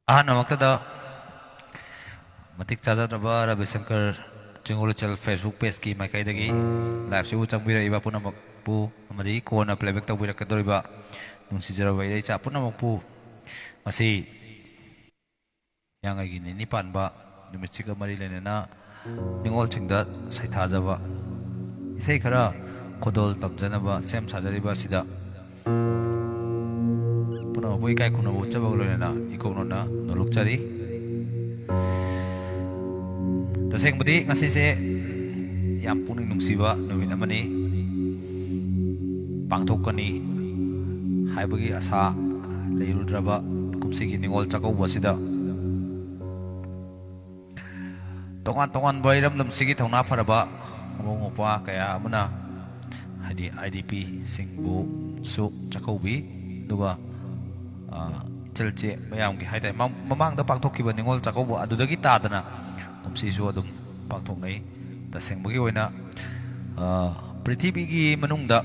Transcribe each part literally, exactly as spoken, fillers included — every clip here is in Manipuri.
ꯑꯍꯥꯟꯕꯃꯛꯇꯗ ꯃꯇꯤꯛ ꯆꯥꯖꯗ꯭ꯔꯕ ꯔꯕꯤꯁꯪꯀꯔ ꯆꯤꯡꯉꯨꯂꯨꯆꯦꯜ Facebook pageꯀꯤ ꯃꯥꯏꯀꯩꯗꯒꯤ liveꯁꯤꯕꯨ ꯆꯪꯕꯤꯔꯛꯏꯕ ꯄꯨꯝꯅꯃꯛꯄꯨ ꯑꯃꯗꯤ ꯀꯣꯟꯅ playback ꯇꯧꯕꯤꯔꯛꯀꯗꯧꯔꯤꯕ ꯅꯨꯡꯁꯤꯖꯔꯕ ꯏꯔꯩꯆꯥ ꯄꯨꯝꯅꯃꯛꯄꯨ ꯉꯁꯤ ꯍꯤꯌꯥꯡꯒꯩꯒꯤ ꯅꯤꯅꯤ ꯄꯥꯟꯕ ꯅꯨꯃꯤꯠꯁꯤꯒ ꯃꯔꯤ ꯂꯩꯅꯅ ꯅꯤꯉꯣꯜꯁꯤꯡꯗ ꯁꯩꯊꯥꯖꯕ ꯏꯁꯩ ꯈꯔ ꯈꯨꯗꯣꯜ ꯇꯝꯖꯅꯕ ꯁꯦꯝ ꯁꯥꯖꯔꯤꯕ ꯑꯁꯤꯗ ꯄꯨꯝꯅꯃꯛꯄꯨ ꯏꯀꯥꯏ ꯈꯨꯝꯅꯕ ꯎꯠꯆꯕꯒ ꯂꯣꯏꯅꯅ ꯏꯀꯣꯛꯅꯣꯅ ꯅꯣꯂꯨꯛꯆꯔꯤ꯫ ꯇꯁꯦꯡꯕꯗꯤ ꯉꯁꯤꯁꯦ ꯌꯥꯝ ꯄꯨꯛꯅꯤꯡ ꯅꯨꯡꯁꯤꯕ ꯅꯨꯃꯤꯠ ꯑꯃꯅꯤ꯫ ꯄꯥꯡꯊꯣꯛꯀꯅꯤ ꯍꯥꯏꯕꯒꯤ ꯑꯁꯥ ꯂꯩꯔꯨꯗ꯭ꯔꯕ ꯀꯨꯝꯁꯤꯒꯤ ꯅꯤꯉꯣꯜ ꯆꯥꯛꯀꯧꯕ ꯑꯁꯤꯗ ꯇꯣꯉꯥꯟ ꯇꯣꯉꯥꯟꯕ ꯏꯔꯝꯗꯝꯁꯤꯒꯤ ꯊꯧꯅꯥ ꯐꯔꯕ ꯃꯕꯨꯡ ꯃꯧꯄ꯭ꯋꯥ ꯀꯌꯥ ꯑꯃꯅ, ꯍꯥꯏꯗꯤ, IDPꯁꯤꯡꯕꯨꯁꯨ ꯆꯥꯛꯀꯧꯕꯤ꯫ ꯑꯗꯨꯒ, ꯑ, ꯏꯆꯜꯆꯦ ꯃꯌꯥꯝꯒꯤ ꯍꯥꯏꯇꯥꯔꯦ, ꯃ-, ꯃꯃꯥꯡꯗ ꯄꯥꯡꯊꯣꯛꯈꯤꯕ ꯅꯤꯉꯣꯜ ꯆꯥꯛꯀꯧꯕ ꯑꯗꯨꯗꯒꯤ ꯇꯥꯗꯅ ꯀꯨꯝꯁꯤꯁꯨ ꯑꯗꯨꯝ ꯄꯥꯡꯊꯣꯛꯅꯩ꯫ ꯇꯁꯦꯡꯕꯒꯤ ꯑꯣꯏꯅ, ꯑ, ꯄ꯭ꯔꯤꯊꯤꯕꯤꯒꯤ ꯃꯅꯨꯡꯗ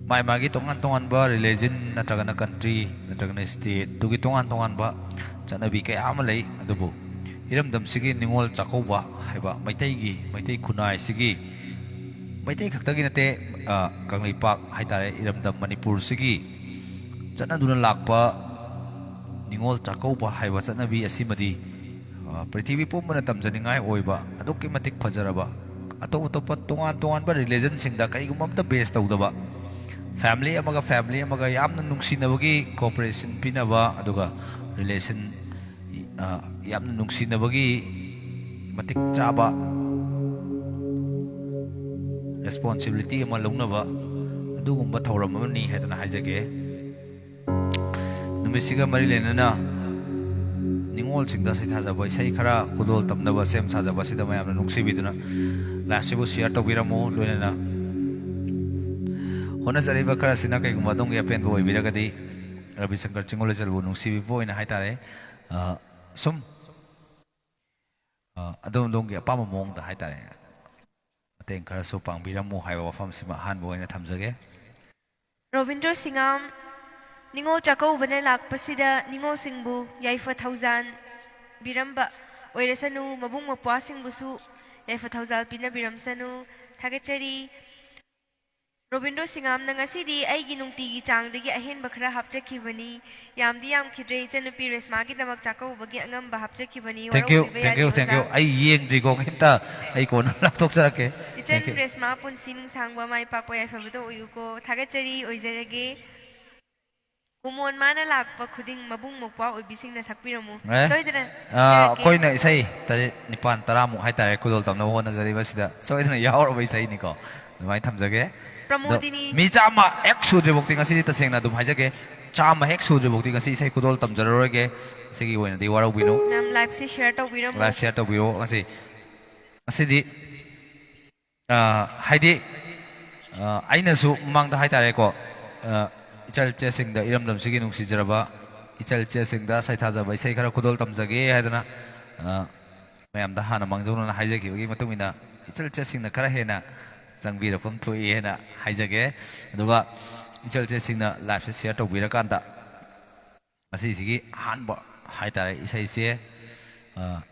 ꯃꯥꯏ ꯃꯥꯒꯤ ꯇꯣꯉꯥꯟ ꯇꯣꯉꯥꯟꯕ religion ꯅꯠꯇ꯭ꯔꯒꯅ country ꯅꯠꯇ꯭ꯔꯒꯅ stateꯇꯨꯒꯤ ꯇꯣꯉꯥꯟ ꯇꯣꯉꯥꯟꯕ ꯆꯠꯅꯕꯤ ꯀꯌꯥ ꯑꯃ ꯂꯩ꯫ ꯑꯗꯨꯕꯨ ꯏꯔꯝꯗꯝꯁꯤꯒꯤ ꯅꯤꯉꯣꯜ ꯆꯥꯛꯀꯧꯕ ꯍꯥꯏꯕ ꯃꯩꯇꯩꯒꯤ, ꯃꯩꯇꯩ ꯈꯨꯟꯅꯥꯏꯁꯤꯒꯤ, ꯃꯩꯇꯩ ꯈꯛꯇꯒꯤ ꯅꯠꯇꯦ, ꯑ, ꯀꯪꯂꯩꯄꯥꯛ ꯍꯥꯏꯇꯥꯔꯦ, ꯏꯔꯝꯗꯝ ꯃꯅꯤꯄꯨꯔꯁꯤꯒꯤ ꯆꯠꯅꯗꯨꯅ ꯂꯥꯛꯄ ꯅꯤꯉꯣꯜ ꯆꯥꯛꯀꯧꯕ ꯍꯥꯏꯕ ꯆꯠꯅꯕꯤ ꯑꯁꯤꯃꯗꯤ, ꯑ, ꯄ꯭ꯔꯤꯊꯤꯕꯤ ꯄꯨꯝꯕꯅ ꯇꯝꯖꯅꯤꯡꯉꯥꯏ ꯑꯣꯏꯕ, ꯑꯗꯨꯛꯀꯤ ꯃꯇꯤꯛ ꯐꯖꯔꯕ, ꯑꯇꯣꯞ ꯑꯇꯣꯞꯄ ꯇꯣꯉꯥꯟ ꯇꯣꯉꯥꯟꯕ religionꯁꯤꯡꯗ ꯀꯔꯤꯒꯨꯝꯕ ꯑꯝꯇ base ꯇꯧꯗꯕ, family ꯑꯃꯒ family ꯑꯃꯒ ꯌꯥꯝꯅ ꯅꯨꯡꯁꯤꯅꯕꯒꯤ cooperation ꯄꯤꯅꯕ, ꯑꯗꯨꯒ relation, ꯑ, ꯌꯥꯝꯅ ꯅꯨꯡꯁꯤꯅꯕꯒꯤ ꯃꯇꯤꯛ ꯆꯥꯕ responsibility ꯑꯃ ꯂꯧꯅꯕ ꯑꯗꯨꯒꯨꯝꯕ ꯊꯧꯔꯝ ꯑꯃꯅꯤ ꯍꯥꯏꯗꯅ ꯍꯥꯏꯖꯒꯦ꯫ ꯅꯨꯃꯤꯠꯁꯤꯒ ꯃꯔꯤ ꯂꯩꯅꯅ ꯅꯤꯉꯣꯜꯁꯤꯡꯗ ꯁꯩꯊꯥꯖꯕ ꯏꯁꯩ ꯈꯔ ꯈꯨꯗꯣꯜ ꯇꯝꯅꯕ ꯁꯦꯝ ꯁꯥꯖꯕ ꯑꯁꯤꯗ ꯃꯌꯥꯝꯅ ꯅꯨꯡꯁꯤꯕꯤꯗꯨꯅ liveꯁꯤꯕꯨ share ꯇꯧꯕꯤꯔꯝꯃꯨ꯫ ꯂꯣꯏꯅꯅ ꯍꯣꯠꯅꯖꯔꯤꯕ ꯈꯔꯁꯤꯅ ꯀꯩꯒꯨꯝꯕ ꯑꯗꯣꯝꯒꯤ ꯑꯄꯦꯟꯕ ꯑꯣꯏꯕꯤꯔꯒꯗꯤ, ꯔꯕꯤꯁꯪꯀꯔ ꯆꯤꯡꯉꯨꯂꯨꯆꯦꯜꯕꯨ ꯅꯨꯡꯁꯤꯕꯤꯕ ꯑꯣꯏꯅ ꯍꯥꯏꯇꯥꯔꯦ, ꯑ, ꯁꯨꯝ, ꯑ, ꯑꯗꯣꯝ ꯑꯗꯣꯝꯒꯤ ꯑꯄꯥꯝꯕ ꯃꯑꯣꯡꯗ ꯍꯥꯏꯇꯥꯔꯦ, ꯃꯇꯦꯡ ꯈꯔꯁꯨ ꯄꯥꯡꯕꯤꯔꯝꯃꯨ ꯍꯥꯏꯕ ꯋꯥꯐꯝꯁꯤꯃ ꯑꯍꯥꯟꯕ ꯑꯣꯏꯅ ꯊꯝꯖꯒꯦ꯫ ꯔꯣꯕꯤꯟꯗ꯭ꯔꯣ ꯁꯤꯉꯝ꯫ ꯅꯤꯉꯣꯜ ꯆꯥꯛꯀꯧꯕꯅ ꯂꯥꯛꯄꯁꯤꯗ ꯅꯤꯉꯣꯜꯁꯤꯡꯕꯨ ꯌꯥꯏꯐ ꯊꯧꯖꯥꯟ ꯕꯤꯔꯝꯕ ꯑꯣꯏꯔꯁꯅꯨ, ꯃꯕꯨꯡ ꯃꯧꯄ꯭ꯋꯥꯁꯤꯡꯕꯨꯁꯨ ꯌꯥꯏꯐ ꯊꯧꯖꯥꯜ ꯄꯤꯅꯕꯤꯔꯝꯁꯅꯨ꯫ ꯊꯥꯒꯠꯆꯔꯤ꯫ ꯔꯣꯕꯤꯟꯗ꯭ꯔꯣ ꯁꯤꯉꯥꯝꯅ, "ꯉꯁꯤꯗꯤ ꯑꯩꯒꯤ ꯅꯨꯡꯇꯤꯒꯤ ꯆꯥꯡꯗꯒꯤ ꯑꯍꯦꯟꯕ ꯈꯔ ꯍꯥꯞꯆꯈꯤꯕꯅꯤ꯫ ꯌꯥꯝꯗꯤ ꯌꯥꯝꯈꯤꯗ꯭ꯔꯦ, ꯏꯆꯟꯅꯨꯄꯤ ꯔꯦꯁꯃꯥꯒꯤꯗꯃꯛ ꯆꯥꯛꯀꯧꯕꯒꯤ ꯑꯉꯝꯕ ꯍꯥꯞꯆꯈꯤꯕꯅꯤ꯫ Thank you, ꯋꯥꯔꯧꯕꯤꯕ thank you, ꯌꯥꯗꯦ, thank you꯫ ꯑꯣꯖꯥ꯫ ꯑꯩ ꯌꯦꯡꯗ꯭ꯔꯤꯀꯣ, ꯀꯩꯝꯇ꯫ ꯑꯩ ꯀꯣꯟꯅ ꯂꯥꯞꯊꯣꯛꯆꯔꯛꯀꯦ꯫ ꯏꯆꯟ Thank you꯫ ꯔꯦꯁꯃꯥ, ꯄꯨꯟꯁꯤ ꯅꯨꯡꯁꯥꯡꯕ, ꯃꯥꯏ ꯄꯥꯛꯄ, ꯌꯥꯏꯐꯕꯗ ꯑꯣꯏꯌꯨꯀꯣ꯫ ꯊꯥꯒꯠꯆꯔꯤ, ꯑꯣꯏꯖꯔꯒꯦ"꯫ ꯀꯨꯃꯣꯟ ꯃꯥꯅ ꯂꯥꯛꯄ ꯈꯨꯗꯤꯡ ꯃꯕꯨꯡ ꯃꯧꯄ꯭ꯋꯥ ꯑꯣꯏꯕꯤꯁꯤꯡꯅ ꯁꯛꯄꯤꯔꯝꯃꯨ꯫ ꯑꯦ? ꯁꯣꯏꯗꯅ ꯑꯥ, ꯏꯖꯔꯛꯀꯦ꯫ ꯑꯩꯈꯣꯏꯅ ꯏꯁꯩ ꯇꯔꯦꯠ, ꯅꯤꯄꯥꯟ, ꯇꯔꯥꯃꯨꯛ ꯍꯥꯏꯇꯥꯔꯦ, ꯈꯨꯗꯣꯜ ꯇꯝꯅꯕ ꯍꯣꯠꯅꯖꯔꯤꯕꯁꯤꯗ ꯁꯣꯏꯗꯅ ꯌꯥꯎꯔꯕ ꯏꯁꯩꯅꯤꯀꯣ꯫ ꯑꯗꯨꯃꯥꯏꯅ ꯊꯝꯖꯒꯦ꯫ ꯑꯗꯣ ꯄ꯭ꯔꯃꯣꯗꯤꯅꯤ꯫ ꯃꯤ ꯆꯥꯝꯃ ꯍꯦꯛ ꯁꯨꯗ꯭ꯔꯤꯐꯥꯎꯗꯤ, ꯉꯁꯤꯗꯤ ꯇꯁꯦꯡꯅ ꯑꯗꯨꯝ ꯍꯥꯏꯖꯒꯦ, ꯆꯥꯝꯃ ꯍꯦꯛ ꯁꯨꯗ꯭ꯔꯤꯐꯥꯎꯗꯤ ꯉꯁꯤ ꯏꯁꯩ ꯈꯨꯗꯣꯜ ꯇꯝꯖꯔꯔꯣꯏꯒꯦ꯫ ꯁꯤꯒꯤ ꯑꯣꯏꯅꯗꯤ ꯋꯥꯔꯧꯕꯤꯅꯨ꯫ ꯃꯌꯥꯝ live ꯁꯤ share ꯇꯧꯕꯤꯔꯝꯃꯨ꯫ Live share ꯇꯧꯕꯤꯌꯣ꯫ ꯉꯁꯤ, ꯉꯁꯤꯗꯤ ꯑ, ꯍꯥꯏꯗꯤ, ꯑ, ꯑꯩꯅꯁꯨ ꯃꯃꯥꯡꯗ ꯍꯥꯏꯇꯥꯔꯦꯀꯣ, ꯑ, ꯏꯆꯜ ꯏꯆꯦꯁꯤꯡꯗ, ꯏꯔꯝꯗꯝꯁꯤꯒꯤ ꯅꯨꯡꯁꯤꯖꯔꯕ ꯏꯆꯜ ꯏꯆꯦꯁꯤꯡꯗ ꯁꯩꯊꯥꯖꯕ ꯏꯁꯩ ꯈꯔ ꯈꯨꯗꯣꯜ ꯇꯝꯖꯒꯦ ꯍꯥꯏꯗꯅ, ꯑ, ꯃꯌꯥꯝꯗ ꯍꯥꯟꯅ ꯃꯥꯡꯖꯧꯅꯅ ꯍꯥꯏꯖꯈꯤꯕꯒꯤ ꯃꯇꯨꯡ ꯏꯟꯅ, ꯏꯆꯜ ꯏꯆꯦꯁꯤꯡꯅ ꯈꯔ ꯍꯦꯟꯅ ꯆꯪꯕꯤꯔꯛꯐꯝ ꯊꯣꯛꯏ ꯍꯥꯏꯅ ꯍꯥꯏꯖꯒꯦ꯫ ꯑꯗꯨꯒ ꯏꯆꯜ ꯏꯆꯦꯁꯤꯡꯅ live ꯁꯦ share ꯇꯧꯕꯤꯔꯀꯥꯟꯗ, ꯉꯁꯤꯁꯤꯒꯤ ꯑꯍꯥꯟꯕ ꯍꯥꯏꯇꯥꯔꯦ, ꯏꯁꯩꯁꯦ, ꯑ,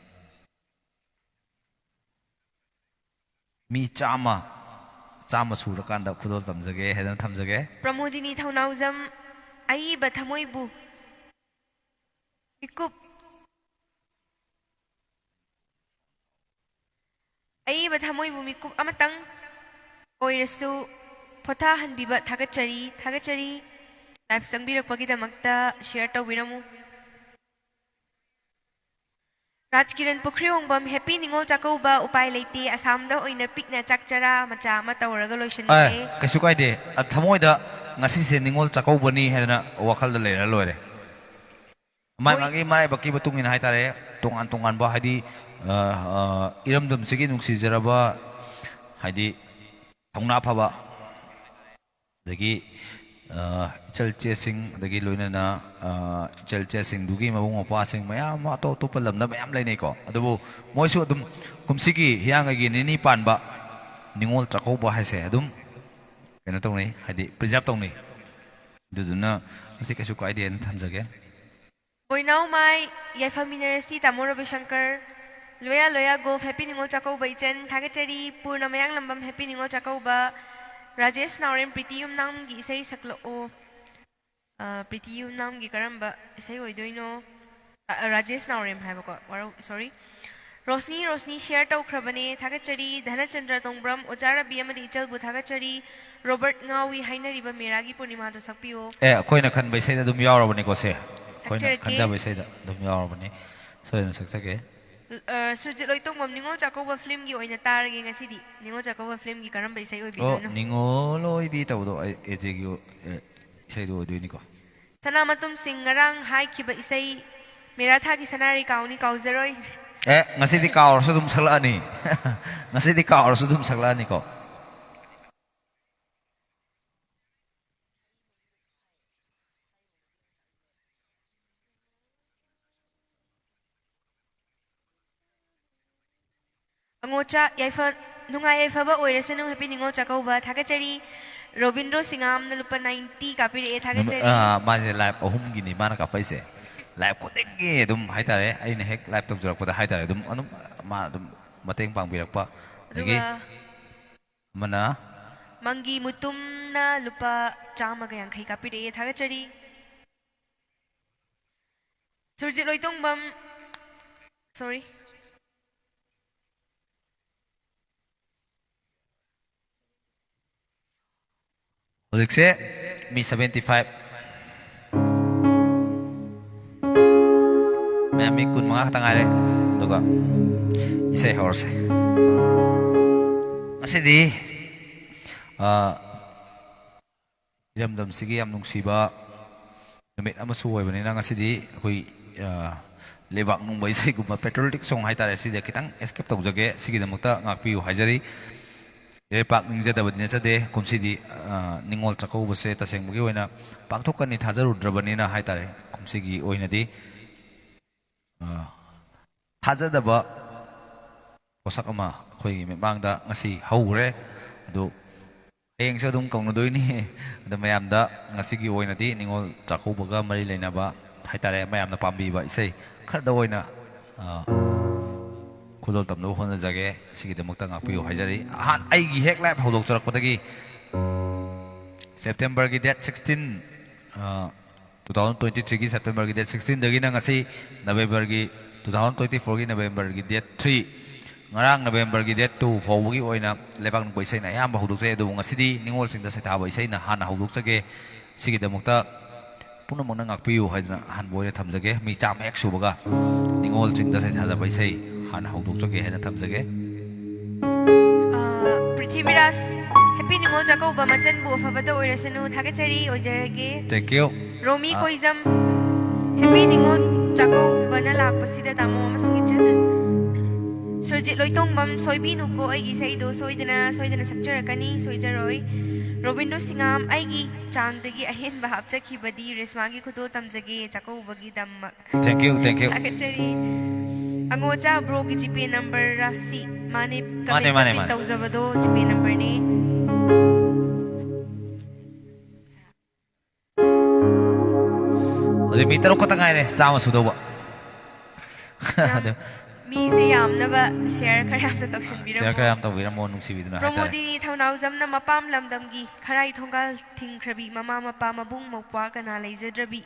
ꯃꯤ ꯆꯥꯝꯃ, ꯆꯥꯝꯃ ꯁꯨꯔꯀꯥꯟꯗ ꯈꯨꯗꯣꯜ ꯇꯝꯖꯒꯦ ꯍꯥꯏꯗꯅ ꯊꯝꯖꯒꯦ꯫ ꯄ꯭ꯔꯃꯣꯗꯤꯅꯤ ꯊꯧꯅꯥꯎꯖꯝ, ꯑꯏꯕ ꯊꯃꯣꯏꯕꯨ ꯃꯤꯀꯨꯞ, ꯑꯏꯕ ꯊꯃꯣꯏꯕꯨ ꯃꯤꯀꯨꯞ ꯑꯃꯇꯪ ꯑꯣꯏꯔꯁꯨ ꯄꯣꯊꯥꯍꯟꯕꯤꯕ ꯊꯥꯒꯠꯆꯔꯤ, ꯊꯥꯒꯠꯆꯔꯤ꯫ Live ꯆꯪꯕꯤꯔꯛꯄꯒꯤꯗꯃꯛꯇ share ꯇꯧꯕꯤꯔꯝꯃꯨ꯫ ꯔꯥꯖꯀꯤꯔꯟ ꯄꯨꯈ꯭ꯔꯤꯍꯣꯡꯕꯝ, happy Ningol Chakkouba. ꯎꯄꯥꯏ ꯂꯩꯇꯦ, ꯑꯁꯥꯝꯗ ꯑꯣꯏꯅ ꯄꯤꯛꯅ ꯆꯥꯛ ꯆꯔꯥ ꯃꯆꯥ ꯑꯃ ꯇꯧꯔꯒ ꯑꯦ, ꯂꯣꯏꯁꯤꯟꯈ꯭ꯔꯦ꯫ ꯀꯩꯁꯨ ꯀꯥꯏꯗꯦ꯫ ꯑ, ꯊꯃꯣꯏꯗ ꯉꯁꯤꯁꯦ ꯅꯤꯉꯣꯜ ꯆꯥꯛꯀꯧꯕꯅꯤ ꯍꯥꯏꯗꯅ ꯋꯥꯈꯜꯗ ꯂꯩꯔ ꯂꯣꯏꯔꯦ꯫ ꯃꯥꯏ ꯍꯣꯏ꯫ ꯃꯥꯒꯤ ꯃꯔꯥꯏꯕꯛꯀꯤ ꯃꯇꯨꯡ ꯏꯟꯅ ꯍꯥꯏꯇꯥꯔꯦ, ꯇꯣꯉꯥꯟ ꯇꯣꯉꯥꯟꯕ, ꯍꯥꯏꯗꯤ, ꯑ, ꯑ, ꯏꯔꯝꯗꯝꯁꯤꯒꯤ ꯅꯨꯡꯁꯤꯖꯔꯕ, ꯍꯥꯏꯗꯤ, ꯊꯧꯅꯥ ꯐꯕ, ꯑꯗꯒꯤ, ꯑ, ꯏꯆꯜ ꯏꯆꯦꯁꯤꯡ, ꯑꯗꯒꯤ ꯂꯣꯏꯅꯅ, ꯑ, ꯏꯆꯜ ꯏꯆꯦꯁꯤꯡꯗꯨꯒꯤ ꯃꯕꯨꯡ ꯃꯧꯄ꯭ꯋꯥꯁꯤꯡ ꯃꯌꯥꯝ ꯑꯃ ꯑꯇꯣꯞ ꯑꯇꯣꯞꯄ ꯂꯝꯗ ꯃꯌꯥꯝ ꯂꯩꯅꯩꯀꯣ꯫ ꯑꯗꯨꯕꯨ ꯃꯣꯏꯁꯨ ꯑꯗꯨꯝ ꯀꯨꯝꯁꯤꯒꯤ ꯍꯤꯌꯥꯡꯒꯩꯒꯤ ꯅꯤꯅꯤ ꯄꯥꯟꯕ ꯅꯤꯉꯣꯜ ꯆꯥꯛꯀꯧꯕ ꯍꯥꯏꯁꯦ ꯑꯗꯨꯝ ꯀꯩꯅꯣ ꯇꯧꯅꯩ, ꯍꯥꯏꯗꯤ preserve ꯇꯧꯅꯩ꯫ ꯑꯗꯨꯗꯨꯅ ꯃꯁꯤ ꯀꯩꯁꯨ ꯀꯥꯏꯗꯦꯅ ꯊꯝꯖꯒꯦ꯫ ꯕꯣꯏꯅꯥꯎꯃꯥꯏ ꯌꯥꯏꯐꯃꯤꯟꯅꯔꯁꯤ ꯇꯥꯃꯣ ꯔꯕꯤꯁꯪꯀꯔ꯫ ꯂꯣꯌꯥ ꯂꯣꯌꯥ ꯒꯣꯐ ꯍꯦꯄꯤ ꯅꯤꯉꯣꯜ ꯆꯥꯛꯀꯧꯕ ꯏꯆꯟ ꯊꯥꯒꯠꯆꯔꯤ꯫ ꯄꯨꯔꯅ ꯃꯌꯥꯡꯂꯝꯕꯝ ꯍꯦꯄꯤ ꯅꯤꯉꯣꯜ ꯆꯥꯛꯀꯧꯕ꯫ ꯔꯥꯖꯦꯁ ꯅꯥꯎꯔꯦꯝ ꯄ꯭ꯔꯤꯇꯤ ꯌꯨꯝꯅꯥꯝꯒꯤ ꯏꯁꯩ ꯁꯛꯂꯛꯑꯣ꯫ ꯑ, ꯄ꯭ꯔꯤꯇꯤ ꯌꯨꯝꯅꯥꯝꯒꯤ ꯀꯔꯝꯕ ꯏꯁꯩ ꯑꯣꯏꯗꯣꯏꯅꯣ? ꯑ, ꯑ, ꯔꯥꯖꯦꯁ ꯅꯥꯎꯔꯦꯝ ꯍꯥꯏꯕꯀꯣ, ꯋꯥꯔꯧ, ꯁꯣꯔꯤ꯫ ꯔꯣꯁꯅꯤ, ꯔꯣꯁꯅꯤ ꯁꯤꯌꯔ ꯇꯧꯈ꯭ꯔꯕꯅꯦ, ꯊꯥꯒꯠꯆꯔꯤ꯫ ꯙꯅꯆꯟꯗ꯭ꯔ ꯇꯣꯡꯕ꯭ꯔꯝ, ꯑꯣꯖꯥ ꯔꯕꯤ ꯑꯃꯗꯤ ꯏꯆꯜꯕꯨ ꯊꯥꯒꯠꯆꯔꯤ꯫ ꯔꯣꯕꯔꯠ ꯉꯥꯎꯏ ꯍꯥꯏꯅꯔꯤꯕ ꯃꯦꯔꯥꯒꯤ ꯄꯨꯔꯅꯤꯃꯥꯗꯣ ꯁꯛꯄꯤꯌꯣ꯫ ꯑꯦ, ꯑꯩꯈꯣꯏꯅ ꯈꯟꯕ ꯏꯁꯩꯗ ꯑꯗꯨꯝ ꯌꯥꯎꯔꯕꯅꯤꯀꯣ ꯁꯦ꯫ ꯑꯩꯈꯣꯏꯅ ꯁꯛꯆꯔꯛꯀꯦ꯫ ꯈꯟꯖꯕ ꯏꯁꯩꯗ ꯑꯗꯨꯝ ꯌꯥꯎꯔꯕꯅꯤ꯫ ꯁꯣꯏꯗꯅ ꯁꯛꯆꯒꯦ꯫ ꯑ, ꯁꯨꯔꯖꯤꯠ ꯂꯣꯏꯇꯣꯡꯕꯝ ꯅꯤꯉꯣꯜ ꯆꯥꯛꯀꯧꯕ ꯐꯤꯂꯝꯒꯤ ꯑꯣꯏꯅ ꯇꯥꯔꯒꯦ ꯉꯁꯤꯗꯤ꯫ ꯅꯤꯉꯣꯜ ꯆꯥꯛꯀꯧꯕ ꯐꯤꯂꯝꯒꯤ ꯀꯔꯝꯕ ꯏꯁꯩ ꯑꯣ, ꯑꯣꯏꯕꯤꯗꯣꯏꯅꯣ? ꯅꯤꯉꯣꯜ ꯑꯣꯏꯕꯤ ꯇꯧꯕꯗꯣ ꯑꯩ ꯑꯦꯖꯦꯒꯤ, ꯑꯦ, ꯏꯁꯩꯗꯣ ꯑꯣꯏꯗꯣꯏꯅꯤꯀꯣ꯫ ꯁꯅꯥꯃꯇꯨꯝ ꯁꯤꯡ ꯉꯔꯥꯡ ꯍꯥꯏꯈꯤꯕ ꯏꯁꯩ ꯃꯦꯔꯥ ꯊꯥꯒꯤ ꯁꯅꯥꯔꯩ ꯀꯥꯎꯅꯤ ꯀꯥꯎꯖꯔꯣꯏ꯫ ꯑꯦ, ꯉꯁꯤꯗꯤ ꯀꯥꯎꯔꯁꯨ ꯑꯗꯨꯝ ꯁꯛꯂꯛꯑꯅꯤ꯫ ꯉꯁꯤꯗꯤ ꯀꯥꯎꯔꯁꯨ ꯑꯗꯨꯝ ꯁꯛꯂꯛꯑꯅꯤꯀꯣ꯫ ꯑꯉꯣꯆꯥ ꯌꯥꯏꯐ-, ꯅꯨꯡꯉꯥꯏ ꯌꯥꯏꯐꯕ ꯑꯣꯏꯔꯁꯅꯨ, ꯍꯦꯄꯤ ꯅꯤꯉꯣꯜ ꯆꯥꯛꯀꯧꯕ꯫ ꯊꯥꯒꯠꯆꯔꯤ꯫ ꯔꯣꯕꯤꯟꯗ꯭ꯔꯣ ꯁꯤꯡꯉꯥꯝꯅ ꯂꯨꯄꯥ ꯅꯥꯏꯟꯇꯤ ꯀꯥꯞꯄꯤꯔꯛꯑꯦ, ꯅꯨꯃꯤꯠ, ꯊꯥꯒꯠꯆꯔꯤ꯫ ꯑꯥ, ꯃꯥꯁꯦ ꯂꯥꯏꯞ ꯑꯍꯨꯝꯒꯤꯅꯤ ꯃꯥꯅ ꯀꯥꯞꯄꯛꯏꯁꯦ꯫ ꯂꯥꯏꯞ ꯈꯨꯗꯤꯡꯒꯤ ꯑꯗꯨꯝ ꯍꯥꯏꯇꯥꯔꯦ, ꯑꯩꯅ ꯍꯦꯛ ꯂꯥꯏꯞ ꯇꯧꯖꯔꯛꯄꯗ ꯍꯥꯏꯇꯥꯔꯦ, ꯑꯗꯨꯝ, ꯑꯗꯨꯝ ꯃꯥ ꯑꯗꯨꯝ ꯃꯇꯦꯡ ꯄꯥꯡꯕꯤꯔꯛꯄ꯫ ꯑꯗꯒꯤ ꯑꯗꯨꯒ ꯑꯃꯅ ꯃꯪꯒꯤ ꯃꯨꯇꯨꯝꯅ ꯂꯨꯄꯥ ꯆꯥꯝꯃꯒ ꯌꯥꯡꯈꯩ ꯀꯥꯞꯄꯤꯔꯛꯑꯦ, ꯊꯥꯒꯠꯆꯔꯤ꯫ ꯁꯨꯔꯖꯤꯠ ꯂꯣꯏꯇꯣꯡꯕꯝ, ꯁꯣꯔꯤ꯫ ꯍꯧꯖꯤꯛꯁꯦ ꯃꯤ ꯁꯚꯦꯟꯇꯤ ꯐꯥꯏꯚ, ꯃꯌꯥꯝ ꯃꯤ ꯀꯨꯟ ꯃꯉꯥ ꯈꯛꯇ ꯉꯥꯏꯔꯦ, ꯑꯗꯨꯒ ꯏꯁꯩ ꯍꯧꯔꯁꯦ꯫ ꯉꯁꯤꯗꯤ, ꯑ, ꯏꯔꯝꯗꯝꯁꯤꯒꯤ ꯌꯥꯝ ꯅꯨꯡꯁꯤꯕ ꯅꯨꯃꯤꯠ ꯑꯃꯁꯨ ꯑꯣꯏꯕꯅꯤꯅ, ꯉꯁꯤꯗꯤ ꯑꯩꯈꯣꯏ, ꯑ, ꯂꯩꯕꯥꯛ ꯅꯨꯡꯕ ꯏꯁꯩꯒꯨꯝꯕ, patriotic song ꯍꯥꯏꯇꯥꯔꯦ, ꯁꯤꯗꯤ ꯈꯤꯇꯪ escape ꯇꯧꯖꯒꯦ꯫ ꯁꯤꯒꯤꯗꯃꯛꯇ ꯉꯥꯛꯄꯤꯌꯨ ꯍꯥꯏꯖꯔꯤ꯫ ꯏꯔꯩꯄꯥꯛ ꯅꯤꯡꯖꯗꯕꯗꯤ ꯅꯠꯆꯗꯦ꯫ ꯀꯨꯝꯁꯤꯗꯤ, ꯑ, ꯅꯤꯉꯣꯜ ꯆꯥꯛꯀꯧꯕꯁꯦ ꯇꯁꯦꯡꯕꯒꯤ ꯑꯣꯏꯅ ꯄꯥꯡꯊꯣꯛꯀꯅꯤ ꯊꯥꯖꯔꯨꯗ꯭ꯔꯕꯅꯤꯅ ꯍꯥꯏꯇꯥꯔꯦ, ꯀꯨꯝꯁꯤꯒꯤ ꯑꯣꯏꯅꯗꯤ, ꯑ, ꯊꯥꯖꯗꯕ ꯄꯣꯠꯁꯛ ꯑꯃ ꯑꯩꯈꯣꯏꯒꯤ ꯃꯤꯠꯃꯥꯡꯗ ꯉꯁꯤ ꯍꯧꯈ꯭ꯔꯦ꯫ ꯑꯗꯨ ꯍꯌꯦꯡꯁꯨ ꯑꯗꯨꯝ ꯀꯧꯅꯗꯣꯏꯅꯤ꯫ ꯑꯗꯣ ꯃꯌꯥꯝꯗ ꯉꯁꯤꯒꯤ ꯑꯣꯏꯅꯗꯤ ꯅꯤꯉꯣꯜ ꯆꯥꯛꯀꯧꯕꯒ ꯃꯔꯤ ꯂꯩꯅꯕ ꯍꯥꯏꯇꯥꯔꯦ, ꯃꯌꯥꯝꯅ ꯄꯥꯝꯕꯤꯕ ꯏꯁꯩ ꯈꯔꯗ ꯑꯣꯏꯅ, ꯑ, ꯈꯨꯗꯣꯜ ꯇꯝꯅꯕ ꯍꯣꯠꯅꯖꯒꯦ꯫ ꯁꯤꯒꯤꯗꯃꯛꯇ ꯉꯥꯛꯄꯤꯌꯨ ꯍꯥꯏꯖꯔꯤ꯫ ꯑꯍꯥꯟ-, ꯑꯩꯒꯤ ꯍꯦꯛ ꯂꯥꯏꯐ ꯍꯧꯗꯣꯛꯆꯔꯛꯄꯗꯒꯤ September ꯒꯤ date sixteen, ꯑ, two thousand twenty three ꯒꯤ September ꯒꯤ date sixteen ꯗꯒꯤꯅ ꯉꯁꯤ November ꯒꯤ, two thousand twenty four ꯒꯤ November ꯒꯤ date three, ꯉꯔꯥꯡ November ꯒꯤ date two ꯐꯥꯎꯕꯒꯤ ꯑꯣꯏꯅ ꯂꯩꯕꯥꯛ ꯅꯤꯡꯕ ꯏꯁꯩꯅ ꯑꯌꯥꯝꯕ ꯍꯧꯗꯣꯛꯆꯩ꯫ ꯑꯗꯨꯕꯨ ꯉꯁꯤꯗꯤ ꯅꯤꯉꯣꯜꯁꯤꯡꯗ ꯁꯩꯊꯥꯕ ꯏꯁꯩꯅ ꯍꯥꯟꯅ ꯍꯧꯗꯣꯛꯆꯒꯦ꯫ ꯁꯤꯒꯤꯗꯃꯛꯇ ꯄꯨꯝꯅꯃꯛꯅ ꯉꯥꯛꯄꯤꯌꯨ ꯍꯥꯏꯗꯨꯅ ꯑꯍꯥꯟꯕ ꯑꯣꯏꯅ ꯊꯝꯖꯒꯦ꯫ ꯃꯤ ꯆꯥꯝꯃ ꯍꯦꯛ ꯁꯨꯕꯒ ꯅꯤꯉꯣꯜꯁꯤꯡꯗ ꯁꯩꯊꯥꯖꯕ ꯏꯁꯩ ꯍꯥꯟꯅ ꯍꯧꯗꯣꯛꯆꯒꯦ ꯍꯥꯏꯅ ꯊꯝꯖꯒꯦ꯫ ꯑ, ꯄ꯭ꯔꯤꯊꯤꯕꯤꯔꯥꯖ, ꯍꯦꯄꯤ ꯅꯤꯉꯣꯜ ꯆꯥꯛꯀꯧꯕ꯫ ꯃꯆꯟꯕꯨ ꯑꯐꯕꯇ ꯑꯣꯏꯔꯁꯅꯨ꯫ ꯊꯥꯒꯠꯆꯔꯤ, ꯑꯣꯏꯖꯔꯒꯦ꯫ Thank you꯫ ꯔꯣꯃꯤ ꯑ, ꯀꯣꯏꯖꯝ, ꯍꯦꯄꯤ ꯅꯤꯉꯣꯜ ꯆꯥꯛꯀꯧꯕꯅ ꯂꯥꯛꯄꯁꯤꯗ ꯇꯥꯃꯣ ꯑꯃꯁꯨꯡ ꯏꯆꯟ꯫ ꯁꯨꯔꯖꯤꯠ ꯂꯣꯏꯇꯣꯡꯕꯝ, ꯁꯣꯏꯕꯤꯅꯨꯀꯣ ꯑꯩꯒꯤ ꯏꯁꯩꯗꯣ, ꯁꯣꯏꯗꯅ, ꯁꯣꯏꯗꯅ ꯁꯛꯆꯔꯛꯀꯅꯤ, ꯁꯣꯏꯖꯔꯣꯏ꯫ ꯔꯣꯕꯤꯟꯗ꯭ꯔꯣ ꯁꯤꯡꯉꯥꯝ, ꯑꯩꯒꯤ ꯆꯥꯡꯗꯒꯤ ꯑꯍꯦꯟꯕ ꯍꯥꯞꯆꯈꯤꯕꯗꯤ ꯔꯦꯁꯃꯥꯒꯤ ꯈꯨꯗꯣꯜ ꯇꯝꯖꯒꯦ ꯆꯥꯛꯀꯧꯕꯒꯤꯗꯃꯛ꯫ Thank you, thank you꯫ ꯊꯥꯒꯠꯆꯔꯤ꯫ ꯑꯉꯣꯆꯥ ꯕ꯭ꯔꯣꯒꯤ ꯖꯤꯄꯦ ꯅꯝꯕꯔꯔ ꯁꯤ? ꯃꯥꯅꯦ, ꯃꯥꯅꯦ, ꯀꯃꯦꯟꯇ ꯃꯥꯅꯦ, ꯄꯤꯟ ꯃꯥꯅꯦ꯫ ꯇꯧꯖꯕꯗꯣ ꯖꯤꯄꯦ ꯅꯝꯕꯔꯅꯦ꯫ ꯍꯧꯖꯤꯛ ꯃꯤ ꯇꯔꯨꯛ ꯈꯛꯇ ꯉꯥꯏꯔꯦ, ꯆꯥꯝꯃ ꯁꯨꯗꯧꯕ꯫ ꯌꯥꯝ-, ꯑꯗꯨ ꯃꯤꯁꯦ ꯌꯥꯝꯅꯕ ꯁꯤꯌꯔ ꯈꯔ ꯌꯥꯝꯅ ꯇꯧꯁꯟꯕꯤꯔꯝꯃꯣ꯫ ꯁꯤꯌꯔ ꯈꯔ ꯌꯥꯝ ꯇꯧꯕꯤꯔꯝꯃꯣ, ꯅꯨꯡꯁꯤꯕꯤꯗꯨꯅ ꯍꯥꯏꯇꯥꯔꯦ꯫ ꯄ꯭ꯔꯃꯣꯗꯤꯅꯤ ꯊꯧꯅꯥꯎꯖꯝꯅ ꯃꯄꯥꯝ ꯂꯝꯗꯝꯒꯤ ꯈꯔꯥꯏ ꯊꯣꯡꯒꯥꯜ ꯊꯤꯡꯈ꯭ꯔꯕꯤ ꯃꯃꯥ ꯃꯄꯥ ꯃꯕꯨꯡ ꯃꯧꯄ꯭ꯋꯥ ꯀꯅꯥ ꯂꯩꯖꯗ꯭ꯔꯕꯤ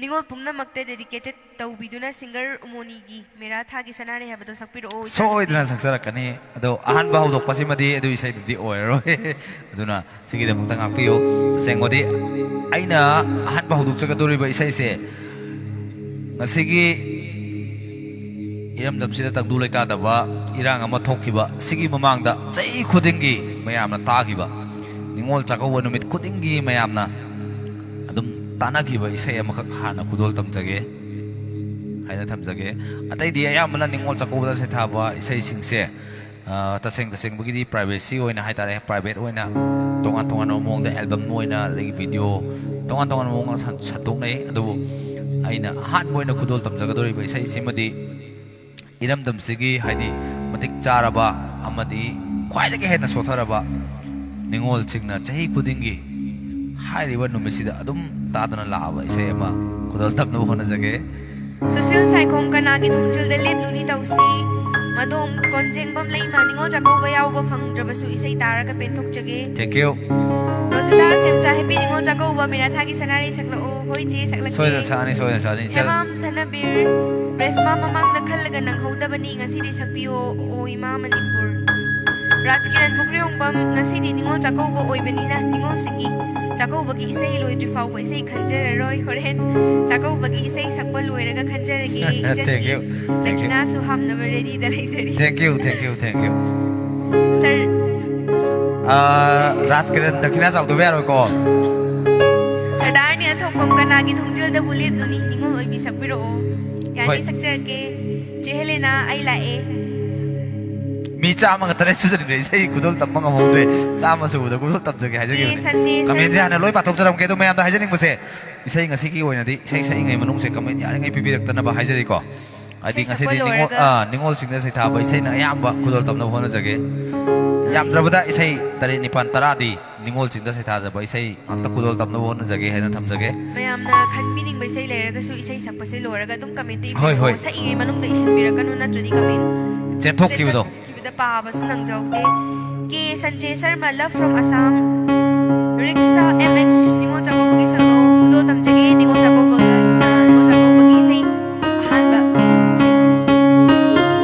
ꯅꯤꯉꯣꯜ ꯄꯨꯝꯅꯃꯛꯇ dedicated ꯇꯧꯕꯤꯗꯨꯅ ꯁꯤꯡꯒꯔ ꯎꯃꯣꯅꯤꯒꯤ ꯃꯦꯔꯥ ꯊꯥꯒꯤ ꯁꯅꯥꯔꯩ ꯍꯥꯏꯕꯗꯣ ꯁꯛꯄꯤꯔꯛꯑꯣ, ꯏꯆꯥꯅꯨꯄꯤ꯫ ꯁꯣꯏꯗꯅ ꯁꯛꯆꯔꯛꯀꯅꯤ꯫ ꯑꯗꯣ ꯑꯍꯥꯟꯕ ꯍꯧꯗꯣꯛꯄꯁꯤꯃꯗꯤ ꯑꯗꯨ ꯏꯁꯩꯗꯨꯗꯤ ꯑꯣꯏꯔꯔꯣꯏ꯫ ꯑꯗꯨꯅ ꯁꯤꯒꯤꯗꯃꯛꯇ ꯉꯥꯛꯄꯤꯌꯨ꯫ ꯑꯁꯦꯡꯕꯗꯤ ꯑꯩꯅ ꯑꯍꯥꯟꯕ ꯍꯧꯗꯣꯛꯆꯒꯗꯧꯔꯤꯕ ꯏꯁꯩꯁꯦ ꯉꯁꯤꯒꯤ ꯏꯔꯝꯗꯝꯁꯤꯗ ꯇꯪꯗꯨ ꯂꯩꯇꯥꯗꯕ ꯏꯔꯥꯡ ꯑꯃ ꯊꯣꯛꯈꯤꯕ ꯁꯤꯒꯤ ꯃꯃꯥꯡꯗ ꯆꯍꯤ ꯈꯨꯗꯤꯡꯒꯤ ꯃꯌꯥꯝꯅ ꯇꯥꯈꯤꯕ ꯅꯤꯉꯣꯜ ꯆꯥꯛꯀꯧꯕ ꯅꯨꯃꯤꯠ ꯈꯨꯗꯤꯡꯒꯤ ꯃꯌꯥꯝꯅ ꯑꯗꯨꯝ ꯇꯥꯟꯅꯈꯤꯕ ꯏꯁꯩ ꯑꯃꯈꯛ ꯍꯥꯟꯅ ꯈꯨꯗꯣꯜ ꯇꯝꯖꯒꯦ ꯍꯥꯏꯅ ꯊꯝꯖꯒꯦ꯫ ꯑꯇꯩꯗꯤ ꯑꯌꯥꯝꯕꯅ ꯅꯤꯉꯣꯜ ꯆꯥꯛꯀꯧꯕꯗ ꯁꯩꯊꯥꯕ ꯏꯁꯩꯁꯤꯡꯁꯦ, ꯑ, ꯇꯁꯦꯡ ꯇꯁꯦꯡꯕꯒꯤꯗꯤ privacy ꯑꯣꯏꯅ ꯍꯥꯏꯇꯥꯔꯦ, private ꯑꯣꯏꯅ ꯇꯣꯉꯥꯟ ꯇꯣꯉꯥꯟꯕ ꯃꯑꯣꯡꯗ album ꯑꯣꯏꯅ, ꯑꯗꯒꯤ video ꯇꯣꯉꯥꯟ ꯇꯣꯉꯥꯟꯕ ꯃꯑꯣꯡꯗ ꯁꯟ-, ꯁꯟꯗꯣꯛꯅꯩ꯫ ꯑꯗꯨꯕꯨ ꯑꯩꯅ ꯑꯍꯥꯟꯕ ꯑꯣꯏꯅ ꯈꯨꯗꯣꯜ ꯇꯝꯖꯒꯗꯧꯔꯤꯕ ꯏꯁꯩꯁꯤꯃꯗꯤ ꯏꯔꯝꯗꯝꯁꯤꯒꯤ, ꯍꯥꯏꯗꯤ, ꯃꯇꯤꯛ ꯆꯥꯔꯕ ꯑꯃꯗꯤ ꯈ꯭ꯋꯥꯏꯗꯒꯤ ꯍꯦꯟꯅ ꯁꯣꯠꯊꯔꯕ ꯅꯤꯉꯣꯜꯁꯤꯡꯅ ꯆꯍꯤ ꯈꯨꯗꯤꯡꯒꯤ ꯍꯥꯏꯔꯤꯕ ꯅꯨꯃꯤꯠꯁꯤꯗ ꯑꯗꯨꯝ ꯇꯥꯗꯅ ꯂꯥꯛꯑꯕ ꯏꯁꯩ ꯑꯃ ꯈꯨꯗꯣꯜ ꯇꯝꯅꯕ ꯍꯣꯠꯅꯖꯒꯦ꯫ ꯁꯨꯁꯤꯜ ꯁꯥꯏꯈꯣꯝ ꯀꯅꯥꯒꯤ ꯊꯣꯡꯖꯤꯜꯗ ꯂꯦꯞꯂꯨꯅꯤ ꯇꯧꯁꯤ꯫ ꯃꯗꯣꯝ ꯀꯣꯟꯖꯦꯡꯕꯝ ꯂꯩꯃ ꯅꯤꯉꯣꯜ ꯆꯥꯛꯀꯧꯕ ꯌꯥꯎꯕ ꯐꯪꯗ꯭ꯔꯕꯁꯨ ꯏꯁꯩ ꯇꯥꯔꯒ ꯄꯦꯟꯊꯣꯛꯆꯒꯦ꯫ Thank you. Rozita ꯁꯦꯝꯆꯥ happy Ningol Chakkouba ꯃꯤꯔꯥ ꯊꯥꯒꯤ ꯁꯅꯥꯔꯩ ꯁꯛꯂꯛꯑꯣ꯫ ꯍꯣꯏ ꯆꯦ, ꯁꯛꯂꯛꯀꯦ꯫ ꯁꯣꯏꯗꯅ ꯁꯛꯑꯅꯤ, ꯁꯣꯏꯗꯅ ꯁꯛꯑꯅꯤ꯫ ꯆꯠ- ꯍꯦꯃꯥꯝ ꯙꯅꯕꯤꯔ, ꯔꯦꯁꯃꯥ ꯃꯃꯥꯡꯗ ꯈꯜꯂꯒ ꯅꯪꯍꯧꯗꯕꯅꯤ, ꯉꯁꯤꯗꯤ ꯁꯛꯄꯤꯌꯣ ꯑꯣ ꯏꯃꯥ ꯃꯅꯤꯄꯨꯔ꯫ ꯔꯥꯖꯀꯤꯔꯟ ꯄꯨꯈ꯭ꯔꯤꯍꯣꯡꯕꯝ, ꯉꯁꯤꯗꯤ ꯅꯤꯉꯣꯜ ꯆꯥꯛꯀꯧꯕ ꯑꯣꯏꯕꯅꯤꯅ ꯅꯤꯉꯣꯜꯁꯤꯡꯒꯤ ꯆꯥꯛꯀꯧꯕꯒꯤ ꯏꯁꯩ ꯂꯣꯏꯗ꯭ꯔꯤ ꯐꯥꯎꯕ ꯏꯁꯩ ꯈꯟꯖꯔꯔꯣꯏ꯫ ꯍꯣꯔꯦꯟ ꯆꯥꯛꯀꯧꯕꯒꯤ ꯏꯁꯩ ꯁꯛꯄ ꯂꯣꯏꯔꯒ ꯈꯟꯖꯔꯒꯦ꯫ Thank ꯏꯆꯟꯒꯤ you, thank you. ꯗꯈꯤꯅꯥꯁꯨ ꯍꯥꯞꯅꯕ ꯔꯦꯗꯤꯗ ꯂꯩꯖꯔꯤ꯫ Thank you, thank you, thank you. Sir, ꯑꯥ, ꯔꯥꯖꯀꯤꯔꯟ ꯗꯈꯤꯅꯥ ꯆꯥꯎꯗꯕ ꯌꯥꯔꯣꯏꯀꯣ꯫ ꯁꯔꯗꯥꯔꯅꯤ ꯑꯊꯣꯛꯄꯝ ꯀꯅꯥꯒꯤ ꯊꯣꯡꯖꯤꯜꯗꯕꯨ ꯂꯦꯞꯂꯨꯅꯤ? ꯅꯤꯉꯣꯜ ꯑꯣꯏꯕꯤ ꯁꯛꯄꯤꯔꯛꯑꯣ꯫ ꯌꯥꯅꯤ, ꯍꯣꯏ꯫ ꯁꯛꯆꯔꯛꯀꯦ꯫ ꯆꯦ ꯍꯦꯂꯦꯅꯥ, ꯑꯩ ꯂꯥꯛꯑꯦ꯫ ꯃꯤ ꯆꯥꯝꯃꯒ ꯇꯔꯦꯠ ꯁꯨꯖꯟꯈ꯭ꯔꯦ, ꯏꯁꯩ ꯈꯨꯗꯣꯜ ꯇꯝꯕ ꯉꯝꯍꯧꯗ꯭ꯔꯦ꯫ ꯆꯥꯝꯃ ꯁꯨꯕꯗ ꯈꯨꯗꯣꯜ ꯇꯝꯖꯒꯦ ꯍꯥꯏꯖꯈꯤꯕꯅꯦ꯫ ꯀꯦ ꯁꯟꯖꯦ ꯀꯃꯦꯟꯁꯦ ꯁꯔꯃ꯫ ꯍꯥꯟꯅ ꯂꯣꯏ ꯄꯥꯊꯣꯛꯆꯔꯝꯒꯦ꯫ ꯑꯗꯣ ꯃꯌꯥꯝꯗ ꯍꯥꯏꯖꯅꯤꯡꯕꯁꯦ, ꯏꯁꯩ ꯉꯁꯤꯒꯤ ꯑꯣꯏꯅꯗꯤ ꯏꯁꯩ ꯁꯛꯏꯉꯩ ꯃꯅꯨꯡꯁꯦ ꯀꯃꯦꯟ ꯌꯥꯔꯤꯉꯩ ꯄꯤꯕꯤꯔꯛꯇꯅꯕ ꯍꯥꯏꯖꯔꯤꯀꯣ꯫ ꯍꯥꯏꯗꯤ ꯏꯁꯩ ꯉꯁꯤꯗꯤ ꯁꯛꯄ ꯅꯤꯉꯣꯜ, ꯂꯣꯏꯔꯒ꯫ ꯑꯥ, ꯅꯤꯉꯣꯜꯁꯤꯡꯗ ꯁꯩꯊꯥꯕ ꯏꯁꯩꯅ ꯑꯌꯥꯝꯕ ꯈꯨꯗꯣꯜ ꯇꯝꯅꯕ ꯍꯣꯠꯅꯖꯒꯦ꯫ ꯌꯥꯝꯗ꯭ꯔꯕꯗ ꯏꯁꯩ ꯇꯔꯦꯠ ꯅꯤꯄꯥꯜ ꯇꯔꯥꯗꯤ ꯅꯤꯉꯣꯜꯁꯤꯡꯗ ꯁꯩꯊꯥꯖꯕ ꯏꯁꯩ ꯉꯥꯛꯇ ꯈꯨꯗꯣꯜ ꯇꯝꯅꯕ ꯍꯣꯠꯅꯖꯒꯦ ꯍꯥꯏꯅ ꯊꯝꯖꯒꯦ꯫ ꯃꯌꯥꯝꯅ ꯈꯟꯕꯤꯅꯤꯡꯕ ꯏꯁꯩ ꯂꯩꯔꯒꯁꯨ ꯏꯁꯩ ꯁꯛꯄꯁꯦ ꯂꯣꯏꯔꯒ ꯑꯗꯨꯝ ꯀꯃꯦꯟꯇ ꯍꯣꯏ, ꯍꯣꯏ꯫ ꯏꯕꯤꯔꯛꯑꯣ꯫ ꯁꯛꯏꯉꯩ ꯃꯅꯨꯡꯗ ꯏꯁꯤꯟꯕꯤꯔꯛꯀꯅꯨ, ꯅꯠꯇ꯭ꯔꯗꯤ ꯀꯃꯦꯟ ꯆꯦꯟꯊꯣꯛꯈꯤꯕꯗꯣ꯫ ꯆꯦꯟꯊꯣꯛꯈꯤꯕꯗ ꯄꯥꯕꯁꯨ ꯅꯪꯖꯍꯧꯗꯦ꯫ K Sanjay Sharma, Love from Assam꯫ Riksha M H, ꯅꯤꯉꯣꯜ ꯆꯥꯛꯀꯧꯕꯒꯤ ꯁꯛꯂꯣ꯫ ꯈꯨꯗꯣꯜ ꯇꯝꯖꯒꯦ, ꯅꯤꯉꯣꯜ ꯆꯥꯛꯀꯧꯕꯒ, ꯅꯤꯉꯣꯜ ꯆꯥꯛꯀꯧꯕꯒꯤ ꯏꯁꯩ ꯑꯍꯥꯟꯕ ꯏꯁꯩ꯫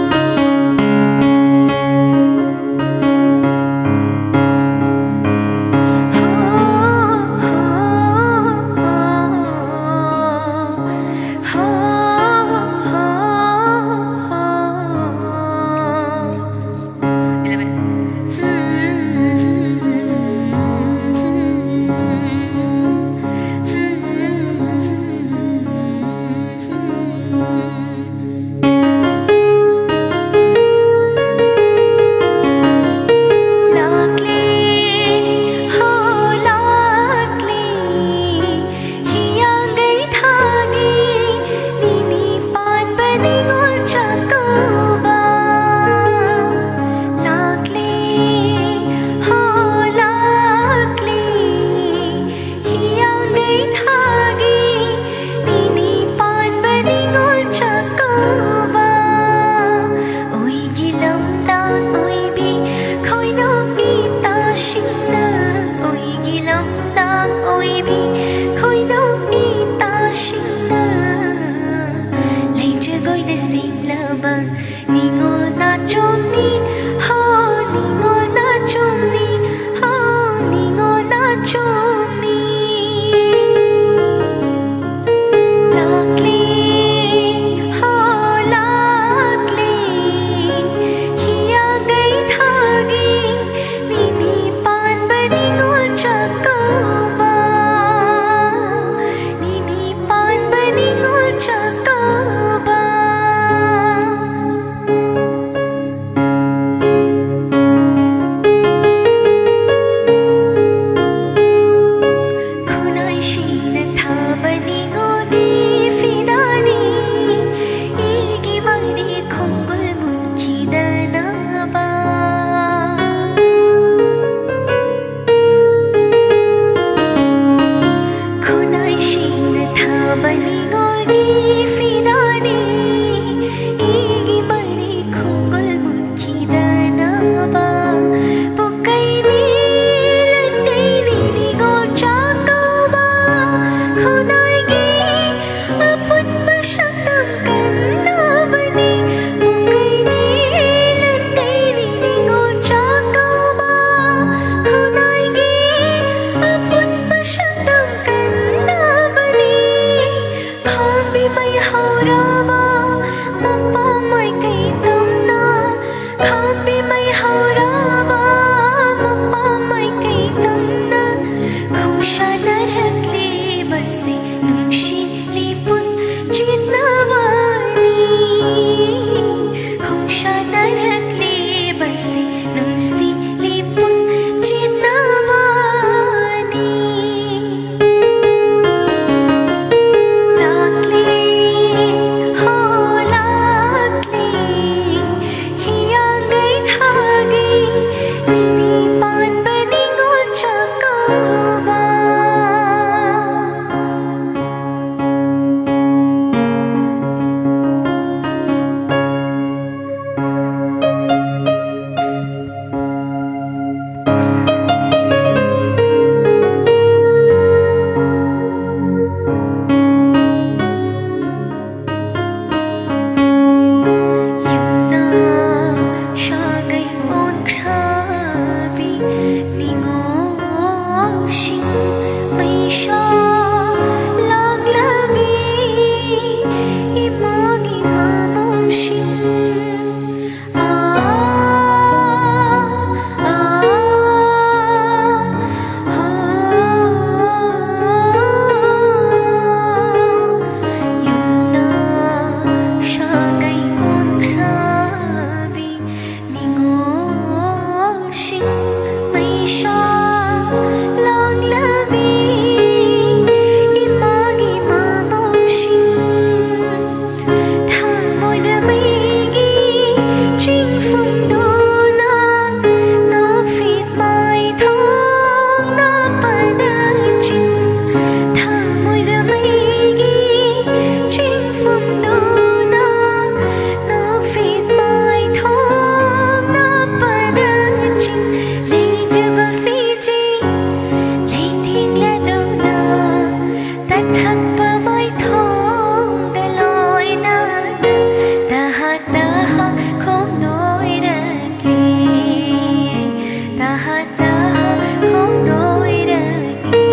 ꯇꯍ ꯇꯍ ꯈꯣꯡꯗꯣꯏꯔꯛꯏ꯫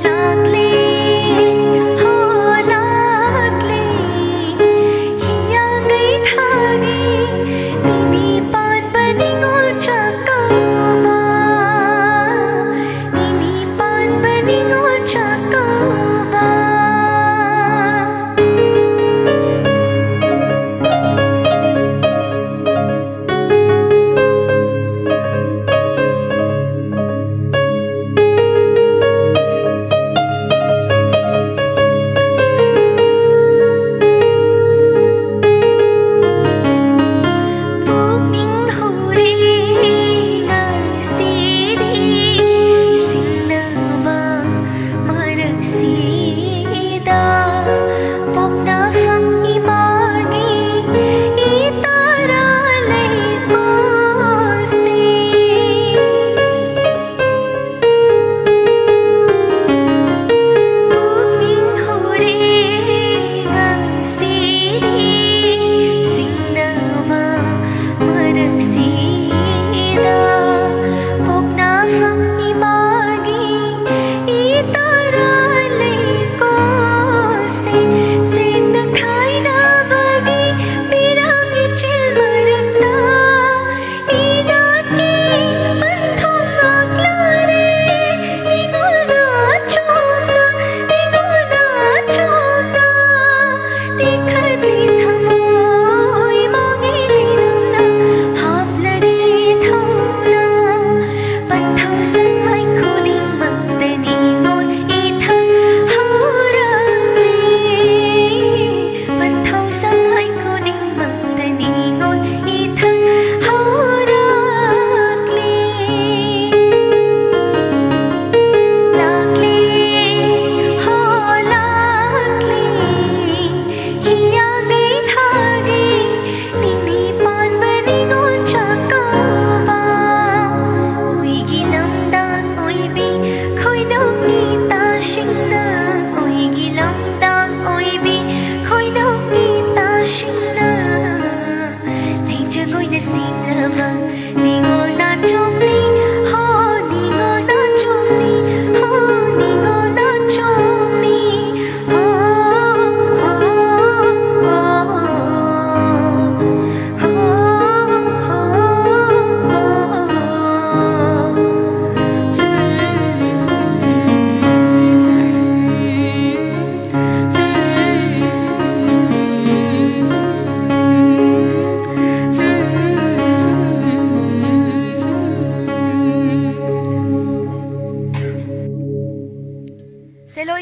ꯂꯥꯛꯂꯦ, ꯍꯣ ꯂꯥꯛꯂꯦ, ꯍꯤꯌꯥꯡꯒꯩ ꯊꯥꯒꯤ ꯅꯤꯅꯤ ꯄꯥꯟꯕ ꯅꯤꯉꯣꯜ ꯆꯥꯛꯀꯧꯕ, ꯅꯤꯅꯤ ꯄꯥꯟꯕ ꯅꯤꯉꯣꯜ ꯆꯥꯛꯀꯧꯕ꯫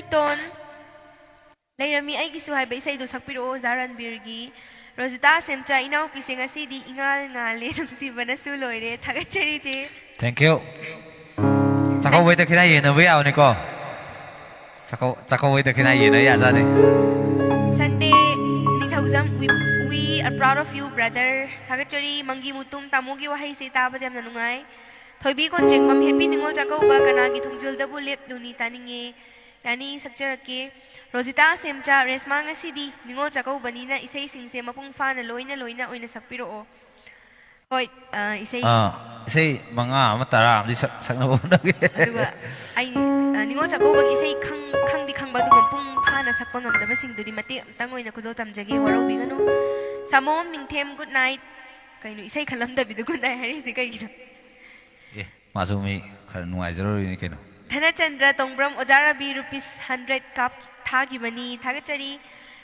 ꯇꯣꯟ ꯂꯩꯔꯝꯃꯤ ꯑꯩꯒꯤꯁꯨ ꯍꯥꯏꯕ ꯏꯁꯩꯗꯨ ꯁꯛꯄꯤꯔꯛꯑꯣ ꯑꯣꯖꯥ ꯔꯟꯕꯤꯔꯒꯤ꯫ ꯔꯣꯖꯤꯇꯥ ꯁꯦꯝꯆꯥ, ꯏꯅꯥꯎꯄꯤꯁꯦ ꯉꯁꯤꯗꯤ ꯏꯉꯥꯜ ꯉꯥꯜꯂꯦ, ꯅꯨꯡꯁꯤꯕꯅꯁꯨ ꯂꯣꯏꯔꯦ, ꯊꯥꯒꯠꯆꯔꯤ ꯆꯦ꯫ Thank you. ꯆꯥꯛꯀꯧꯕꯩ ꯗꯈꯤꯅꯥ ꯌꯦꯟꯅꯕ ꯌꯥꯕꯅꯤꯀꯣ꯫ ꯆꯥꯛꯀꯧ ꯆꯥꯛꯀꯧꯕꯩ ꯗꯈꯤꯅꯥ ꯌꯦꯟꯅ ꯌꯥꯖꯥꯠꯅꯤ꯫ ꯁꯟꯗꯦ ꯅꯤꯡꯊꯧꯖꯝ, we, we are proud of you brother. ꯊꯥꯒꯠꯆꯔꯤ꯫ ꯃꯪꯒꯤ ꯃꯨꯇꯨꯝ, ꯇꯥꯃꯣꯒꯤ ꯋꯥꯍꯩꯁꯦ ꯇꯥꯕꯗ ꯌꯥꯝꯅ ꯅꯨꯡꯉꯥꯏ꯫ ꯊꯣꯏꯕꯤ ꯀꯣꯟꯖꯦꯡꯕꯝ, ꯍꯦꯄꯤ ꯅꯤꯉꯣꯜ ꯆꯥꯛꯀꯧꯕ, ꯀꯅꯥꯒꯤ ꯊꯣꯡꯖꯤꯜꯗꯕꯨ ꯂꯦꯞꯂꯨꯅꯤ, ꯇꯥꯅꯤꯡꯉꯦ꯫ ꯌꯥꯅꯤ, ꯁꯛꯆꯔꯛꯀꯦ꯫ ꯔꯣꯖꯤꯇꯥ ꯁꯦꯝꯆꯥ, ꯔꯦꯁꯃꯥ ꯉꯁꯤꯗꯤ ꯅꯤꯉꯣꯜ ꯆꯥꯛꯀꯧꯕꯅꯤꯅ ꯏꯁꯩꯁꯤꯡꯁꯦ ꯃꯄꯨꯡ ꯐꯥꯅ ꯂꯣꯏꯅ ꯂꯣꯏꯅ ꯑꯣꯏꯅ ꯁꯛꯄꯤꯔꯛꯑꯣ꯫ ꯍꯣꯏ, ꯑ, ꯏꯁꯩ꯫ ꯑꯥ, ꯏꯁꯩ ꯃꯉꯥ ꯑꯃ ꯇꯔꯥ ꯑꯃꯗꯤ ꯁꯛ- ꯁꯛꯅꯕ ꯍꯣꯠꯅꯒꯦ꯫ ꯑꯗꯨꯒ ꯑꯩ, ꯑ, ꯅꯤꯉꯣꯜ ꯆꯥꯛꯀꯧꯕꯒꯤ ꯏꯁꯩ ꯈꯪ- ꯈꯪꯗꯤ ꯈꯪꯕ, ꯑꯗꯨꯒ ꯃꯄꯨꯡ ꯐꯥꯅ ꯁꯛꯄ ꯉꯝꯗꯕꯁꯤꯡꯗꯨꯗꯤ ꯃꯇꯦꯛ ꯑꯃꯇꯪ ꯑꯣꯏꯅ ꯈꯨꯗꯣꯜ ꯇꯝꯖꯒꯦ, ꯋꯥꯔꯧꯕꯤꯒꯅꯨ꯫ ꯁꯥꯃꯣꯝ ꯅꯤꯡꯊꯦꯝ, good night꯫ ꯀꯩꯅꯣ, ꯏꯁꯩ ꯈꯜꯂꯝꯗꯕꯤꯗ good night ꯍꯥꯏꯔꯤꯁꯦ ꯀꯩꯒꯤꯅꯣ? ꯑꯦ, ꯃꯥꯁꯨ ꯃꯤ ꯈꯔ ꯅꯨꯡꯉꯥꯏꯖꯔꯨꯔꯤꯅꯤ ꯀꯩꯅꯣ꯫ ꯙꯅꯆꯟꯗ꯭ꯔ ꯇꯣꯡꯕ꯭ꯔꯝ, ꯑꯣꯖꯥ ꯔꯕꯤ, ꯔꯨꯄꯤꯁ ꯍꯟꯗ꯭ꯔꯦꯠ ꯀꯥꯞ- ꯊꯥꯈꯤꯕꯅꯤ, ꯊꯥꯒꯠꯆꯔꯤ꯫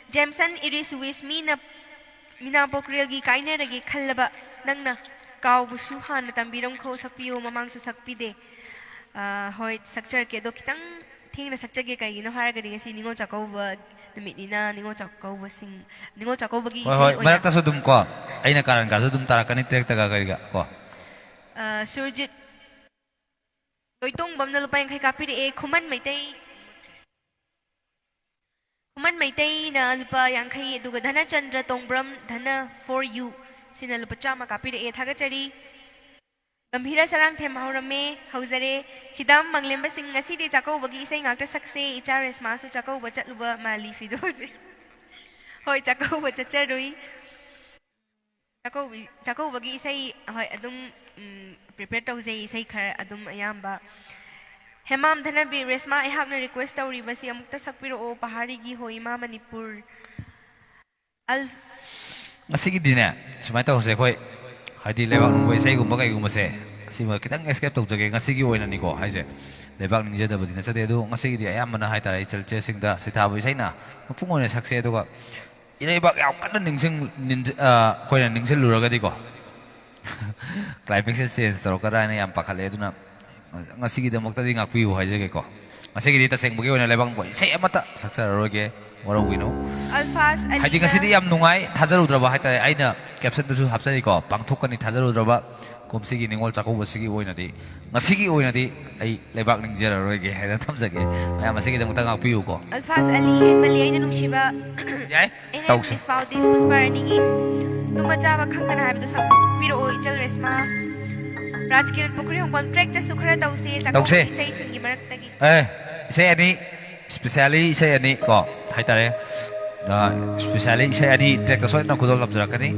ꯖꯦꯝꯁꯟ ꯏꯔꯤꯁ ꯋꯤꯁ, ꯃꯤꯅ ꯃꯤꯅꯥ ꯄꯣꯀ꯭ꯔꯦꯜꯒꯤ ꯀꯥꯏꯅꯔꯒꯦ ꯈꯜꯂꯕ ꯅꯪꯅ, ꯀꯥꯎꯕꯁꯨ ꯍꯥꯟꯅ ꯇꯝꯕꯤꯔꯝꯈꯣ, ꯁꯛꯄꯤꯌꯨ, ꯃꯃꯥꯡꯁꯨ ꯁꯛꯄꯤꯗꯦ꯫ ꯑ, ꯍꯣꯏ, ꯁꯛꯆꯔꯛꯀꯦ, ꯑꯗꯣ ꯈꯤꯇꯪ ꯊꯦꯡꯅ ꯁꯛꯆꯒꯦ, ꯀꯩꯒꯤꯅꯣ ꯍꯥꯏꯔꯒꯗꯤ ꯉꯁꯤ ꯅꯤꯉꯣꯜ ꯆꯥꯛꯀꯧꯕ ꯅꯨꯃꯤꯠꯅꯤꯅ, ꯅꯤꯉꯣꯜ ꯆꯥꯛꯀꯧꯕꯁꯤꯡ, ꯅꯤꯉꯣꯜ ꯆꯥꯛꯀꯧꯕꯒꯤ ꯍꯣꯏ, ꯏꯁꯩ ꯍꯣꯏ, ꯑꯣꯏꯅ ꯃꯔꯛꯇꯁꯨ ꯑꯗꯨꯝ ꯀꯣ, ꯑꯩꯅ ꯀꯥꯔꯟꯒꯥꯁꯨ ꯑꯗꯨꯝ ꯇꯥꯔꯛꯀꯅꯤ ꯇ꯭ꯔꯦꯛꯇꯒ ꯀꯔꯤꯒ ꯀꯣ꯫ ꯑ, ꯁꯨꯔꯖꯤꯠ ꯂꯣꯏꯇꯣꯡꯕꯝꯅ ꯂꯨꯄꯥ ꯌꯥꯡꯈꯩ ꯀꯥꯞꯄꯤꯔꯛꯑꯦ꯫ ꯈꯨꯃꯟ ꯃꯩꯇꯩ, ꯈꯨꯃꯟ ꯃꯩꯇꯩꯅ ꯂꯨꯄꯥ ꯌꯥꯡꯈꯩ, ꯑꯗꯨꯒ ꯙꯅꯆꯟꯗ꯭ꯔ ꯇꯣꯡꯕ꯭ꯔꯝ, ꯙꯅ for you, ꯁꯤꯅ ꯂꯨꯄꯥ ꯆꯥꯝꯃ ꯀꯥꯞꯄꯤꯔꯛꯑꯦ, ꯊꯥꯒꯠꯆꯔꯤ꯫ ꯒꯝꯚꯤꯔ ꯁꯔꯥꯡꯊꯦꯝ ꯍꯧꯔꯝꯃꯦ, ꯍꯧꯖꯔꯦ꯫ ꯍꯤꯗꯥꯝ ꯃꯪꯂꯦꯝꯕ ꯁꯤꯡ, ꯉꯁꯤꯗꯤ ꯆꯥꯛꯀꯧꯕꯒꯤ ꯏꯁꯩ ꯉꯥꯛꯇ ꯁꯛꯁꯦ, ꯏꯆꯥ ꯔꯦꯁꯃꯥꯁꯨ ꯆꯥꯛꯀꯧꯕ ꯆꯠꯂꯨꯕ ꯃꯥꯜꯂꯤ ꯐꯤꯗꯣꯁꯦ꯫ ꯍꯣꯏ, ꯆꯥꯛꯀꯧꯕ ꯆꯠꯆꯔꯨꯏ꯫ ꯆꯥꯛꯀꯧꯕꯤ- ꯆꯥꯛꯀꯧꯕꯒꯤ ꯏꯁꯩ, ꯍꯣꯏ, ꯑꯗꯨꯝ, ꯎꯝ, prepare ꯇꯧꯖꯩ, ꯏꯁꯩ ꯈꯔ ꯑꯗꯨꯝ ꯑꯌꯥꯝꯕ꯫ ꯍꯦꯃꯥꯝ ꯙꯅꯕꯤꯔ, ꯔꯦꯁꯃꯥ, ꯑꯩꯍꯥꯛꯅ request ꯇꯧꯔꯤꯕꯁꯤ ꯑꯃꯨꯛꯇ ꯁꯛꯄꯤꯔꯛꯑꯣ, ꯄꯍꯥꯔꯤꯒꯤ ꯍꯣ ꯏꯃꯥ ꯃꯅꯤꯄꯨꯔ꯫ ꯑꯜ- ꯉꯁꯤꯒꯤꯗꯤꯅꯦ, ꯁꯨꯃꯥꯏꯅ ꯇꯧꯁꯦ ꯑꯩꯈꯣꯏ, ꯍꯥꯏꯗꯤ ꯂꯩꯕꯥꯛ ꯅꯤꯡꯕ ꯏꯁꯩꯒꯨꯝꯕ ꯀꯩꯒꯨꯝꯕꯁꯦ, ꯑꯁꯤꯃ ꯈꯤꯇꯪ escape ꯇꯧꯖꯒꯦ ꯉꯁꯤꯒꯤ ꯑꯣꯏꯅꯅꯤꯀꯣ ꯍꯥꯏꯁꯦ꯫ ꯂꯩꯕꯥꯛ ꯅꯤꯡꯖꯗꯕꯗꯤ ꯅꯠꯆꯗꯦ, ꯑꯗꯣ ꯉꯁꯤꯒꯤꯗꯤ ꯑꯌꯥꯝꯕꯅ ꯍꯥꯏꯇꯥꯔꯦ ꯏꯆꯜ ꯏꯆꯦꯁꯤꯡꯗ ꯁꯩꯊꯥꯕ ꯏꯁꯩꯅ ꯃꯄꯨꯡ ꯑꯣꯏꯅ ꯁꯛꯁꯦ, ꯑꯗꯨꯒ ꯏꯔꯩꯕꯥꯛ ꯌꯥꯝ ꯀꯟꯅ ꯅꯤꯡꯁꯤꯡ ꯅꯤꯡ- ꯑ, ꯑꯩꯈꯣꯏꯅ ꯅꯤꯡꯁꯤꯡꯂꯨꯔꯒꯗꯤꯀꯣ, climax ꯁꯦ change ꯇꯧꯔꯛꯀꯗ꯭ꯔꯥ ꯍꯥꯏꯅ ꯌꯥꯝ ꯄꯥꯈꯠꯂꯦ꯫ ꯑꯗꯨꯅ ꯉꯁꯤꯒꯤꯗꯃꯛꯇꯗꯤ ꯉꯥꯛꯄꯤꯌꯨ ꯍꯥꯏꯖꯒꯦꯀꯣ꯫ ꯉꯁꯤꯒꯤꯗꯤ ꯇꯁꯦꯡꯕꯒꯤ ꯑꯣꯏꯅ ꯂꯩꯕꯥꯛ ꯃꯈꯣꯏ ꯏꯁꯩ ꯑꯃꯠꯇ ꯁꯛꯆꯔꯔꯣꯏꯒꯦ, ꯋꯥꯔꯧꯕꯤꯅꯨ꯫ ꯑꯜꯐꯥꯖ ꯍꯥꯏꯗꯤ ꯑꯂꯤꯅ ꯉꯁꯤꯗꯤ ꯌꯥꯝ ꯅꯨꯡꯉꯥꯏ, ꯊꯥꯖꯔꯨꯗ꯭ꯔꯕ ꯍꯥꯏꯇꯥꯔꯦ꯫ ꯑꯩꯅ ꯀꯦꯞꯁꯟꯗꯁꯨ ꯍꯥꯞꯆꯔꯤꯀꯣ, ꯄꯥꯡꯊꯣꯛꯀꯅꯤ ꯊꯥꯖꯔꯨꯗ꯭ꯔꯕ ꯀꯨꯝꯁꯤꯒꯤ ꯅꯤꯉꯣꯜ ꯆꯥꯛꯀꯧꯕꯁꯤꯒꯤ ꯑꯣꯏꯅꯗꯤ, ꯉꯁꯤꯒꯤ ꯑꯣꯏꯅꯗꯤ ꯑꯩ ꯂꯩꯕꯥꯛ ꯅꯤꯡꯖꯔꯔꯣꯏꯒꯦ ꯍꯥꯏꯅ ꯊꯝꯖꯒꯦ꯫ ꯃꯌꯥꯝ ꯑꯁꯤꯒꯤꯗꯃꯛꯇ ꯉꯥꯛꯄꯤꯌꯨꯀꯣ꯫ ꯑꯜꯐꯥꯖ ꯑꯂꯤ ꯍꯦꯟꯃꯜꯂꯤ ꯑꯩꯅ ꯅꯨꯡꯁꯤꯕ꯫ ꯌꯥꯏ, ꯑꯦꯟ ꯑꯦꯝ ꯇꯧꯁꯦ꯫ ꯏꯁꯄꯥꯎꯗꯤꯟ ꯄꯨꯁꯄꯥꯔꯥꯅꯤꯒꯤ ꯇꯨꯝꯕ ꯆꯥꯕ ꯈꯪꯗꯅ ꯍꯥꯏꯕꯗꯨ ꯁꯛꯄꯤꯔꯛꯑꯣ ꯏꯆꯜ ꯔꯦꯁꯃꯥ꯫ ꯔꯥꯖꯀꯤꯔꯟ ꯄꯨꯈ꯭ꯔꯤꯍꯣꯡꯕꯝ ꯇ꯭ꯔꯦꯛꯇꯁꯨ ꯈꯔ ꯇꯧꯁꯦ ꯆꯥꯛꯀꯧꯕ ꯇꯧꯁꯦ꯫ ꯏꯁꯩꯁꯤꯡꯒꯤ ꯃꯔꯛꯇꯒꯤ꯫ ꯑꯦ, ꯏꯁꯩ ꯑꯅꯤ, ꯏꯁꯄꯤꯁꯤꯌꯥꯂꯤ ꯏꯁꯩ ꯑꯅꯤ ꯀꯣ ꯍꯥꯏꯇꯥꯔꯦ꯫ ꯑ, ꯏꯁꯄꯤꯁꯤꯌꯥꯂꯤ ꯏꯁꯩ ꯑꯅꯤ ꯇ꯭ꯔꯦꯛꯇ ꯁꯣꯏꯗꯅ ꯈꯨꯗꯣꯜ ꯇꯝꯖꯔꯛꯀꯅꯤ꯫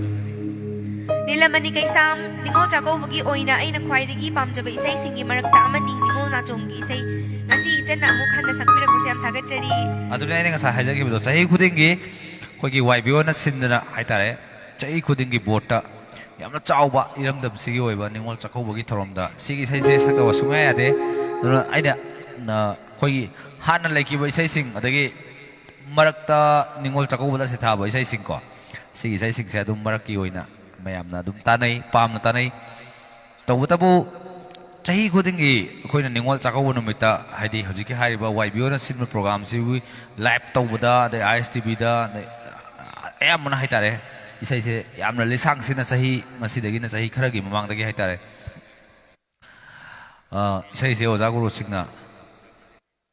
ꯅꯤꯂꯃꯅꯤ ꯀꯩꯁꯥꯝ, ꯅꯤꯉꯣꯜ ꯆꯥꯛꯀꯧꯕꯒꯤ ꯑꯣꯏꯅ ꯑꯩꯅ ꯈ꯭ꯋꯥꯏꯗꯒꯤ ꯄꯥꯝꯖꯕ ꯏꯁꯩꯁꯤꯡꯒꯤ ꯃꯔꯛꯇ ꯑꯃꯅꯤ ꯅꯤꯉꯣꯜ ꯅꯥꯆꯣꯝꯒꯤ ꯏꯁꯩ꯫ ꯉꯁꯤ ꯏꯆꯟꯅ ꯑꯃꯨꯛ ꯍꯟꯅ ꯁꯛꯄꯤꯔꯛꯄꯁꯦ ꯌꯥꯝ ꯊꯥꯒꯠꯆꯔꯤ꯫ ꯑꯗꯨꯅꯦ ꯑꯩꯅ ꯉꯁꯥꯏ ꯍꯥꯏꯖꯈꯤꯕꯗꯣ, ꯆꯍꯤ ꯈꯨꯗꯤꯡꯒꯤ ꯑꯩꯈꯣꯏꯒꯤ ꯋꯥꯏ ꯕꯤ ꯑꯣꯅ ꯁꯤꯟꯗꯅ ꯍꯥꯏꯇꯥꯔꯦ, ꯆꯍꯤ ꯈꯨꯗꯤꯡꯒꯤ ꯕꯣꯔꯠꯇ ꯌꯥꯝꯅ ꯆꯥꯎꯕ ꯏꯔꯝꯗꯝꯁꯤꯒꯤ ꯑꯣꯏꯕ ꯅꯤꯉꯣꯜ ꯆꯥꯛꯀꯧꯕꯒꯤ ꯊꯧꯔꯝꯗ ꯁꯤꯒꯤ ꯏꯁꯩꯁꯦ ꯁꯛꯇꯕ ꯁꯨꯡꯌꯥ ꯌꯥꯗꯦ꯫ ꯑꯗꯨꯅ ꯑꯩꯅ, ꯑ, ꯑꯩꯈꯣꯏꯒꯤ ꯍꯥꯟꯅ ꯂꯩꯈꯤꯕ ꯏꯁꯩꯁꯤꯡ, ꯑꯗꯒꯤ ꯃꯔꯛꯇ ꯅꯤꯉꯣꯜ ꯆꯥꯛꯀꯧꯕꯗ ꯁꯩꯊꯥꯕ ꯏꯁꯩꯁꯤꯡꯀꯣ, ꯁꯤꯒꯤ ꯏꯁꯩꯁꯤꯡꯁꯦ ꯑꯗꯨꯝ ꯃꯔꯛꯀꯤ ꯑꯣꯏꯅ ꯃꯌꯥꯝꯅ ꯑꯗꯨꯝ ꯇꯥꯅꯩ, ꯄꯥꯝꯅ ꯇꯥꯅꯩ꯫ ꯇꯧꯕꯇꯕꯨ ꯆꯍꯤ ꯈꯨꯗꯤꯡꯒꯤ ꯑꯩꯈꯣꯏꯅ ꯅꯤꯉꯣꯜ ꯆꯥꯛꯀꯧꯕ ꯅꯨꯃꯤꯠꯇ, ꯍꯥꯏꯗꯤ ꯍꯧꯖꯤꯛꯀꯤ ꯍꯥꯏꯔꯤꯕ ꯋꯥꯏ ꯕꯤ ꯑꯣꯅ ꯁꯤꯟꯕ ꯄ꯭ꯔꯣꯒꯥꯝꯁꯤꯕꯨ ꯂꯥꯏꯚ ꯇꯧꯕꯗ, ꯑꯗꯩ ꯑꯥꯏ ꯑꯦꯁ ꯇꯤ ꯚꯤꯗ, ꯑꯗꯩ ꯑꯌꯥꯝꯕꯅ ꯍꯥꯏꯇꯥꯔꯦ, ꯏꯁꯩꯁꯦ ꯌꯥꯝꯅ ꯂꯤꯁꯥꯡ ꯁꯤꯠꯅ ꯆꯍꯤ ꯉꯁꯤꯗꯒꯤꯅ ꯆꯍꯤ ꯈꯔꯒꯤ ꯃꯃꯥꯡꯗꯒꯤ ꯍꯥꯏꯇꯥꯔꯦ, ꯑ, ꯏꯁꯩꯁꯦ ꯑꯣꯖꯥ ꯒꯨꯔꯨꯁꯤꯡꯅ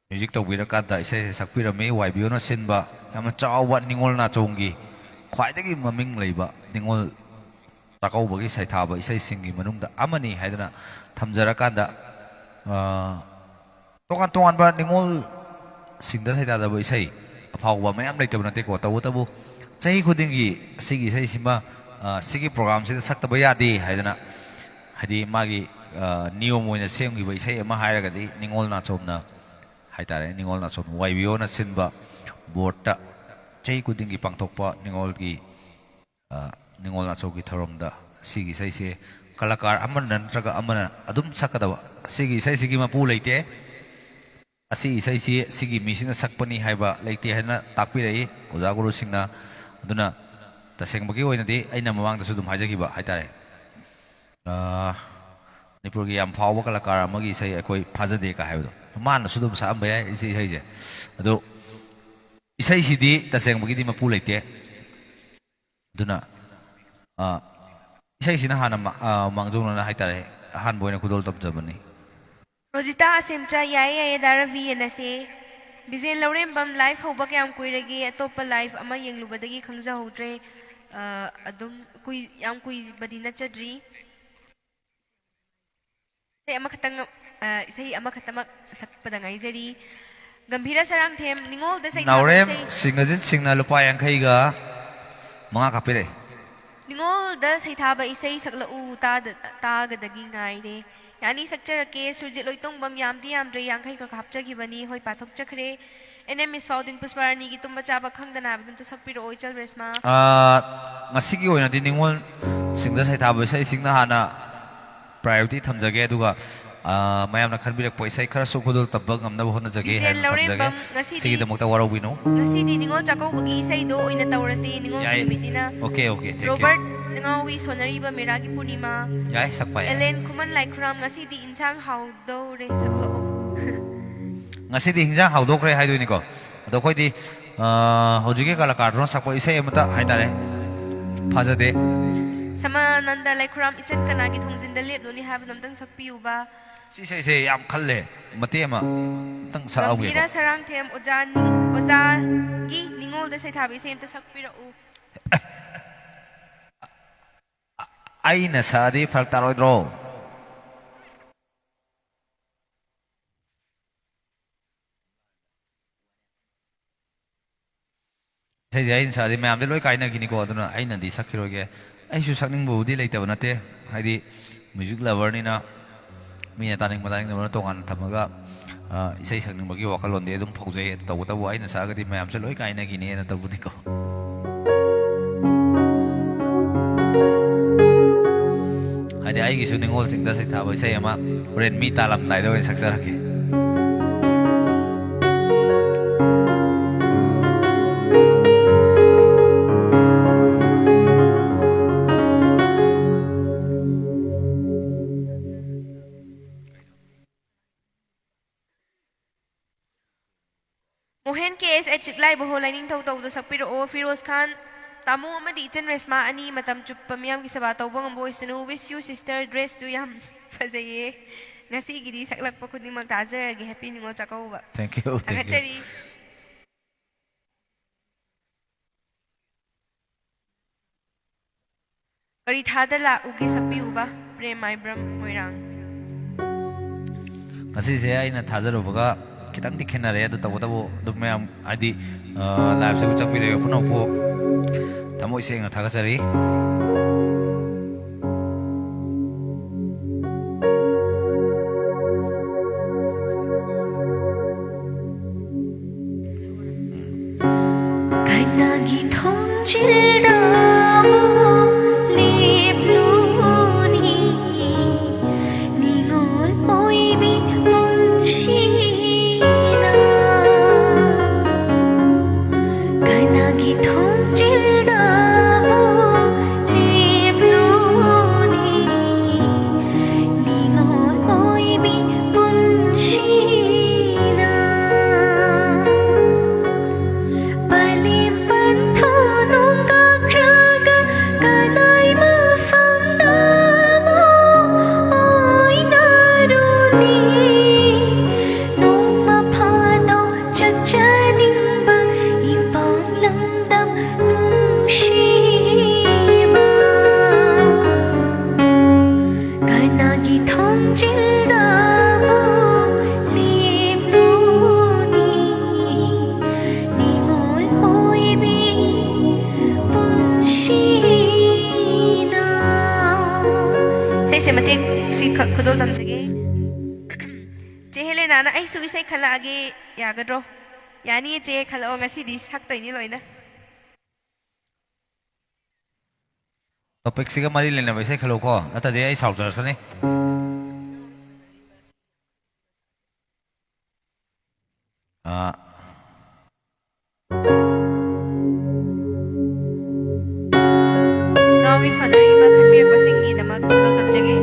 ꯃ꯭ꯌꯨꯖꯤꯛ ꯇꯧꯕꯤꯔꯀꯥꯟꯗ ꯏꯁꯩꯁꯦ ꯁꯛꯄꯤꯔꯝꯃꯤ꯫ ꯋꯥꯏ ꯕꯤ ꯑꯣꯅ ꯁꯤꯟꯕ ꯌꯥꯝꯅ ꯆꯥꯎꯕ ꯅꯤꯉꯣꯜ ꯅꯥꯆꯣꯡꯒꯤ ꯈ꯭ꯋꯥꯏꯗꯒꯤ ꯃꯃꯤꯡ ꯂꯩꯕ ꯅꯤꯉꯣꯜ ꯆꯥꯛꯀꯧꯕꯒꯤ ꯁꯩꯊꯥꯕ ꯏꯁꯩꯁꯤꯡꯒꯤ ꯃꯅꯨꯡꯗ ꯑꯃꯅꯤ ꯍꯥꯏꯗꯅ ꯊꯝꯖꯔꯀꯥꯟꯗ, ꯑ, ꯇꯣꯉꯥꯟ ꯇꯣꯉꯥꯟꯕ ꯅꯤꯉꯣꯜꯁꯤꯡꯗ ꯁꯩꯊꯥꯗꯕ ꯏꯁꯩ ꯑꯐꯥꯎꯕ ꯃꯌꯥꯝ ꯂꯩꯇꯕ ꯅꯠꯇꯦꯀꯣ꯫ ꯇꯧꯕꯇꯕꯨ ꯆꯍꯤ ꯈꯨꯗꯤꯡꯒꯤ ꯑꯁꯤꯒꯤ ꯏꯁꯩꯁꯤꯃ, ꯑ, ꯁꯤꯒꯤ ꯄ꯭ꯔꯣꯒꯥꯝꯁꯤꯗ ꯁꯛꯇꯕ ꯌꯥꯗꯦ ꯍꯥꯏꯗꯅ, ꯍꯥꯏꯗꯤ ꯃꯥꯒꯤ, ꯑ, ꯅꯤꯌꯣꯝ ꯑꯣꯏꯅ ꯁꯦꯝꯈꯤꯕ ꯏꯁꯩ ꯑꯃ ꯍꯥꯏꯔꯒꯗꯤ ꯅꯤꯉꯣꯜ ꯅꯥꯆꯣꯝꯅ ꯍꯥꯏꯇꯥꯔꯦ, ꯅꯤꯉꯣꯜ ꯅꯥꯆꯣꯝ ꯋꯥꯏ ꯕꯤ ꯑꯣꯅ ꯁꯤꯟꯕ ꯕꯣꯔꯠꯇ ꯆꯍꯤ ꯈꯨꯗꯤꯡꯒꯤ ꯄꯥꯡꯊꯣꯛꯄ ꯅꯤꯉꯣꯜꯒꯤ, ꯑ, ꯅꯤꯉꯣꯜ ꯅꯥꯆꯣꯝꯒꯤ ꯊꯧꯔꯝꯗ ꯁꯤꯒꯤ ꯏꯁꯩꯁꯦ ꯀꯂꯥꯀꯥꯔ ꯑꯃꯅ ꯅꯠꯇ꯭ꯔꯒ ꯑꯃꯅ ꯑꯗꯨꯝ ꯁꯛꯀꯗꯕ, ꯁꯤꯒꯤ ꯏꯁꯩꯁꯤꯒꯤ ꯃꯄꯨ ꯂꯩꯇꯦ, ꯑꯁꯤ ꯏꯁꯩꯁꯤ ꯁꯤꯒꯤ ꯃꯤꯁꯤꯅ ꯁꯛꯄꯅꯤ ꯍꯥꯏꯕ ꯂꯩꯇꯦ ꯍꯥꯏꯅ ꯇꯥꯛꯄꯤꯔꯛꯏ ꯑꯣꯖꯥ ꯒꯨꯔꯨꯁꯤꯡꯅ꯫ ꯑꯗꯨꯅ ꯇꯁꯦꯡꯕꯒꯤ ꯑꯣꯏꯅꯗꯤ ꯑꯩꯅ ꯃꯃꯥꯡꯗꯁꯨ ꯑꯗꯨꯝ ꯍꯥꯏꯖꯈꯤꯕ ꯍꯥꯏꯇꯥꯔꯦ, ꯑ, ꯃꯅꯤꯄꯨꯔꯒꯤ ꯌꯥꯝ ꯐꯥꯎꯕ ꯀꯂꯥꯀꯥꯔ ꯑꯃꯒꯤ ꯏꯁꯩ ꯑꯩꯈꯣꯏ ꯐꯥꯖꯗꯦ ꯀ ꯍꯥꯏꯕꯗꯣ, ꯃꯥꯅꯁꯨ ꯑꯗꯨꯝ ꯁꯛꯑꯝꯕ ꯌꯥꯏ ꯏꯁꯩ, ꯏꯁꯩꯁꯦ꯫ ꯑꯗꯣ ꯏꯁꯩꯁꯤꯗꯤ ꯇꯁꯦꯡꯕꯒꯤꯗꯤ ꯃꯄꯨ ꯂꯩꯇꯦ꯫ ꯑꯗꯨꯅ, ꯑ, ꯏꯁꯩꯁꯤꯅ ꯍꯥꯟꯅ ꯃꯥ-, ꯑ, ꯃꯥꯡꯖꯧꯅꯅ ꯍꯥꯏꯇꯥꯔꯦ, ꯑꯍꯥꯟꯕ ꯑꯣꯏꯅ ꯈꯨꯗꯣꯜ ꯇꯝꯖꯕꯅꯤ꯫ ꯔꯣꯖꯤꯇꯥ ꯑꯁꯦꯝꯆꯥ, ꯌꯥꯏꯌꯦ, ꯌꯥꯏꯌꯦ, ꯗꯥ ꯔꯕꯤ ꯌꯦꯟꯅꯁꯦ꯫ ꯕꯤꯖꯦꯟ ꯂꯧꯔꯦꯝꯕꯝ, live ꯍꯧꯕ ꯀꯌꯥꯝ ꯀꯨꯏꯔꯒꯦ? ꯑꯇꯣꯞꯄ live ꯑꯃ ꯌꯦꯡꯂꯨꯕꯗꯒꯤ ꯈꯪꯖꯍꯧꯗ꯭ꯔꯦ꯫ ꯑ, ꯑꯗꯨꯝ ꯀꯨꯏ-, ꯌꯥꯝ ꯀꯨꯏꯕꯗꯤ ꯅꯠꯆꯗ꯭ꯔꯤ꯫ ꯏꯁꯩ ꯑꯃꯈꯛꯇꯪ, ꯑ, ꯏꯁꯩ ꯑꯃꯈꯛꯇꯃꯛ ꯁꯛꯄꯗ ꯉꯥꯏꯖꯔꯤ꯫ ꯒꯝꯚꯤꯔ ꯁꯔꯥꯡꯊꯦꯝ, ꯅꯤꯉꯣꯜꯗ ꯁꯩꯊꯥꯕ ꯅꯥꯎꯔꯦꯝ ꯏꯁꯩ꯫ ꯁꯤꯡꯒꯖꯤꯠ ꯁꯤꯡꯅ ꯂꯨꯄꯥ ꯌꯥꯡꯈꯩꯒ ꯃꯉꯥ ꯀꯥꯞꯄꯤꯔꯛꯑꯦ꯫ ꯅꯤꯉꯣꯜꯗ ꯁꯩꯊꯥꯕ ꯏꯁꯩ ꯁꯛꯂꯛꯎ, ꯇꯥꯗ-, ꯇꯥꯒꯗꯒꯤ ꯉꯥꯏꯔꯦ꯫ ꯌꯥꯅꯤ, ꯁꯛꯆꯔꯛꯀꯦ꯫ ꯁꯨꯔꯖꯤꯠ ꯂꯣꯏꯇꯣꯡꯕꯝ, ꯌꯥꯝꯗꯤ ꯌꯥꯝꯗ꯭ꯔꯦ, ꯌꯥꯡꯈꯩ ꯈꯛ ꯍꯥꯞꯆꯈꯤꯕꯅꯤ꯫ ꯍꯣꯏ, ꯄꯥꯊꯣꯛꯆꯈ꯭ꯔꯦ꯫ ꯑꯦꯟ ꯑꯦꯝ ꯃꯤꯁ ꯐꯥꯎꯗꯤꯟ, ꯄꯨꯁꯄꯥꯔꯥꯅꯤꯒꯤ ꯇꯨꯝꯕ ꯆꯥꯕ ꯈꯪꯗꯅ ꯍꯥꯏꯕꯗꯨ ꯑꯝꯇ ꯁꯛꯄꯤꯔꯛꯑꯣ, ꯏꯆꯜ ꯔꯦꯁꯃꯥ꯫ ꯑꯥ, ꯉꯁꯤꯒꯤ ꯑꯣꯏꯅꯗꯤ ꯅꯤꯉꯣꯜꯁꯤꯡꯗ ꯁꯩꯊꯥꯕ ꯏꯁꯩꯁꯤꯡꯅ ꯍꯥꯟꯅ priority ꯊꯝꯖꯒꯦ, ꯑꯗꯨꯒ, ꯑꯥ, ꯃꯌꯥꯝꯅ ꯈꯟꯕꯤꯔꯛꯄ ꯏꯁꯩ ꯈꯔꯁꯨ ꯈꯨꯗꯣꯜ ꯇꯝꯕ ꯉꯝꯅꯕ ꯍꯣꯠꯅꯖꯒꯦ ꯕꯤꯖꯦꯟ ꯍꯥꯏꯅ ꯊꯝꯖꯒꯦ꯫ ꯂꯧꯔꯦꯝꯕꯝ, ꯉꯁꯤꯗꯤ, ꯁꯤꯒꯤꯗꯃꯛꯇ ꯋꯥꯔꯧꯕꯤꯅꯨ꯫ ꯉꯁꯤꯗꯤ ꯅꯤꯉꯣꯜ ꯆꯥꯛꯀꯧꯕꯒꯤ ꯏꯁꯩꯗꯣ ꯑꯣꯏꯅ ꯇꯧꯔꯁꯤ, ꯅꯤꯉꯣꯜꯒꯤ ꯌꯥꯏ꯫ ꯅꯨꯃꯤꯠꯅꯤꯅ꯫ Okay, okay, thank you꯫ Robert ꯉꯥꯎꯏ ꯁꯣꯟꯅꯔꯤꯕ ꯃꯦꯔꯥꯒꯤ ꯄꯨꯔꯅꯤꯃꯥ꯫ ꯌꯥꯏ, ꯁꯛꯄ ꯌꯥꯏ꯫ ꯑꯦꯂꯦꯟ ꯈꯨꯃꯟ ꯂꯥꯏꯈꯨꯔꯥꯝ, ꯉꯁꯤꯗꯤ ꯏꯟꯁꯥꯡ ꯍꯥꯎ ꯇꯧꯔꯦ, ꯁꯛꯂꯛꯑꯣ꯫ ꯉꯁꯤꯗꯤ ꯍꯤꯟꯖꯥꯡ ꯍꯥꯎꯗꯣꯛꯈ꯭ꯔꯦ ꯍꯥꯏꯗꯣꯏꯅꯤꯀꯣ꯫ ꯑꯗꯣ ꯑꯩꯈꯣꯏꯗꯤ, ꯑ, ꯍꯧꯖꯤꯛꯀꯤ ꯀꯂꯥꯀꯥꯔꯗꯨꯅ ꯁꯛꯄ ꯏꯁꯩ ꯑꯃꯇ ꯍꯥꯏꯇꯥꯔꯦ, ꯐꯖꯗꯦ꯫ ꯁꯃꯥꯅꯟꯗ ꯂꯩꯈꯨꯔꯥꯝ, ꯏꯆꯟ ꯀꯅꯥꯒꯤ ꯊꯣꯡꯖꯤꯟꯗ ꯂꯦꯞꯂꯨꯅꯤ ꯍꯥꯏꯕꯗꯣ ꯑꯝꯇꯪ ꯁꯛꯄꯤꯌꯨꯕ꯫ ꯁꯤ ꯏꯁꯩꯁꯦ ꯌꯥꯝ ꯈꯜꯂꯦ, ꯃꯇꯦꯛ ꯑꯃ ꯑꯝꯇꯪ ꯁꯛꯍꯧꯒꯦꯀꯣ꯫ ꯒꯝꯚꯤꯔ ꯁꯔꯥꯡꯊꯦꯝ ꯑꯣꯖꯥ ꯅꯤꯡ-, ꯑꯣꯖꯥꯒꯤ ꯅꯤꯡꯉꯣꯜꯗ ꯁꯩꯊꯥꯕ ꯏꯁꯩ ꯑꯝꯇ ꯁꯛꯄꯤꯔꯛꯎ꯫ ꯑꯩꯅ ꯁꯛꯑꯗꯤ ꯐꯔꯛ ꯇꯥꯔꯣꯏꯗ꯭ꯔꯣ? ꯏꯁꯩꯁꯦ ꯑꯩꯅ ꯁꯛꯑꯗꯤ ꯃꯌꯥꯝꯗꯤ ꯂꯣꯏ ꯀꯥꯏꯅꯈꯤꯅꯤꯀꯣ, ꯑꯗꯨꯅ ꯑꯩꯅꯗꯤ ꯁꯛꯈꯤꯔꯣꯏꯒꯦ꯫ ꯑꯩꯁꯨ ꯁꯛꯅꯤꯡꯕꯕꯨꯗꯤ ꯂꯩꯇꯕ ꯅꯠꯇꯦ, ꯍꯥꯏꯗꯤ music loverꯅꯤꯅ ꯃꯤꯅ ꯇꯥꯅꯤꯡꯕ ꯇꯥꯅꯤꯡꯗꯕꯅ ꯇꯣꯉꯥꯟꯅ ꯊꯝꯃꯒ, ꯑ, ꯏꯁꯩ ꯁꯛꯅꯤꯡꯕꯒꯤ ꯋꯥꯈꯜꯂꯣꯟꯗꯤ ꯑꯗꯨꯝ ꯐꯥꯎꯖꯩ꯫ ꯑꯗꯨ ꯇꯧꯕꯇꯕꯨ ꯑꯩꯅ ꯁꯛꯑꯒꯗꯤ ꯃꯌꯥꯝꯁꯦ ꯂꯣꯏ ꯀꯥꯏꯅꯈꯤꯅꯦꯅ ꯇꯧꯕꯅꯤꯀꯣ꯫ ꯍꯥꯏꯗꯤ ꯑꯩꯒꯤꯁꯨ ꯅꯤꯉꯣꯜꯁꯤꯡꯗ ꯁꯩꯊꯥꯕ ꯏꯁꯩ ꯑꯃ ꯍꯣꯔꯦꯟ ꯃꯤ ꯇꯥꯜꯂꯝꯗꯥꯏꯗ ꯑꯣꯏꯅ ꯁꯛꯆꯔꯛꯀꯦ꯫ ꯀꯦ ꯑꯦꯁ ꯑꯦꯆ ꯂꯥꯏꯕ ꯍꯣ ꯂꯥꯏꯅꯤꯡꯊꯧ ꯇꯧꯕꯗꯣ ꯁꯛꯄꯤꯔꯛꯑꯣ꯫ ꯐꯤꯔꯣꯖ ꯈꯥꯟ, ꯇꯥꯃꯣ ꯑꯃꯗꯤ ꯏꯆꯟ ꯔꯦꯁꯃꯥ ꯑꯅꯤ ꯃꯇꯝ ꯆꯨꯞꯄ ꯃꯤꯌꯥꯝꯒꯤ ꯁꯦꯕꯥ ꯇꯧꯕ ꯉꯝꯕ ꯑꯣꯏꯁꯅꯨ꯫ Wish you sister, dress two ꯌꯥꯝ ꯐꯖꯩꯌꯦ꯫ ꯉꯁꯤꯒꯤꯗꯤ ꯁꯛꯂꯛꯄ ꯈꯨꯗꯤꯡꯃꯛ ꯇꯥꯖꯔꯒꯦ꯫ Happy Ningol Chakkouba. Thank you, thank you. ꯊꯥꯒꯠꯆꯔꯤ꯫ ꯀꯔꯤ ꯊꯥꯗ ꯂꯥꯛꯎꯒꯦ ꯁꯛꯄꯤꯌꯨꯕ? ꯄ꯭ꯔꯦꯝ ꯃꯥꯏꯕ꯭ꯔꯝ ꯃꯣꯏꯔꯥꯡ꯫ ꯉꯁꯤꯁꯦ ꯑꯩꯅ ꯊꯥꯖꯔꯨꯕꯒ ꯈꯤꯇꯪꯗꯤ ꯈꯦꯠꯅꯔꯦ, ꯑꯗꯨ ꯇꯧꯕꯇꯕꯨ ꯑꯗꯨꯝ ꯃꯌꯥꯝ ꯍꯥꯏꯗꯤ, ꯑ, live ꯁꯤꯕꯨ ꯆꯪꯕꯤꯔꯤꯕ ꯄꯨꯝꯅꯃꯛꯄꯨ ꯊꯃꯣꯏ ꯁꯦꯡꯅ ꯊꯥꯒꯠꯆꯔꯤ꯫ ꯀꯅꯥꯒꯤ ꯊꯣꯡꯖꯤꯜꯗ ꯑꯃꯨꯛ ꯂꯦꯞꯂꯨꯅꯤ, ꯅꯤꯉꯣꯜ ꯑꯣꯏꯕꯤ ꯄꯨꯟꯁꯤꯅ? ꯀꯅꯥꯒꯤ ꯊꯣꯡꯖꯤꯜꯗ ꯑꯃꯨꯛ ꯂꯦꯞꯂꯨꯅꯤ, ꯅꯤꯉꯣꯜ ꯑꯣꯏꯕꯤ ꯄꯨꯟꯁꯤꯅ? ꯄꯂꯦꯝ ꯄꯟꯊꯨꯡ ꯅꯣꯡꯒꯥꯈ꯭ꯔꯒ ꯀꯅꯥꯏ ꯃꯐꯝꯗ ꯑꯃꯨꯛ ꯑꯣꯏꯅꯔꯨꯅꯤ? ꯅꯣꯡꯃ ꯐꯥꯗꯣꯛ ꯆꯠꯆꯅꯤꯡꯕ ꯏꯄꯥꯝ ꯂꯝꯗꯝ ꯅꯨꯡꯁꯤꯕ꯫ ꯀꯅꯥꯒꯤ ꯊꯣꯡꯖꯤꯜꯗ ꯑꯃꯨꯛ ꯂꯦꯞꯂꯨꯅꯤ, ꯅꯤꯉꯣꯜ ꯑꯣꯏꯕꯤ ꯄꯨꯟꯁꯤꯅ? ꯏꯁꯩꯁꯦ ꯃꯇꯦꯛ ꯁꯤ ꯈꯛ ꯈꯨꯗꯣꯜ ꯇꯝꯖꯒꯦ꯫ ꯆꯦ ꯍꯦꯂꯦꯅꯥꯅ ꯑꯩꯁꯨ ꯏꯁꯩ ꯈꯜꯂꯛꯑꯒꯦ ꯌꯥꯒꯗ꯭ꯔꯣ? ꯌꯥꯅꯤꯌꯦ ꯆꯦ, ꯈꯜꯂꯛꯑꯣ, ꯉꯁꯤꯗꯤ ꯁꯛꯇꯣꯏꯅꯤ ꯂꯣꯏꯅ꯫ Topic ꯁꯤꯒ ꯃꯔꯤ ꯂꯩꯅꯕ ꯏꯁꯩ ꯈꯜꯂꯨꯀꯣ, ꯅꯠꯇ꯭ꯔꯗꯤ ꯑꯩ ꯁꯥꯎꯖꯔꯛꯁꯅꯤ꯫ ꯑꯥ꯫ ꯉꯥꯎꯏ ꯁꯥꯟꯅꯔꯤꯕ ꯈꯟꯕꯤꯔꯛꯄꯁꯤꯡꯒꯤꯗꯃꯛ ꯈꯨꯗꯣꯜ ꯇꯝꯖꯒꯦ꯫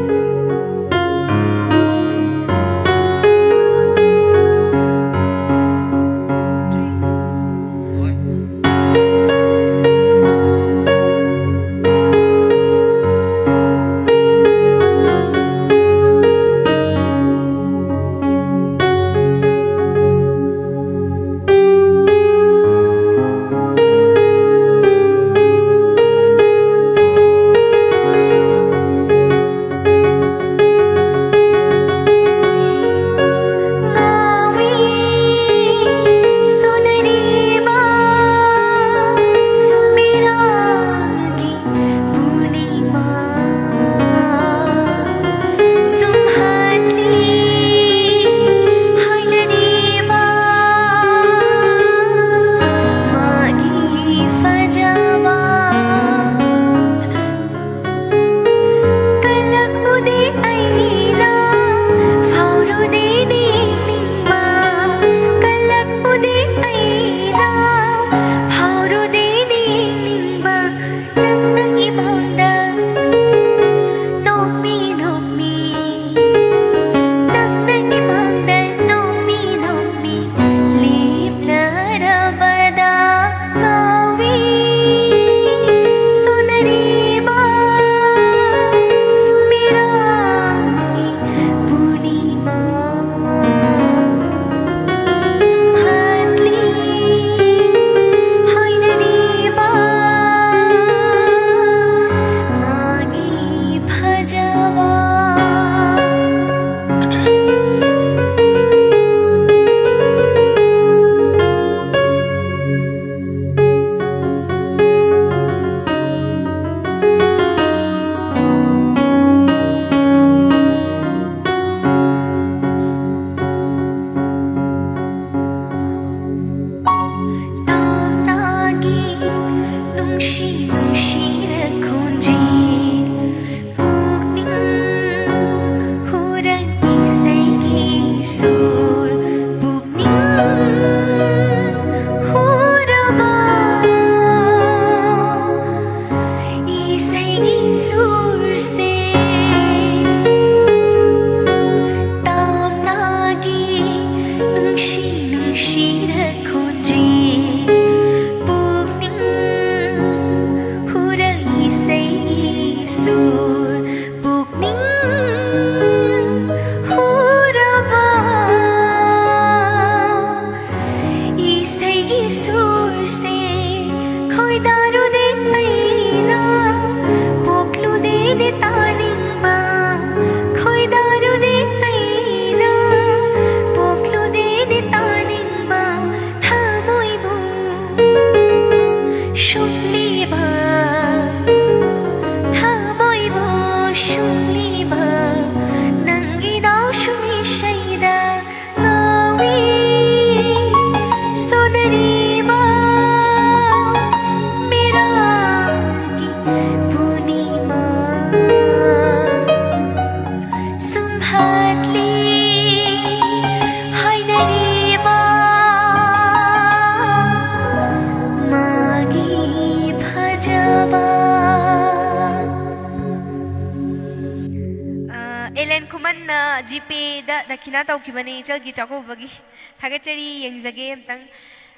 ꯈꯨꯃꯟꯅ ꯖꯤꯄꯦꯗ ꯗꯈꯤꯅꯥ ꯇꯧꯈꯤꯕꯅꯦ ꯏꯆꯜꯒꯤ ꯆꯥꯛꯀꯧꯕꯒꯤ꯫ ꯊꯥꯒꯠꯆꯔꯤ, ꯌꯦꯡꯖꯒꯦ ꯑꯝꯇꯪ꯫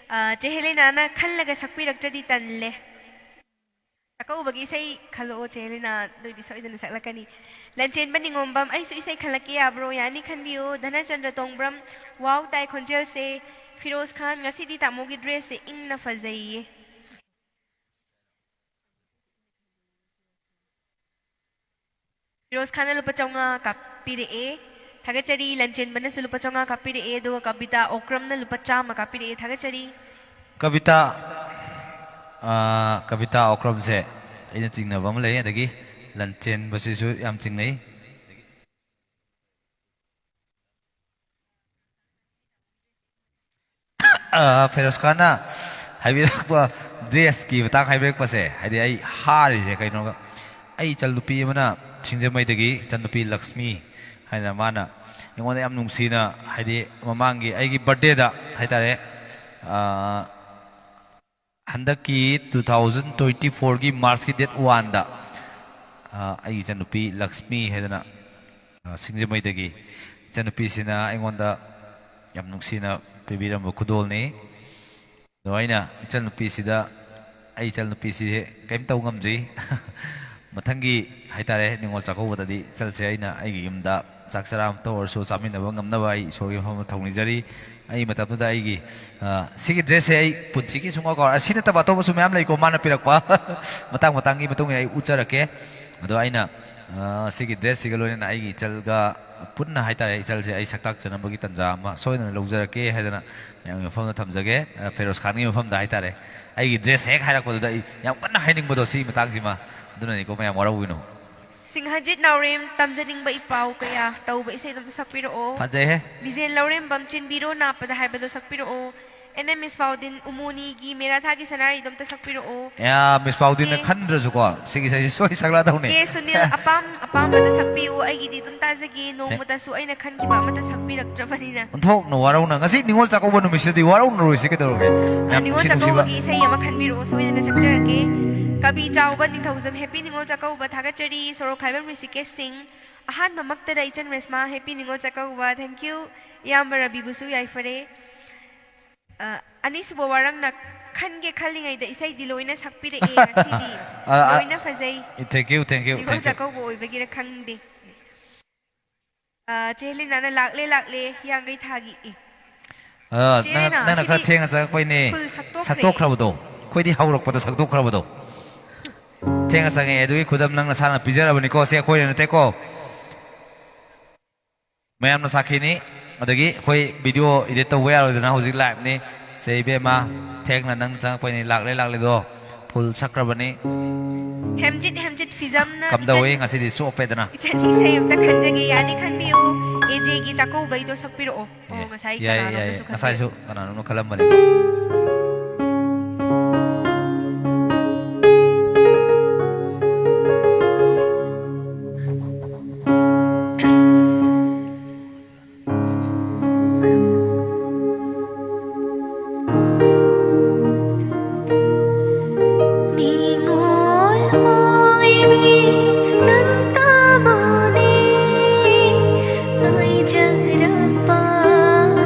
ꯑ, ꯆꯦ ꯍꯦꯂꯦꯅꯥꯅ ꯈꯜꯂꯒ ꯁꯛꯄꯤꯔꯛꯇ꯭ꯔꯗꯤ ꯇꯜꯂꯦ꯫ ꯆꯥꯛꯀꯧꯕꯒꯤ ꯏꯁꯩ ꯈꯜꯂꯛꯑꯣ, ꯆꯦ ꯍꯦꯂꯦꯅꯥ, ꯅꯣꯏꯗꯤ ꯁꯣꯏꯗꯅ ꯁꯛꯂꯛꯀꯅꯤ꯫ ꯂꯟꯆꯦꯟꯕ ꯅꯤꯉꯣꯝꯕꯝ, ꯑꯩꯁꯨ ꯏꯁꯩ ꯈꯜꯂꯛꯀꯦ ꯌꯥꯕ꯭ꯔꯣ? ꯌꯥꯅꯤ, ꯈꯟꯕꯤꯌꯨ꯫ ꯙꯅꯆꯟꯗ꯭ꯔ ꯇꯣꯡꯕ꯭ꯔꯝ, ꯋꯥꯎ ꯇꯥꯏ ꯈꯣꯟꯖꯦꯜꯁꯦ꯫ ꯐꯤꯔꯣꯖ ꯈꯥꯟ, ꯉꯁꯤꯗꯤ ꯇꯥꯃꯣꯒꯤ ꯗ꯭ꯔꯦꯁꯁꯦ ꯏꯪꯅ ꯐꯖꯩꯌꯦ꯫ ꯐꯤꯔꯣꯖ ꯈꯥꯟꯅ ꯂꯨꯄꯥ ꯆꯥꯝꯃꯉꯥ ꯀꯥꯞꯄꯤꯔꯛꯑꯦ꯫ ꯊꯥꯒꯠꯆꯔꯤ꯫ ꯂꯟꯆꯦꯟꯕꯅꯁꯨ ꯂꯨꯄꯥ ꯆꯥꯝꯃꯉꯥ ꯀꯥꯞꯄꯤꯔꯛꯑꯦ꯫ ꯑꯗꯨꯒ ꯀꯕꯤꯇꯥ ꯑꯣꯀ꯭ꯔꯝꯅ ꯂꯨꯄꯥ ꯆꯥꯝꯃ ꯀꯥꯞꯄꯤꯔꯛꯑꯦ꯫ ꯊꯥꯒꯠꯆꯔꯤ꯫ ꯀꯕꯤꯇꯥ, ꯑ, ꯀꯕꯤꯇꯥ ꯑꯣꯀ꯭ꯔꯝꯁꯦ ꯑꯩꯅ ꯆꯤꯡꯅꯕ ꯑꯃ ꯂꯩ, ꯑꯗꯒꯤ ꯂꯟꯆꯦꯟꯕꯁꯤꯁꯨ ꯌꯥꯝ ꯆꯤꯡꯅꯩ꯫ ꯑ, ꯐꯤꯔꯣꯖ ꯈꯥꯟꯅ ꯍꯥꯏꯕꯤꯔꯛꯄ ꯗ꯭ꯔꯦꯁꯀꯤ ꯃꯇꯥꯡ ꯍꯥꯏꯕꯤꯔꯛꯄꯁꯦ, ꯍꯥꯏꯗꯤ ꯑꯩ ꯍꯥꯔꯤꯁꯦ ꯀꯩꯅꯣꯒ, ꯑꯩ ꯏꯆꯜꯅꯨꯄꯤ ꯑꯃꯅ ꯁꯤꯡꯖꯃꯩꯗꯒꯤ, ꯏꯆꯜꯅꯨꯄꯤ ꯂꯛꯁꯃꯤ ꯍꯥꯏꯅ, ꯃꯥꯅ ꯑꯩꯉꯣꯟꯗ ꯌꯥꯝ ꯅꯨꯡꯁꯤꯅ, ꯍꯥꯏꯗꯤ ꯃꯃꯥꯡꯒꯤ ꯑꯩꯒꯤ ꯕꯥꯔꯗꯦꯗ ꯍꯥꯏꯇꯥꯔꯦ, ꯑ, ꯍꯟꯗꯛꯀꯤ two thousand twenty fourꯒꯤ Marchꯀꯤ date oneꯗ, ꯑ, ꯑꯩꯒꯤ ꯏꯆꯟꯅꯨꯄꯤ ꯂꯛꯁꯃꯤ ꯍꯥꯏꯗꯅ, ꯑ, ꯁꯤꯡꯖꯃꯩꯗꯒꯤ ꯏꯆꯟꯅꯨꯄꯤꯁꯤꯅ ꯑꯩꯉꯣꯟꯗ ꯌꯥꯝ ꯅꯨꯡꯁꯤꯅ ꯄꯤꯕꯤꯔꯝꯕ ꯈꯨꯗꯣꯜꯅꯤ꯫ ꯑꯗꯣ ꯑꯩꯅ ꯏꯆꯟꯅꯨꯄꯤꯁꯤꯗ, ꯑꯩ ꯏꯆꯟꯅꯨꯄꯤꯁꯤ ꯀꯔꯤꯝ ꯇꯧ ꯉꯝꯗ꯭ꯔꯤ꯫ ꯃꯊꯪꯒꯤ ꯍꯥꯏꯇꯥꯔꯦ, ꯅꯤꯉꯣꯜ ꯆꯥꯛꯀꯧꯕꯗꯗꯤ ꯆꯠꯁꯦ꯫ ꯑꯩꯅ ꯑꯩꯒꯤ ꯌꯨꯝꯗ ꯆꯥꯛ ꯆꯔꯥ ꯑꯃꯇ ꯑꯣꯏꯔꯁꯨ ꯆꯥꯃꯤꯟꯅꯕ ꯉꯝꯅꯕ ꯑꯩ ꯏꯁꯣꯔꯒꯤ ꯃꯐꯝꯗ ꯊꯧꯅꯤꯖꯔꯤ꯫ ꯑꯩ ꯃꯇꯝꯗꯨꯗ ꯑꯩꯒꯤ, ꯑ, ꯁꯤꯒꯤ dressꯁꯦ ꯑꯩ ꯄꯨꯟꯁꯤꯒꯤ ꯁꯨꯡꯀꯥꯎ ꯀꯥꯎꯔꯣꯏ꯫ ꯑꯁꯤ ꯅꯠꯇꯕ ꯑꯇꯣꯞꯄꯁꯨ ꯃꯌꯥꯝ ꯂꯩꯀꯣ, ꯃꯥꯅ ꯄꯤꯔꯛꯄ꯫ ꯃꯇꯥꯡ ꯃꯇꯥꯡꯒꯤ ꯃꯇꯨꯡ ꯏꯟꯅ ꯑꯩ ꯎꯠꯆꯔꯛꯀꯦ꯫ ꯑꯗꯣ ꯑꯩꯅ, ꯑ, ꯁꯤꯒꯤ dressꯁꯤꯒ ꯂꯣꯏꯅꯅ ꯑꯩꯒꯤ ꯏꯆꯜꯒ ꯄꯨꯟꯅ ꯍꯥꯏꯇꯥꯔꯦ, ꯏꯆꯜꯁꯦ ꯑꯩ ꯁꯛꯇꯥꯛꯆꯅꯕꯒꯤ ꯇꯥꯟꯖꯥ ꯑꯃ ꯁꯣꯏꯗꯅ ꯂꯧꯖꯔꯛꯀꯦ ꯍꯥꯏꯗꯅ ꯃꯌꯥꯝꯒꯤ ꯃꯐꯝꯗ ꯊꯝꯖꯒꯦ꯫ ꯑ, ꯐꯤꯔꯣꯖ ꯈꯥꯟꯒꯤ ꯃꯐꯝꯗ ꯍꯥꯏꯇꯥꯔꯦ, ꯑꯩꯒꯤ dress ꯍꯦꯛ ꯍꯥꯏꯔꯛꯄꯗꯨꯗ ꯑꯩ ꯌꯥꯝ ꯀꯟꯅ ꯍꯥꯏꯅꯤꯡꯕꯗꯣ ꯁꯤꯒꯤ ꯃꯇꯥꯡꯁꯤꯃ꯫ ꯑꯗꯨꯅꯅꯤꯀꯣ, ꯃꯌꯥꯝ ꯋꯥꯔꯧꯕꯤꯅꯨ꯫ ꯁꯤꯡꯍꯖꯤꯠ ꯅꯥꯎꯔꯦꯝ, ꯇꯝꯖꯅꯤꯡꯕ ꯏꯄꯥꯎ ꯀꯌꯥ ꯇꯧꯕ ꯏꯁꯩꯗꯣ ꯑꯝꯇ ꯁꯛꯄꯤꯔꯛꯑꯣ꯫ ꯐꯖꯩꯍꯦ꯫ ꯃꯤꯖꯦꯟ ꯂꯧꯔꯦꯝꯕꯝ, ꯆꯤꯟꯕꯤꯔꯣ ꯅꯥꯞꯄꯗ ꯍꯥꯏꯕꯗꯣ ꯁꯛꯄꯤꯔꯛꯑꯣ꯫ ꯑꯦꯟ ꯑꯦꯝ ꯃꯤꯁ ꯄꯥꯎꯗꯤꯟ, ꯎꯃꯣꯅꯤꯒꯤ ꯃꯦꯔꯥ ꯊꯥꯒꯤ ꯁꯅꯥꯔꯩꯗꯣ ꯑꯝꯇ ꯁꯛꯄꯤꯔꯛꯑꯣ꯫ ꯑꯦ, ꯃꯤꯁ ꯄꯥꯎꯗꯤꯟꯅ ꯀꯦ- ꯈꯟꯗ꯭ꯔꯁꯨꯀꯣ, ꯁꯤꯒꯤ ꯏꯁꯩꯁꯦ ꯁꯣꯏ ꯁꯛꯂꯛꯑꯗꯧꯅꯤ꯫ ꯀꯦ ꯁꯨꯅꯤꯜ, ꯑꯄꯥꯝ ꯑꯄꯥꯝꯕꯗ ꯁꯛꯄꯤꯌꯨ, ꯑꯩꯒꯤꯗꯤ ꯑꯗꯨꯝ ꯇꯥꯖꯒꯦ, ꯅꯣꯡꯃꯇꯁꯨ ꯑꯩꯅ ꯈꯟꯈꯤꯕ ꯑꯃꯠꯇ ꯁꯛꯄꯤꯔꯛꯇ꯭ꯔꯕꯅꯤꯅ꯫ ꯑꯣꯟꯊꯣꯛꯅ ꯋꯥꯔꯧꯅ, ꯉꯁꯤ ꯅꯤꯉꯣꯜ ꯆꯥꯛꯀꯧꯕ ꯅꯨꯃꯤꯠꯁꯤꯗꯗꯤ ꯋꯥꯔꯧꯅꯔꯣꯏꯁꯤ ꯀꯩꯗꯧꯔꯒꯦ? ꯌꯥꯝ ꯅꯤꯉꯣꯜ ꯅꯨꯡꯁꯤ ꯅꯨꯡꯁꯤꯕ꯫ ꯆꯥꯛꯀꯧꯕꯒꯤ ꯏꯁꯩ ꯑꯃ ꯈꯟꯕꯤꯔꯛꯑꯣ, ꯁꯣꯏꯗꯅ ꯁꯛꯆꯔꯛꯀꯦ꯫ ꯀꯕꯤ ꯆꯥꯎꯕ ꯅꯤꯡꯊꯧꯖꯝ, ꯍꯦꯄꯤ ꯅꯤꯉꯣꯜ ꯆꯥꯛꯀꯧꯕ ꯊꯥꯒꯠꯆꯔꯤ꯫ ꯁꯣꯔꯣꯛꯈꯥꯏꯕꯝ ꯔꯤꯁꯤꯀꯦꯁ ꯁꯤꯡ, ꯑꯍꯥꯟꯕꯃꯛꯇꯗ ꯏꯆꯟ Reshma, happy Ningol Chakkouba. Thank you꯫ ꯏꯌꯥꯝꯕ ꯔꯕꯤꯕꯨꯁꯨ ꯌꯥꯏꯐꯔꯦ꯫ ꯑ, ꯑꯅꯤꯁꯨꯕ ꯋꯥꯔꯪꯅ ꯈꯟꯒꯦ ꯈꯜꯂꯤꯉꯩꯗ ꯏꯁꯩꯗꯤ ꯂꯣꯏꯅ ꯁꯛꯄꯤꯔꯛꯑꯦ ꯉꯁꯤꯗꯤ꯫ ꯑ, ꯑ, ꯂꯣꯏꯅ ꯐꯖꯩ꯫ Thank you, thank you, ꯅꯤꯉꯣꯜ thank you꯫ ꯆꯥꯛꯀꯧꯕ ꯑꯣꯏꯕꯒꯤꯔ ꯈꯪꯗꯦ꯫ ꯑ, ꯆꯦ ꯍꯦꯂꯤꯅꯥꯅ ꯂꯥꯛꯂꯦ, ꯂꯥꯛꯂꯦ, ꯍꯤꯌꯥꯡꯒꯩ ꯊꯥꯒꯤ꯫ ꯑꯦ꯫ ꯑ, ꯆꯦ ꯅꯪ, ꯍꯦꯂꯤꯅꯥ, ꯅꯪꯅ ꯈꯔ ꯁꯤꯗꯤ ꯊꯦꯡꯅ ꯆꯪꯉꯛꯄꯩꯅꯦ꯫ Full ꯁꯛꯇꯣꯛꯈ꯭ꯔꯦ꯫ ꯁꯛꯇꯣꯛꯈ꯭ꯔꯕꯗꯣ꯫ ꯑꯩꯈꯣꯏꯗꯤ ꯍꯧꯔꯛꯄꯗ ꯁꯛꯇꯣꯛꯈ꯭ꯔꯕꯗꯣ꯫ ꯊꯦꯡꯅ ꯆꯪꯉꯛꯑꯦ꯫ ꯑꯗꯨꯒꯤ ꯈꯨꯗꯝ ꯅꯪ ꯅꯁꯥꯅ ꯄꯤꯖꯔꯕꯅꯤꯀꯣ꯫ ꯁꯦ ꯑꯩꯈꯣꯏꯅ ꯅꯠꯇꯦꯀꯣ꯫ ꯃꯌꯥꯝꯅ ꯁꯥꯈꯤꯅꯤ꯫ ꯑꯗꯒꯤ ꯑꯩꯈꯣꯏ video edit ꯇꯧꯕ ꯌꯥꯔꯣꯏꯗꯅ, ꯍꯧꯖꯤꯛ live ꯅꯤ꯫ ꯁꯦ ꯏꯕꯦꯝꯃ, ꯊꯦꯡꯅ ꯅꯪ ꯆꯪꯉꯛꯄꯩꯅꯤ, ꯂꯥꯛꯂꯦ ꯂꯥꯛꯂꯦꯗꯣ꯫ Full ꯁꯛꯈ꯭ꯔꯕꯅꯤ꯫ ꯍꯦꯝꯖꯤꯠ ꯍꯦꯝꯖꯤꯠ ꯐꯤꯖꯝꯅ ꯀꯝꯗꯧꯋꯤ ꯏꯆꯟ-, ꯉꯁꯤꯗꯤ ꯆꯣꯞꯄꯦꯗꯅ? ꯏꯆꯟ ꯏꯁꯩ ꯑꯝꯇ ꯈꯟꯖꯒꯦ, ꯌꯥꯅꯤ ꯈꯟꯕꯤꯌꯨ꯫ ꯑꯦ ꯖꯦꯒꯤ ꯆꯥꯛꯀꯧꯕꯩꯗꯣ ꯁꯛꯄꯤꯔꯛꯑꯣ꯫ ꯑꯣ, ꯑꯦ, ꯉꯁꯥꯏ ꯌꯥꯏꯌꯦ, ꯀꯅꯥꯅꯣꯝꯅꯁꯨ ꯌꯥꯏꯌꯦ꯫ ꯈꯟꯕꯤꯔꯛꯑꯣ꯫ ꯉꯁꯥꯏꯁꯨ ꯀꯅꯥꯅꯣꯝꯅ ꯈꯜꯂꯝꯕꯅꯦ꯫ ꯅꯤꯉꯣꯜ ꯑꯣꯏꯕꯤ ꯅꯪꯇꯕꯨꯅꯤ ꯉꯥꯏꯖꯔꯛꯄ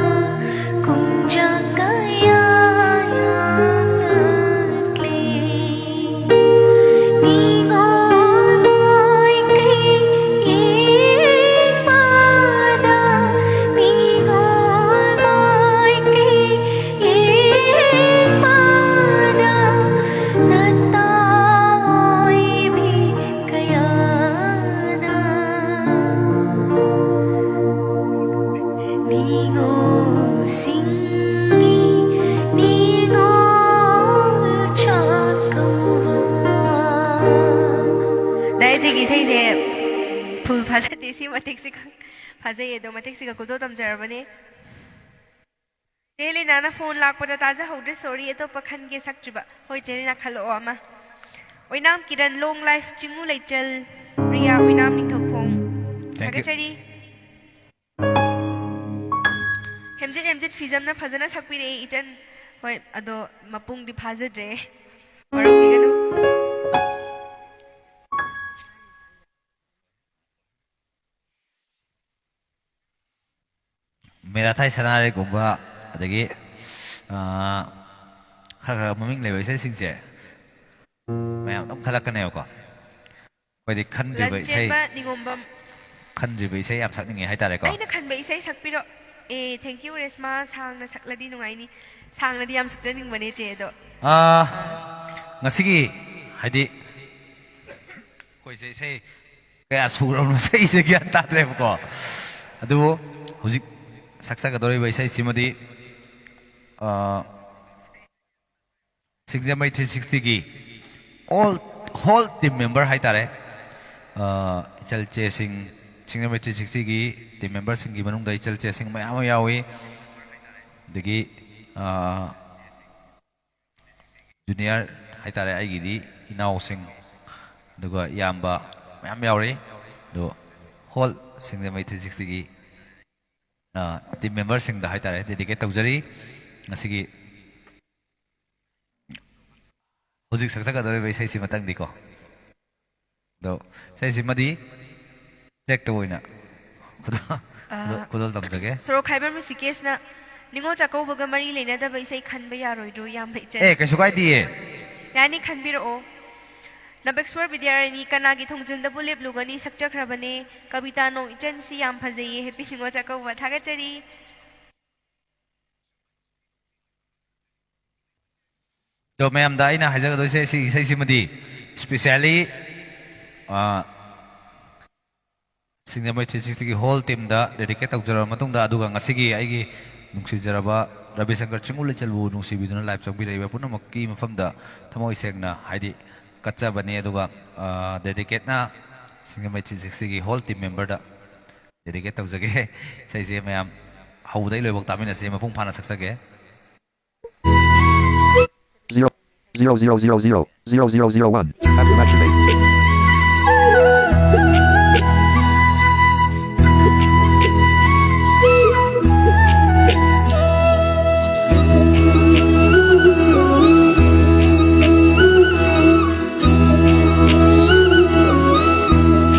ꯀꯨꯝꯖꯥ ꯀꯌꯥ ꯌꯥꯠꯂꯦ꯫ ꯅꯤꯉꯣꯜ ꯃꯥꯏꯀꯩ ꯌꯦꯡꯕꯗ, ꯅꯤꯉꯣꯜ ꯃꯥꯏꯀꯩ ꯌꯦꯡꯕꯗ, ꯅꯇꯥ ꯑꯣꯏꯕꯤ ꯀꯌꯥꯅ ꯅꯤꯉꯣꯜꯁꯤꯡꯒꯤ ꯅꯤꯉꯣꯜ ꯆꯥꯛꯀꯧꯕ꯫ ꯗꯥ ꯑꯦꯖꯦꯒꯤ ꯏꯁꯩꯁꯦ full ꯐꯖꯗꯦ, ꯁꯤ ꯃꯇꯦꯛꯁꯤ ꯈꯛ ꯐꯖꯩ, ꯑꯗꯣ ꯃꯇꯦꯛꯁꯤꯒ ꯀꯨꯗꯣ ꯇꯝꯖꯔꯕꯅꯦ꯫ ꯆꯦ ꯂꯤꯅꯥꯅ phone ꯂꯥꯛꯄꯗ ꯇꯥꯖꯍꯧꯗ꯭ꯔꯦ, sorry, ꯑꯇꯣꯞꯄ ꯈꯟꯒꯦ ꯁꯛꯇ꯭ꯔꯤꯕ꯫ ꯍꯣꯏ, ꯆꯦ ꯂꯤꯅꯥ, ꯈꯜꯂꯛꯑꯣ ꯑꯃ꯫ ꯑꯣꯏꯅꯥꯝ Kiran, long life ꯆꯤꯡꯉꯨ ꯂꯩꯆꯜ, Priya Oinam Ningthoukhong. Thank you꯫ ꯊꯥꯒꯠꯆꯔꯤ꯫ ꯍꯦꯝꯖꯤꯠ ꯍꯦꯝꯖꯤꯠ ꯐꯤꯖꯝꯅ ꯐꯖꯅ ꯁꯛꯄꯤꯔꯛꯑꯦ ꯏꯆꯟ꯫ ꯍꯣꯏ, ꯑꯗꯣ ꯃꯄꯨꯡꯗꯤ ꯐꯥꯖꯗ꯭ꯔꯦ꯫ ꯋꯥꯔꯧꯕꯤꯒꯅꯨ꯫ ꯃꯦꯔꯥ ꯊꯥꯏ ꯁꯅꯥꯔꯩꯒꯨꯝꯕ, ꯑꯗꯒꯤ, ꯑꯥ, ꯈꯔ ꯈꯔ ꯃꯃꯤꯡ ꯂꯩꯕ ꯏꯁꯩꯁꯤꯡꯁꯦ ꯃꯌꯥꯝ ꯑꯗꯨꯝ ꯈꯜꯂꯛꯀꯅꯦꯕꯀꯣ꯫ ꯑꯩꯈꯣꯏꯗꯤ ꯈꯟꯗ꯭ꯔꯤꯕ ꯏꯁꯩ, ꯂꯟꯆꯦꯟꯕ ꯅꯤꯉꯣꯝꯕꯝ꯫ ꯈꯟꯗ꯭ꯔꯤꯕ ꯏꯁꯩ ꯌꯥꯝ ꯁꯛꯅꯤꯡꯉꯦ ꯍꯥꯏꯇꯥꯔꯦꯀꯣ꯫ ꯑꯩꯅ ꯈꯟꯕ ꯏꯁꯩ ꯁꯛꯄꯤꯔꯣ꯫ ꯑꯦ, thank you, ꯔꯦꯁꯃꯥ꯫ ꯁꯥꯡꯅ ꯁꯛꯂꯗꯤ ꯅꯨꯡꯉꯥꯏꯅꯤ꯫ ꯁꯥꯡꯅꯗꯤ ꯌꯥꯝ ꯁꯛꯆꯅꯤꯡꯕꯅꯦ, ꯆꯦ, ꯑꯗꯣ꯫ ꯑꯥ, ꯉꯁꯤꯒꯤ, ꯍꯥꯏꯗꯤ, ꯑꯩꯈꯣꯏꯁꯦ ꯏꯁꯩ ꯀꯌꯥ ꯁꯨꯔꯕꯅꯣ ꯁꯛꯏꯁꯦ ꯒ꯭ꯌꯥꯟ ꯇꯥꯗ꯭ꯔꯦꯕꯀꯣ꯫ ꯑꯗꯨꯕꯨ ꯍꯧꯖꯤꯛ ꯁꯛꯆꯒꯗꯧꯔꯤꯕ ꯏꯁꯩꯁꯤꯃꯗꯤ, ꯑꯥ, ꯁꯤꯡꯖꯃꯩ three ꯁꯤꯛꯁꯇꯤꯒꯤ all, whole team member ꯍꯥꯏꯇꯥꯔꯦ꯫ ꯑꯥ, ꯏꯆꯜꯆꯦꯁꯤꯡ, ꯁꯤꯡꯖꯃꯩ ꯊ꯭ꯔꯤ ꯁꯤꯛꯁꯇꯤꯒꯤ team memberꯁꯤꯡꯒꯤ ꯃꯅꯨꯡꯗ ꯏꯆꯜꯆꯦꯁꯤꯡ ꯃꯌꯥꯝ ꯑꯃ ꯌꯥꯎꯏ꯫ ꯑꯗꯒꯤ, ꯑꯥ, junior ꯍꯥꯏꯇꯥꯔꯦ, ꯑꯩꯒꯤꯗꯤ ꯏꯅꯥꯎꯁꯤꯡ, ꯑꯗꯨꯒ ꯏꯌꯥꯝꯕ ꯃꯌꯥꯝ ꯌꯥꯎꯔꯤ꯫ ꯑꯗꯣ whole ꯁꯤꯡꯖꯃꯩ ꯊ꯭ꯔꯤ ꯁꯤꯛꯁꯇꯤꯒꯤ, ꯑꯥ, team memberꯁꯤꯡꯗ ꯍꯥꯏꯇꯥꯔꯦ dedicate ꯇꯧꯖꯔꯤ꯫ ꯉꯁꯤꯒꯤ ꯍꯧꯖꯤꯛ ꯁꯛꯆꯒꯗꯧꯔꯤꯕ ꯏꯁꯩꯁꯤ ꯃꯇꯪꯗꯤꯀꯣ꯫ ꯑꯗꯣ ꯏꯁꯩꯁꯤꯃꯗꯤ trackꯇ ꯑꯣꯏꯅ ꯈꯨꯗꯣꯜ, ꯈꯨꯗꯣꯜ, ꯑꯥ, ꯈꯨꯗꯣꯜ ꯇꯝꯖꯒꯦ꯫ ꯁꯣꯔꯣꯛꯈꯥꯏꯕꯝ ꯔꯤꯁꯤꯀꯦꯁꯅ ꯅꯤꯉꯣꯜ ꯆꯥꯛꯀꯧꯕꯒ ꯃꯔꯤ ꯂꯩꯅꯗꯕ ꯏꯁꯩ ꯈꯟꯕ ꯌꯥꯔꯣꯏꯗ꯭ꯔꯣ, ꯏꯌꯥꯝꯕ ꯏꯆꯟ? ꯑꯦ, ꯀꯩꯁꯨ ꯀꯥꯏꯗꯤꯌꯦ꯫ ꯌꯥꯅꯤ, ꯈꯟꯕꯤꯔꯛꯑꯣ꯫ ꯅꯕꯦꯛꯁ꯭ꯋꯔ ꯕꯤꯗ꯭ꯌꯥꯔꯥꯅꯤ, "ꯀꯅꯥꯒꯤ ꯊꯣꯡꯖꯤꯟꯗꯕꯨ ꯂꯦꯞꯂꯨꯒꯅꯤ" ꯁꯛꯆꯈ꯭ꯔꯕꯅꯦ꯫ ꯀꯕꯤꯇꯥ ꯅꯣꯡ ꯏꯆꯟ ꯁꯤ ꯌꯥꯝ ꯐꯖꯩꯌꯦ꯫ Happy ꯅꯤꯉꯣꯜ ꯆꯥꯛꯀꯧꯕ꯫ ꯊꯥꯒꯠꯆꯔꯤ꯫ ꯑꯗꯣ ꯃꯌꯥꯝꯗ ꯑꯩꯅ ꯍꯥꯏꯖꯒꯗꯣꯏꯁꯦ, ꯁꯤ ꯏꯁꯩꯁꯤꯃꯗꯤ specially, ꯑꯥ, ꯁꯤꯡꯖꯃꯩ ꯊ꯭ꯔꯤ ꯁꯤꯛꯁꯇꯤꯒꯤ whole teamꯗ dedicate ꯇꯧꯖꯔꯕ ꯃꯇꯨꯡꯗ, ꯑꯗꯨꯒ ꯉꯁꯤꯒꯤ ꯑꯩꯒꯤ ꯅꯨꯡꯁꯤꯖꯔꯕ ꯔꯕꯤꯁꯪꯀꯔ ꯆꯤꯡꯉꯨ ꯂꯩꯆꯜꯕꯨ ꯅꯨꯡꯁꯤꯕꯤꯗꯨꯅ live ꯆꯪꯕꯤꯔꯛꯏꯕ ꯄꯨꯝꯅꯃꯛꯀꯤ ꯃꯐꯝꯗ ꯊꯃꯣꯏ ꯁꯦꯡꯅ, ꯍꯥꯏꯗꯤ, ꯀꯠꯆꯕꯅꯤ꯫ ꯑꯗꯨꯒ, ꯑꯥ, dedicateꯅ ꯁꯤꯡꯖꯃꯩ ꯊ꯭ꯔꯤ ꯁꯤꯛꯁꯇꯤꯒꯤ whole team memberꯗ dedicate ꯇꯧꯖꯒꯦ꯫ ꯏꯁꯩꯁꯦ ꯃꯌꯥꯝ ꯍꯧꯕꯗꯒꯤ ꯂꯣꯏꯕꯧ ꯇꯥꯃꯤꯟꯅꯁꯦ, ꯃꯄꯨꯡ ꯐꯥꯅ ꯁꯛꯆꯒꯦ꯫ Zero, zero, zero, zero, zero, zero, zero, zero, one. After match delay.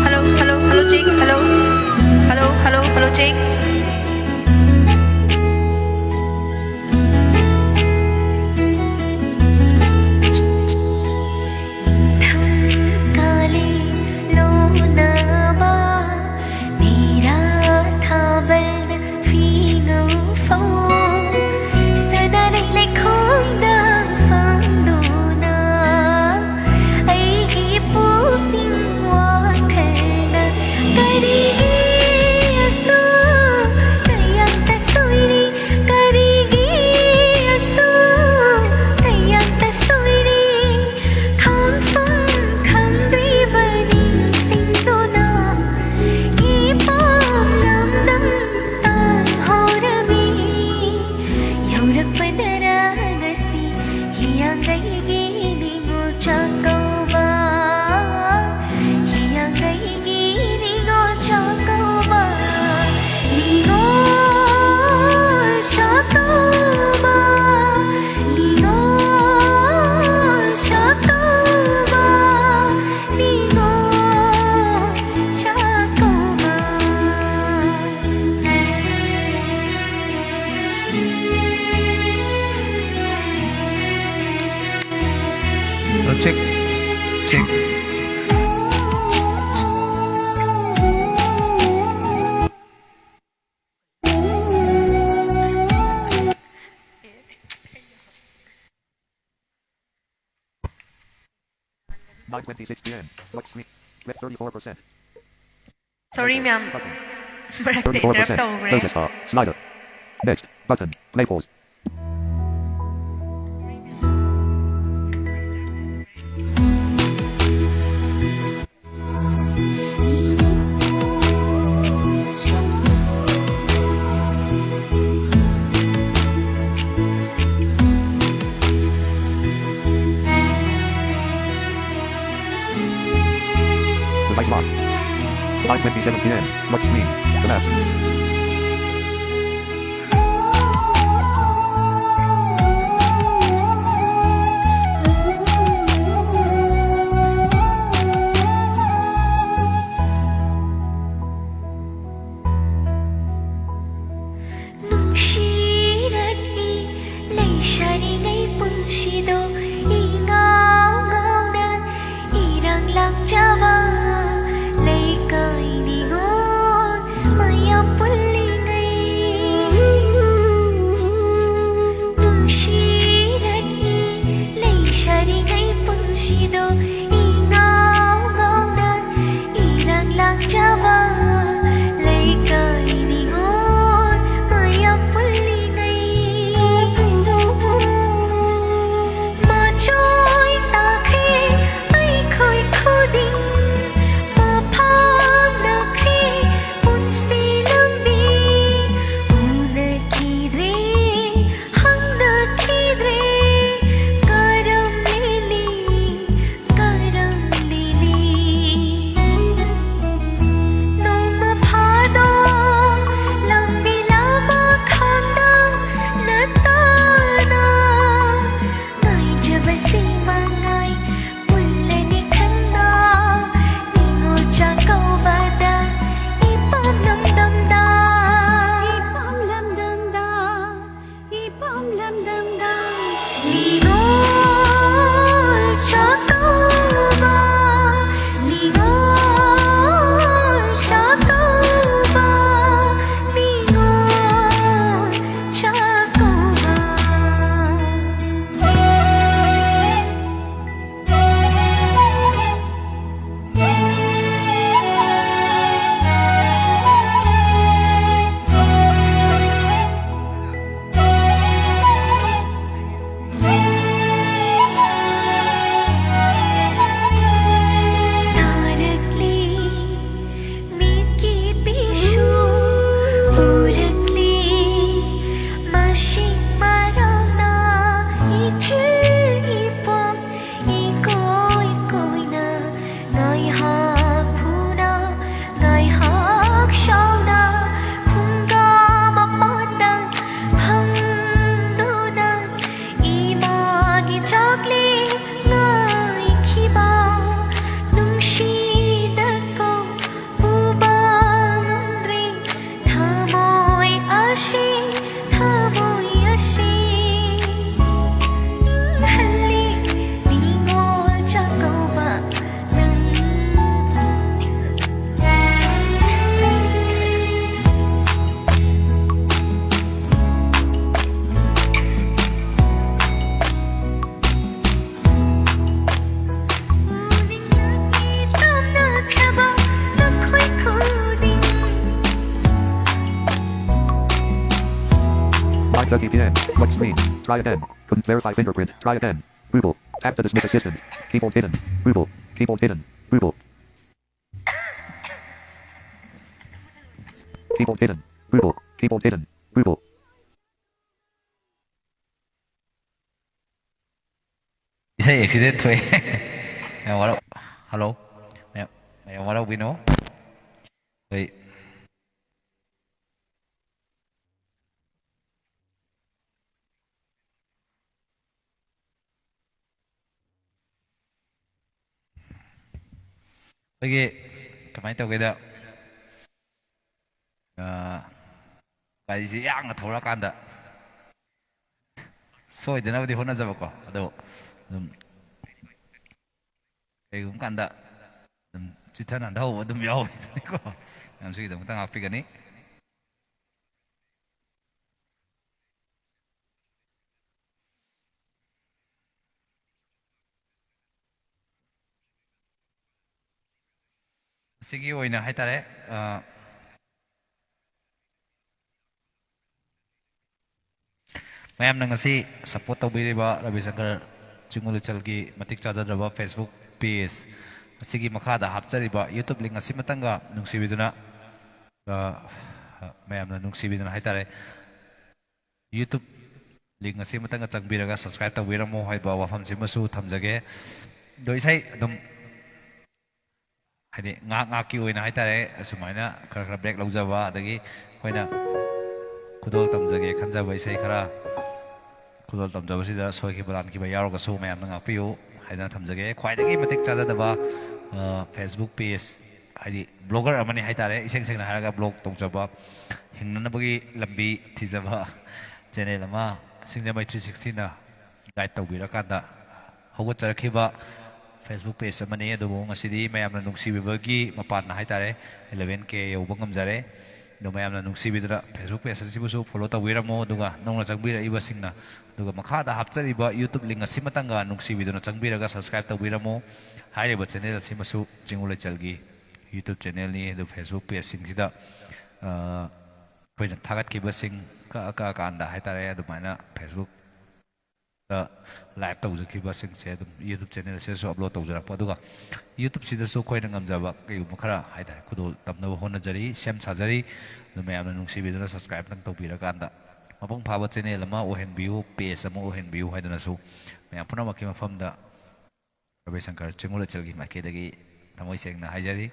Hello, hello, hello, check, hello. Hello, hello, hello, check. Nine twenty-six p.m. Lock screen. Left thirty-four percent. Sorry, ma'am. Button. ꯃꯔꯛꯇ Thirty-four interrupt percent. ꯇꯧꯈ꯭ꯔꯦ. Focus star. Slider. Next. Button. Play pause. Device lock. Five twenty-seven p.m. Lock screen. Collapse. ꯅꯨꯡꯁꯤꯔꯛꯏ ꯂꯩꯁꯥꯔꯤꯉꯩ ꯄꯨꯟꯁꯤꯗꯣ ꯏꯉꯥꯎ ꯉꯥꯎꯅ ꯏꯔꯥꯡ ꯂꯥꯡꯖꯕ ꯂꯩꯀꯥꯏ ꯅꯤꯉꯣꯜ ꯃꯌꯥꯝ ꯄꯨꯜꯂꯤ꯫ Ducky P N. What's screen? Try again. Couldn't verify fingerprint. Try again. Google. Tap to dismiss assistant. Keyboard hidden. Google. Keyboard hidden. Google. Keyboard hidden. Google. Keyboard hidden. Google. ꯏꯁꯩ ꯑꯦꯛꯁꯤꯗꯦꯟ ꯊꯣꯛꯑꯦ꯫ ꯃꯌꯥꯝ ꯋꯥꯔꯧ-, ꯍꯜꯂꯣ꯫ ꯃꯌꯥꯝ, ꯃꯌꯥꯝ ꯋꯥꯔꯧꯕꯤꯅꯣ꯫ ꯑꯩꯈꯣꯏ ꯑꯩꯈꯣꯏꯒꯤ ꯀꯃꯥꯏꯅ ꯇꯧꯒꯦꯗ, ꯑ, ꯒꯥꯔꯤꯁꯦ ꯌꯥꯡꯅ ꯊꯧꯔꯛꯑꯀꯥꯟꯗ ꯁꯣꯏꯗꯅꯕꯗꯤ ꯍꯣꯠꯅꯖꯕꯀꯣ, ꯑꯗꯣ ꯑꯗꯨꯝ ꯀꯩꯒꯨꯝꯕ ꯀꯥꯟꯗ ꯑꯗꯨꯝ ꯆꯤꯠꯊ ꯅꯥꯟꯊꯍꯧꯕ ꯑꯗꯨꯝ ꯌꯥꯎꯋꯦ ꯑꯗꯨꯅꯤꯀꯣ꯫ ꯃꯌꯥꯝ ꯁꯤꯒꯤꯗꯃꯛꯇ ꯉꯥꯛꯄꯤꯒꯅꯤ꯫ ꯑꯁꯤꯒꯤ ꯑꯣꯏꯅ ꯍꯥꯏꯇꯥꯔꯦ, ꯑ, ꯃꯌꯥꯝꯅ ꯉꯁꯤ ꯁꯄꯣꯔꯠ ꯇꯧꯕꯤꯔꯤꯕ ꯔꯕꯤꯁꯪꯀꯔ ꯆꯤꯡꯉꯨ ꯂꯤꯆꯜꯒꯤ ꯃꯇꯤꯛ ꯆꯥꯖꯗ꯭ꯔꯕ Facebook ꯄꯦꯖ ꯑꯁꯤꯒꯤ ꯃꯈꯥꯗ ꯍꯥꯞꯆꯔꯤꯕ YouTube ꯂꯤꯡ ꯑꯁꯤꯃꯇꯪꯒ ꯅꯨꯡꯁꯤꯕꯤꯗꯨꯅ, ꯑ, ꯃꯌꯥꯝꯅ ꯅꯨꯡꯁꯤꯕꯤꯗꯨꯅ ꯍꯥꯏꯇꯥꯔꯦ, YouTube ꯂꯤꯡ ꯑꯁꯤꯃꯇꯪꯒ ꯆꯪꯕꯤꯔꯒ ꯁꯕꯁꯀ꯭ꯔꯥꯏꯕ ꯇꯧꯕꯤꯔꯝꯃꯣ ꯍꯥꯏꯕ ꯋꯥꯐꯝꯁꯤꯃꯁꯨ ꯊꯝꯖꯒꯦ꯫ ꯑꯗꯣ ꯏꯁꯩ ꯑꯗꯨꯝ ꯍꯥꯏꯗꯤ ꯉꯥꯏꯍꯥꯛ ꯉꯥꯏꯍꯥꯛꯀꯤ ꯑꯣꯏꯅ ꯍꯥꯏꯇꯥꯔꯦ, ꯑꯁꯨꯃꯥꯏꯅ ꯈꯔ ꯈꯔ ꯕ꯭ꯔꯦꯛ ꯂꯧꯖꯕ, ꯑꯗꯒꯤ ꯑꯩꯈꯣꯏꯅ ꯈꯨꯗꯣꯜ ꯇꯝꯖꯒꯦ ꯈꯟꯖꯕ ꯏꯁꯩ ꯈꯔ, ꯈꯨꯗꯣꯜ ꯇꯝꯖꯕꯁꯤꯗ ꯁꯣꯏꯈꯤꯕ ꯂꯥꯟꯈꯤꯕ ꯌꯥꯎꯔꯒꯁꯨ ꯃꯌꯥꯝꯅ ꯉꯥꯛꯄꯤꯌꯨ ꯍꯥꯏꯗꯅ ꯊꯝꯖꯒꯦ꯫ ꯈ꯭ꯋꯥꯏꯗꯒꯤ ꯃꯇꯤꯛ ꯆꯥꯖꯗꯕ, ꯑ, Facebook ꯄꯦꯖ, ꯍꯥꯏꯗꯤ ꯕ꯭ꯂꯣꯒꯔ ꯑꯃꯅꯤ ꯍꯥꯏꯇꯥꯔꯦ, ꯏꯁꯦꯡ ꯁꯦꯡꯅ ꯍꯥꯏꯔꯒ ꯕ꯭ꯂꯣꯒ ꯇꯧꯖꯕ, ꯍꯤꯡꯅꯅꯕꯒꯤ ꯂꯝꯕꯤ ꯊꯤꯖꯕ ꯆꯦꯅꯦꯜ ꯑꯃ ꯁꯤꯡꯖꯃꯩ ꯊ꯭ꯔꯤ ꯁꯤꯛꯁꯇꯤꯅ ꯒꯥꯏꯗ ꯇꯧꯕꯤꯔꯀꯥꯟꯗ ꯍꯧꯒꯠꯆꯔꯛꯈꯤꯕ Facebook ꯄꯦꯖ ꯑꯃꯅꯤ꯫ ꯑꯗꯨꯕꯨ ꯉꯁꯤꯗꯤ ꯃꯌꯥꯝꯅ ꯅꯨꯡꯁꯤꯕꯤꯕꯒꯤ ꯃꯄꯥꯟꯅ ꯍꯥꯏꯇꯥꯔꯦ, ꯏꯂꯚꯦꯟ ꯀꯦ ꯌꯧꯕ ꯉꯝꯖꯔꯦ꯫ ꯑꯗꯣ ꯃꯌꯥꯝꯅ ꯅꯨꯡꯁꯤꯕꯤꯗꯨꯅ Facebook ꯄꯦꯖ ꯑꯁꯤꯕꯨꯁꯨ ꯐꯣꯂꯣ ꯇꯧꯕꯤꯔꯝꯃꯣ, ꯑꯗꯨꯒ ꯅꯧꯅ ꯆꯪꯕꯤꯔꯛꯏꯕꯁꯤꯡꯅ, ꯑꯗꯨꯒ ꯃꯈꯥꯗ ꯍꯥꯞꯆꯔꯤꯕ YouTube ꯂꯤꯡ ꯑꯁꯤꯃꯇꯪꯒ ꯅꯨꯡꯁꯤꯕꯤꯗꯨꯅ ꯆꯪꯕꯤꯔꯒ ꯁꯕꯁꯀ꯭ꯔꯥꯏꯕ ꯇꯧꯕꯤꯔꯝꯃꯣ꯫ ꯍꯥꯏꯔꯤꯕ ꯆꯦꯅꯦꯜ ꯑꯁꯤꯃꯁꯨ ꯆꯤꯡꯉꯨ ꯂꯩꯆꯜꯒꯤ YouTube ꯆꯦꯅꯦꯜꯅꯤ꯫ ꯑꯗꯨ Facebook ꯄꯦꯖꯁꯤꯡꯁꯤꯗ, ꯑ, ꯑꯩꯈꯣꯏꯅ ꯊꯥꯒꯠꯈꯤꯕꯁꯤꯡ ꯀꯛꯑ ꯀꯛꯑꯀꯥꯟꯗ ꯍꯥꯏꯇꯥꯔꯦ, ꯑꯗꯨꯃꯥꯏꯅ Facebook ꯂꯥꯏꯚ ꯇꯧꯖꯈꯤꯕꯁꯤꯡꯁꯦ ꯑꯗꯨꯝ YouTube ꯆꯦꯅꯦꯜꯁꯤꯗꯁꯨ ꯑꯞꯂꯣꯗ ꯇꯧꯖꯔꯛꯄ, ꯑꯗꯨꯒ YouTubeꯁꯤꯗꯁꯨ ꯑꯩꯈꯣꯏꯅ ꯉꯝꯖꯕ ꯀꯩꯒꯨꯝꯕ ꯈꯔ ꯍꯥꯏꯇꯥꯔꯦ, ꯈꯨꯗꯣꯜ ꯇꯝꯅꯕ ꯍꯣꯠꯅꯖꯔꯤ, ꯁꯦꯝ ꯁꯥꯖꯔꯤ꯫ ꯑꯗꯨ ꯃꯌꯥꯝꯅ ꯅꯨꯡꯁꯤꯕꯤꯗꯨꯅ ꯁꯕꯁꯀ꯭ꯔꯥꯏꯕꯇꯪ ꯇꯧꯕꯤꯔꯀꯥꯟꯗ ꯃꯄꯨꯡ ꯐꯥꯕ ꯆꯦꯅꯦꯜ ꯑꯃ ꯑꯣꯏꯍꯟꯕꯤꯌꯨ, ꯄꯦꯖ ꯑꯃ ꯑꯣꯏꯍꯟꯕꯤꯌꯨ ꯍꯥꯏꯗꯨꯅꯁꯨ ꯃꯌꯥꯝ ꯄꯨꯝꯅꯃꯛꯀꯤ ꯃꯐꯝꯗ ꯔꯕꯤꯁꯪꯀꯔ ꯆꯤꯡꯉꯨꯂꯩꯆꯜꯒꯤ ꯃꯥꯏꯀꯩꯗꯒꯤ ꯊꯃꯣꯏ ꯁꯦꯡꯅ ꯍꯥꯏꯖꯔꯤ꯫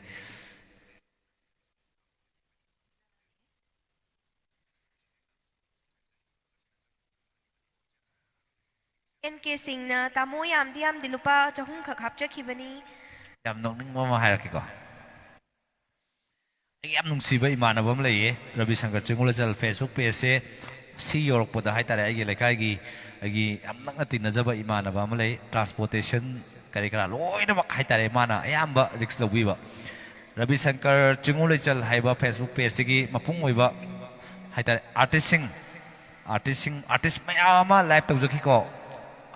ꯑꯦꯟ ꯀꯦ ꯁꯤꯡꯅ ꯇꯥꯃꯣ ꯌꯥꯝꯗꯤ ꯌꯥꯝꯗꯤ ꯂꯨꯄꯥ ꯆꯍꯨꯝꯈꯛ ꯍꯥꯞꯆꯈꯤꯕꯅꯤ꯫ ꯌꯥꯝ ꯅꯣꯛꯅꯤꯡꯕ ꯑꯃ ꯍꯥꯏꯔꯛꯀꯦꯀꯣ꯫ ꯑꯩꯒꯤ ꯌꯥꯝ ꯅꯨꯡꯁꯤꯕ ꯏꯃꯥꯟꯅꯕ ꯑꯃ ꯂꯩꯌꯦ, ꯔꯕꯤꯁꯪꯀꯔ ꯆꯤꯡꯉꯨꯂꯩꯆꯜ꯫ Facebook ꯄꯦꯖꯁꯦ ꯁꯤ ꯌꯧꯔꯛꯄꯗ ꯍꯥꯏꯇꯥꯔꯦ, ꯑꯩꯒꯤ ꯂꯩꯀꯥꯏꯒꯤ, ꯑꯩꯒꯤ ꯌꯥꯝ ꯅꯛꯅ ꯇꯤꯟꯅꯖꯕ ꯏꯃꯥꯟꯅꯕ ꯑꯃ ꯂꯩ꯫ ꯇ꯭ꯔꯥꯟꯁꯄꯣꯔꯇꯦꯁꯟ ꯀꯔꯤ ꯀꯔꯥ ꯂꯣꯏꯅꯃꯛ ꯍꯥꯏꯇꯥꯔꯦ, ꯃꯥꯅ ꯑꯌꯥꯝꯕ ꯔꯤꯛꯁ ꯂꯧꯕꯤꯕ꯫ ꯔꯕꯤꯁꯪꯀꯔ ꯆꯤꯡꯉꯨꯂꯩꯆꯜ ꯍꯥꯏꯕ Facebook ꯄꯦꯖꯁꯤꯒꯤ ꯃꯄꯨꯡ ꯑꯣꯏꯕ ꯍꯥꯏꯇꯥꯔꯦ, ꯑꯥꯔꯇꯤꯁꯁꯤꯡ, ꯑꯥꯔꯇꯤꯁꯁꯤꯡ, ꯑꯥꯔꯇꯤꯁ ꯃꯌꯥꯝ ꯑꯃ ꯂꯥꯏꯚ ꯇꯧꯖꯈꯤꯀꯣ꯫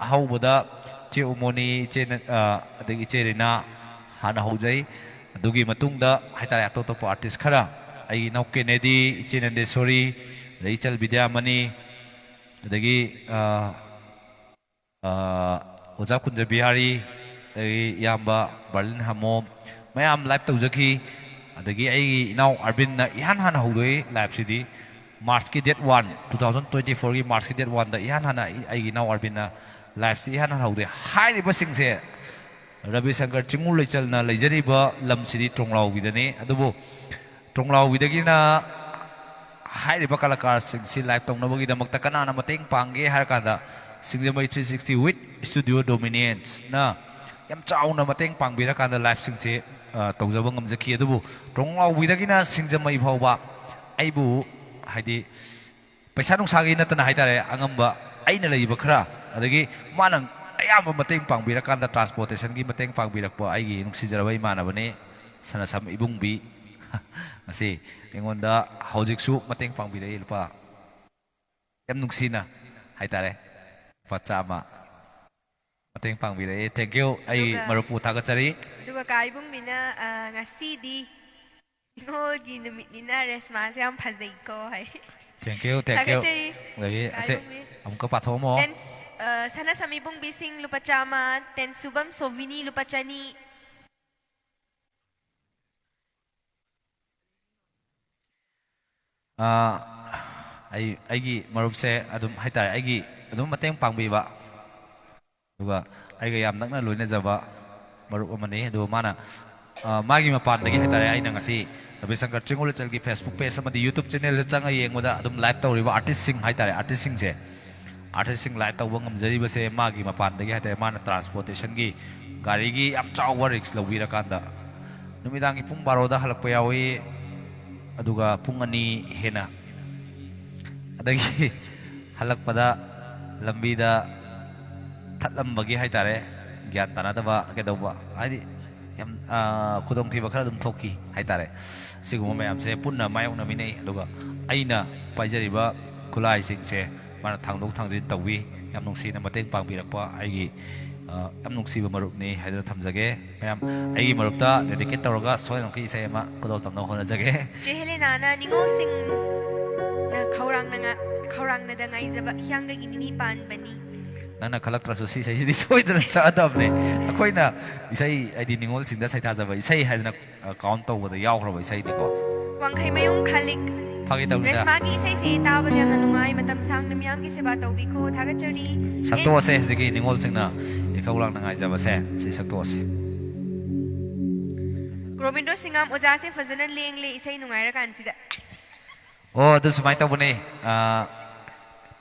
ꯑꯍꯧꯕꯗ ꯏꯆꯦ ꯎꯃꯣꯅꯤ, ꯏꯆꯦ ꯅ-, ꯑ, ꯑꯗꯒꯤ ꯏꯆꯦ ꯔꯤꯅꯥ ꯍꯥꯟꯅ ꯍꯧꯖꯩ꯫ ꯑꯗꯨꯒꯤ ꯃꯇꯨꯡꯗ ꯍꯥꯏꯇꯥꯔꯦ, ꯑꯇꯣꯞ ꯑꯇꯣꯞꯄ ꯑꯥꯔꯇꯤꯁ ꯈꯔ, ꯑꯩꯒꯤ ꯏꯅꯥꯎ ꯀꯦꯅꯦꯗꯤ, ꯏꯆꯦ ꯅꯟꯗꯦꯁꯣꯔꯤ, ꯑꯗꯩ ꯏꯆꯜ ꯕꯤꯗ꯭ꯌꯥꯃꯅꯤ, ꯑꯗꯒꯤ, ꯑ, ꯑ, ꯑꯣꯖꯥ ꯀꯨꯟꯖ ꯕꯤꯍꯥꯔꯤ, ꯑꯗꯒꯤ ꯏꯌꯥꯝꯕ ꯕꯔꯂꯤꯟ ꯍꯥꯃꯣꯝ, ꯃꯌꯥꯝ ꯂꯥꯏꯚ ꯇꯧꯖꯈꯤ꯫ ꯑꯗꯒꯤ ꯑꯩꯒꯤ ꯏꯅꯥꯎ ꯑꯔꯕꯤꯟꯅ ꯏꯍꯥꯟ ꯍꯥꯟꯅ ꯍꯧꯗꯣꯛꯏ ꯂꯥꯏꯚꯁꯤꯗꯤ꯫ ꯃꯥꯔꯆꯀꯤ date one, two thousand twenty fourꯒꯤ ꯃꯥꯔꯆꯀꯤ ꯗꯦꯠ ꯋꯥꯟꯗ ꯏꯍꯥꯟ ꯍꯥꯟꯅ ꯑꯩ-, ꯑꯩꯒꯤ ꯏꯅꯥꯎ ꯑꯔꯕꯤꯟꯅ ꯂꯥꯏꯚꯁꯤ ꯏꯍꯥꯟ ꯍꯥꯟꯅ ꯍꯧꯗꯣꯛꯏ꯫ ꯍꯥꯏꯔꯤꯕꯁꯤꯡꯁꯦ ꯔꯕꯤꯁꯪꯀꯔ ꯆꯤꯡꯉꯨꯂꯩꯆꯜꯅ ꯂꯩꯖꯔꯤꯕ ꯂꯝꯁꯤꯗꯤ ꯇ꯭ꯔꯣꯡꯂꯥꯎꯕꯤꯗꯅꯤ꯫ ꯑꯗꯨꯕꯨ ꯇ꯭ꯔꯣꯡꯂꯥꯎꯕꯤꯗꯒꯤꯅ ꯍꯥꯏꯔꯤꯕ ꯀꯂꯥꯀꯥꯔꯁꯤꯡꯁꯤ ꯂꯥꯏꯚ ꯇꯧꯅꯕꯒꯤꯗꯃꯛꯇ ꯀꯅꯥꯅ ꯃꯇꯦꯡ ꯄꯥꯡꯒꯦ ꯍꯥꯏꯔ ꯀꯥꯟꯗ, ꯁꯤꯡꯖꯃꯩ three sixty with Studio Dominanceꯅ ꯌꯥꯝ ꯆꯥꯎꯅ ꯃꯇꯦꯡ ꯄꯥꯡꯕꯤꯔꯀꯥꯟꯗ ꯂꯥꯏꯚꯁꯤꯡꯁꯦ, ꯑ, ꯇꯧꯖꯕ ꯉꯝꯖꯈꯤ꯫ ꯑꯗꯨꯕꯨ ꯇ꯭ꯔꯣꯡꯂꯥꯎꯕꯤꯗꯒꯤꯅ ꯁꯤꯡꯖꯃꯩ ꯐꯥꯎꯕ ꯑꯩꯕꯨ, ꯍꯥꯏꯗꯤ, ꯄꯩꯁꯥ ꯅꯨꯡꯁꯥꯒꯤ ꯅꯠꯇꯅ ꯍꯥꯏꯇꯥꯔꯦ, ꯑꯉꯝꯕ ꯑꯩꯅ ꯂꯩꯕ ꯈꯔ, ꯑꯗꯒꯤ ꯃꯥꯅ ꯑꯌꯥꯝꯕ ꯃꯇꯦꯡ ꯄꯥꯡꯕꯤꯔꯀꯥꯟꯗ, ꯇ꯭ꯔꯥꯟꯁꯄꯣꯔꯇꯦꯁꯟꯒꯤ ꯃꯇꯦꯡ ꯄꯥꯡꯕꯤꯔꯛꯄ ꯑꯩꯒꯤ ꯅꯨꯡꯁꯤꯖꯔꯕ ꯏꯃꯥꯟꯅꯕꯅꯤ ꯁꯅꯥꯁꯝ ꯏꯕꯨꯡꯕꯤ꯫ ꯉꯁꯤ ꯑꯩꯉꯣꯟꯗ ꯍꯧꯖꯤꯛꯁꯨ ꯃꯇꯦꯡ ꯄꯥꯡꯕꯤꯔꯛꯏ, ꯂꯨꯄꯥ ꯌꯥꯝ ꯅꯨꯡꯁꯤꯅ ꯍꯥꯏꯇꯥꯔꯦ, ꯂꯨꯄꯥ ꯆꯥꯝꯃ ꯃꯇꯦꯡ ꯄꯥꯡꯕꯤꯔꯛꯏ꯫ Thank you, ꯑꯩ ꯑꯗꯨꯒ ꯃꯔꯨꯞꯄꯨ ꯊꯥꯒꯠꯆꯔꯤ꯫ ꯑꯗꯨꯒ ꯀꯥ ꯏꯕꯨꯡꯕꯤꯅ, ꯑ, ꯉꯁꯤꯗꯤ ꯅꯤꯉꯣꯜꯒꯤ ꯅꯨꯃꯤꯠꯅꯤꯅ ꯔꯦꯁꯃꯥꯁꯦ ꯌꯥꯝ ꯐꯖꯩꯀꯣ ꯍꯥꯏ꯫ Thank you, thank you. ꯊꯥꯒꯠꯆꯔꯤ꯫ ꯑꯗꯒꯤ ꯑꯁꯦ ꯀꯥꯏꯕꯨꯡꯕꯤ꯫ ꯑꯃꯨꯛꯀ ꯄꯥꯊꯣꯛꯑꯝꯃꯣ꯫ Ten, ꯑ, ꯁꯅꯥꯁꯝ ꯏꯕꯨꯡꯕꯤꯁꯤꯡ ꯂꯨꯄꯥ ꯆꯥꯝꯃ, ten ꯁꯨꯕꯝ ꯁꯣꯚꯤꯅꯤ ꯂꯨꯄꯥ ꯆꯅꯤ꯫ ꯑꯥ, ꯑꯩ ꯑꯩꯒꯤ ꯃꯔꯨꯞꯁꯦ ꯑꯗꯨꯝ ꯍꯥꯏꯇꯥꯔꯦ, ꯑꯩꯒꯤ ꯑꯗꯨꯝ ꯃꯇꯦꯡ ꯄꯥꯡꯕꯤꯕ, ꯑꯗꯨꯒ ꯑꯩꯒ ꯌꯥꯝ ꯅꯛꯅ ꯂꯣꯏꯅꯖꯕ ꯃꯔꯨꯞ ꯑꯃꯅꯤ꯫ ꯑꯗꯨꯒ ꯃꯥꯅ, ꯑꯥ, ꯃꯥꯒꯤ ꯃꯄꯥꯟꯗꯒꯤ ꯍꯥꯏꯇꯥꯔꯦ, ꯑꯩꯅ ꯉꯁꯤ ꯔꯕꯤꯁꯪꯀꯔ ꯆꯤꯡꯉꯨꯂꯆꯜꯒꯤ Facebook page ꯑꯃꯗꯤ YouTube channelꯗ ꯆꯪꯉ ꯌꯦꯡꯕꯗ ꯑꯗꯨꯝ live ꯇꯧꯔꯤꯕ artistꯁꯤꯡ ꯍꯥꯏꯇꯥꯔꯦ, artistꯁꯤꯡꯁꯦ, artistꯁꯤꯡ live ꯇꯧꯕ ꯉꯝꯖꯔꯤꯕꯁꯦ ꯃꯥꯒꯤ ꯃꯄꯥꯟꯗꯒꯤ ꯍꯥꯏꯇꯥꯔꯦ, ꯃꯥꯅ transportationꯒꯤ ꯒꯥꯔꯤꯒꯤ ꯌꯥꯝ ꯆꯥꯎꯕ risk ꯂꯧꯕꯤꯔꯀꯥꯟꯗ ꯅꯨꯃꯤꯗꯥꯡꯒꯤ ꯄꯨꯡ ꯕꯥꯔꯣꯗ ꯍꯜꯂꯛꯄ ꯌꯥꯎꯏ, ꯑꯗꯨꯒ ꯄꯨꯡ ꯑꯅꯤ ꯍꯦꯟꯅ, ꯑꯗꯒꯤ ꯍꯜꯂꯛꯄꯗ ꯂꯝꯕꯤꯗ ꯊꯠꯂꯝꯕꯒꯤ ꯍꯥꯏꯇꯥꯔꯦ, ꯒ꯭ꯌꯥꯟ ꯇꯥꯅꯗꯕ ꯀꯩꯗꯧꯕ, ꯍꯥꯏꯗꯤ ꯌꯥꯝ, ꯑꯥ, ꯈꯨꯗꯣꯡꯊꯤꯕ ꯈꯔ ꯑꯗꯨꯝ ꯊꯣꯛꯈꯤ ꯍꯥꯏꯇꯥꯔꯦ꯫ ꯁꯤꯒꯨꯝꯕ ꯃꯌꯥꯝꯁꯦ ꯄꯨꯟꯅ ꯃꯥꯌꯣꯛꯅꯃꯤꯟꯅꯩ꯫ ꯑꯗꯨꯒ ꯑꯩꯅ ꯄꯥꯏꯖꯔꯤꯕ ꯈꯨꯠꯂꯥꯏꯁꯤꯡꯁꯦ ꯃꯥꯅ ꯊꯥꯡꯗꯣꯛ ꯊꯥꯡꯖꯤꯟ ꯇꯧꯕꯤ, ꯌꯥꯝ ꯅꯨꯡꯁꯤꯅ ꯃꯇꯦꯡ ꯄꯥꯡꯕꯤꯔꯛꯄ ꯑꯩꯒꯤ, ꯑ, ꯌꯥꯝ ꯅꯨꯡꯁꯤꯕ ꯃꯔꯨꯞꯅꯤ ꯍꯥꯏꯗꯨꯅ ꯊꯝꯖꯒꯦ꯫ ꯃꯌꯥꯝ ꯑꯩꯒꯤ ꯃꯔꯨꯞꯇ dedicate ꯇꯧꯔꯒ ꯁꯣꯏꯗꯅꯃꯛꯀꯤ ꯏꯁꯩ ꯑꯃ ꯈꯨꯗꯣꯜ ꯇꯝꯅꯕ ꯍꯣꯠꯅꯖꯒꯦ꯫ ꯆꯦ ꯍꯦꯂꯦꯅꯥꯅ ꯅꯤꯉꯣꯜꯁꯤꯡꯅ ꯈꯧꯔꯥꯡꯅ ꯉ-, ꯈꯧꯔꯥꯡꯅꯗ ꯉꯥꯏꯖꯕ ꯍꯤꯌꯥꯡꯒꯩꯒꯤ ꯅꯤꯅꯤ ꯄꯥꯟꯕꯅꯤ꯫ ꯅꯪꯅ ꯈꯜꯂꯛꯇ꯭ꯔꯁꯨ ꯁꯤ ꯏꯁꯩꯁꯤꯗꯤ ꯁꯣꯏꯗꯅ ꯁꯛꯑꯗꯕꯅꯤ꯫ ꯑꯩꯈꯣꯏꯅ ꯏꯁꯩ ꯍꯥꯏꯗꯤ ꯅꯤꯉꯣꯜꯁꯤꯡꯗ ꯁꯩꯊꯥꯖꯕ ꯏꯁꯩ ꯍꯥꯏꯗꯅ, ꯑ, count ꯇꯧꯕꯗ ꯌꯥꯎꯈ꯭ꯔꯕ ꯏꯁꯩꯅꯤꯀꯣ꯫ ꯋꯥꯡꯈꯩꯃꯌꯨꯝ ꯈꯥꯂꯤꯛ꯫ ꯐꯥꯒꯤ ꯇꯧꯅꯤꯗ꯫ ꯔꯦꯁꯃꯥꯒꯤ ꯏꯁꯩꯁꯦ ꯇꯥꯕꯗ ꯌꯥꯝꯅ ꯅꯨꯡꯉꯥꯏ꯫ ꯃꯇꯝ ꯁꯥꯡꯅ ꯃꯤꯌꯥꯝꯒꯤ ꯁꯦꯕꯥ ꯇꯧꯕꯤꯈꯣ꯫ ꯊꯥꯒꯠꯆꯔꯤ꯫ ꯁꯛꯇꯣꯛꯑꯁꯦ ꯍꯧꯖꯤꯛꯀꯤ ꯅꯤꯉꯣꯜꯁꯤꯡꯅ ꯏꯈꯧ ꯂꯥꯡꯅ ꯉꯥꯏꯖꯕꯁꯦ ꯁꯤ ꯁꯛꯇꯣꯛꯑꯁꯦ꯫ ꯔꯣꯕꯤꯟꯗ꯭ꯔꯣ ꯁꯤꯡꯉꯥꯝ ꯑꯣꯖꯥꯁꯦ ꯐꯖꯅ ꯂꯦꯡꯂꯦ ꯏꯁꯩ ꯅꯨꯡꯉꯥꯏꯔꯀꯥꯟꯁꯤꯗ꯫ ꯑꯣ, ꯑꯗꯨ ꯁꯨꯃꯥꯏꯅ ꯇꯧꯕꯅꯦ꯫ ꯑ,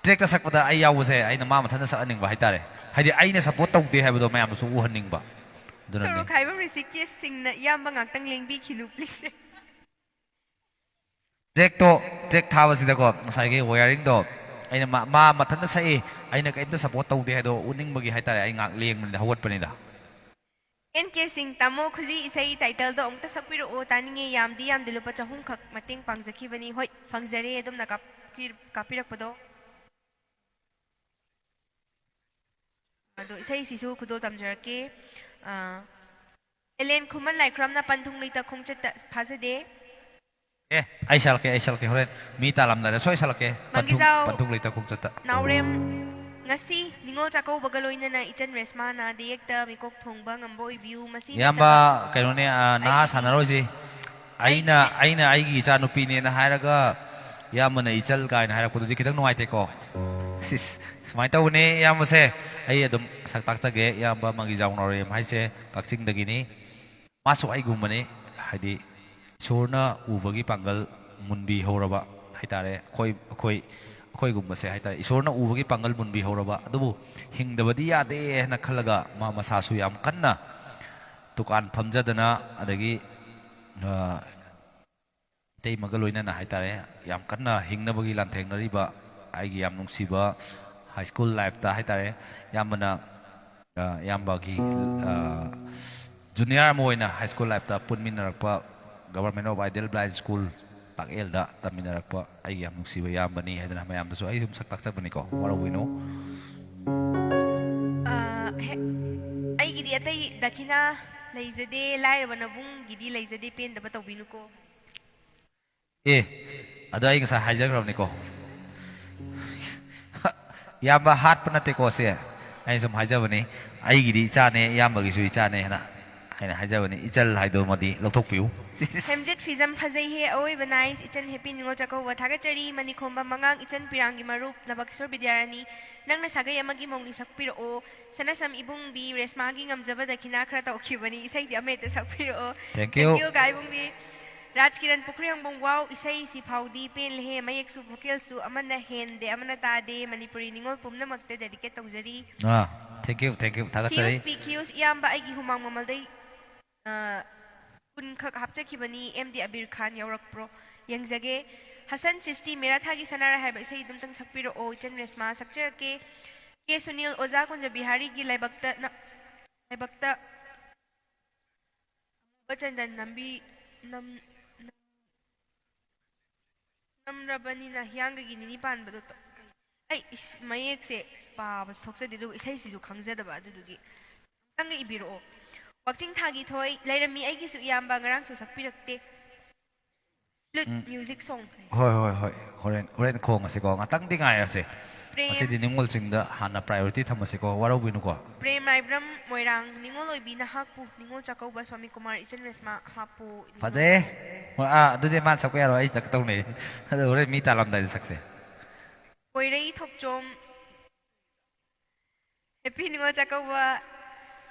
trackꯇ ꯁꯛꯄꯗ ꯑꯩ ꯌꯥꯎꯕꯁꯦ ꯑꯩꯅ ꯃꯥ ꯃꯊꯟꯇ ꯁꯛꯍꯟꯅꯤꯡꯕ ꯍꯥꯏꯇꯥꯔꯦ꯫ ꯍꯥꯏꯗꯤ ꯑꯩꯅ support ꯇꯧꯗꯦ ꯍꯥꯏꯕꯗꯣ ꯃꯌꯥꯝꯗꯁꯨ ꯎꯍꯟꯅꯤꯡꯕ꯫ ꯑꯗꯨꯅꯅꯤ꯫ ꯁꯣꯔꯣꯛ ꯈꯥꯏꯕꯝ ꯔꯤꯁꯤꯀꯦꯁꯁꯤꯡꯅ ꯏꯌꯥꯝꯕ ꯉꯥꯛꯇꯪ ꯂꯦꯡꯕꯤꯈꯤꯅꯨ, please꯫ Trackꯇꯣ, track ꯊꯥꯕꯁꯤꯗꯀꯣ, ꯉꯁꯥꯏꯒꯤ wiringꯗꯣ ꯑꯩꯅ ꯃꯥ, ꯃꯥ ꯃꯊꯟꯇ ꯁꯛꯏ, ꯑꯩꯅ ꯀꯔꯤꯝꯇ support ꯇꯧꯗꯦ ꯍꯥꯏꯗꯣ ꯎꯠꯅꯤꯡꯕꯒꯤ ꯍꯥꯏꯇꯥꯔꯦ, ꯑꯩ ꯉꯥꯏꯍꯥꯛ ꯂꯦꯡꯕꯅꯤꯗ, ꯍꯧꯒꯠꯄꯅꯤꯗ꯫ ꯑꯦꯟ ꯀꯦ ꯁꯤꯡ, ꯇꯥꯃꯣ ꯈꯨꯖꯤ ꯏꯁꯩ titleꯗꯣ ꯑꯃꯨꯛꯇ ꯁꯛꯄꯤꯔꯛꯑꯣ, ꯇꯥꯅꯤꯡꯉꯦ꯫ ꯌꯥꯝꯗꯤ ꯌꯥꯝꯗꯦ, ꯂꯨꯄꯥ ꯆꯍꯨꯝ ꯈꯛ ꯃꯇꯦꯡ ꯄꯥꯡꯖꯈꯤꯕꯅꯤ꯫ ꯍꯣꯏ, ꯐꯪꯖꯔꯦ ꯑꯗꯣꯝꯅ ꯀꯥꯞꯄꯤ-, ꯀꯥꯞꯄꯤꯔꯛꯄꯗꯣ꯫ ꯑꯗꯣ ꯏꯁꯩꯁꯤꯁꯨ ꯈꯨꯗꯣꯜ ꯇꯝꯖꯔꯛꯀꯦ꯫ ꯑꯥ, ꯑꯦꯂꯦꯟ ꯈꯨꯃꯟ ꯂꯥꯏꯈ꯭ꯔꯝꯅ ꯄꯟꯊꯨꯡ ꯂꯩꯇ ꯈꯣꯡꯆꯠꯇ ꯐꯥꯖꯗꯦ꯫ ꯑꯦ, ꯑꯩ ꯁꯥꯜꯂꯛꯀꯦ, ꯑꯩ ꯁꯥꯜꯂꯛꯀꯦ, ꯍꯣꯔꯦꯟ ꯃꯤ ꯇꯥꯜꯂꯝꯗꯥꯏꯗ ꯁꯣꯏ ꯁꯥꯜꯂꯛꯀꯦ, ꯄꯟꯊꯨꯡ, ꯃꯪꯒꯤꯖꯥꯎ ꯄꯟꯊꯨꯡ ꯂꯩꯇ ꯈꯣꯡꯆꯠꯇ꯫ ꯅꯥꯎꯔꯦꯝ, ꯉꯁꯤ ꯅꯤꯉꯣꯜ ꯆꯥꯛꯀꯧꯕꯒ ꯂꯣꯏꯅꯅ ꯏꯆꯟ ꯔꯦꯁꯃꯥꯅ ꯗꯦꯌꯦꯛꯇ ꯃꯤꯀꯣꯛ ꯊꯣꯡꯕ ꯉꯝꯕ ꯑꯣꯏꯕꯤꯌꯨ꯫ ꯃꯁꯤ ꯏꯌꯥꯝꯕ, ꯅꯠꯇꯕ ꯀꯩꯅꯣꯅꯦ, ꯑ, ꯅꯍꯥ ꯑꯩꯒꯤ ꯁꯥꯟꯅꯔꯣꯏꯁꯤ꯫ ꯑꯩꯅ, ꯑꯩꯅ ꯑꯩꯒꯤ ꯏꯆꯥ ꯅꯨꯄꯤꯅꯦꯅ ꯍꯥꯏꯔꯒ ꯏꯌꯥꯝꯕꯅ ꯏꯆꯜ ꯀꯥꯏꯅ ꯍꯥꯏꯔꯛꯄꯗꯨꯗꯤ ꯈꯤꯇꯪ ꯅꯨꯡꯉꯥꯏꯇꯦꯀꯣ꯫ ꯁꯤꯁ, ꯁꯨꯃꯥꯏꯅ ꯇꯧꯕꯅꯦ ꯏꯌꯥꯝꯕꯁꯦ꯫ ꯑꯩ ꯑꯗꯨꯝ ꯁꯛ ꯇꯥꯛꯆꯒꯦ꯫ ꯏꯌꯥꯝꯕ ꯃꯪꯒꯤꯖꯥꯎ ꯅꯥꯎꯔꯦꯝ ꯍꯥꯏꯁꯦ ꯀꯛꯆꯤꯡꯗꯒꯤꯅꯤ꯫ ꯃꯥꯁꯨ ꯑꯩꯒꯨꯝꯕꯅꯤ, ꯍꯥꯏꯗꯤ ꯏꯁꯣꯔꯅ ꯎꯕꯒꯤ ꯄꯥꯡꯒꯜ ꯃꯨꯟꯕꯤꯍꯧꯔꯕ ꯍꯥꯏꯇꯥꯔꯦ꯫ ꯑꯩꯈꯣꯏ, ꯑꯩꯈꯣꯏ, ꯑꯩꯈꯣꯏꯒꯨꯝꯕꯁꯦ ꯍꯥꯏꯇꯥꯔꯦ, ꯏꯁꯣꯔꯅ ꯎꯕꯒꯤ ꯄꯥꯡꯒꯜ ꯃꯨꯟꯕꯤꯍꯧꯔꯕ, ꯑꯗꯨꯕꯨ ꯍꯤꯡꯗꯕꯗꯤ ꯌꯥꯗꯦ ꯍꯥꯏꯅ ꯈꯜꯂꯒ ꯃꯥ ꯃꯁꯥꯁꯨ ꯌꯥꯝ ꯀꯟꯅ ꯗꯨꯀꯥꯟ ꯐꯝꯖꯗꯅ, ꯑꯗꯒꯤ, ꯑ, ꯏꯇꯩꯃꯒ ꯂꯣꯏꯅꯅ ꯍꯥꯏꯇꯥꯔꯦ, ꯌꯥꯝ ꯀꯟꯅ ꯍꯤꯡꯅꯕꯒꯤ ꯂꯥꯟꯊꯦꯡꯅꯔꯤꯕ ꯑꯩꯒꯤ ꯌꯥꯝ ꯅꯨꯡꯁꯤꯕ ꯍꯥꯏ ꯁ꯭ꯀꯨꯜ ꯂꯥꯏꯐꯇ ꯍꯥꯏꯇꯥꯔꯦ, ꯏꯌꯥꯝꯕꯅ, ꯑ, ꯏꯌꯥꯝꯕꯒꯤ, ꯑ, ꯖꯨꯅꯤꯌꯔ ꯑꯃ ꯑꯣꯏꯅ ꯍꯥꯏ ꯁ꯭ꯀꯨꯜ ꯂꯥꯏꯐꯇ ꯄꯨꯟꯃꯤꯟꯅꯔꯛꯄ, Government of Ideal Blind School ꯇꯥꯛꯑꯦꯜꯗ ꯇꯝꯃꯤꯟꯅꯔꯛꯄ ꯑꯩꯒꯤ ꯌꯥꯝ ꯅꯨꯡꯁꯤꯕ ꯏꯌꯥꯝꯕꯅꯤ ꯍꯥꯏꯗꯅ ꯃꯌꯥꯝꯗꯁꯨ ꯑꯩ ꯁꯨꯝ ꯁꯛ ꯇꯥꯛꯆꯕꯅꯤꯀꯣ, ꯋꯥꯔꯧꯕꯤꯅꯨ꯫ ꯑ, ꯍꯦ, ꯑꯩꯒꯤꯗꯤ ꯑꯇꯩ ꯗꯈꯤꯅꯥ ꯂꯩꯖꯗꯦ, ꯂꯥꯏꯔꯕ ꯅꯕꯨꯡꯒꯤꯗꯤ ꯂꯩꯖꯗꯦ, ꯄꯦꯟꯗꯕ ꯇꯧꯕꯤꯅꯨꯀꯣ꯫ ꯑꯦ, ꯑꯗꯣ ꯑꯩ ꯉꯁꯥꯏ ꯍꯥꯏꯖꯈ꯭ꯔꯕꯅꯤꯀꯣ꯫ ꯏꯌꯥꯝꯕ ꯍꯥꯠꯄ ꯅꯠꯇꯦꯀꯣ ꯁꯦ, ꯑꯩꯅ ꯁꯨꯝ ꯍꯥꯏꯖꯕꯅꯤ꯫ ꯑꯩꯒꯤꯗꯤ ꯏꯆꯥꯅꯦ, ꯏꯌꯥꯝꯕꯒꯤꯁꯨ ꯏꯆꯥꯅꯦ ꯍꯥꯏꯅ ꯑꯩꯅ ꯍꯥꯏꯖꯕꯅꯤ꯫ ꯏꯆꯜ ꯍꯥꯏꯗꯨꯃꯗꯤ ꯂꯧꯊꯣꯛꯄꯤꯌꯨ꯫ ꯍꯦꯝꯖꯤꯠ ꯐꯤꯖꯝ ꯐꯖꯩꯍꯦ ꯑꯋꯣꯏꯕ ꯅꯥꯏꯁ꯫ ꯏꯆꯟ ꯍꯦꯄꯤ ꯅꯤꯉꯣꯜ ꯆꯥꯛꯀꯧꯕ ꯊꯥꯒꯠꯆꯔꯤ꯫ ꯃꯅꯤꯈꯣꯝꯕ ꯃꯉꯥꯡ, ꯏꯆꯟ ꯄꯤꯔꯥꯡꯒꯤ ꯃꯔꯨꯞ ꯅꯕꯀꯤꯁꯣꯔ ꯕꯤꯗ꯭ꯌꯥꯔꯥꯅꯤ, ꯅꯪꯅ ꯁꯥꯒꯩ ꯑꯃꯒꯤ ꯃꯧꯅꯤ ꯁꯛꯄꯤꯔꯛꯑꯣ꯫ ꯁꯅꯁꯝ ꯏꯕꯨꯡꯕꯤ ꯔꯦꯁꯃꯥꯒꯤ ꯉꯝꯖꯕ ꯗꯈꯤꯅꯥ ꯈꯔ ꯇꯧꯈꯤꯕꯅꯤ, ꯏꯁꯩꯗꯤ ꯑꯃ ꯍꯦꯛꯇ ꯁꯛꯄꯤꯔꯛꯑꯣ꯫ Thank you꯫ Thank you ꯀꯥ ꯏꯕꯨꯡꯕꯤ꯫ ꯔꯥꯖ ꯀꯤꯔꯟ ꯄꯨꯈ꯭ꯔꯤꯍꯪꯕꯝ, ꯋꯥꯎ, ꯏꯁꯩꯁꯤ ꯐꯥꯎꯗꯤ ꯄꯦꯜꯂꯦꯍꯦ, ꯃꯌꯦꯛꯁꯨ ꯚꯣꯀꯦꯜꯁꯨ ꯑꯃꯅ ꯍꯦꯟꯗꯦ ꯑꯃꯅ ꯇꯥꯗꯦ, ꯃꯅꯤꯄꯨꯔꯤ ꯅꯤꯉꯣꯜ ꯄꯨꯝꯅꯃꯛꯇ ꯗꯦꯗꯤꯀꯦꯠ ꯇꯧꯖꯔꯤ꯫ ꯑꯥ, thank you, thank you, ꯊꯥꯒꯠꯆꯔꯤ꯫ ꯈꯤꯌꯨꯁ ꯄꯤ ꯈꯤꯌꯨꯁ, ꯏꯌꯥꯝꯕ ꯑꯩꯒꯤ ꯍꯨꯃꯥꯡ ꯃꯃꯜꯗꯩ, ꯑ, ꯀꯨꯟꯈꯛ ꯍꯥꯞꯆꯈꯤꯕꯅꯤ, ꯑꯦꯝ ꯗꯤ ꯑꯕꯤꯔ ꯈꯥꯟ ꯌꯥꯎꯔꯛꯄ꯭ꯔꯣ? ꯌꯦꯡꯖꯒꯦ꯫ ꯍꯁꯟ ꯁꯤꯁꯇꯤ, ꯃꯦꯔꯥ ꯊꯥꯒꯤ ꯁꯅꯥꯔꯥ ꯍꯥꯏꯕ ꯏꯁꯩ ꯑꯗꯨꯝꯇꯪ ꯁꯛꯄꯤꯔꯛꯑꯣ, ꯏꯆꯟ ꯔꯦꯁꯃꯥ ꯁꯛꯆꯔꯛꯀꯦ꯫ ꯀꯦ ꯁꯨꯅꯤꯜ, ꯑꯣꯖꯥ ꯀꯨꯟꯖ ꯕꯤꯍꯥꯔꯤꯒꯤ ꯂꯥꯏꯕꯛꯇ ꯅ-, ꯂꯥꯏꯕꯛꯇ ꯑꯃꯨꯕ ꯆꯟꯗꯟ ꯅꯝꯕꯤ-, ꯅꯝ-, ꯅꯝ-, ꯅꯝꯔꯕꯅꯤꯅ ꯍꯤꯌꯥꯡꯒꯒꯤ ꯅꯤꯅꯤ ꯄꯥꯟꯕꯗꯣ ꯇ-, ꯀꯩ-, ꯑꯩ ꯏꯁ-, ꯃꯌꯦꯛꯁꯦ ꯄꯥꯕꯁꯨ ꯊꯣꯛꯆꯗꯦ, ꯑꯗꯨꯒ ꯏꯁꯩꯁꯤꯁꯨ ꯈꯪꯖꯗꯕ, ꯑꯗꯨꯗꯨꯒꯤ꯫ ꯑꯝꯇꯪꯒ ꯏꯕꯤꯔꯛꯑꯣ꯫ ꯋꯥꯛꯆꯤꯡ ꯊꯥꯒꯤ ꯊꯣꯏ, ꯂꯩꯔꯝꯃꯤ, ꯑꯩꯒꯤꯁꯨ ꯏꯌꯥꯝꯕ, ꯉꯔꯥꯡꯁꯨ ꯁꯛꯄꯤꯔꯛꯇꯦ꯫ Flute music song. ꯍꯣꯏ, ꯍꯣꯏ, ꯍꯣꯏ꯫ ꯍꯣꯔꯦꯟ, ꯍꯣꯔꯦꯟ ꯈꯣꯡꯉꯁꯤꯀꯣ꯫ ꯉꯥꯛꯇꯪꯗꯤ ꯉꯥꯏꯔꯁꯦ꯫ ꯄ꯭ꯔꯦꯝ꯫ ꯉꯁꯤꯗꯤ ꯅꯤꯉꯣꯜ ꯆꯤꯡꯗ ꯍꯥꯟꯅ priority ꯊꯝꯃꯁꯤꯀꯣ꯫ ꯋꯥꯔꯧꯕꯤꯅꯨꯀꯣ꯫ ꯄ꯭ꯔꯦꯝ ꯔꯥꯏꯕ꯭ꯔꯝ ꯃꯣꯏꯔꯥꯡ, ꯅꯤꯉꯣꯜ ꯑꯣꯏꯕꯤ ꯅꯍꯥꯛꯄꯨ, ꯅꯤꯉꯣꯜ ꯆꯥꯛꯀꯧꯕ ꯁ꯭ꯋꯥꯃꯤ ꯀꯨꯃꯥꯔ ꯏꯆꯟ ꯔꯦꯁꯃꯥ ꯍꯥꯞꯄꯨ, ꯅꯤꯉꯣꯜ ꯐꯖꯩ꯫ ꯆꯥꯛꯀꯧꯕ꯫ ꯍꯣꯏ, ꯑꯥ, ꯑꯗꯨꯗꯤ ꯃꯥꯅ ꯁꯛꯄ ꯌꯥꯔꯣꯏ, ꯑꯩ ꯁꯛꯀꯗꯧꯅꯦ꯫ ꯑꯗꯣ ꯍꯣꯔꯦꯟ ꯃꯤ ꯇꯥꯜꯂꯝꯗꯥꯏꯗ ꯁꯛꯁꯦ꯫ ꯀꯣꯏꯔꯩ ꯊꯣꯛꯆꯣꯝ, ꯍꯦꯄꯤ ꯅꯤꯉꯣꯜ ꯆꯥꯛꯀꯧꯕ꯫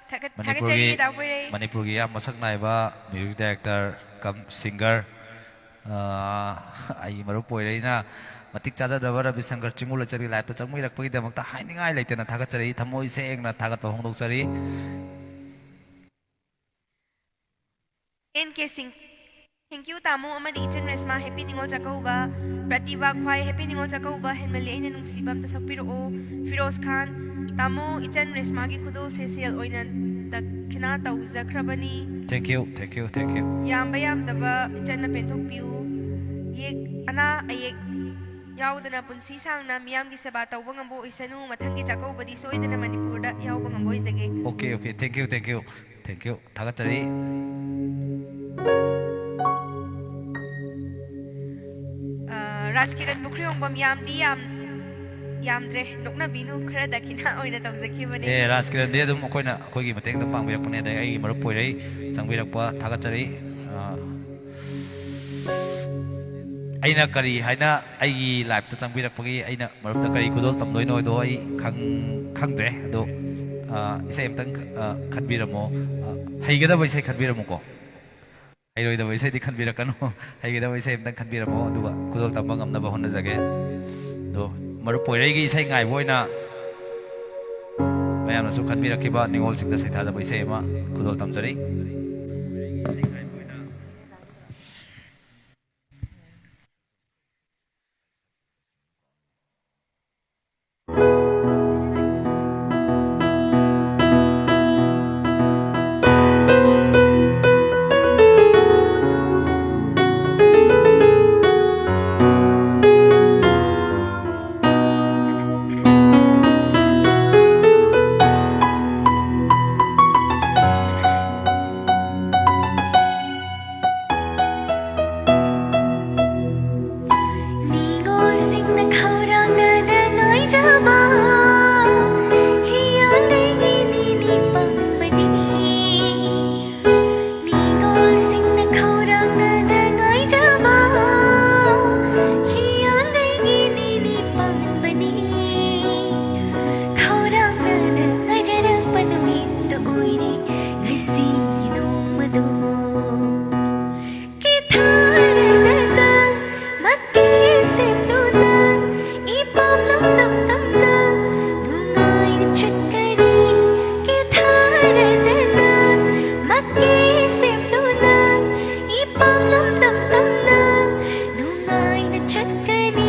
ꯊꯥꯒꯠ-, ꯊꯥꯒꯠꯆꯔꯤ, ꯃꯅꯤꯄꯨꯔꯒꯤ, ꯗꯥ ꯀꯣꯏꯔꯩ꯫ ꯃꯅꯤꯄꯨꯔꯒꯤ ꯌꯥꯝ ꯃꯁꯛ ꯅꯥꯏꯕ music director cum singer, ꯑꯥ, ꯑꯩꯒꯤ ꯃꯔꯨꯞ ꯄꯣꯏꯔꯩꯅ ꯃꯇꯤꯛ ꯆꯥꯖꯗ꯭ꯔꯕ ꯔꯕꯤ ꯁꯪꯀꯔ ꯆꯤꯡꯃꯨꯂꯆꯒꯤ live-ꯇ ꯆꯪꯕꯤꯔꯛꯄꯒꯤꯗꯃꯛꯇ ꯍꯥꯏꯅꯤꯡꯉꯥꯏ ꯂꯩꯇꯅ ꯊꯥꯒꯠꯆꯔꯤ, ꯊꯃꯣꯏ ꯁꯦꯡꯅ ꯊꯥꯒꯠꯄ ꯐꯣꯡꯗꯣꯛꯆꯔꯤ꯫ ꯑꯦꯟ ꯀꯦ ꯁꯤꯡ, thank you ꯇꯥꯃꯣ ꯑꯃꯗꯤ ꯏꯆꯟ ꯔꯦꯁꯃꯥ, ꯍꯦꯄꯤ ꯅꯤꯉꯣꯜ ꯆꯥꯛꯀꯧꯕ꯫ ꯄ꯭ꯔꯇꯤꯚꯥ ꯈ꯭ꯋꯥꯏ, ꯍꯦꯄꯤ ꯅꯤꯉꯣꯜ ꯆꯥꯛꯀꯧꯕ꯫ ꯍꯦꯟꯃꯜꯂꯤ ꯑꯩꯅ ꯅꯨꯡꯁꯤꯕ, ꯑꯝꯇ ꯁꯛꯄꯤꯔꯛꯑꯣ꯫ ꯐꯤꯔꯣꯖ ꯈꯥꯟ, ꯇꯥꯃꯣ ꯏꯆꯟ ꯔꯦꯁꯃꯥꯒꯤ ꯈꯨꯗꯣꯜꯁꯦ ꯁꯦꯜ ꯑꯣꯏꯅ ꯗꯈꯤꯅꯥ ꯇꯧꯖꯈ꯭ꯔꯕꯅꯤ꯫ Thank you, thank you, thank you꯫ ꯌꯥꯝꯕ ꯌꯥꯝꯗꯕ ꯏꯆꯟꯅ ꯄꯦꯟꯊꯣꯛꯄꯤꯌꯨ꯫ ꯌꯦꯛ, ꯑꯅꯥ ꯑꯌꯦꯛ ꯌꯥꯎꯗꯅ ꯄꯨꯟꯁꯤ ꯁꯥꯡꯅ ꯃꯤꯌꯥꯝꯒꯤ ꯁꯦꯕꯥ ꯇꯧꯕ ꯉꯝꯕ ꯑꯣꯏꯁꯅꯨ꯫ ꯃꯊꯪꯒꯤ ꯆꯥꯛꯀꯧꯕꯗꯤ ꯁꯣꯏꯗꯅ ꯃꯅꯤꯄꯨꯔꯗ ꯌꯥꯎꯕ ꯉꯝꯕ ꯑꯣꯏꯖꯒꯦ꯫ Okay, okay, thank you, thank you, thank you꯫ ꯊꯥꯒꯠꯆꯔꯤ꯫ ꯑ, ꯔꯥꯖꯀꯤꯔꯟ ꯄꯨꯈ꯭ꯔꯤꯍꯣꯡꯕꯝ, ꯌꯥꯝꯗꯤ ꯌꯥꯝ-, ꯌꯥꯝꯗ꯭ꯔꯦ, ꯅꯣꯛꯅꯕꯤꯅꯨ, ꯈꯔ ꯗꯈꯤꯅꯥ ꯑꯣꯏꯅ ꯇꯧꯖꯈꯤꯕꯅꯦ꯫ ꯑꯦ, ꯔꯥꯖꯀꯤꯔꯟꯗꯤ ꯑꯗꯨꯝ ꯑꯩꯈꯣꯏꯅ, ꯑꯩꯈꯣꯏꯒꯤ ꯃꯇꯦꯡ ꯑꯗꯨꯝ ꯄꯥꯡꯕꯤꯔꯛꯄꯅꯦ, ꯑꯗꯩ ꯑꯩꯒꯤ ꯃꯔꯨꯞ ꯄꯣꯏꯔꯩ ꯆꯪꯕꯤꯔꯛꯄ ꯊꯥꯒꯠꯆꯔꯤ꯫ ꯑ, ꯑꯩꯅ ꯀꯔꯤ ꯍꯥꯏꯅ ꯑꯩꯒꯤ live-ꯇ ꯆꯪꯕꯤꯔꯛꯄꯒꯤ ꯑꯩꯅ ꯃꯔꯨꯞꯇ ꯀꯔꯤ ꯈꯨꯗꯣꯜ ꯇꯝꯗꯣꯏꯅꯣ ꯍꯥꯏꯗꯣ ꯑꯩ ꯈꯪ-, ꯈꯪꯗ꯭ꯔꯦ꯫ ꯑꯗꯣ, ꯑ, ꯏꯁꯩ ꯑꯝꯇꯪ, ꯑ, ꯈꯟꯕꯤꯔꯝꯃꯣ꯫ ꯑ, ꯍꯩꯒꯗꯕ ꯏꯁꯩ ꯈꯟꯕꯤꯔꯝꯃꯨꯀꯣ꯫ ꯍꯩꯔꯣꯏꯗꯕ ꯏꯁꯩꯗꯤ ꯈꯟꯕꯤꯔꯛꯀꯅꯨ꯫ ꯍꯩꯒꯗꯕ ꯏꯁꯩ ꯑꯝꯇꯪ ꯈꯟꯕꯤꯔꯝꯃꯣ, ꯑꯗꯨꯒ ꯈꯨꯗꯣꯜ ꯇꯝꯕ ꯉꯝꯅꯕ ꯍꯣꯠꯅꯖꯒꯦ꯫ ꯑꯗꯣ ꯃꯔꯨꯞ ꯄꯣꯏꯔꯩꯒꯤ ꯏꯁꯩ ꯉꯥꯏꯕ ꯑꯣꯏꯅ ꯃꯌꯥꯝꯅꯁꯨ ꯈꯟꯕꯤꯔꯛꯈꯤꯕ ꯅꯤꯉꯣꯜꯁꯤꯡꯗ ꯁꯩꯊꯥꯖꯕ ꯏꯁꯩ ꯑꯃ ꯈꯨꯗꯣꯜ ꯇꯝꯖꯔꯤ꯫ ꯁꯦꯝꯗꯨꯅ ꯏꯄꯥꯝ ꯂꯝꯗꯝ ꯇꯝꯅ ꯅꯨꯡꯉꯥꯏꯅ ꯆꯠꯀꯅꯤ꯫ ꯀꯦꯊꯔꯗꯅ ꯃꯀꯦ ꯁꯦꯝꯗꯨꯅ ꯏꯄꯥꯝ ꯂꯝꯗꯝ ꯇꯝꯅ ꯅꯨꯡꯉꯥꯏꯅ ꯆꯠꯀꯅꯤ꯫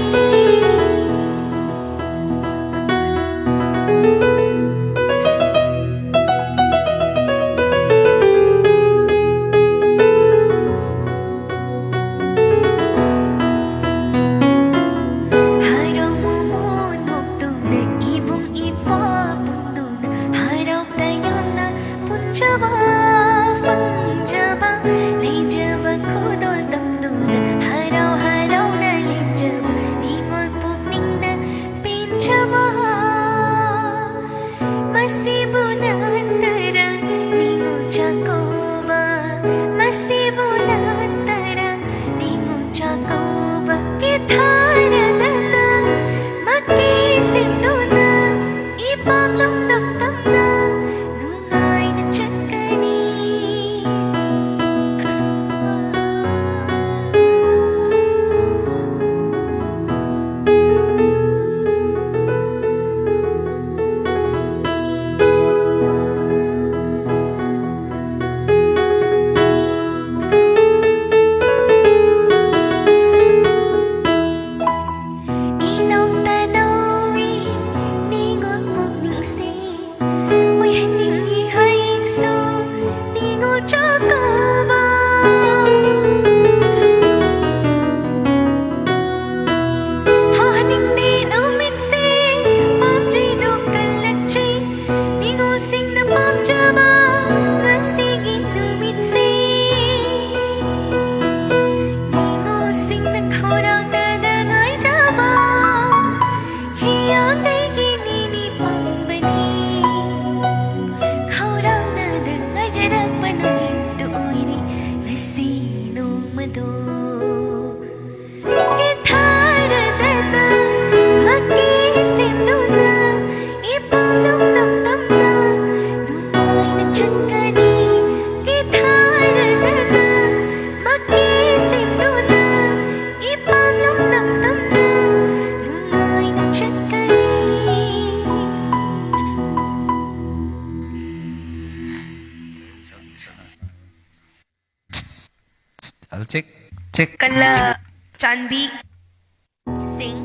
ꯀꯜꯂ ꯆꯥꯟꯕꯤ ꯁꯤꯡ꯫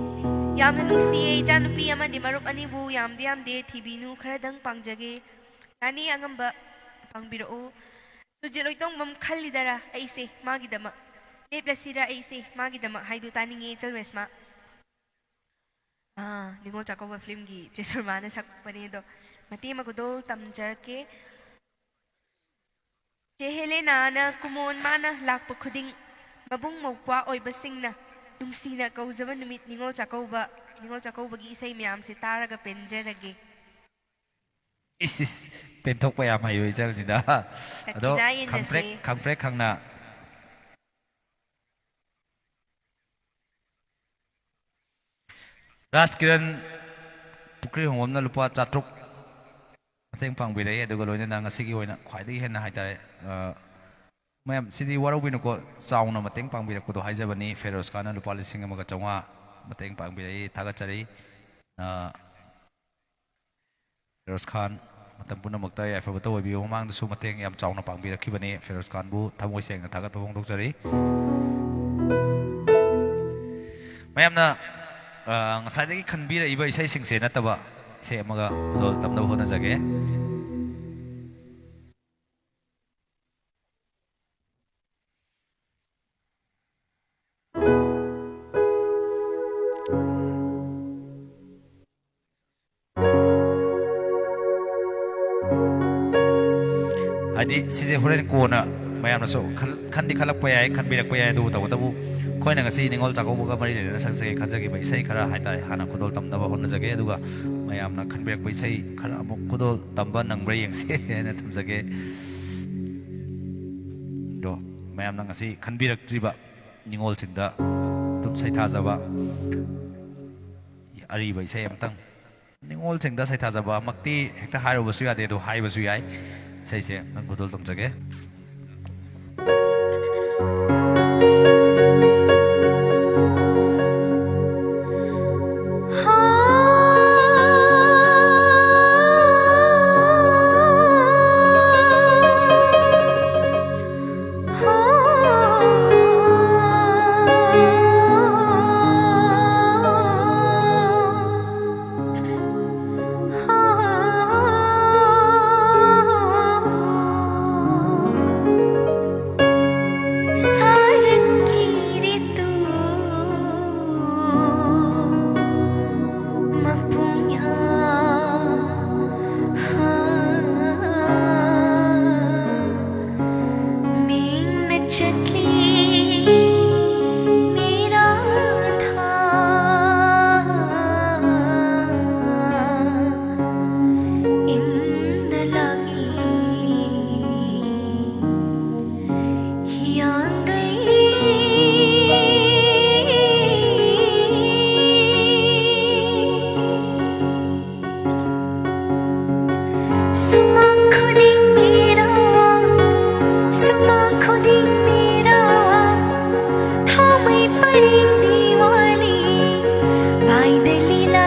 ꯌꯥꯝꯅ ꯅꯨꯡꯁꯤꯌꯦ ꯏꯆꯥꯅꯨꯄꯤ ꯑꯃꯗꯤ ꯃꯔꯨꯞ ꯑꯅꯤꯕꯨ ꯌꯥꯝꯗꯤ ꯌꯥꯝꯗꯦ, ꯊꯤꯕꯤꯅꯨ, ꯈꯔꯗꯪ ꯄꯥꯡꯖꯒꯦ꯫ ꯌꯥꯅꯤ ꯑꯉꯝꯕ ꯄꯥꯡꯕꯤꯔꯛꯎ꯫ ꯁꯨꯖꯤꯠ ꯂꯣꯏꯇꯣꯡꯕꯝ ꯈꯜꯂꯤꯗꯔ ꯑꯩꯁꯦ ꯃꯥꯒꯤꯗꯃꯛ, ꯂꯦꯞꯂꯁꯤꯔ ꯑꯩꯁꯦ ꯃꯥꯒꯤꯗꯃꯛ ꯍꯥꯏꯗꯨ ꯇꯥꯅꯤꯡꯉꯦ ꯏꯆꯜ ꯔꯦꯁꯃꯥ꯫ ꯑꯥ, ꯅꯤꯉꯣꯜ ꯆꯥꯛꯀꯧꯕ ꯐꯤꯂꯝꯒꯤ ꯆꯦ ꯁꯨꯔꯃꯥꯅ ꯁꯛꯄꯅꯦ ꯑꯗꯣ, ꯃꯇꯦꯛ ꯑꯃ ꯈꯨꯗꯣꯜ ꯇꯝꯖꯔꯛꯀꯦ꯫ ꯆꯦ ꯍꯦꯂꯦꯅꯥꯅ ꯀꯨꯃꯣꯟ ꯃꯥꯅ ꯂꯥꯛꯄ ꯈꯨꯗꯤꯡ ꯃꯕꯨꯡ ꯃꯧꯄ꯭ꯋꯥ ꯑꯣꯏꯕꯁꯤꯡꯅ ꯅꯨꯡꯁꯤꯅ ꯀꯧꯖꯕ ꯅꯨꯃꯤꯠ ꯅꯤꯉꯣꯜ ꯆꯥꯛꯀꯧꯕ, ꯅꯤꯉꯣꯜ ꯆꯥꯛꯀꯧꯕꯒꯤ ꯏꯁꯩ ꯃꯌꯥꯝꯁꯦ ꯇꯥꯔꯒ ꯄꯦꯟꯖꯔꯒꯦ꯫ ꯏꯁ, ꯏꯁ, ꯄꯦꯟꯊꯣꯛꯄ ꯌꯥꯝ ꯍꯩꯕ ꯏꯆꯜꯅꯤꯗ꯫ ꯑꯗꯣ ꯗꯈꯤꯅꯥ ꯌꯦꯟꯅꯁꯦ꯫ ꯈꯪꯄ꯭ꯔꯦꯛ, ꯈꯪꯄ꯭ꯔꯦꯛ ꯈꯪꯅ꯫ ꯔꯥꯖ ꯀꯤꯔꯟ ꯄꯨꯈ꯭ꯔꯤ ꯍꯣꯡꯕꯝꯅ ꯂꯨꯄꯥ ꯆꯥꯇ꯭ꯔꯨꯛ ꯃꯇꯦꯡ ꯄꯥꯡꯕꯤꯔꯛꯏ, ꯑꯗꯨꯒ ꯂꯣꯏꯅꯅ ꯉꯁꯤꯒꯤ ꯑꯣꯏꯅ ꯈ꯭ꯋꯥꯏꯗꯒꯤ ꯍꯦꯟꯅ ꯍꯥꯏꯇꯥꯔꯦ, ꯑ, ꯃꯌꯥꯝ, ꯁꯤꯗꯤ ꯋꯥꯔꯧꯕꯤꯅꯨꯀꯣ, ꯆꯥꯎꯅ ꯃꯇꯦꯡ ꯄꯥꯡꯕꯤꯔꯛꯄꯗꯣ ꯍꯥꯏꯖꯕꯅꯤ꯫ ꯐꯦꯔꯣꯖ ꯈꯥꯟꯅ ꯂꯨꯄꯥ ꯂꯤꯁꯤꯡ ꯑꯃꯒ ꯆꯥꯝꯃꯉꯥ ꯃꯇꯦꯡ ꯄꯥꯡꯕꯤꯔꯛꯏ, ꯊꯥꯒꯠꯆꯔꯤ꯫ ꯑ, ꯐꯦꯔꯣꯖ ꯈꯥꯟ, ꯃꯇꯝ ꯄꯨꯝꯅꯃꯛꯇ ꯌꯥꯏꯐꯕꯇ ꯑꯣꯏꯕꯤꯌꯨ꯫ ꯃꯃꯥꯡꯗꯁꯨ ꯃꯇꯦꯡ ꯌꯥꯝ ꯆꯥꯎꯅ ꯄꯥꯡꯕꯤꯔꯛꯈꯤꯕꯅꯤ꯫ ꯐꯦꯔꯣꯖ ꯈꯥꯟꯕꯨ ꯊꯃꯣꯏ ꯁꯦꯡꯅ ꯊꯥꯒꯠꯄ ꯐꯣꯡꯗꯣꯛꯆꯔꯤ꯫ ꯃꯌꯥꯝꯅ, ꯑ, ꯉꯁꯥꯏꯗꯒꯤ ꯈꯟꯕꯤꯔꯛꯏꯕ ꯏꯁꯩꯁꯤꯡꯁꯦ ꯅꯠꯇꯕ ꯏꯁꯩ ꯑꯃꯒ ꯈꯨꯗꯣꯜ ꯇꯝꯅꯕ ꯍꯣꯠꯅꯖꯒꯦ꯫ ꯍꯥꯏꯗꯤ ꯁꯤꯁꯦ ꯍꯣꯔꯦꯟ ꯀꯣꯟꯅ ꯃꯌꯥꯝꯅꯁꯨ ꯈꯟ-, ꯈꯟꯗꯤ ꯈꯜꯂꯛꯄ ꯌꯥꯏ, ꯈꯟꯕꯤꯔꯛꯄ ꯌꯥꯏ, ꯑꯗꯨꯕꯨ ꯇꯧꯕꯇꯕꯨ ꯑꯩꯈꯣꯏꯅ ꯉꯁꯤ ꯅꯤꯉꯣꯜ ꯆꯥꯛꯀꯧꯕꯒ ꯃꯔꯤ ꯂꯩꯅꯅ ꯁꯛꯆꯒꯦ ꯈꯟꯖꯈꯤꯕ ꯏꯁꯩ ꯈꯔ ꯍꯥꯏꯇꯥꯔꯦ, ꯍꯥꯟꯅ ꯈꯨꯗꯣꯜ ꯇꯝꯅꯕ ꯍꯣꯠꯅꯖꯒꯦ, ꯑꯗꯨꯒ ꯃꯌꯥꯝꯅ ꯈꯟꯕꯤꯔꯛꯄ ꯏꯁꯩ ꯈꯔ ꯑꯃꯨꯛ ꯈꯨꯗꯣꯜ ꯇꯝꯕ ꯅꯪꯕ꯭ꯔꯥ ꯌꯦꯡꯁꯤ ꯍꯥꯏꯅ ꯊꯝꯖꯒꯦ꯫ ꯑꯗꯣ ꯃꯌꯥꯝꯅ ꯉꯁꯤ ꯈꯟꯕꯤꯔꯛꯇ꯭ꯔꯤꯕ ꯅꯤꯉꯣꯜꯁꯤꯡꯗ ꯑꯗꯨꯝ ꯁꯩꯊꯥꯖꯕ ꯑꯔꯤꯕ ꯏꯁꯩ ꯑꯃꯇꯪ꯫ ꯅꯤꯉꯣꯜꯁꯤꯡꯗ ꯁꯩꯊꯥꯖꯕꯃꯛꯇꯤ ꯍꯦꯛꯇ ꯍꯥꯏꯔꯨꯕꯁꯨ ꯌꯥꯗꯦ, ꯑꯗꯨ ꯍꯥꯏꯕꯁꯨ ꯌꯥꯏ꯫ ꯏꯁꯩꯁꯦ ꯅꯪ ꯈꯨꯗꯣꯜ ꯇꯝꯖꯒꯦ꯫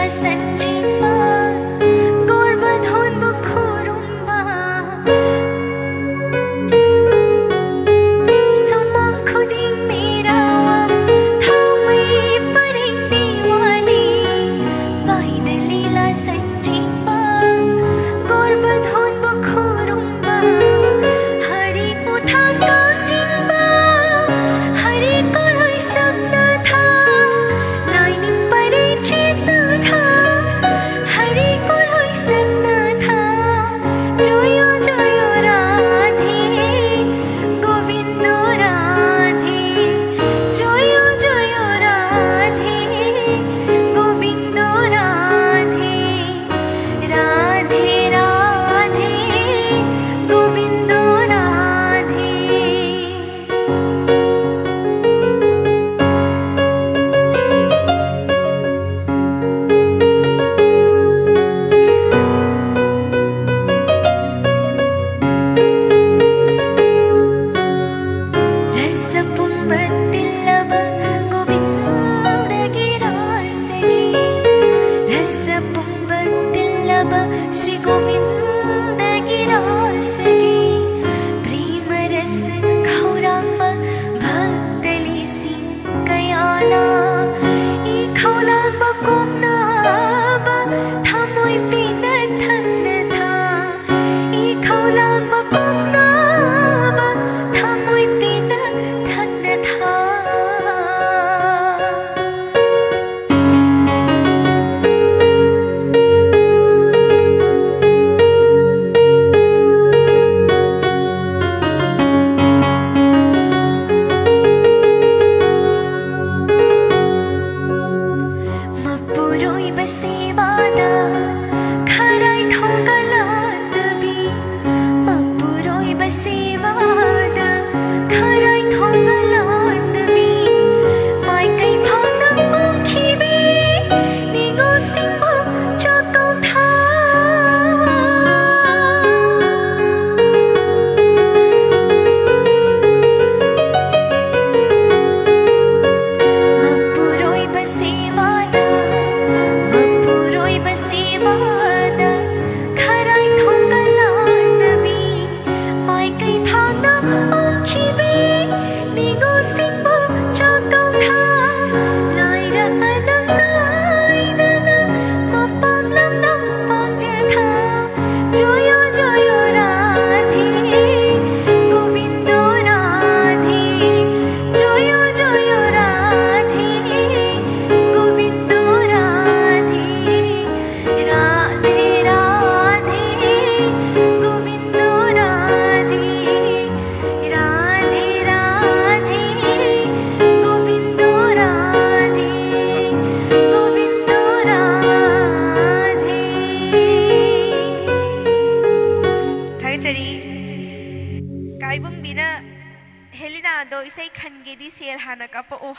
ꯁꯟꯖꯤꯟꯕ, ꯒꯣꯔꯕ ꯙꯣꯟꯕꯨ ꯈꯨꯔꯨꯝꯕ, ꯁꯨꯃꯥꯡ ꯈꯨꯗꯤꯡ ꯃꯦꯔꯥ, ꯊꯥꯎꯃꯩ ꯄꯔꯦꯡ ꯗꯤꯋꯥꯂꯤ, ꯄꯥꯏꯗ ꯂꯤꯂꯥ ꯁꯟꯖꯤꯟꯕ, ꯒꯣꯔꯕ ꯙꯣꯟꯕꯨ ꯈꯨꯔꯨꯝꯕ, ꯍꯔꯤ ꯄꯨꯊꯥ ꯀꯥꯡꯖꯤꯡꯕ, ꯍꯔꯤ ꯀꯣꯂꯣꯏ ꯁꯝꯅ ꯊꯥ, ꯂꯥꯏꯅꯤꯡ ꯄꯔꯦꯡ ꯆꯦꯠꯅ ꯊꯥ, ꯍꯔꯤ ꯀꯣꯂꯣꯏ ꯁꯝꯅ ꯊꯥ, ꯖꯣꯌꯣ ꯖꯣꯌꯣ ꯔꯥꯙꯦ, ꯒꯣꯕꯤꯟꯗꯣ ꯔꯥꯙꯦ, ꯖꯣꯌꯣ ꯖꯣꯌꯣ ꯔꯥꯙꯦ, ꯒꯣꯕꯤꯟꯗꯣ ꯔꯥꯙꯦ, ꯔꯥꯙꯦ ꯔꯥꯙꯦ, ꯒꯣꯕꯤꯟꯗꯣ ꯔꯥꯙꯦ꯫ ꯔꯁ ꯄꯨꯝꯕ ꯇꯤꯜꯂꯕ ꯒꯣꯕꯤꯟꯗꯒꯤ ꯔꯥꯁꯒꯤ, ꯔꯁ ꯄꯨꯝꯕ ꯇꯤꯜꯂꯕ ꯁ꯭ꯔꯤ ꯒꯣꯕꯤꯟꯗꯒꯤ ꯔꯥꯁꯒꯤ, ꯄ꯭ꯔꯦꯃ ꯔꯁ ꯈꯧꯔꯥꯡꯕ ꯚꯛꯇ ꯂꯤꯁꯤꯡ ꯀꯌꯥꯅ ꯏꯈꯧ ꯂꯥꯡꯕ ꯀꯣꯛꯅꯕ ꯊꯃꯣꯏ ꯄꯦꯟꯅ ꯊꯛꯅ ꯊꯥ, ꯏꯈꯧ ꯂꯥꯡꯕ ꯀꯣꯛꯅꯕ ꯊꯃꯣꯏ ꯄꯦꯟꯅ ꯊꯛꯅ ꯊꯥ꯫ ꯃꯄꯨꯔꯣꯏꯕ ꯁꯦꯕꯥꯗ ꯈꯔꯥꯏ ꯊꯣꯡꯒ ꯂꯥꯟꯗꯕꯤ, ꯃꯄꯨꯔꯣꯏꯕ ꯁꯦꯕꯥꯗ ꯈꯔꯥꯏ ꯊꯣꯡꯒ ꯂꯥꯟꯗꯕꯤ, ꯃꯥꯏꯀꯩ ꯐꯥꯎꯅ ꯄꯣꯛꯈꯤꯕꯤ ꯅꯤꯉꯣꯜꯁꯤꯡꯕꯨ ꯆꯥꯛꯀꯧ ꯊꯥ꯫ ꯃꯄꯨꯔꯣꯏꯕ ꯁꯦꯕꯥꯗ, ꯃꯄꯨ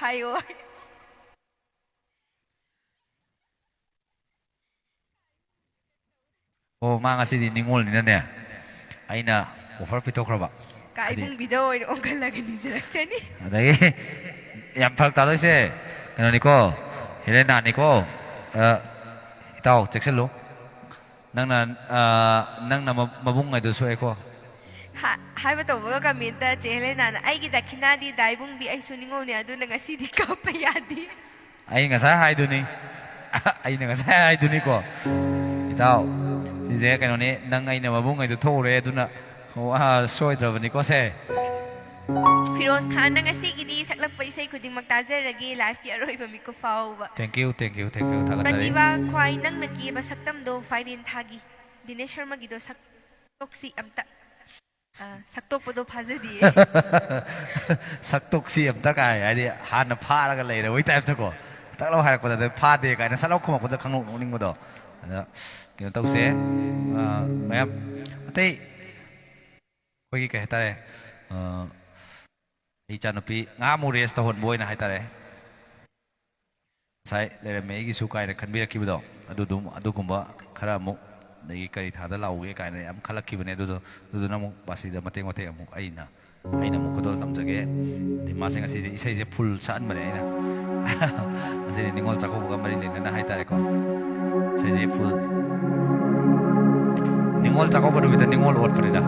ꯍꯥꯏꯌꯣ꯫ ꯑꯣ, ꯃꯥ ꯉꯁꯤꯗꯤ ꯅꯤꯉꯣꯜꯅꯤꯅꯅꯦ, ꯑꯩꯅ offer ꯄꯤꯊꯣꯛꯈ꯭ꯔꯕ꯫ ꯀꯥ ꯍꯥꯏꯗꯤ, ꯏꯕꯨꯡꯕꯤꯗ ꯑꯣꯏꯅ ꯑꯣꯟꯈꯠꯂꯒ ꯅꯤꯖꯔꯛꯆꯅꯤ꯫ ꯑꯗꯒꯤ ꯌꯥꯝ ꯐꯔꯛ ꯇꯥꯗꯣꯏꯁꯦ ꯀꯩꯅꯣꯅꯤꯀꯣ, ꯍꯦꯂꯦꯅꯥꯅꯤꯀꯣ꯫ ꯑ, ꯏꯇꯥꯎ, ꯆꯦꯛꯁꯤꯜꯂꯨ꯫ ꯅꯪꯅ, ꯑ, ꯅꯪꯅ ꯃ-, ꯃꯕꯨꯡ ꯍꯥꯏꯗꯣ ꯁꯣꯛꯑꯦꯀꯣ꯫ ꯍꯥ-, ꯍꯥꯏꯕ ꯇꯧꯕꯒ comment ꯆꯦ ꯍꯦꯂꯦꯅꯥꯅ, "ꯑꯩꯒꯤ ꯗꯈꯤꯅꯥꯗꯤ ꯗꯥ ꯏꯕꯨꯡꯕꯤ, ꯑꯩꯁꯨ ꯅꯤꯉꯣꯜꯅꯦ, ꯑꯗꯨꯅ ꯉꯁꯤꯗꯤ ꯀꯥꯞꯄ ꯌꯥꯗꯦ"꯫ ꯑꯩ ꯉꯁꯥꯏ ꯍꯥꯏꯗꯨꯅꯤ꯫ ꯑꯩꯅ ꯉꯁꯥꯏ ꯍꯥꯏꯗꯨꯅꯤꯀꯣ꯫ ꯏꯇꯥꯎ, ꯁꯤꯁꯦ ꯀꯩꯅꯣꯅꯤ, ꯅꯪ ꯑꯩꯅ ꯃꯕꯨꯡ ꯍꯥꯏꯗꯣ ꯊꯣꯛꯎꯔꯦ, ꯑꯗꯨꯅ, ꯑꯣ, ꯑꯥ, ꯁꯣꯏꯗ꯭ꯔꯕꯅꯤꯀꯣ ꯁꯦ꯫ ꯐꯤꯔꯣꯖ ꯈꯥꯟꯅ ꯉꯁꯤꯒꯤꯗꯤ ꯁꯛꯂꯛꯄ ꯏꯁꯩ ꯈꯨꯗꯤꯡꯃꯛ ꯇꯥꯖꯔꯒꯦ, live ꯀꯤ ꯑꯔꯣꯏꯕ ꯃꯤꯀꯨꯞ ꯐꯥꯎꯕ꯫ Thank you, thank you, thank you꯫ ꯊꯥꯒꯠꯆꯔꯤ꯫ ꯄ꯭ꯔꯇꯤꯚꯥ, ꯈ꯭ꯋꯥꯏ ꯅꯪꯅ ꯀꯦꯕ ꯁꯛꯇꯝꯗꯣ ꯐꯥꯏꯔꯦꯟ ꯊꯥꯒꯤ ꯗꯤꯅꯦꯁ ꯁꯔꯃꯒꯤꯗꯣ ꯁꯛꯇꯣꯛꯁꯤ ꯑꯝꯇ꯫ ꯑ, ꯁꯛꯇꯣꯛꯄꯗꯣ ꯐꯥꯖꯗꯤꯌꯦ꯫ ꯁꯛꯇꯣꯛꯁꯤ ꯑꯝꯇ ꯀꯥꯏ, ꯍꯥꯏꯗꯤ ꯍꯥꯟꯅ ꯐꯥꯔꯒ ꯂꯩꯔꯕꯩ type ꯇꯀꯣ꯫ ꯇꯛ ꯂꯥꯎ ꯍꯥꯏꯔꯛꯄꯗ ꯐꯥꯗꯦ ꯀꯥꯏꯅ ꯁꯠ ꯂꯥꯎ ꯈꯨꯝꯃꯛꯄꯗ ꯈꯪꯅꯣꯛ ꯅꯣꯛꯅꯤꯡꯕꯗꯣ꯫ ꯑꯗ ꯀꯩꯅꯣ ꯇꯧꯁꯦ, ꯑ, ꯃꯌꯥꯝ ꯑꯇꯩ ꯑꯩꯈꯣꯏꯒꯤ ꯀꯩ ꯍꯥꯏꯇꯥꯔꯦ, ꯑ, ꯑꯩ ꯏꯆꯥꯅꯨꯄꯤ ꯉꯥꯏꯍꯥꯛ ꯑꯃꯨꯛ rest ꯇꯧꯍꯟꯕ ꯑꯣꯏꯅ ꯍꯥꯏꯇꯥꯔꯦ꯫ ꯉꯁꯥꯏ ꯂꯩꯔꯝꯃꯦ ꯑꯩꯒꯤꯁꯨ ꯀꯥꯏꯅ ꯈꯟꯕꯤꯔꯛꯈꯤꯕꯗꯣ, ꯑꯗꯨꯗꯨꯝ-, ꯑꯗꯨꯒꯨꯝꯕ ꯈꯔ ꯑꯃꯨꯛ, ꯑꯗꯒꯤ ꯀꯔꯤ ꯊꯥꯗ ꯂꯥꯎꯒꯦ ꯀꯥꯏꯅ ꯌꯥꯝ ꯈꯜꯂꯛꯈꯤꯕꯅꯦ꯫ ꯑꯗꯨꯗꯣ, ꯑꯗꯨꯗꯨꯅ ꯑꯃꯨꯛ ꯃꯁꯤꯗ ꯃꯇꯦꯛ ꯃꯇꯦꯛ ꯑꯃꯨꯛ ꯑꯩꯅ, ꯑꯩꯅ ꯑꯃꯨꯛ ꯈꯨꯗꯣꯜ ꯇꯝꯖꯒꯦ꯫ ꯑꯗꯩ ꯃꯥꯁꯦ ꯉꯁꯤꯗꯤ ꯏꯁꯩꯁꯦ full ꯁꯛꯍꯟꯕꯅꯦ ꯑꯩꯅ꯫ ꯉꯁꯤꯗꯤ ꯅꯤꯉꯣꯜ ꯆꯥꯛꯀꯧꯕꯒ ꯃꯔꯤ ꯂꯩꯅꯅ ꯍꯥꯏꯇꯥꯔꯦꯀꯣ꯫ ꯏꯁꯩꯁꯦ full꯫ ꯅꯤꯉꯣꯜ ꯆꯥꯛꯀꯧꯕ ꯅꯨꯃꯤꯠꯇ ꯅꯤꯉꯣꯜ ꯑꯣꯠꯄꯅꯤꯗ꯫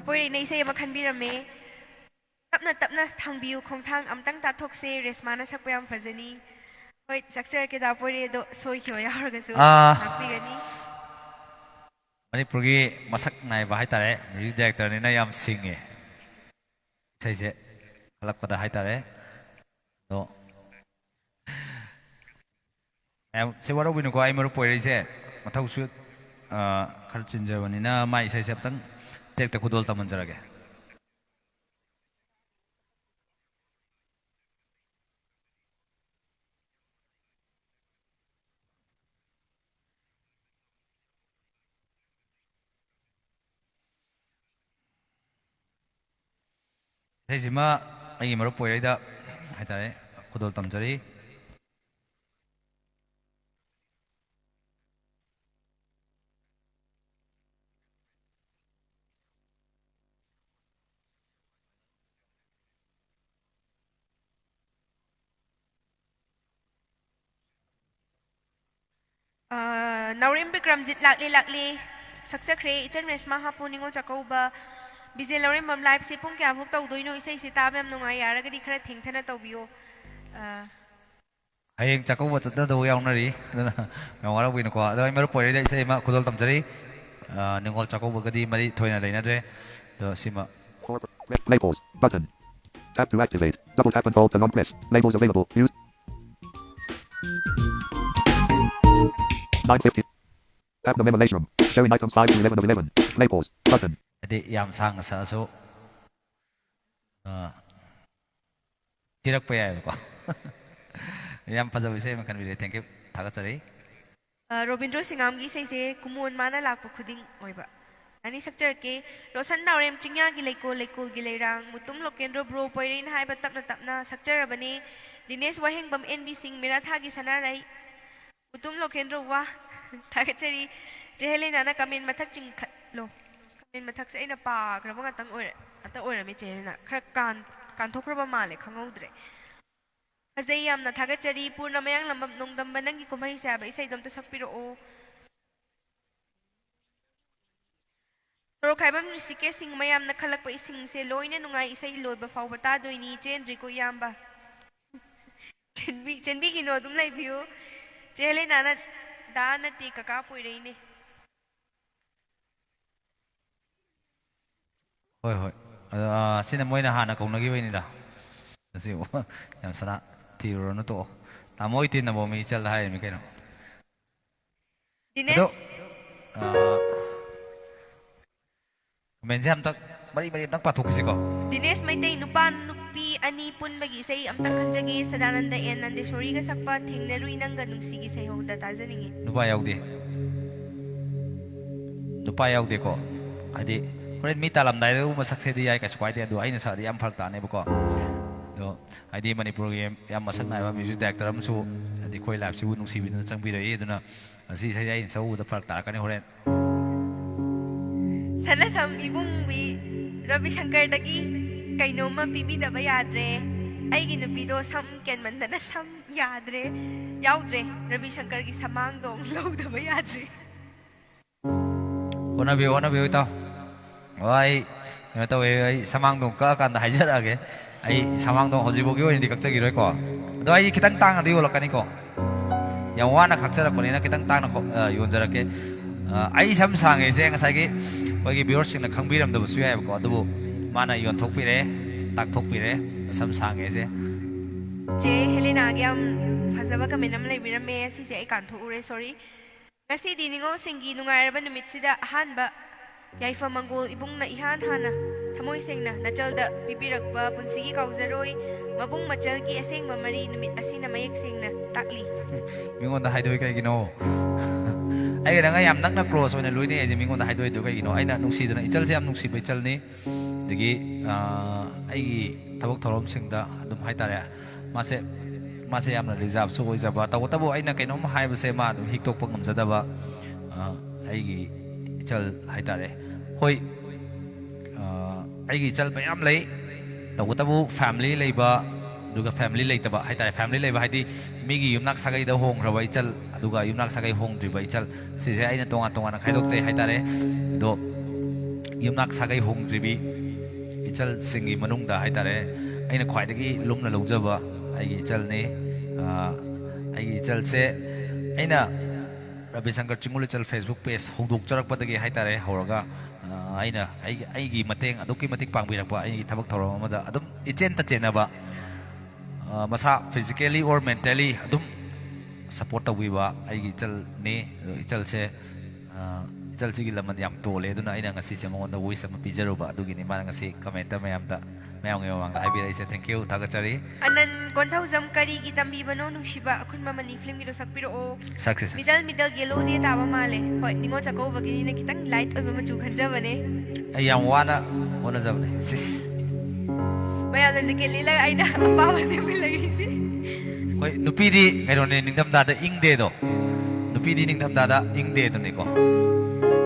ꯄꯣꯏꯔꯩꯅ ꯏꯁꯩ ꯑꯃ ꯈꯟꯕꯤꯔꯝꯃꯦ꯫ ꯇꯞꯅ ꯇꯞꯅ ꯊꯥꯡꯕꯤꯌꯨ, ꯈꯣꯡꯊꯥꯡ ꯑꯝꯇꯪ ꯇꯥꯊꯣꯛꯁꯦ, ꯔꯦꯁꯃꯥꯅ ꯁꯛꯄ ꯌꯥꯝ ꯐꯖꯅꯤ꯫ ꯍꯣꯏ, ꯁꯛꯆꯔꯛꯀꯦ ꯗꯥ ꯄꯣꯏꯔꯩ, ꯑꯗꯣ ꯁꯣꯏꯈꯤꯕ ꯌꯥꯎꯔꯒꯁꯨ ꯑꯥ꯫ ꯉꯥꯛꯄꯤꯒꯅꯤ꯫ ꯃꯅꯤꯄꯨꯔꯒꯤ ꯃꯁꯛ ꯅꯥꯏꯕ ꯍꯥꯏꯇꯥꯔꯦ, ꯃ꯭ꯌꯨꯖꯤꯛ ꯗꯥꯏꯔꯦꯛꯇꯔꯅꯤꯅ ꯌꯥꯝ ꯁꯤꯡꯉꯦ ꯏꯁꯩꯁꯦ ꯈꯜꯂꯛꯄꯗ ꯍꯥꯏꯇꯥꯔꯦ꯫ ꯑꯗꯣ ꯃꯌꯥꯝ ꯁꯦ ꯋꯥꯔꯧꯕꯤꯅꯨꯀꯣ, ꯑꯩ ꯃꯔꯨꯞ ꯄꯣꯏꯔꯩꯁꯦ ꯃꯊꯧꯁꯨ, ꯑ, ꯈꯔ ꯆꯤꯟꯖꯕꯅꯤꯅ ꯃꯥꯏ ꯏꯁꯩꯁꯦ ꯑꯝꯇꯪ ꯇꯦꯛꯇ ꯈꯨꯗꯣꯜ ꯇꯝꯍꯟꯖꯔꯒꯦ꯫ ꯏꯁꯩꯁꯤꯃ ꯑꯩꯒꯤ ꯃꯔꯨꯞ ꯄꯣꯏꯔꯩꯗ ꯍꯥꯏꯇꯥꯔꯦ ꯈꯨꯗꯣꯜ ꯇꯝꯖꯔꯤ꯫ ꯑꯥ, ꯅꯥꯎꯔꯦꯝ ꯕꯤꯀ꯭ꯔꯝꯖꯤꯠ ꯂꯥꯛꯂꯤ, ꯂꯥꯛꯂꯤ꯫ ꯁꯛꯆꯈ꯭ꯔꯦ ꯏꯆꯟ ꯔꯦꯁꯃꯥ ꯍꯥꯞꯄꯨ ꯅꯤꯉꯣꯜ ꯆꯥꯛꯀꯧꯕ꯫ ꯕꯤ ꯖꯦ ꯂꯧꯔꯦꯝꯕꯝ live ꯁꯤ ꯄꯨꯡ ꯀꯌꯥꯐꯥꯎ ꯇꯧꯗꯣꯏꯅꯣ? ꯏꯁꯩꯁꯤ ꯇꯥꯕ ꯌꯥꯝ ꯅꯨꯡꯉꯥꯏ, ꯌꯥꯔꯒꯗꯤ ꯈꯔ ꯊꯦꯡꯊꯅ ꯇꯧꯕꯤꯌꯣ꯫ ꯑꯥ꯫ ꯍꯌꯦꯡ ꯆꯥꯛꯀꯧꯕ ꯆꯠꯅꯗꯧꯕ ꯌꯥꯎꯅꯔꯤ, ꯑꯗꯨꯅ ꯌꯥꯝ ꯋꯥꯔꯧꯕꯤꯅꯨꯀꯣ꯫ ꯑꯗꯣ ꯑꯩ ꯃꯔꯨꯞ ꯄꯣꯏꯔꯩꯗ ꯏꯁꯩ ꯑꯃ ꯈꯨꯗꯣꯜ ꯇꯝꯖꯔꯤ꯫ ꯑꯥ, ꯅꯤꯉꯣꯜ ꯆꯥꯛꯀꯧꯕꯒꯗꯤ ꯃꯔꯤ ꯊꯣꯏꯅ ꯂꯩꯅꯗ꯭ꯔꯦ꯫ ꯑꯗꯣ ꯁꯤꯃ Play pause button. Tap to activate. Double tap and hold to long press. Labels available. Use. Nine fifty. Tap the Memoration. Showing items five to eleven of eleven. Play pause button. ꯍꯥꯏꯗꯤ ꯌꯥꯝ ꯁꯥꯡꯅ ꯁꯛꯑꯁꯨ, ꯑ, ꯊꯤꯔꯛꯄ ꯌꯥꯏꯑꯕꯀꯣ꯫ ꯌꯥꯝ ꯐꯖꯕ ꯏꯁꯩ ꯑꯃ ꯈꯟꯕꯤꯔꯦ꯫ Thank you. ꯊꯥꯒꯠꯆꯔꯤ꯫ ꯑ, ꯔꯣꯕꯤꯟꯗ꯭ꯔꯣ ꯁꯤꯡꯉꯥꯝꯒꯤ ꯏꯁꯩꯁꯦ ꯀꯨꯃꯣꯟ ꯃꯥꯅ ꯂꯥꯛꯄ ꯈꯨꯗꯤꯡ ꯑꯣꯏꯕ꯫ ꯑꯅꯤ ꯁꯛꯆꯔꯛꯀꯦ꯫ ꯔꯣꯁꯟ ꯅꯥꯎꯔꯦꯝ ꯆꯤꯡꯌꯥꯒꯤ ꯂꯩꯀꯣꯜ, ꯂꯩꯀꯣꯜꯒꯤ ꯂꯩꯔꯥꯡ, ꯃꯨꯇꯨꯝ ꯂꯣꯀꯦꯟꯗ꯭ꯔꯣ ꯕ꯭ꯔꯣ ꯄꯣꯏꯔꯩꯅ ꯍꯥꯏꯕ ꯇꯞꯅ ꯇꯞꯅ ꯁꯛꯆꯔꯕꯅꯤ꯫ ꯗꯤꯅꯦꯁ ꯋꯥꯍꯦꯡꯕꯝ ꯑꯦꯟ ꯕꯤ ꯁꯤꯡ ꯃꯤꯔꯥꯊꯥꯒꯤ ꯁꯅꯥꯔꯩ, ꯃꯨꯇꯨꯝ ꯂꯣꯀꯦꯟꯗ꯭ꯔꯣ ꯋꯥ ꯊꯥꯒꯠꯆꯔꯤ꯫ ꯆꯦ ꯍꯦꯂꯦꯅꯥꯅ ꯀꯃꯦꯟ ꯃꯊꯛ ꯆꯤꯡꯈꯠꯂꯣ꯫ ꯀꯃꯦꯟ ꯃꯊꯛꯁꯦ ꯑꯩꯅ ꯄꯥꯈ꯭ꯔꯕ ꯉꯥꯛꯇꯪ ꯑꯣꯏꯔ-, ꯉꯥꯛꯇ ꯑꯣꯏꯔꯝꯃꯦ ꯆꯦ ꯍꯦꯂꯦꯅꯥ꯫ ꯈꯔ ꯀꯥꯟ-, ꯀꯥꯟꯊꯣꯛꯈ꯭ꯔꯕ ꯃꯥꯜꯂꯦ, ꯈꯪꯍꯧꯗ꯭ꯔꯦ꯫ ꯐꯖꯩ ꯌꯥꯝꯅ, ꯊꯥꯒꯠꯆꯔꯤ꯫ ꯄꯨꯔꯅ ꯃꯌꯥꯡꯂꯝꯕꯝ ꯅꯣꯡꯗꯝꯕ ꯅꯪꯒꯤ ꯀꯨꯝꯍꯩꯁꯦ ꯍꯥꯏꯕ ꯏꯁꯩꯗꯣ ꯑꯝꯇ ꯁꯛꯄꯤꯔꯛꯑꯣ꯫ ꯈꯥꯏꯕꯝ ꯔꯤꯁꯤꯀꯦꯁ ꯁꯤꯡ ꯃꯌꯥꯝꯅ ꯈꯜꯂꯛꯄ ꯏꯁꯤꯡꯁꯦ ꯂꯣꯏꯅ ꯅꯨꯡꯉꯥꯏ, ꯏꯁꯩ ꯂꯣꯏꯕ ꯐꯥꯎꯕ ꯇꯥꯗꯣꯏꯅꯤ, ꯆꯦꯟꯗ꯭ꯔꯤꯀꯣ ꯏꯌꯥꯝꯕ꯫ ꯆꯦꯟꯕꯤ-, ꯆꯦꯟꯕꯤꯒꯤꯅꯣ, ꯑꯗꯨꯝ ꯂꯩꯕꯤꯌꯨ꯫ ꯆꯦ ꯍꯦꯂꯦꯅꯥꯅ ꯗꯥ ꯅꯠꯇꯦ, ꯀꯀꯥ ꯄꯣꯏꯔꯩꯅꯦ꯫ ꯍꯣꯏ, ꯍꯣꯏ꯫ ꯑꯗꯣ, ꯑꯥ, ꯁꯤꯅ ꯃꯣꯏꯅ ꯍꯥꯟꯅ ꯀꯧꯅꯈꯤꯕꯩꯅꯤꯗ꯫ ꯑꯁꯤ ꯌꯥꯝ ꯁꯅꯥ ꯊꯤꯔꯨꯔꯅꯨ, ꯇꯣꯛꯑꯣ꯫ ꯇꯥꯃꯣ ꯏꯇꯦꯟꯅꯕꯨ ꯃꯤ ꯏꯆꯜꯗ ꯍꯥꯏꯔꯤꯃꯤ ꯀꯩꯅꯣ꯫ ꯑꯗꯣ, ꯗꯤꯅꯦꯁ꯫ ꯑꯥ, ꯀꯃꯦꯟꯁꯦ ꯑꯝꯇ ꯃꯔꯤ ꯃꯔꯤ ꯑꯝꯇꯪ ꯄꯥꯊꯣꯛꯈꯤꯁꯤꯀꯣ꯫ ꯗꯤꯅꯦꯁ ꯃꯩꯇꯩ, ꯅꯨꯄꯥ ꯅꯨꯄꯤ ꯑꯅꯤ ꯄꯨꯟꯕꯒꯤ ꯏꯁꯩ ꯑꯝꯇꯪ ꯈꯟꯖꯒꯦ, ꯁꯗꯥꯅꯟꯗ ꯑꯦꯟ ꯅꯟꯗꯦꯁꯣꯔꯤꯒ ꯁꯛꯄ ꯊꯦꯡꯅꯔꯨꯏ ꯅꯪꯒ ꯅꯨꯡꯁꯤꯒꯤ ꯁꯩꯍꯧꯗ ꯇꯥꯖꯅꯤꯡꯉꯤ꯫ ꯅꯨꯄꯥ ꯌꯥꯎꯗꯦ꯫ ꯅꯨꯄꯥ ꯌꯥꯎꯗꯦꯀꯣ꯫ ꯍꯥꯏꯗꯤ ꯍꯣꯔꯦꯟ ꯃꯤ ꯇꯥꯜꯂꯝꯗꯥꯏꯗꯒꯨꯝꯕ ꯁꯛꯁꯦꯗꯤ ꯌꯥꯏ, ꯀꯩꯁꯨ ꯀꯥꯏꯗꯦ, ꯑꯗꯣ ꯑꯩꯅ ꯁꯛꯑꯗꯤ ꯌꯥꯝ ꯐꯔꯛ ꯇꯥꯅꯦꯕꯀꯣ꯫ ꯑꯗꯣ ꯍꯥꯏꯗꯤ ꯃꯅꯤꯄꯨꯔꯒꯤ ꯌꯥꯝ ꯃꯁꯛ ꯅꯥꯏꯕ ꯃ꯭ꯌꯨꯖꯤꯛ ꯗꯥꯏꯔꯦꯛꯇꯔ ꯑꯃꯁꯨ ꯍꯥꯏꯗꯤ ꯑꯩꯈꯣꯏ ꯂꯥꯏꯐꯁꯤꯕꯨ ꯅꯨꯡꯁꯤꯕꯤꯗꯨꯅ ꯆꯪꯕꯤꯔꯛꯏ, ꯑꯗꯨꯅ ꯉꯁꯤ ꯏꯁꯩꯁꯦ ꯑꯩꯅ ꯁꯛꯎꯕꯗ ꯐꯔꯛ ꯇꯥꯔꯛꯀꯅꯤ ꯍꯣꯔꯦꯟ꯫ ꯁꯅꯁꯝ ꯏꯕꯨꯡꯒꯤ ꯔꯕꯤ ꯁꯪꯀꯔꯗꯒꯤ ꯀꯩꯅꯣꯝꯃ ꯄꯤꯕꯤꯗꯕ ꯌꯥꯗ꯭ꯔꯦ꯫ ꯑꯩꯒꯤ ꯅꯨꯄꯤꯗꯣ ꯁꯝ ꯀꯦꯟꯃꯟꯗꯅ ꯁꯝ ꯌꯥꯗ꯭ꯔꯦ, ꯌꯥꯎꯗ꯭ꯔꯦ꯫ ꯔꯕꯤ ꯁꯪꯀꯔꯒꯤ ꯁꯃꯥꯡꯗꯣ ꯑꯃꯨꯛ ꯂꯧꯗꯕ ꯌꯥꯗ꯭ꯔꯦ꯫ ꯍꯣꯠꯅꯕꯤꯌꯨ, ꯍꯣꯠꯅꯕꯤꯌꯨ, ꯏꯇꯥꯎ꯫ ꯑꯣ, ꯑꯩ ꯀꯩꯅꯣ ꯇꯧꯋꯦ, ꯑꯩ ꯁꯃꯥꯡꯗꯣꯡ ꯀꯛꯑꯀꯥꯟꯗ ꯍꯥꯏꯖꯔꯛꯑꯒꯦ꯫ ꯑꯩ ꯁꯃꯥꯡꯗꯣꯡ ꯍꯧꯖꯤꯛꯐꯥꯎꯒꯤ ꯑꯣꯏꯅꯗꯤ ꯀꯛꯆꯈꯤꯔꯣꯏꯀꯣ꯫ ꯑꯗꯣ ꯑꯩ ꯈꯤꯇꯪ ꯇꯥꯡꯅꯗꯤ ꯌꯣꯜꯂꯛꯀꯅꯤꯀꯣ꯫ ꯌꯥꯝ ꯋꯥꯅ ꯈꯥꯛꯆꯔꯛꯄꯅꯤꯅ ꯈꯤꯇꯪ ꯇꯥꯡꯅ ꯈꯣ-, ꯑ, ꯌꯣꯟꯖꯔꯛꯀꯦ꯫ ꯑ, ꯑꯩ ꯁꯝ ꯁꯥꯡꯉꯦꯁꯦ ꯉꯁꯥꯏꯒꯤ ꯑꯩꯈꯣꯏꯒꯤ ꯚ꯭ꯌꯨꯋꯔꯁꯤꯡꯅ ꯈꯪꯕꯤꯔꯝꯗꯕꯁꯨ ꯌꯥꯏꯕꯀꯣ, ꯑꯗꯨꯕꯨ ꯃꯥꯅ ꯌꯣꯟꯊꯣꯛꯄꯤꯔꯦ, ꯇꯥꯛꯊꯣꯛꯄꯤꯔꯦ, ꯁꯝ ꯁꯥꯡꯉꯦꯁꯦ꯫ ꯆꯦ ꯍꯦꯂꯤꯅꯥꯒꯤ ꯌꯥꯝ ꯐꯖꯕ ꯀꯃꯦꯟ ꯑꯃ ꯂꯩꯕꯤꯔꯝꯃꯦ, ꯁꯤꯁꯦ ꯑꯩ ꯀꯥꯟꯊꯣꯛꯎꯔꯦ, ꯁꯣꯔꯤ꯫ ꯉꯁꯤꯗꯤ ꯅꯤꯉꯣꯜꯁꯤꯡꯒꯤ ꯅꯨꯡꯉꯥꯏꯔꯕ ꯅꯨꯃꯤꯠꯁꯤꯗ ꯑꯍꯥꯟꯕ ꯌꯥꯏꯐ ꯃꯪꯒꯣꯜ ꯏꯕꯨꯡꯅ ꯏꯍꯥꯟ ꯍꯥꯟꯅ ꯊꯃꯣꯏ ꯁꯦꯡꯅ ꯅꯆꯜꯗ ꯄꯤꯕꯤꯔꯛꯄ ꯄꯨꯟꯁꯤꯒꯤ ꯀꯥꯎꯖꯔꯣꯏ ꯃꯕꯨꯡ ꯃꯆꯜꯒꯤ ꯑꯁꯦꯡꯕ ꯃꯔꯤ ꯅꯨꯃꯤꯠ ꯑꯁꯤꯅ ꯃꯌꯦꯛ ꯁꯦꯡꯅ ꯇꯥꯛꯂꯤ꯫ ꯃꯤꯉꯣꯟꯗ ꯍꯥꯏꯗꯣꯛꯏ ꯀꯩꯒꯤꯅꯣ? ꯑꯩꯒ ꯅꯪꯒ ꯌꯥꯝ ꯅꯛꯅ ꯀ꯭ꯂꯣꯁ ꯑꯣꯏꯅ ꯂꯣꯏꯅꯩ ꯍꯥꯏꯁꯦ ꯃꯤꯉꯣꯟꯗ ꯍꯥꯏꯗꯣꯛꯏꯗꯣ ꯀꯩꯒꯤꯅꯣ? ꯑꯩꯅ ꯅꯨꯡꯁꯤꯗꯅ, ꯏꯆꯜꯁꯦ ꯌꯥꯝ ꯅꯨꯡꯁꯤꯕ ꯏꯆꯜꯅꯤ꯫ ꯑꯗꯒꯤ, ꯑꯥ, ꯑꯩꯒꯤ ꯊꯕꯛ ꯊꯧꯔꯝꯁꯤꯡꯗ ꯑꯗꯨꯝ ꯍꯥꯏꯇꯥꯔꯦ, ꯃꯥꯁꯦ, ꯃꯥꯁꯦ ꯌꯥꯝꯅ ꯔꯤꯖꯥꯕꯁꯨ ꯑꯣꯏꯖꯕ, ꯇꯧꯕꯇꯕꯨ ꯑꯩꯅ ꯀꯩꯅꯣꯝ ꯍꯥꯏꯕꯁꯦ ꯃꯥ ꯑꯗꯨꯝ ꯍꯤꯛꯇꯣꯛꯄ ꯉꯝꯖꯗꯕ, ꯑꯥ, ꯑꯩꯒꯤ ꯏꯆꯜ ꯍꯥꯏꯇꯥꯔꯦ꯫ ꯍꯣꯏ, ꯑꯥ, ꯑꯩꯒꯤ ꯏꯆꯜ ꯃꯌꯥꯝ ꯂꯩ, ꯇꯧꯕꯇꯕꯨ ꯐꯦꯃꯤꯂꯤ ꯂꯩꯕ, ꯑꯗꯨꯒ ꯐꯦꯃꯤꯂꯤ ꯂꯩꯇꯕ ꯍꯥꯏꯇꯥꯔꯦ꯫ ꯐꯦꯃꯤꯂꯤ ꯂꯩꯕ ꯍꯥꯏꯗꯤ ꯃꯤꯒꯤ ꯌꯨꯝꯅꯥꯛ ꯁꯥꯒꯩꯗ ꯍꯣꯡꯈ꯭ꯔꯕ ꯏꯆꯜ, ꯑꯗꯨꯒ ꯌꯨꯝꯅꯥꯛ ꯁꯥꯒꯩ ꯍꯣꯡꯗ꯭ꯔꯤꯕ ꯏꯆꯜ, ꯁꯤꯁꯦ ꯑꯩꯅ ꯇꯣꯉꯥꯟ ꯇꯣꯉꯥꯟꯅ ꯈꯥꯏꯗꯣꯛꯆꯩ ꯍꯥꯏꯇꯥꯔꯦ꯫ ꯑꯗꯣ ꯌꯨꯝꯅꯥꯛ ꯁꯥꯒꯩ ꯍꯣꯡꯗ꯭ꯔꯤꯕꯤ ꯏꯆꯜꯁꯤꯡꯒꯤ ꯃꯅꯨꯡꯗ ꯍꯥꯏꯇꯥꯔꯦ, ꯑꯩꯅ ꯈ꯭ꯋꯥꯏꯗꯒꯤ ꯂꯨꯝꯅ ꯂꯧꯖꯕ ꯑꯩꯒꯤ ꯏꯆꯜꯅꯤ꯫ ꯑ, ꯑꯩꯒꯤ ꯏꯆꯜꯁꯦ ꯑꯩꯅ ꯔꯕꯤꯁꯪꯀꯔ ꯆꯤꯡꯉꯨꯂꯤꯆꯜ Facebook page ꯍꯧꯗꯣꯛꯆꯔꯛꯄꯗꯒꯤ ꯍꯥꯏꯇꯥꯔꯦ, ꯍꯧꯔꯒ, ꯑ, ꯑꯩꯅ ꯑꯩꯒꯤ, ꯑꯩꯒꯤ ꯃꯇꯦꯡ ꯑꯗꯨꯛꯀꯤ ꯃꯇꯤꯛ ꯄꯥꯡꯕꯤꯔꯛꯄ, ꯑꯩꯒꯤ ꯊꯕꯛ ꯊꯧꯔꯝ ꯑꯃꯗ ꯑꯗꯨꯝ ꯏꯆꯦꯟꯇ ꯆꯦꯟꯅꯕ, ꯑ, ꯃꯁꯥ physically or mentally ꯑꯗꯨꯝ support ꯇꯧꯕꯤꯕ ꯑꯩꯒꯤ ꯏꯆꯜꯅꯤ꯫ ꯑꯗꯣ ꯏꯆꯜꯁꯦ, ꯑ, ꯏꯆꯜꯁꯤꯒꯤ ꯂꯃꯟ ꯌꯥꯝ ꯇꯣꯜꯂꯦ, ꯑꯗꯨꯅ ꯑꯩꯅ ꯉꯁꯤꯁꯦ ꯃꯉꯣꯟꯗ wish ꯑꯃ ꯄꯤꯖꯔꯨꯕ, ꯑꯗꯨꯒꯤꯅꯤ ꯃꯥꯅ ꯉꯁꯤ comment ꯃꯌꯥꯝꯗ, ꯃꯌꯥꯝꯒꯤ ꯃꯃꯥꯡꯗ ꯍꯥꯏꯕꯤꯔꯛꯏꯁꯦ꯫ Thank you, ꯊꯥꯒꯠꯆꯔꯤ꯫ ꯑꯅꯟ ꯀꯣꯟꯊꯧꯖꯝ, ꯀꯔꯤꯒꯤ ꯇꯝꯕꯤꯕꯅꯣ ꯅꯨꯡꯁꯤꯕ? ꯑꯈꯨꯟꯕ ꯃꯅꯤ film ꯒꯤꯗꯣ ꯁꯛꯄꯤꯔꯛꯑꯣ꯫ ꯁꯛꯁꯦ, ꯁꯛꯁꯦ꯫ Middle, middle yellow ꯗꯤ ꯇꯥꯕ ꯃꯥꯜꯂꯦ꯫ ꯍꯣꯏ, ꯅꯤꯉꯣꯜ ꯆꯥꯛꯀꯧꯕꯒꯤꯅꯤꯅ ꯈꯤꯇꯪ light ꯑꯣꯏꯕ ꯃꯆꯨ ꯈꯟꯖꯕꯅꯦ꯫ ꯑꯩ ꯌꯥꯝ ꯋꯥꯅ ꯍꯣꯠꯅꯖꯕꯅꯦ꯫ ꯁꯤꯁ꯫ ꯃꯌꯥꯝꯅ jacket ꯂꯤꯠꯂꯒ ꯑꯩꯅ ꯑꯄꯥꯕ ꯁꯦꯠꯃꯤꯟꯅꯔꯤꯁꯦ꯫ ꯍꯣꯏ, ꯅꯨꯄꯤꯗꯤ ꯀꯩꯅꯣꯅꯦ, ꯅꯤꯡꯊꯝꯊꯥꯗ ꯏꯪꯗꯦꯗꯣ꯫ ꯅꯨꯄꯤꯗꯤ ꯅꯤꯡꯊꯝꯊꯥꯗ ꯏꯪꯗꯦ ꯑꯗꯨꯅꯤꯀꯣ꯫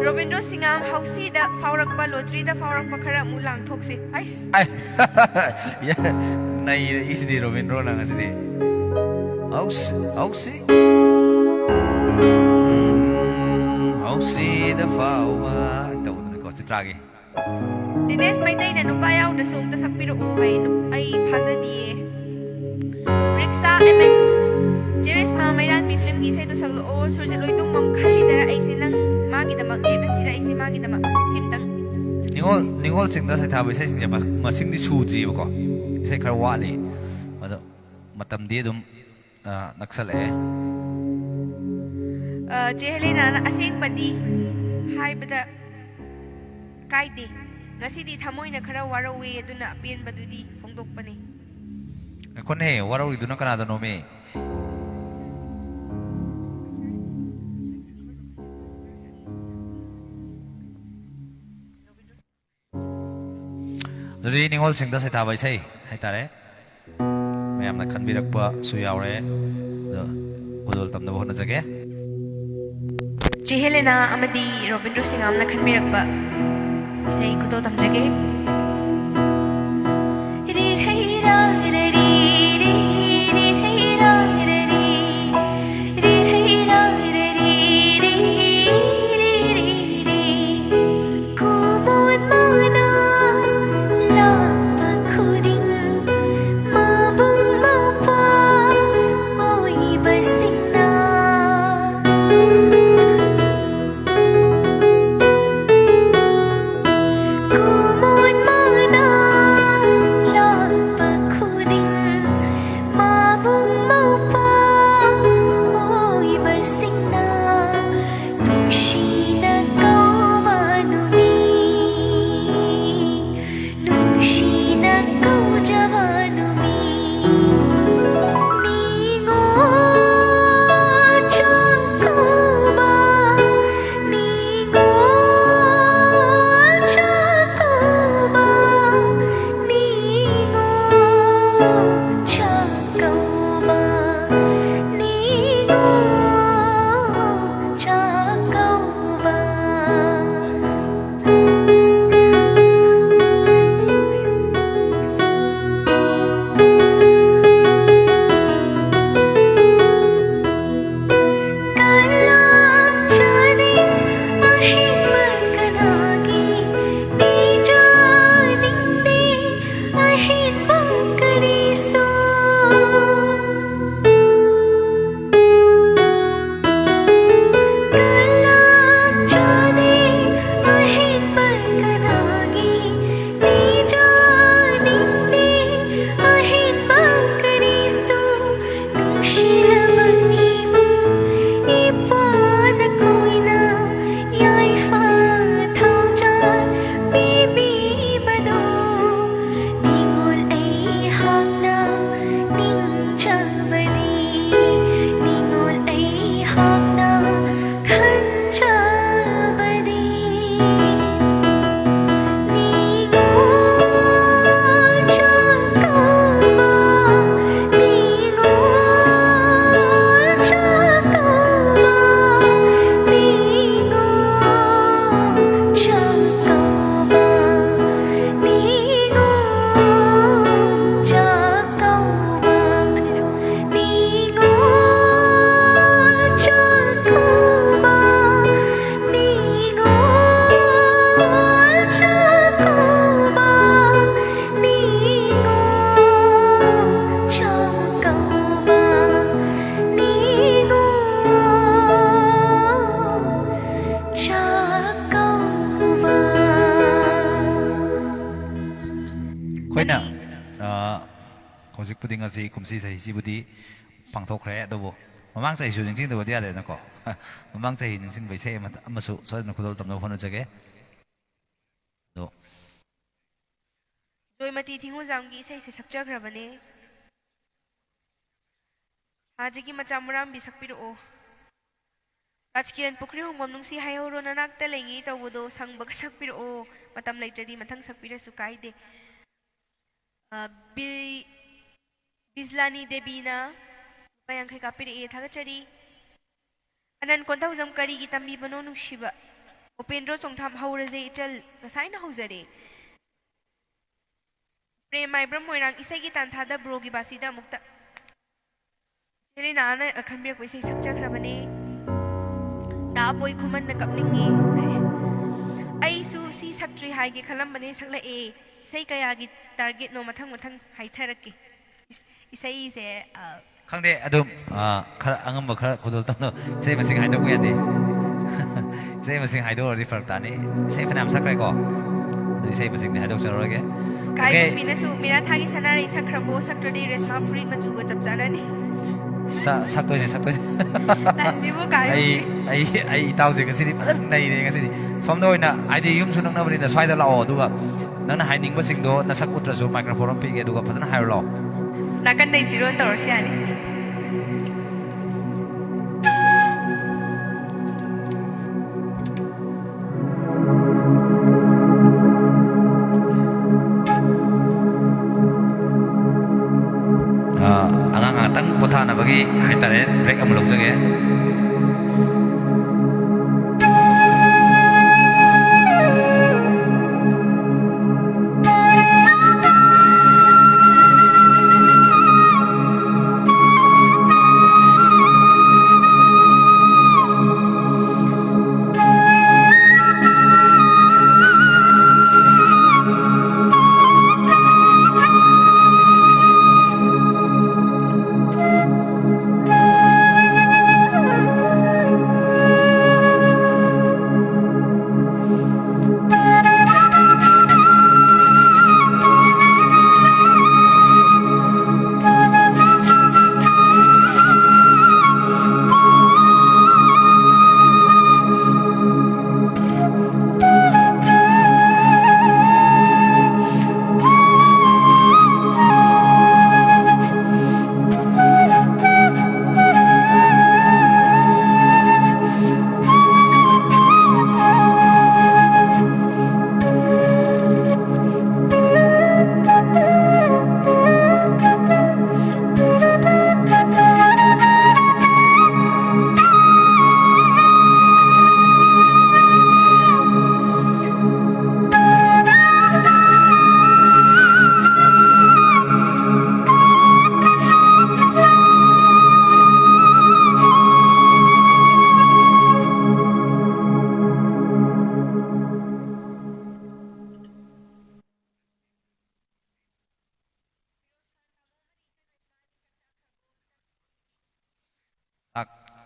ꯔꯣꯕꯤꯟꯗ꯭ꯔꯣ ꯁꯤꯡꯉꯥꯝ, ꯍꯧꯁꯤꯗ ꯐꯥꯎꯔꯛꯄ, lottery ꯗ ꯐꯥꯎꯔꯛꯄ ꯈꯔ ꯑꯃꯨꯛ ꯂꯥꯡꯊꯣꯛꯁꯦ꯫ ꯑꯩꯁ꯫ ꯑꯥꯏ, ꯌꯥ, ꯅꯩꯔꯛꯏꯁꯤꯗꯤ ꯔꯣꯕꯤꯟꯗ꯭ꯔꯣꯅ ꯉꯁꯤꯗꯤ꯫ ꯍꯧꯁꯤ, ꯍꯧꯁꯤ꯫ ꯎꯝ, ꯍꯧꯁꯤꯗ ꯐꯥꯎꯕ ꯇꯧꯕꯗꯨꯅꯤꯀꯣ, ꯆꯤꯇ꯭ꯔꯥꯒꯤ꯫ ꯗꯤꯅꯦꯁ ꯃꯩꯇꯩꯅ ꯅꯨꯄꯥ ꯌꯥꯎꯗ꯭ꯔꯁꯨ ꯑꯝꯇ ꯁꯛꯄꯤꯔꯛꯎ ꯍꯥꯏ꯫ ꯅꯨ-, ꯑꯩ ꯐꯥꯖꯗꯤꯌꯦ꯫ Riksha M H꯫ ꯆꯦꯔꯤꯁꯃꯥ ꯃꯩꯔꯥꯟꯕꯤ film ꯒꯤ ꯏꯁꯩꯗꯣ ꯁꯛꯂꯛꯑꯣ꯫ ꯁꯨꯔꯖꯤꯠ ꯂꯣꯏꯇꯣꯡꯕꯝ, ꯈꯜꯂꯤꯗꯔ ꯑꯩꯁꯦ ꯅꯪ ꯃꯥꯒꯤꯗꯃꯛ, ꯑꯦ, ꯃꯁꯤꯔ ꯑꯩꯁꯦ ꯃꯥꯒꯤꯗꯃꯛ꯫ ꯁꯤ ꯑꯝꯇꯪ꯫ ꯅꯤꯉꯣꯜ, ꯅꯤꯉꯣꯜ ꯆꯤꯡꯗ ꯁꯩꯊꯥꯕ ꯏꯁꯩꯁꯤꯡꯁꯦ ꯃ-, ꯃꯁꯤꯡꯗꯤ ꯁꯨꯗ꯭ꯔꯤꯕꯀꯣ꯫ ꯏꯁꯩ ꯈꯔ ꯋꯥꯠꯂꯤ꯫ ꯑꯗꯣ ꯃꯇꯝꯗꯤ ꯑꯗꯨꯝ, ꯑ, ꯅꯛꯁꯜꯂꯛꯑꯦ꯫ ꯑ, ꯆꯦ ꯍꯦꯂꯦꯅꯥꯅ ꯑꯁꯦꯡꯕꯗꯤ ꯍꯥꯏꯕꯗ ꯀꯥꯏꯗꯦ꯫ ꯉꯁꯤꯗꯤ ꯊꯃꯣꯏꯅ ꯈꯔ ꯋꯥꯔꯧꯋꯦ, ꯑꯗꯨꯅ ꯑꯄꯦꯟꯕꯗꯨꯗꯤ ꯐꯣꯡꯗꯣꯛꯄꯅꯦ꯫ ꯉꯥꯏꯈꯣꯅꯦ, ꯋꯥꯔꯧꯔꯤꯗꯨꯅ ꯀꯅꯥꯗꯅꯣꯃꯤ? ꯑꯗꯨꯗꯤ ꯅꯤꯉꯣꯜꯁꯤꯡꯗ ꯁꯩꯊꯥꯕ ꯏꯁꯩ ꯍꯥꯏꯇꯥꯔꯦ, ꯃꯌꯥꯝꯅ ꯈꯟꯕꯤꯔꯛꯄꯁꯨ ꯌꯥꯎꯔꯦ꯫ ꯑꯗꯣ ꯈꯨꯗꯣꯜ ꯇꯝꯅꯕ ꯍꯣꯠꯅꯖꯒꯦ꯫ ꯆꯦ ꯍꯦꯂꯦꯅꯥ ꯑꯃꯗꯤ ꯔꯣꯕꯤꯟꯗ꯭ꯔꯣ ꯁꯤꯡꯉꯥꯝꯅ ꯈꯟꯕꯤꯔꯛꯄ ꯏꯁꯩ ꯈꯨꯗꯣꯜ ꯇꯝꯖꯒꯦ꯫ ꯍꯧꯖꯤꯛꯄꯨꯗꯤ ꯉꯁꯤ ꯀꯨꯝꯁꯤ ꯆꯍꯤꯁꯤꯕꯨꯗꯤ ꯄꯥꯡꯊꯣꯛꯈ꯭ꯔꯦ, ꯑꯗꯨꯕꯨ ꯃꯃꯥꯡ ꯆꯍꯤꯁꯨ ꯅꯤꯡꯁꯤꯡꯗꯕꯗꯤ ꯌꯥꯗꯦꯅꯀꯣ꯫ ꯃꯃꯥꯡ ꯆꯍꯤ ꯅꯤꯡꯁꯤꯡꯕ ꯏꯁꯩ ꯑꯃ, ꯑꯃꯁꯨ ꯁꯣꯏꯗꯅ ꯈꯨꯗꯣꯜ ꯇꯝꯅꯕ ꯍꯣꯠꯅꯖꯒꯦ꯫ ꯑꯗꯣ ꯖꯣꯏꯃꯇꯤ ꯊꯤꯡꯉꯨꯖꯥꯝꯒꯤ ꯏꯁꯩꯁꯦ ꯁꯛꯆꯈ꯭ꯔꯕꯅꯦ꯫ ꯍꯥꯖꯤꯒꯤ ꯃꯆꯥ ꯃꯨꯔꯥꯝꯕꯤ ꯁꯛꯄꯤꯔꯛꯑꯣ꯫ ꯔꯥꯖꯀꯤꯔꯟ ꯄꯨꯈ꯭ꯔꯤꯍꯣꯡꯕꯝ ꯅꯨꯡꯁꯤ ꯍꯥꯏꯍꯧꯔꯣ ꯅꯅꯥꯛꯇ ꯂꯩꯉꯤ ꯇꯧꯕꯗꯣ ꯁꯪꯕꯒ ꯁꯛꯄꯤꯔꯛꯑꯣ꯫ ꯃꯇꯝ ꯂꯩꯇ꯭ꯔꯗꯤ ꯃꯊꯪ ꯁꯛꯄꯤꯔꯁꯨ ꯀꯥꯏꯗꯦ꯫ ꯑ, ꯕꯤ-, ꯕꯤꯖꯂꯥꯅꯤ ꯗꯦꯕꯤꯅ ꯂꯨꯄꯥ ꯌꯥꯡꯈꯩ ꯀꯥꯞꯄꯤꯔꯛꯑꯦ, ꯊꯥꯒꯠꯆꯔꯤ꯫ ꯑꯅꯟ ꯀꯣꯟꯊꯧꯖꯝ ꯀꯔꯤꯒꯤ ꯇꯝꯕꯤꯕꯅꯣ ꯅꯨꯡꯁꯤꯕ? ꯎꯄꯦꯟꯗ꯭ꯔꯣ ꯆꯣꯡꯊꯥꯝ ꯍꯧꯔꯁꯦ ꯏꯆꯜ, ꯉꯁꯥꯏꯅ ꯍꯧꯖꯔꯦ꯫ ꯄ꯭ꯔꯦꯝ ꯃꯥꯏꯕ꯭ꯔꯝ ꯃꯣꯏꯔꯥꯡ ꯏꯁꯩꯒꯤ ꯇꯥꯟꯊꯥꯗ ꯕ꯭ꯔꯣꯒꯤ ꯕꯥꯁꯤꯗ ꯑꯃꯨꯛꯇ꯫ ꯆꯦꯂꯤꯅꯥꯅ ꯈꯟꯕꯤꯔꯛꯄ ꯏꯁꯩ ꯁꯛꯆꯈ꯭ꯔꯕꯅꯦ꯫ ꯇꯥꯕꯣꯏ ꯈꯨꯃꯟꯅ ꯀꯞꯅꯤꯡꯉꯤ꯫ ꯑꯩꯁꯨ ꯁꯤ ꯁꯛꯇ꯭ꯔꯤ ꯍꯥꯏꯒꯦ ꯈꯜꯂꯝꯕꯅꯦ, ꯁꯛꯂꯛꯑꯦ꯫ ꯏꯁꯩ ꯀꯌꯥꯒꯤ ꯇꯥꯔꯒꯦꯠꯅꯣ ꯃꯊꯪ ꯃꯊꯪ ꯍꯥꯏꯊꯔꯛꯀꯦ꯫ ꯏꯁꯩꯁꯦ, ꯑ, ꯈꯪꯗꯦ, ꯑꯗꯨꯝ, ꯑ, ꯈꯔ ꯑꯉꯝꯕ ꯈꯔ ꯈꯨꯗꯣꯜ ꯇꯝꯅ ꯏꯁꯩ ꯃꯁꯤꯡ ꯍꯥꯏꯗꯣꯛꯄ ꯌꯥꯗꯦ꯫ ꯏꯁꯩ ꯃꯁꯤꯡ ꯍꯥꯏꯗꯣꯛꯑꯗꯤ ꯐꯔꯛ ꯇꯥꯅꯤ꯫ ꯏꯁꯩ ꯐꯅꯌꯥꯝ ꯁꯛꯈ꯭ꯔꯦꯀꯣ, ꯑꯗꯨ ꯏꯁꯩ ꯃꯁꯤꯡꯗꯤ ꯍꯥꯏꯗꯣꯛꯆꯔꯔꯣꯏꯒꯦ꯫ ꯀꯥꯏ ꯑꯣꯀꯦ꯫ ꯀꯨꯝꯕꯤꯅꯁꯨ "ꯃꯤꯔꯥ ꯊꯥꯒꯤ ꯁꯅꯥꯔꯩ" ꯁꯛꯈ꯭ꯔꯕꯣ? ꯁꯛꯇ꯭ꯔꯗꯤ ꯔꯦꯁꯃꯥ ꯐꯨꯔꯤꯠ ꯃꯆꯨꯒ ꯆꯞ ꯆꯥꯅꯅꯤ꯫ ꯁ-, ꯁꯛꯇꯣꯏꯅꯦ, ꯁꯛꯇꯣꯏꯅꯦ꯫ ꯇꯜꯂꯤꯕꯨ ꯀꯥꯏ ꯑꯩ, ꯀꯨꯝꯕꯤ꯫ ꯑꯩ, ꯑꯩ ꯏꯇꯥꯎꯁꯦ ꯉꯁꯤꯗꯤ ꯐꯖꯅ ꯅꯩꯔꯦ ꯉꯁꯤꯗꯤ꯫ ꯁꯣꯝꯗ ꯑꯣꯏꯅ, ꯍꯥꯏꯗꯤ ꯌꯨꯝꯁꯨ ꯅꯛꯅꯕꯅꯤꯅ ꯁ꯭ꯋꯥꯏꯗ ꯂꯥꯛꯑꯣ, ꯑꯗꯨꯒ ꯅꯪꯅ ꯍꯥꯏꯅꯤꯡꯕꯁꯤꯡꯗꯣ ꯅꯁꯛ ꯎꯠꯇ꯭ꯔꯁꯨ ꯃꯥꯏꯀ꯭ꯔꯣꯐꯣꯟ ꯑꯃ ꯄꯤꯒꯦ, ꯑꯗꯨꯒ ꯐꯖꯅ ꯍꯥꯏꯔꯣ ꯂꯥꯛꯑꯣ꯫ ꯅꯥꯀꯟꯗꯩ ꯖꯤꯔꯣ ꯇꯧꯔꯁꯨ ꯌꯥꯅꯤ꯫ ꯑꯥ, ꯑꯉꯥꯡ ꯉꯥꯛꯇꯪ ꯄꯣꯊꯥꯅꯕꯒꯤ ꯍꯥꯏꯇꯥꯔꯦ, ꯕ꯭ꯔꯦꯛ ꯑꯃ ꯂꯧꯖꯒꯦ꯫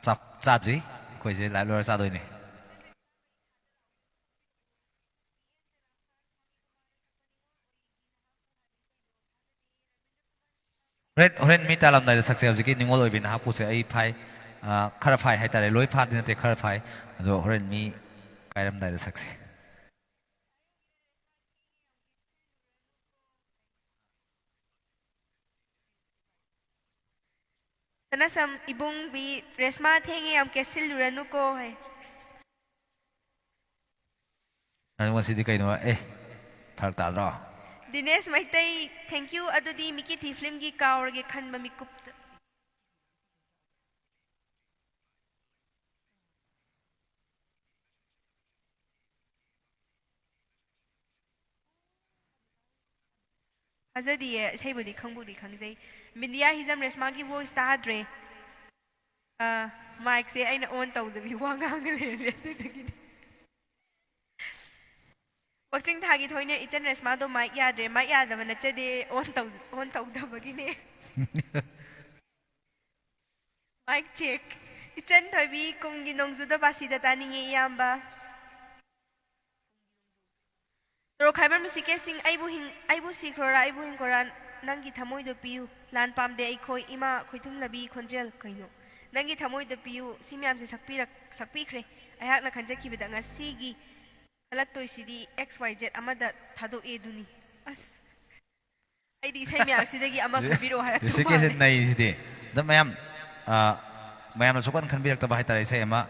ꯆꯥꯛ ꯆꯥꯗ꯭ꯔꯤ꯫ ꯑꯩꯈꯣꯏꯁꯦ live ꯂꯣꯏꯔ ꯆꯥꯗꯣꯏꯅꯦ꯫ ꯍꯣꯔꯦꯟ, ꯍꯣꯔꯦꯟ ꯃꯤ ꯇꯥꯜꯂꯝꯗꯥꯏꯗ ꯁꯛꯁꯦ꯫ ꯍꯧꯖꯤꯛꯀꯤ ꯅꯤꯉꯣꯜ ꯑꯣꯏꯕꯤ ꯅꯍꯥꯛꯄꯨꯁꯦ ꯑꯩ ꯐꯥꯏ, ꯑ, ꯈꯔ ꯐꯥꯏ ꯍꯥꯏꯇꯥꯔꯦ꯫ ꯂꯣꯏ ꯐꯥꯗꯤ ꯅꯠꯇꯦ, ꯈꯔ ꯐꯥꯏ꯫ ꯑꯗꯣ ꯍꯣꯔꯦꯟ ꯃꯤ ꯀꯥꯏꯔꯝꯗꯥꯏꯗ ꯁꯛꯁꯦ꯫ ꯁꯅꯥꯁꯝ ꯏꯕꯨꯡꯕꯤ, "ꯔꯦꯁꯃꯥ ꯊꯦꯡꯉꯦ, ꯌꯥꯝ ꯀꯦꯁꯤꯜꯂꯨꯔꯅꯨꯀꯣ" ꯍꯥꯏ꯫ ꯅꯪ ꯉꯁꯤꯗꯤ ꯀꯩꯅꯣ? ꯑꯦ, ꯐꯔꯛ ꯇꯥꯗ꯭ꯔꯣ? ꯗꯤꯅꯦꯁ ꯃꯩꯇꯩ, "Thank you, ꯑꯗꯨꯗꯤ ꯃꯤꯀꯤ ꯊꯤ ꯐꯤꯂꯝꯒꯤ ꯀꯥꯎꯔꯒꯦ ꯈꯟꯕ ꯃꯤꯀꯨꯞꯇ"꯫ ꯊꯥꯖꯗꯤꯌꯦ, ꯏꯁꯩꯕꯨꯗꯤ ꯈꯪꯕꯨꯗꯤ ꯈꯪꯖꯩ꯫ ꯕꯤꯟꯗꯤꯌꯥ ꯍꯤꯖꯝ, "ꯔꯦꯁꯃꯥꯒꯤ voice ꯇꯥꯗ꯭ꯔꯦ"꯫ ꯑꯥ, micꯁꯦ ꯑꯩꯅ on ꯇꯧꯗꯕꯤ ꯋꯥ ꯉꯥꯡꯉ ꯂꯩꯔꯝꯃꯦ, ꯑꯗꯨꯗꯨꯒꯤꯅꯦ꯫ ꯋꯥꯛꯆꯤꯡ ꯊꯥꯒꯤ ꯊꯣꯏꯅ, "ꯏꯆꯟ ꯔꯦꯁꯃꯥꯗꯣ mic ꯌꯥꯗ꯭ꯔꯦ"꯫ Mic ꯌꯥꯗꯕ ꯅꯠꯆꯗꯦ, on ꯇꯧ-, on ꯇꯧꯗꯕꯒꯤꯅꯦ꯫ Mic check꯫ ꯏꯆꯟ ꯊꯣꯏꯕꯤ, "ꯀꯨꯝꯒꯤ ꯅꯣꯡꯖꯨꯗ ꯕꯥꯁꯤꯗ" ꯇꯥꯅꯤꯡꯉꯦ, ꯏꯌꯥꯝꯕ꯫ ꯁꯣꯔꯣꯛ ꯈꯥꯏꯕ ꯃꯤꯁꯤꯀꯦꯁꯤꯡ, "ꯑꯩꯕꯨ ꯍꯤꯡ-, ꯑꯩꯕꯨ ꯁꯤꯈ꯭ꯔꯣꯔꯥ, ꯑꯩꯕꯨ ꯍꯤꯡꯈ꯭ꯔꯣꯔꯥ, ꯅꯪꯒꯤ ꯊꯃꯣꯏꯗꯣ ꯄꯤꯌꯨ꯫ ꯂꯥꯟ ꯄꯥꯝꯗꯦ ꯑꯩꯈꯣꯏ, ꯏꯃꯥ ꯈꯣꯏꯊꯨꯝꯂꯕꯤ ꯈꯣꯟꯖꯦꯜ ꯀꯩꯅꯣ꯫ ꯅꯪꯒꯤ ꯊꯃꯣꯏꯗꯣ ꯄꯤꯌꯨ"꯫ ꯁꯤ ꯃꯌꯥꯝꯁꯦ ꯁꯛꯄꯤꯔꯛ-, ꯁꯛꯄꯤꯈ꯭ꯔꯦ꯫ ꯑꯩꯍꯥꯛꯅ ꯈꯟꯖꯈꯤꯕꯗ ꯉꯁꯤꯒꯤ ꯈꯜꯂꯛꯇꯣꯏꯁꯤꯗꯤ X Y Z ꯑꯃꯗ ꯊꯥꯗꯣꯛꯑꯦ ꯑꯗꯨꯅꯤ꯫ ꯑꯁ, ꯑꯩꯗꯤ ꯏꯁꯩ ꯃꯌꯥꯝꯁꯤꯗꯒꯤ ꯑꯃ ꯈꯟꯕꯤꯔꯛꯑꯣ ꯍꯥꯏꯔꯛꯇꯧ ꯃꯥꯜꯂꯦ꯫ ꯅꯩꯁꯤꯗꯤ꯫ ꯑꯗꯣ ꯃꯌꯥꯝ, ꯑ, ꯃꯌꯥꯝꯅ ꯁꯨꯛꯈꯟ ꯈꯟꯕꯤꯔꯛꯇꯕ ꯍꯥꯏꯇꯥꯔꯦ, ꯏꯁꯩ ꯑꯃ,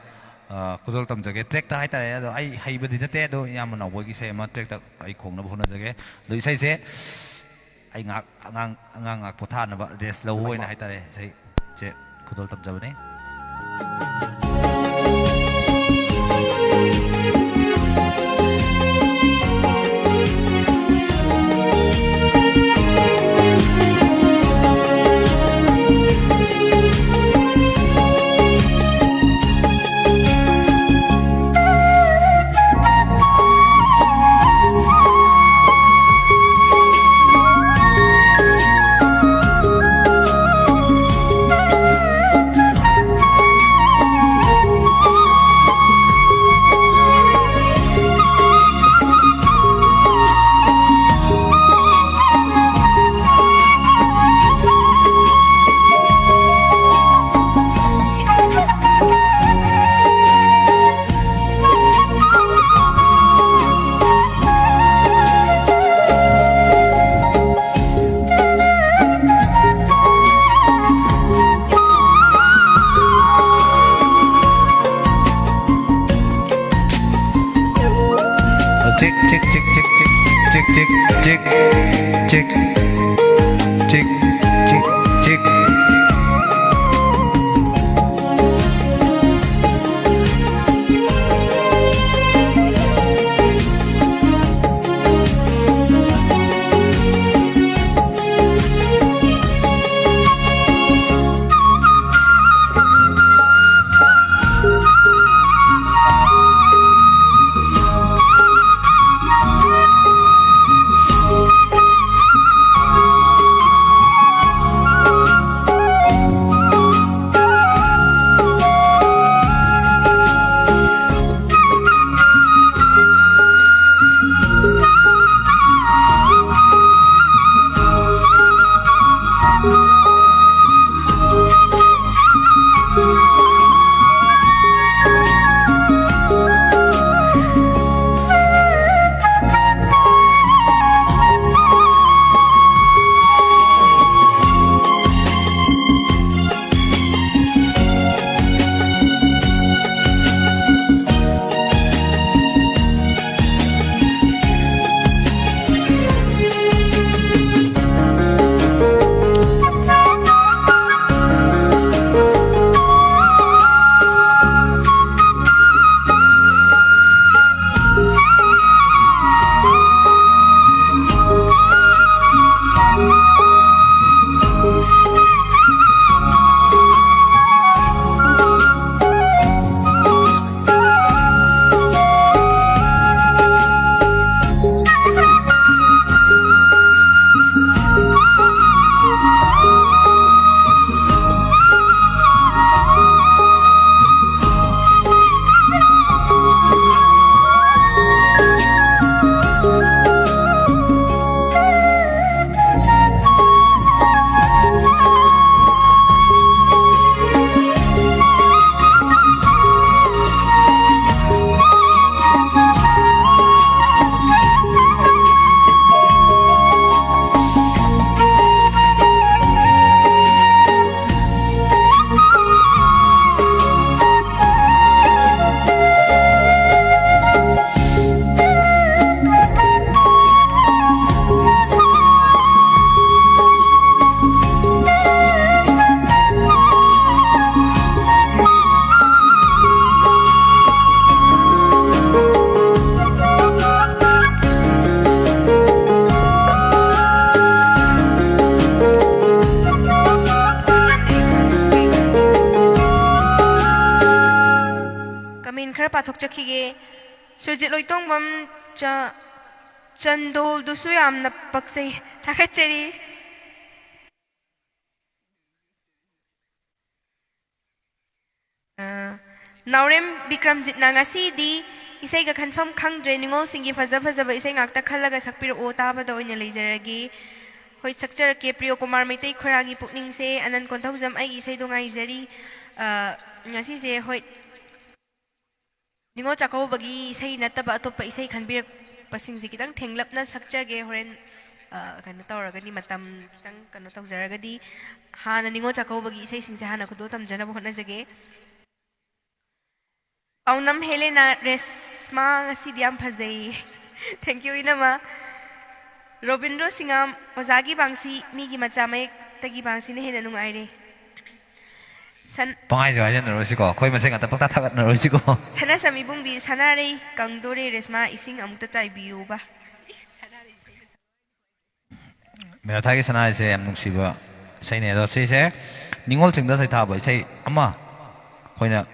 ꯑ, ꯈꯨꯗꯣꯜ ꯇꯝꯖꯒꯦ꯫ Trackꯇ ꯍꯥꯏꯇꯥꯔꯦ, ꯑꯗꯣ ꯑꯩ ꯍꯩꯕꯗꯤ ꯅꯠꯇꯦ, ꯑꯗꯣ ꯏꯌꯥꯝꯕ ꯅꯥꯎꯕꯣꯏꯒꯤ ꯏꯁꯩ ꯑꯃ trackꯇ ꯑꯩ ꯈꯣꯡꯅꯕ ꯍꯣꯠꯅꯖꯒꯦ꯫ ꯑꯗꯣ ꯏꯁꯩꯁꯦ ꯑꯩ ꯉꯥꯏꯍꯥꯛ ꯑꯉꯥꯡ, ꯑꯉꯥꯡ ꯉꯥꯏꯍꯥꯛ ꯄꯣꯊꯥꯅꯕ, rest ꯂꯧꯕ ꯑꯣꯏꯅ ꯍꯥꯏꯇꯥꯔꯦ, ꯏꯁꯩꯁꯦ ꯈꯨꯗꯣꯜ ꯇꯝꯖꯕꯅꯤ꯫ Tick, tick, tick, tick, tick, tick, tick, tick, tick, tick, tick, tick. ꯆꯠꯈꯤꯒꯦ꯫ Surjit ꯂꯣꯏꯇꯣꯡꯕꯝ ꯆ-, ꯆꯟꯗꯣꯜꯗꯨꯁꯨ ꯌꯥꯝꯅ ꯄꯛꯆꯩ꯫ ꯊꯥꯒꯠꯆꯔꯤ꯫ ꯑ, ꯅꯥꯎꯔꯦꯝ ꯕꯤꯀ꯭ꯔꯝꯖꯤꯠꯅ ꯉꯁꯤꯗꯤ ꯏꯁꯩꯒ ꯈꯟꯐꯝ ꯈꯪꯗ꯭ꯔꯦ, ꯅꯤꯉꯣꯜꯁꯤꯡꯒꯤ ꯐꯖ ꯐꯖꯕ ꯏꯁꯩ ꯉꯥꯛꯇ ꯈꯜꯂꯒ ꯁꯛꯄꯤꯔꯛꯑꯣ, ꯇꯥꯕꯗ ꯑꯣꯏꯅ ꯂꯩꯖꯔꯒꯦ꯫ ꯍꯣꯏ, ꯁꯛꯆꯔꯛꯀꯦ꯫ ꯄ꯭ꯔꯤꯌꯣ ꯀꯨꯃꯥꯔ ꯃꯩꯇꯩ, ꯈꯣꯏꯔꯥꯒꯤ ꯄꯨꯛꯅꯤꯡꯁꯦ꯫ ꯑꯅꯟ ꯀꯣꯟꯊꯧꯖꯝ, ꯑꯩꯒꯤ ꯏꯁꯩꯗꯣ ꯉꯥꯏꯖꯔꯤ꯫ ꯑ, ꯉꯁꯤꯁꯦ, ꯍꯣꯏ, ꯅꯤꯉꯣꯜ ꯆꯥꯛꯀꯧꯕꯒꯤ ꯏꯁꯩ ꯅꯠꯇꯕ ꯑꯇꯣꯞꯄ ꯏꯁꯩ ꯈꯟꯕꯤꯔꯛꯄꯁꯤꯡꯁꯦ ꯈꯤꯇꯪ ꯊꯦꯡꯂꯞꯅ ꯁꯛꯆꯒꯦ꯫ ꯍꯣꯔꯦꯟ, ꯑ, ꯀꯩꯅꯣ ꯇꯧꯔꯒꯗꯤ, ꯃꯇꯝ ꯈꯤꯇꯪ ꯀꯩꯅꯣ ꯇꯧꯖꯔꯒꯗꯤ, ꯍꯥꯟꯅ ꯅꯤꯉꯣꯜ ꯆꯥꯛꯀꯧꯕꯒꯤ ꯏꯁꯩꯁꯤꯡꯁꯦ ꯍꯥꯟꯅ ꯈꯨꯗꯣꯜ ꯇꯝꯖꯅꯕ ꯍꯣꯠꯅꯖꯒꯦ꯫ ꯄꯥꯎꯅꯝ ꯍꯦꯂꯦꯅ, ꯔꯦꯁꯃꯥ ꯉꯁꯤꯗꯤ ꯌꯥꯝ ꯐꯖꯩ꯫ Thank you, ꯏꯅꯝꯃ꯫ ꯔꯣꯕꯤꯟꯗ꯭ꯔꯣ ꯁꯤꯡꯉꯝ, ꯑꯣꯖꯥꯒꯤ ꯄꯥꯡꯁꯤ, ꯃꯤꯒꯤ ꯃꯆꯥ ꯃꯌꯦꯛꯇꯒꯤ ꯄꯥꯡꯁꯤꯅ ꯍꯦꯟꯅ ꯅꯨꯡꯉꯥꯏꯔꯦ꯫ ꯁꯟ-, ꯄꯪꯍꯥꯏꯁꯨ ꯍꯥꯏꯖꯟꯅꯔꯣꯏꯁꯤꯀꯣ, ꯑꯩꯈꯣꯏ ꯃꯁꯦꯟ ꯉꯥꯛꯇ ꯄꯪꯇꯥ ꯊꯥꯒꯠꯅꯔꯣꯏꯁꯤꯀꯣ꯫ ꯁꯅꯥꯁꯝ ꯏꯕꯨꯡꯗꯤ, "ꯁꯅꯥꯔꯩ ꯀꯪꯗꯣꯔꯦ ꯔꯦꯁꯃꯥ, ꯏꯁꯤꯡ ꯑꯃꯨꯛꯇ ꯆꯥꯏꯕꯤꯌꯨꯕ"꯫ ꯃꯦꯔꯥꯊꯥꯒꯤ ꯁꯅꯥ ꯍꯥꯏꯁꯦ ꯌꯥꯝ ꯅꯨꯡꯁꯤꯕ ꯏꯁꯩꯅꯦ꯫ ꯑꯗꯣ ꯁꯤꯁꯦ ꯅꯤꯉꯣꯜꯁꯤꯡꯗ ꯁꯩꯊꯥꯕ ꯏꯁꯩ ꯑꯃ, ꯑꯩꯈꯣꯏꯅ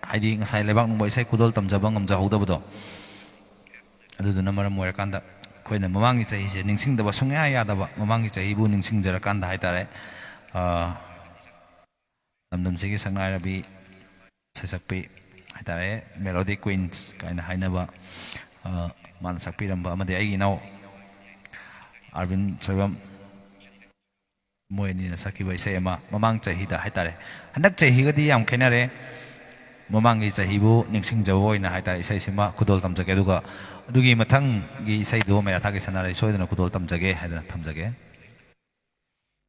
ꯍꯥꯏꯗꯤ ꯉꯁꯥꯏ ꯂꯩꯕꯥꯛ ꯅꯨꯡꯕ ꯏꯁꯩ ꯈꯨꯗꯣꯜ ꯇꯝꯖꯕ ꯉꯝꯖꯍꯧꯗꯕꯗꯣ, ꯑꯗꯨꯗꯨꯅ ꯃꯔꯝ ꯑꯣꯏꯔꯀꯥꯟꯗ ꯑꯩꯈꯣꯏꯅ ꯃꯃꯥꯡꯒꯤ ꯆꯍꯤꯁꯦ ꯅꯤꯡꯁꯤꯡꯗꯕ ꯁꯨꯡꯌꯥ ꯌꯥꯗꯕ, ꯃꯃꯥꯡꯒꯤ ꯆꯍꯤꯕꯨ ꯅꯤꯡꯁꯤꯡꯖꯔꯀꯥꯟꯗ ꯍꯥꯏꯇꯥꯔꯦ, ꯑ, ꯂꯝꯗꯝꯁꯤꯒꯤ ꯁꯛꯅꯥꯏꯔꯕꯤ ꯁꯩꯁꯛꯄꯤ ꯍꯥꯏꯇꯥꯔꯦ, ꯃꯦꯂꯣꯗꯤ ꯀ꯭ꯋꯤꯟꯁ ꯀꯥꯏꯅ ꯍꯥꯏꯅꯕ, ꯑ, ꯃꯥꯅ ꯁꯛꯄꯤꯔꯝꯕ, ꯑꯃꯗꯤ ꯑꯩꯒꯤ ꯏꯅꯥꯎ ꯑꯥꯔꯕꯤꯟ ꯁꯣꯏꯕꯝ, ꯃꯣꯏ ꯑꯅꯤꯅ ꯁꯛꯈꯤꯕ ꯏꯁꯩ ꯑꯃ ꯃꯃꯥꯡ ꯆꯍꯤꯗ ꯍꯥꯏꯇꯥꯔꯦ꯫ ꯍꯟꯗꯛ ꯆꯍꯤꯒꯗꯤ ꯌꯥꯝ ꯈꯦꯠꯅꯔꯦ꯫ ꯃꯃꯥꯡꯒꯤ ꯆꯍꯤꯕꯨ ꯅꯤꯡꯁꯤꯡꯖꯕ ꯑꯣꯏꯅ ꯍꯥꯏꯇꯥꯔꯦ, ꯏꯁꯩꯁꯤꯃ ꯈꯨꯗꯣꯜ ꯇꯝꯖꯒꯦ꯫ ꯑꯗꯨꯒ ꯑꯗꯨꯒꯤ ꯃꯊꯪꯒꯤ ꯏꯁꯩꯗꯨ ꯃꯦꯔꯥꯊꯥꯒꯤ ꯁꯅꯥꯔꯩ ꯁꯣꯏꯗꯅ ꯈꯨꯗꯣꯜ ꯇꯝꯖꯒꯦ ꯍꯥꯏꯗꯅ ꯊꯝꯖꯒꯦ꯫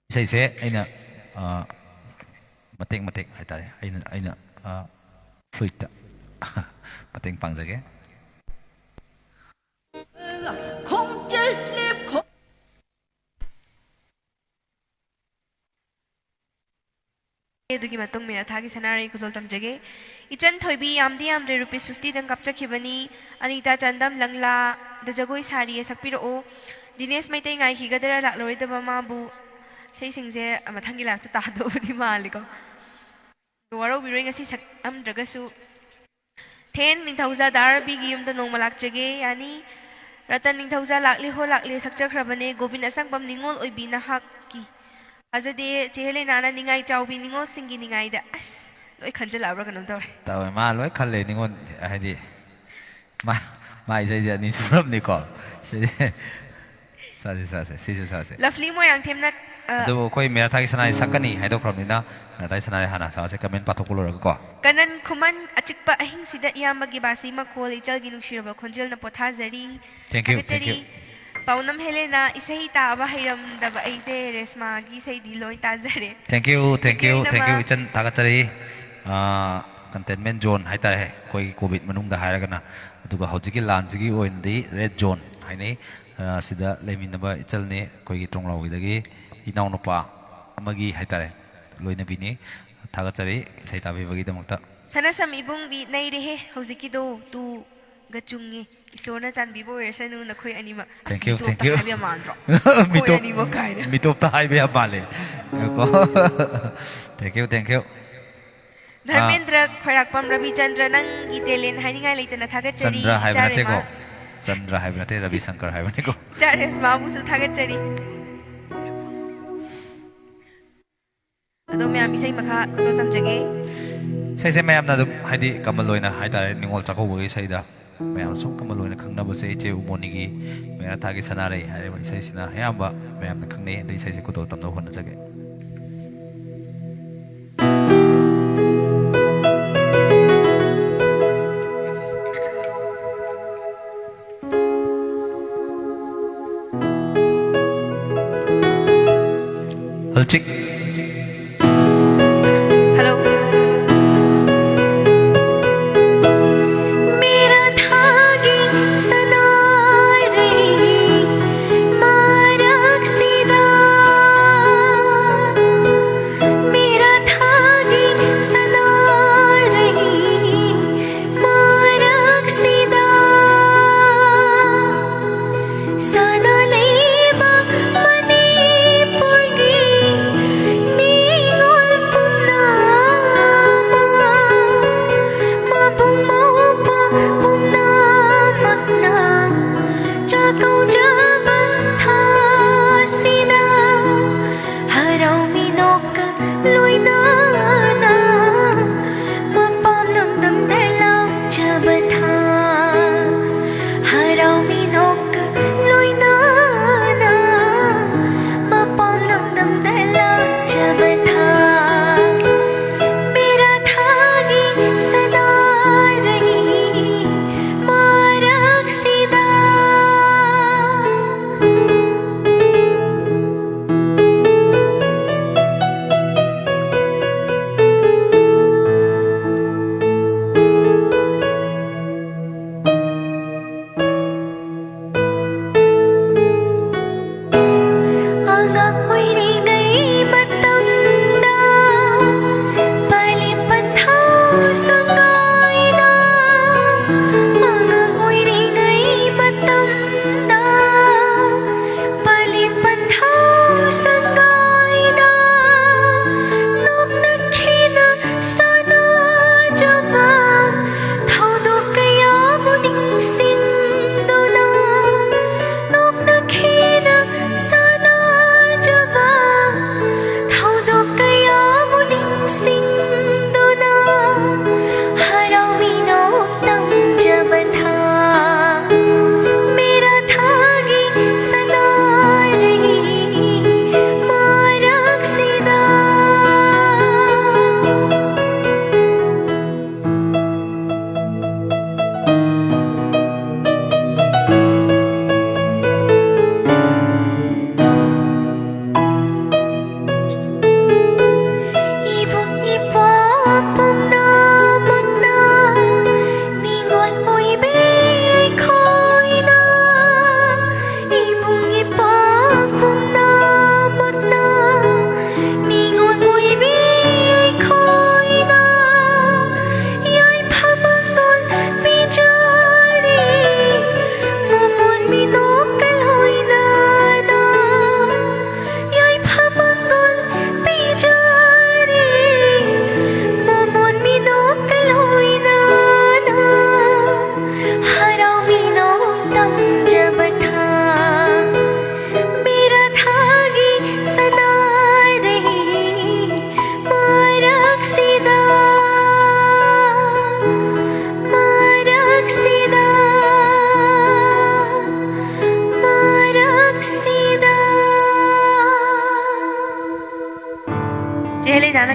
ꯏꯁꯩꯁꯦ ꯑꯩꯅ, ꯑ, ꯃꯇꯦꯛ ꯃꯇꯦꯛ ꯍꯥꯏꯇꯥꯔꯦ, ꯑꯩꯅ, ꯑꯩꯅ, ꯑ, ꯐ꯭ꯂꯨꯏꯠꯇ ꯃꯇꯦꯡ ꯄꯥꯡꯖꯒꯦ꯫ ꯑꯗꯨꯒꯤ ꯃꯇꯨꯡ ꯃꯦꯔꯥꯊꯥꯒꯤ ꯁꯅꯥꯔꯩ ꯈꯨꯗꯣꯜ ꯇꯝꯖꯒꯦ꯫ ꯏꯆꯟ ꯊꯣꯏꯕꯤ, ꯌꯥꯝꯗꯤ ꯌꯥꯝꯗ꯭ꯔꯦ, ꯔꯨꯄꯤꯁ ꯐꯤꯐꯇꯤꯗꯪ ꯀꯥꯞꯆꯈꯤꯕꯅꯤ꯫ ꯑꯅꯤꯇꯥ ꯆꯥꯟꯗꯝ, "ꯂꯪꯂꯥꯗ ꯖꯒꯣꯏ ꯁꯥꯔꯤꯌꯦ", ꯁꯛꯄꯤꯔꯛꯑꯣ꯫ ꯗꯤꯅꯦꯁ ꯃꯩꯇꯩ, "ꯉꯥꯏꯈꯤꯒꯗꯔꯥ, ꯂꯥꯛꯂꯔꯣꯏꯗꯕ ꯃꯥꯕꯨ"꯫ ꯏꯁꯩꯁꯤꯡꯁꯦ ꯃꯊꯪꯒꯤ ꯂꯥꯛꯇ ꯇꯥꯗꯧꯕꯗꯤ ꯃꯥꯜꯂꯤꯀꯣ꯫ ꯋꯥꯔꯧꯕꯤꯔꯣꯏ, ꯉꯁꯤ ꯁꯛꯑꯝꯗ꯭ꯔꯒꯁꯨ꯫ ꯊꯦꯟ ꯅꯤꯡꯊꯧꯖꯥ ꯗꯥ ꯔꯕꯤꯒꯤ ꯌꯨꯝꯗ ꯅꯣꯡꯃ ꯂꯥꯛꯆꯒꯦ ꯌꯥꯅꯤ꯫ ꯔꯇꯟ ꯅꯤꯡꯊꯧꯖꯥ ꯂꯥꯛꯂꯤ ꯍꯣ ꯂꯥꯛꯂꯤ ꯁꯛꯆꯈ꯭ꯔꯕꯅꯦ꯫ ꯒꯣꯕꯤꯟ ꯑꯁꯪꯕꯝ ꯅꯤꯉꯣꯜ ꯑꯣꯏꯕꯤ ꯅꯍꯥꯛꯀꯤ ꯊꯥꯖꯗꯦ꯫ ꯆꯦ ꯍꯦꯂꯦꯅꯥꯅ ꯅꯤꯡꯉꯥꯏ ꯆꯥꯎꯕꯤ ꯅꯤꯉꯣꯜꯁꯤꯡꯒꯤ ꯅꯤꯡꯉꯥꯏꯗ꯫ ꯑꯁ, ꯂꯣꯏ ꯈꯟꯖꯜꯂꯛꯑꯕ꯭ꯔꯥ ꯀꯩꯅꯣꯝ ꯇꯧꯔꯦ꯫ ꯇꯧꯋꯦ, ꯃꯥ ꯂꯣꯏ ꯈꯜꯂꯦ ꯅꯤꯉꯣꯜ, ꯍꯥꯏꯗꯤ ꯃꯥ, ꯃꯥ ꯏꯁꯩꯁꯦ ꯑꯅꯤ ꯁꯨꯔꯕꯅꯤꯀꯣ꯫ ꯁꯤꯁꯦ ꯁꯥꯁꯦ, ꯁꯥꯁꯦ, ꯁꯤꯁꯨ ꯁꯥꯁꯦ꯫ ꯂꯚꯂꯤ ꯃꯣꯏꯔꯥꯡꯊꯦꯝꯅ, ꯑ, ꯑꯗꯨꯕꯨ ꯑꯩꯈꯣꯏ ꯃꯦꯔꯥꯊꯥꯒꯤ ꯁꯅꯥꯏ ꯁꯛꯀꯅꯤ ꯍꯥꯏꯗꯣꯛꯈ꯭ꯔꯕꯅꯤꯅ, ꯃꯦꯔꯥꯊꯥꯒꯤ ꯁꯅꯥꯏ ꯍꯥꯟꯅ ꯁꯥꯁꯦ, ꯀꯃꯦꯟ ꯄꯥꯊꯣꯛꯄ ꯂꯣꯏꯔꯒꯀꯣ꯫ ꯀꯅꯟ ꯈꯨꯃꯟ ꯑꯆꯤꯛꯄ ꯑꯍꯤꯡꯁꯤꯗ ꯏꯌꯥꯝꯕꯒꯤ ꯕꯥꯁꯤ ꯃꯈꯣꯜ, ꯏꯆꯜꯒꯤ ꯅꯨꯡꯁꯤꯔꯕ ꯈꯣꯟꯖꯦꯜꯅ ꯄꯣꯊꯥꯖꯔꯤ꯫ Thank you, thank ꯊꯥꯒꯠꯆꯔꯤ꯫ You꯫ ꯄꯥꯎꯅꯝ ꯍꯦꯂꯦꯅ ꯏꯁꯩ ꯇꯥꯕ ꯍꯩꯔꯝꯗꯕ ꯑꯩꯁꯦ ꯔꯦꯁꯃꯥꯒꯤ ꯏꯁꯩꯗꯤ ꯂꯣꯏ ꯇꯥꯖꯔꯦ꯫ Thank you, thank you, tꯌꯥꯏꯅꯃ꯫ Thank you, ꯏꯆꯟ, ꯊꯥꯒꯠꯆꯔꯤ꯫ ꯑꯥ, containment zone ꯍꯥꯏꯇꯥꯔꯦ, ꯑꯩꯈꯣꯏꯒꯤ ꯀꯣꯚꯤꯗ ꯃꯅꯨꯡꯗ ꯍꯥꯏꯔꯒꯅ, ꯑꯗꯨꯒ ꯍꯧꯖꯤꯛꯀꯤ ꯂꯥꯟꯁꯤꯒꯤ ꯑꯣꯏꯅꯗꯤ red zone ꯍꯥꯏꯅꯩ꯫ ꯑꯥ, ꯁꯤꯗ ꯂꯩꯃꯤꯟꯅꯕ ꯏꯆꯜꯅꯤ, ꯑꯩꯈꯣꯏꯒꯤ ꯇ꯭ꯔꯣꯡꯂꯥꯎꯕꯤꯗꯒꯤ ꯏꯅꯥꯎꯅꯨꯄꯥ ꯑꯃꯒꯤ ꯍꯥꯏꯇꯥꯔꯦ, ꯂꯣꯏꯅꯕꯤꯅꯤ꯫ ꯊꯥꯒꯠꯆꯔꯤ ꯏꯁꯩ ꯇꯥꯕꯤꯕꯒꯤꯗꯃꯛꯇ꯫ ꯁꯅꯥꯁꯝ ꯏꯕꯨꯡꯕꯤ ꯅꯩꯔꯦꯍꯦ ꯍꯧꯖꯤꯛꯀꯤꯗꯣ, ꯇꯨꯒ ꯆꯨꯡꯉꯦ꯫ ꯏꯁꯣꯔꯅ ꯆꯥꯟꯕꯤꯕ ꯑꯣꯏꯔꯁꯅꯨ ꯅꯈꯣꯏ ꯑꯅꯤꯃꯛ꯫ ꯑꯁ, thank you, ꯃꯤꯇꯣꯞꯇ thank you꯫ ꯍꯥꯏꯕ ꯌꯥꯝ ꯃꯥꯟꯗ꯭ꯔꯣ? ꯑꯩꯈꯣꯏ ꯃꯤꯇꯣꯞ-, ꯑꯅꯤꯃꯛ ꯀꯥꯏꯅ꯫ ꯃꯤꯇꯣꯞꯇ ꯍꯥꯏꯕ ꯌꯥꯝ ꯃꯥꯜꯂꯦ꯫ ꯉꯥꯏꯈꯣ꯫ Thank you, thank you꯫ Dharmendra ꯈ꯭ꯋꯥꯏꯔꯥꯛꯄꯝ ꯔꯕꯤꯆꯟꯗ꯭ꯔ, ꯅꯪꯒꯤ talent ꯍꯥꯏꯅꯤꯡꯉꯥꯏ ꯂꯩꯇꯅ ꯊꯥꯒꯠꯆꯔꯤ, ꯆꯟꯗ꯭ꯔ ꯍꯥꯏꯕ ꯏꯆꯥ ꯅꯠꯇꯦꯀꯣ꯫ ꯔꯦꯃꯥ꯫ ꯆꯟꯗ꯭ꯔ ꯍꯥꯏꯕ ꯅꯠꯇꯦ, ꯔꯕꯤ ꯁꯪꯀꯔ ꯍꯥꯏꯕꯅꯤꯀꯣ꯫ ꯏꯆꯥ ꯔꯦꯁꯃꯥꯕꯨꯁꯨ ꯊꯥꯒꯠꯆꯔꯤ꯫ ꯑꯗꯣ ꯃꯌꯥꯝ ꯏꯁꯩ ꯃꯈꯥ ꯈꯨꯗꯣꯜ ꯇꯝꯖꯒꯦ꯫ ꯏꯁꯩꯁꯦ ꯃꯌꯥꯝꯅ ꯑꯗꯨꯝ, ꯍꯥꯏꯗꯤ, ꯀꯃꯜ ꯑꯣꯏꯅ ꯍꯥꯏꯇꯥꯔꯦ, ꯅꯤꯉꯣꯜ ꯆꯥꯛꯀꯧꯕꯒꯤ ꯏꯁꯩꯗ ꯃꯌꯥꯝꯅ ꯁꯨꯝ ꯀꯃꯜ ꯑꯣꯏꯅ ꯈꯪꯅꯕꯁꯦ ꯏꯆꯦ ꯎꯃꯣꯅꯤꯒꯤ ꯃꯦꯔꯥ ꯊꯥꯒꯤ ꯁꯅꯥꯔꯩ ꯍꯥꯏꯔꯤꯕ ꯏꯁꯩꯁꯤꯅ ꯑꯌꯥꯝꯕ ꯃꯌꯥꯝꯅ ꯈꯪꯅꯩ꯫ ꯑꯗꯨ ꯏꯁꯩꯁꯦ ꯈꯨꯗꯣꯜ ꯇꯝꯅꯕ ꯍꯣꯠꯅꯖꯒꯦ꯫ ꯍꯜꯆꯤꯛ꯫ Hello꯫ ꯃꯦꯔꯥ ꯊꯥꯒꯤ ꯁꯅꯥꯔꯩ ꯃꯔꯛꯁꯤꯗ, ꯃꯦꯔꯥ ꯊꯥꯒꯤ ꯁꯅꯥꯔꯩ ꯃꯔꯛꯁꯤꯗ, ꯁꯅꯥ ꯂꯩꯕꯥꯛ ꯃꯅꯤꯄꯨꯔꯒꯤ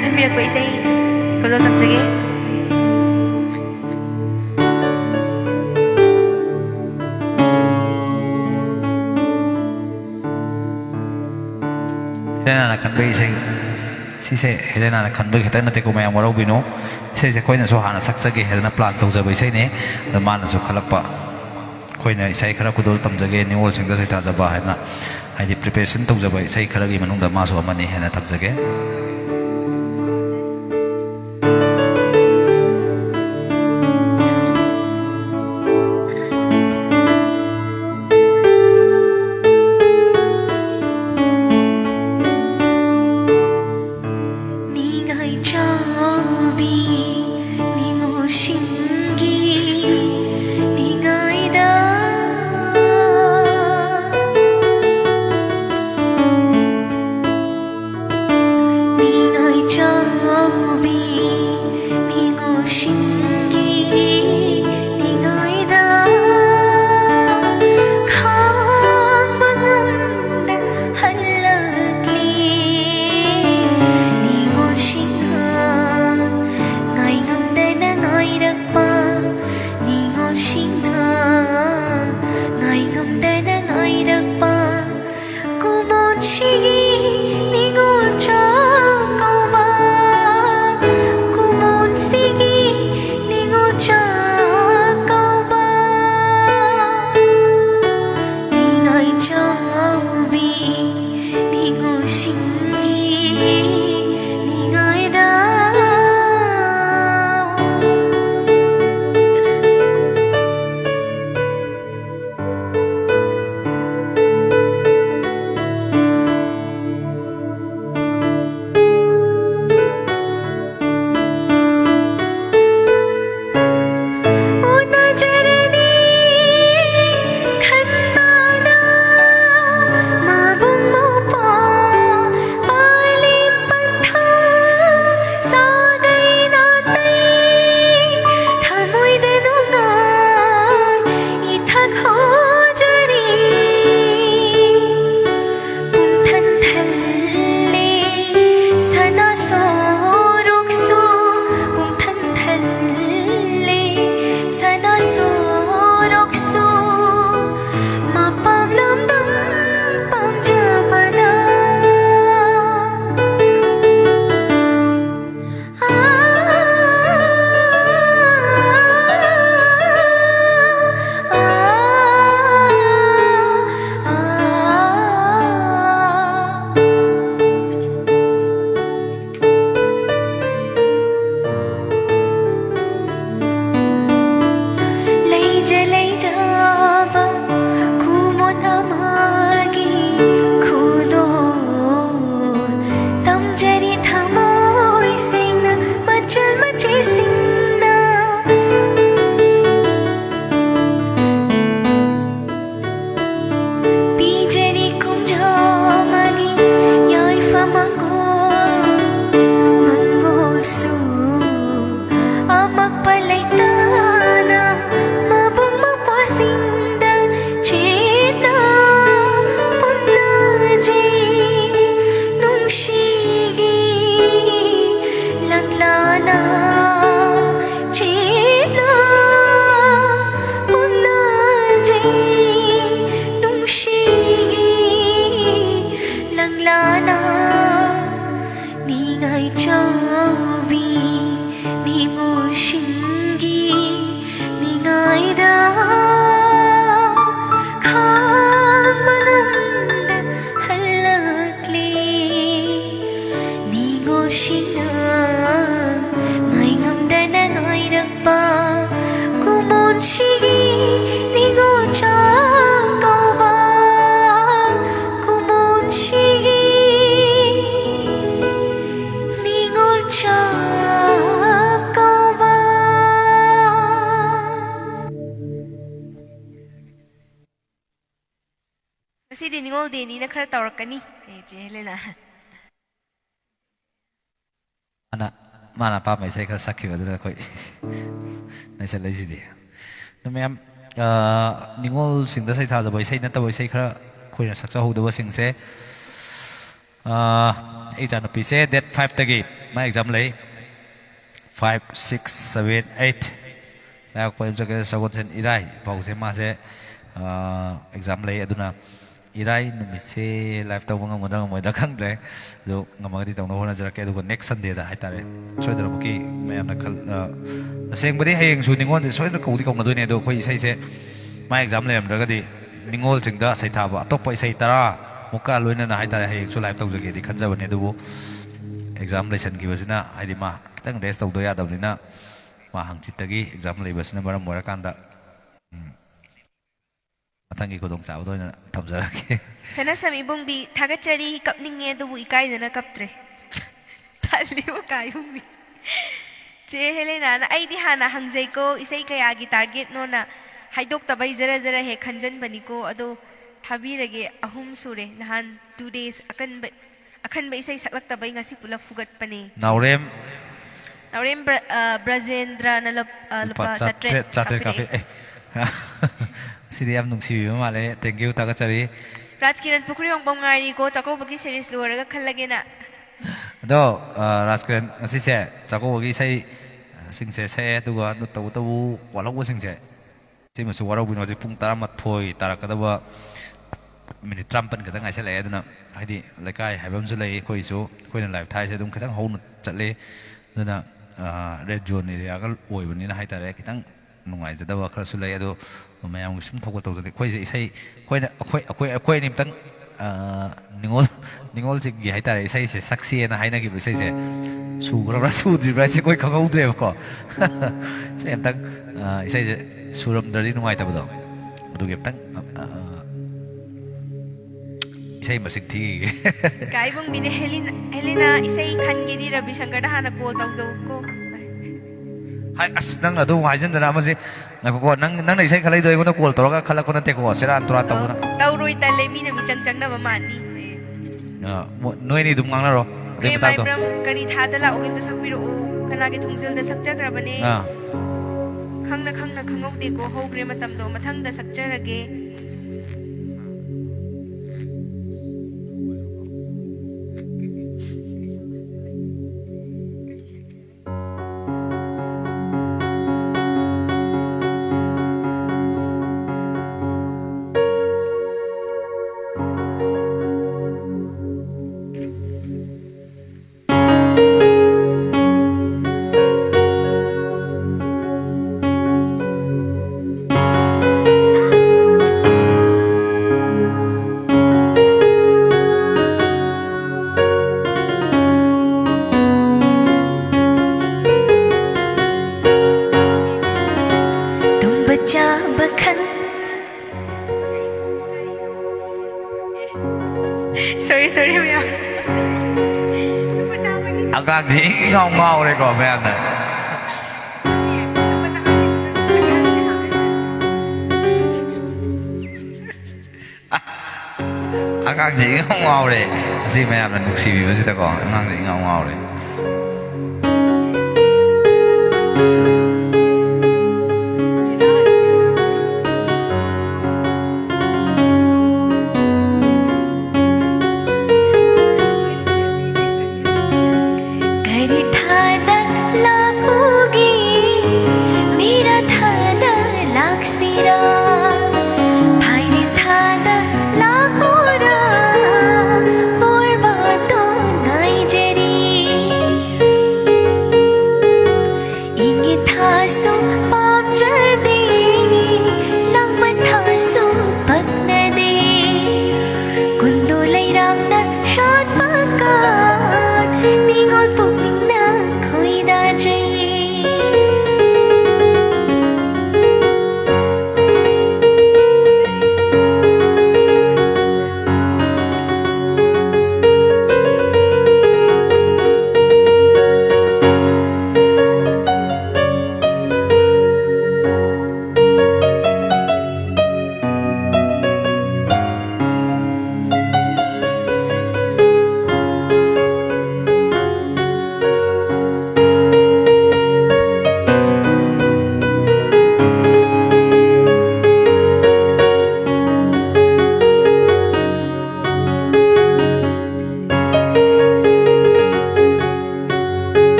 ꯈꯟꯕꯤꯔꯛꯄ ꯏꯁꯩ ꯈꯨꯗꯣꯜ ꯇꯝꯖꯒꯦ꯫ ꯍꯦꯂꯦꯅꯥꯅ ꯈꯟꯕ ꯏꯁꯩ, ꯁꯤꯁꯦ ꯍꯦꯂꯦꯅꯥꯅ ꯈꯟꯕ ꯈꯤꯇꯪ ꯅꯠꯇꯦꯀꯣ, ꯃꯌꯥꯝ ꯋꯥꯔꯧꯕꯤꯅꯨ꯫ ꯏꯁꯩꯁꯦ ꯑꯩꯈꯣꯏꯅꯁꯨ ꯍꯥꯟꯅ ꯁꯛꯆꯒꯦ ꯍꯥꯏꯗꯅ ꯄ꯭ꯂꯥꯟ ꯇꯧꯖꯕ ꯏꯁꯩꯅꯦ꯫ ꯑꯗꯣ ꯃꯥꯅꯁꯨ ꯈꯜꯂꯛꯄ, ꯑꯩꯈꯣꯏꯅ ꯏꯁꯩ ꯈꯔ ꯈꯨꯗꯣꯜ ꯇꯝꯖꯒꯦ, ꯅꯤꯉꯣꯜꯁꯤꯡꯗ ꯁꯩꯊꯥꯖꯕ ꯍꯥꯏꯅ, ꯍꯥꯏꯗꯤ ꯄ꯭ꯔꯤꯄꯦꯔꯦꯁꯟ ꯇꯧꯖꯕ ꯏꯁꯩ ꯈꯔꯒꯤ ꯃꯅꯨꯡꯗ ꯃꯥꯁꯨ ꯑꯃꯅꯤ ꯍꯥꯏꯅ ꯊꯝꯖꯒꯦ꯫ ꯅꯤꯡꯉꯥꯏ ꯆꯥꯎꯕꯤ ꯅꯤꯉꯣꯜꯁꯤꯡꯒꯤ ꯅꯤꯡꯉꯥꯏꯗ ꯉꯁꯤꯗꯤ ꯅꯤꯉꯣꯜ ꯗꯦꯅꯤꯅ ꯈꯔ ꯇꯧꯔꯛꯀꯅꯤ꯫ ꯑꯦ, ꯆꯦ ꯍꯦꯂꯦꯅꯥ꯫ ꯃꯥꯅ, ꯃꯥꯅ ꯑꯄꯥꯝꯕ ꯏꯁꯩ ꯈꯔ ꯁꯛꯈꯤꯕ ꯑꯗꯨꯅ ꯑꯩꯈꯣꯏ ꯅꯩꯁꯜꯂꯛꯏꯁꯤꯗꯤ꯫ ꯑꯗꯨ ꯃꯌꯥꯝ, ꯑ, ꯅꯤꯉꯣꯜꯁꯤꯡꯗ ꯁꯩꯊꯥꯖꯕ ꯏꯁꯩ ꯅꯠꯇꯕ ꯏꯁꯩ ꯈꯔ ꯑꯩꯈꯣꯏꯅ ꯁꯛꯆꯍꯧꯗꯕꯁꯤꯡꯁꯦ, ꯑ, ꯑꯩ ꯏꯆꯥꯅꯨꯄꯤꯁꯦ date five ꯇꯒꯤ ꯃꯥ exam ꯂꯩ꯫ Five, six, seven, eight꯫ ꯂꯩꯕꯥꯛꯄꯣꯛꯄ, ꯌꯨꯝꯁꯀꯩꯁ, ꯁꯒꯣꯜꯁꯦꯟ, ꯏꯔꯥꯏ ꯐꯥꯎꯁꯦ ꯃꯥꯁꯦ, ꯑ, exam ꯂꯩ꯫ ꯑꯗꯨꯅ ꯏꯔꯥꯏ ꯅꯨꯃꯤꯠꯁꯦ live ꯇꯧꯕ ꯉꯝꯒꯗ꯭ꯔꯥ ꯉꯝꯃꯣꯏꯗ꯭ꯔꯥ ꯈꯪꯗ꯭ꯔꯦ꯫ ꯑꯗꯨ ꯉꯝꯃꯒꯗꯤ ꯇꯧꯅꯕ ꯍꯣꯠꯅꯖꯔꯛꯀꯦ꯫ ꯑꯗꯨꯒ next Sundayꯗ ꯍꯥꯏꯇꯥꯔꯦ, ꯁꯣꯏꯗꯅꯃꯛꯀꯤ ꯃꯌꯥꯝꯅ ꯈꯜ-, ꯑ, ꯇꯁꯦꯡꯕꯗꯤ ꯍꯌꯦꯡꯁꯨ ꯅꯤꯉꯣꯜꯁꯦ ꯁꯣꯏꯗꯅ ꯀꯧꯗꯤ ꯀꯧꯅꯗꯣꯏꯅꯦ꯫ ꯑꯗꯣ ꯑꯩꯈꯣꯏ ꯏꯁꯩꯁꯦ ꯃꯥ exam ꯂꯩꯔꯝꯗ꯭ꯔꯒꯗꯤ ꯅꯤꯉꯣꯜꯁꯤꯡꯗ ꯁꯩꯊꯥꯕ ꯑꯇꯣꯞꯄ ꯏꯁꯩ ꯇꯔꯥꯃꯨꯛꯀ ꯂꯣꯏꯅꯅ ꯍꯥꯏꯇꯥꯔꯦ, ꯍꯌꯦꯡꯁꯨ live ꯇꯧꯖꯒꯦꯗꯤ ꯈꯟꯖꯕꯅꯦ꯫ ꯑꯗꯨꯕꯨ exam ꯂꯩꯁꯟꯈꯤꯕꯁꯤꯅ, ꯍꯥꯏꯗꯤ ꯃꯥ ꯈꯤꯇꯪ rest ꯇꯧꯗ ꯌꯥꯗꯕꯅꯤꯅ, ꯃꯥ ꯍꯪꯆꯤꯠꯇꯒꯤ exam ꯂꯩꯕꯁꯤꯅ ꯃꯔꯝ ꯑꯣꯏꯔꯀꯥꯟꯗ, ꯎꯝ, ꯃꯊꯪꯒꯤ ꯈꯨꯗꯣꯡꯆꯥꯕꯗ ꯑꯣꯏꯅ ꯊꯝꯖꯔꯒꯦ꯫ ꯁꯅꯥꯁꯝ ꯏꯕꯨꯡꯕꯤ, ꯊꯥꯒꯠꯆꯔꯤ, ꯀꯞꯅꯤꯡꯉꯦ ꯑꯗꯨꯕꯨ ꯏꯀꯥꯏꯗꯅ ꯀꯞꯇ꯭ꯔꯦ꯫ ꯇꯜꯂꯤꯕꯨ ꯀꯥꯏꯕꯨꯡꯕꯤ꯫ ꯆꯦ ꯍꯦꯂꯦꯅꯥꯅ, "ꯑꯩꯗꯤ ꯍꯥꯟꯅ ꯍꯪꯖꯩꯀꯣ, ꯏꯁꯩ ꯀꯌꯥꯒꯤ targetꯅꯣꯅ ꯍꯥꯏꯗꯣꯛꯇꯕꯩ ꯖꯔ ꯖꯔ ꯍꯦꯛ ꯈꯟꯖꯟꯕꯅꯤꯀꯣ, ꯑꯗꯣ ꯊꯥꯕꯤꯔꯒꯦ, ꯑꯍꯨꯝ ꯁꯨꯔꯦ, ꯅꯍꯥꯟ two days ꯑꯀꯟꯕ, ꯑꯈꯟꯕ ꯏꯁꯩ ꯁꯛꯂꯛꯇꯕꯩ ꯉꯁꯤ ꯄꯨꯂꯞ ꯐꯨꯒꯠꯄꯅꯦ꯫" ꯅꯥꯎꯔꯦꯝ꯫ ꯅꯥꯎꯔꯦꯝ ꯕ꯭ꯔ-, ꯑ, ꯕ꯭ꯔꯖꯦꯟꯗ꯭ꯔꯅ ꯂꯨꯞ-, ꯑ, ꯂꯨꯄꯥ ꯂꯨꯄꯥ ꯆꯥꯇ꯭ꯔꯦꯠ ꯆꯥꯇ꯭ꯔꯦꯠ ꯀꯥꯞꯄꯤꯔꯛꯑꯦ꯫ ꯀꯥꯞꯄꯤꯔꯛꯑꯦ꯫ ꯑꯦ꯫ ꯁꯤꯗꯤ ꯌꯥꯝ ꯅꯨꯡꯁꯤꯕꯤꯕ ꯃꯥꯜꯂꯦ꯫ Thank you, ꯊꯥꯒꯠꯆꯔꯤ꯫ ꯔꯥꯖꯀꯤꯔꯟ ꯄꯨꯈ꯭ꯔꯤꯍꯣꯡꯕꯝ ꯉꯥꯏꯔꯤꯀꯣ, ꯆꯥꯛꯀꯧꯕꯒꯤ series ꯂꯣꯏꯔꯒ ꯈꯜꯂꯒꯦꯅ꯫ ꯑꯗꯣ, ꯑ, ꯔꯥꯖꯀꯤꯔꯟ, ꯉꯁꯤꯁꯦ ꯆꯥꯛꯀꯧꯕꯒꯤ ꯏꯁꯩ, ꯑ, ꯁꯤꯡꯁꯦ ꯁꯛꯑꯦ, ꯑꯗꯨꯒ ꯇꯧꯕꯇꯕꯨ ꯋꯥꯠꯍꯧꯕꯁꯤꯡꯁꯦ, ꯁꯤꯃꯁꯨ ꯋꯥꯔꯧꯕꯤꯅꯣ꯫ ꯍꯧꯖꯤꯛ ꯄꯨꯡ ꯇꯔꯥꯃꯥꯊꯣꯏ ꯇꯥꯔꯛꯀꯗꯕ minute ꯇꯔꯥꯃꯥꯄꯟ ꯈꯛꯇ ꯉꯥꯏꯁꯜꯂꯛꯑꯦ꯫ ꯑꯗꯨꯅ, ꯍꯥꯏꯗꯤ, ꯂꯩꯀꯥꯏ ꯍꯥꯏꯕ ꯑꯃꯁꯨ ꯂꯩ꯫ ꯑꯩꯈꯣꯏꯁꯨ, ꯑꯩꯈꯣꯏꯅ live ꯊꯥꯔꯤꯁꯦ ꯑꯗꯨꯝ ꯈꯤꯇꯪ ꯍꯧꯅ ꯆꯠꯂꯤ꯫ ꯑꯗꯨꯅ, ꯑ, red zone areaꯒ ꯑꯣꯏꯕꯅꯤꯅ ꯍꯥꯏꯇꯥꯔꯦ, ꯈꯤꯇꯪ ꯅꯨꯡꯉꯥꯏꯖꯗꯕ ꯈꯔꯁꯨ ꯂꯩ꯫ ꯑꯗꯣ ꯃꯌꯥꯝꯒꯤ ꯁꯨꯝ ꯊꯧꯒꯠ ꯇꯧꯖꯗꯦ꯫ ꯑꯩꯈꯣꯏꯁꯦ ꯏꯁꯩ, ꯑꯩꯈꯣꯏꯅ, ꯑꯩꯈꯣꯏ, ꯑꯩꯈꯣꯏ, ꯑꯩꯈꯣꯏ ꯑꯅꯤ ꯑꯝꯇꯪ, ꯑ, ꯅꯤꯉꯣꯜ, ꯅꯤꯉꯣꯜꯁꯤꯡꯒꯤ ꯍꯥꯏꯇꯥꯔꯦ, ꯏꯁꯩꯁꯦ ꯁꯛꯁꯦꯅ ꯍꯥꯏꯅꯈꯤꯕ ꯏꯁꯩꯁꯦ ꯁꯨꯈ꯭ꯔꯕ꯭ꯔꯥ ꯁꯨꯗ꯭ꯔꯤꯕ꯭ꯔꯥ ꯍꯥꯏꯁꯦ ꯑꯩꯈꯣꯏ ꯈꯪꯍꯧꯗ꯭ꯔꯦꯕꯀꯣ꯫ ꯏꯁꯩ ꯑꯝꯇꯪ, ꯑ, ꯏꯁꯩꯁꯦ ꯁꯨꯔꯝꯗ꯭ꯔꯗꯤ ꯅꯨꯡꯉꯥꯏꯇꯕꯗꯣ꯫ ꯑꯗꯨꯒꯤ ꯑꯝꯇꯪ, ꯑ, ꯑ, ꯏꯁꯩ ꯃꯁꯤꯡ ꯊꯤꯈꯤꯒꯦ꯫ ꯀꯥꯏꯕꯨꯡꯕꯤꯅ ꯍꯦꯂꯤꯅ, ꯍꯦꯂꯤꯅ ꯏꯁꯩ ꯈꯟꯒꯦꯗꯤ ꯔꯕꯤ ꯁꯪꯀꯔꯗ ꯍꯥꯟꯅ call ꯇꯧꯖꯧꯀꯣ꯫ ꯍꯥꯏ, ꯑꯁ, ꯅꯪꯅ ꯑꯗꯨ ꯍꯥꯏꯖꯤꯟꯗꯅ ꯑꯃꯁꯦ꯫ ꯉꯥꯏꯈꯣꯀꯣ, ꯅꯪ, ꯅꯪꯅ ꯏꯁꯩ ꯈꯜꯂꯛꯏꯗꯣ ꯑꯩꯉꯣꯟꯗ call ꯇꯧꯔꯒ ꯈꯜꯂꯛꯄ ꯅꯠꯇꯦꯀꯣ, ꯁꯦꯔꯥꯟ ꯇꯨꯔꯥꯟ ꯇꯧꯗꯅ꯫ ꯑꯣ, ꯇꯧꯔꯣꯏ, ꯇꯜꯂꯦ, ꯃꯤꯅ ꯃꯤꯆꯪ ꯆꯪꯅꯕ ꯃꯥꯟꯅꯤ꯫ ꯑ, ꯃꯣ-, ꯅꯣꯏꯅꯤ ꯑꯗꯨꯝ ꯉꯥꯡꯅꯔꯣ ꯑꯗꯨꯏ ꯄ꯭ꯔꯦꯝ ꯃꯇꯥꯡꯗꯣ꯫ ꯍꯥꯏꯕ꯭ꯔꯝ, ꯀꯔꯤ ꯊꯥꯗ ꯂꯥꯛꯎꯒꯦ ꯑꯝꯇ ꯁꯛꯄꯤꯔꯛꯑꯣ? ꯀꯅꯥꯒꯤ ꯊꯣꯡꯖꯤꯜꯗ ꯁꯛꯆꯈ꯭ꯔꯕꯅꯦ? ꯑꯥ꯫ ꯈꯪꯅ ꯈꯪꯅ ꯈꯪꯍꯧꯗꯦꯀꯣ, ꯍꯧꯈ꯭ꯔꯦ ꯃꯇꯝꯗꯣ, ꯃꯊꯪꯗ ꯁꯛꯆꯔꯒꯦ꯫ ꯇꯨꯝꯕ ꯆꯥꯕ ꯈꯪ- Sorry, sorry, ꯃꯌꯥꯝ꯫ ꯑꯉꯥꯡꯁꯦ ꯏꯉꯥꯎ ꯉꯥꯎꯔꯦꯀꯣ ꯃꯌꯥꯝꯅ꯫ ꯑꯉꯥꯡꯁꯦ ꯏꯉꯥꯎ ꯉꯥꯎꯔꯦ꯫ ꯑꯁꯤ ꯃꯌꯥꯝꯅ ꯅꯨꯡꯁꯤꯕꯤꯕꯁꯤꯗꯀꯣ, ꯑꯉꯥꯡꯁꯦ ꯏꯉꯥꯎ ꯉꯥꯎꯔꯦ꯫ ꯀꯔꯤ ꯊꯥꯗ ꯂꯥꯛꯎꯒꯦ? ꯃꯤꯔꯥ ꯊꯥꯗ ꯂꯥꯛꯁꯤꯔꯥ? ꯐꯥꯏꯔꯦꯟ ꯊꯥꯗ ꯂꯥꯛꯎꯔꯥ? ꯄꯣꯔꯕꯥꯇꯣꯟ ꯉꯥꯏꯖꯔꯤ꯫ ꯏꯪꯉꯦ ꯊꯥ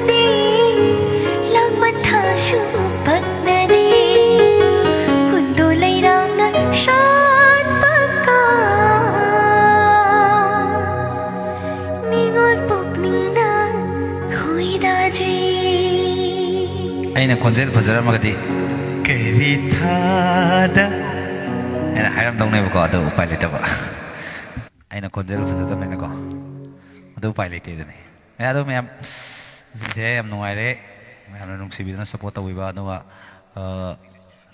ꯗꯤ ꯂꯥꯡꯕꯟ ꯊꯥꯁꯨ ꯄꯛꯅꯗꯦ꯫ ꯀꯨꯟꯗꯣ ꯂꯩꯔꯥꯡꯅ ꯁꯥꯠꯄ ꯀꯥ ꯅꯤꯉꯣꯜ ꯄꯨꯛꯅꯤꯡꯅ ꯈꯣꯏꯗꯥꯖꯩ꯫ ꯑꯩꯅ ꯈꯣꯟꯖꯦꯜ ꯐꯖꯔꯝꯃꯒꯗꯤ "ꯀꯔꯤ ꯊꯥꯗ" ꯍꯥꯏꯅ ꯍꯥꯏꯔꯝꯗꯧꯅꯦꯕꯀꯣ, ꯑꯗꯨ ꯎꯄꯥꯏ ꯂꯩꯇꯕ꯫ ꯑꯩꯅ ꯈꯣꯟꯖꯦꯜ ꯐꯖꯗꯕꯅꯤꯅꯀꯣ, ꯑꯗꯨ ꯎꯄꯥꯏ ꯂꯩꯇꯦꯗꯅꯤ꯫ ꯑꯦ, ꯑꯗꯣ ꯃꯌꯥꯝ, ꯁꯤꯁꯦ ꯌꯥꯝ ꯅꯨꯡꯉꯥꯏꯔꯦ, ꯃꯌꯥꯝꯅ ꯅꯨꯡꯁꯤꯕꯤꯗꯨꯅ ꯁꯞꯄꯣꯔꯠ ꯇꯧꯕꯤꯕ꯫ ꯑꯗꯨꯒ, ꯑ,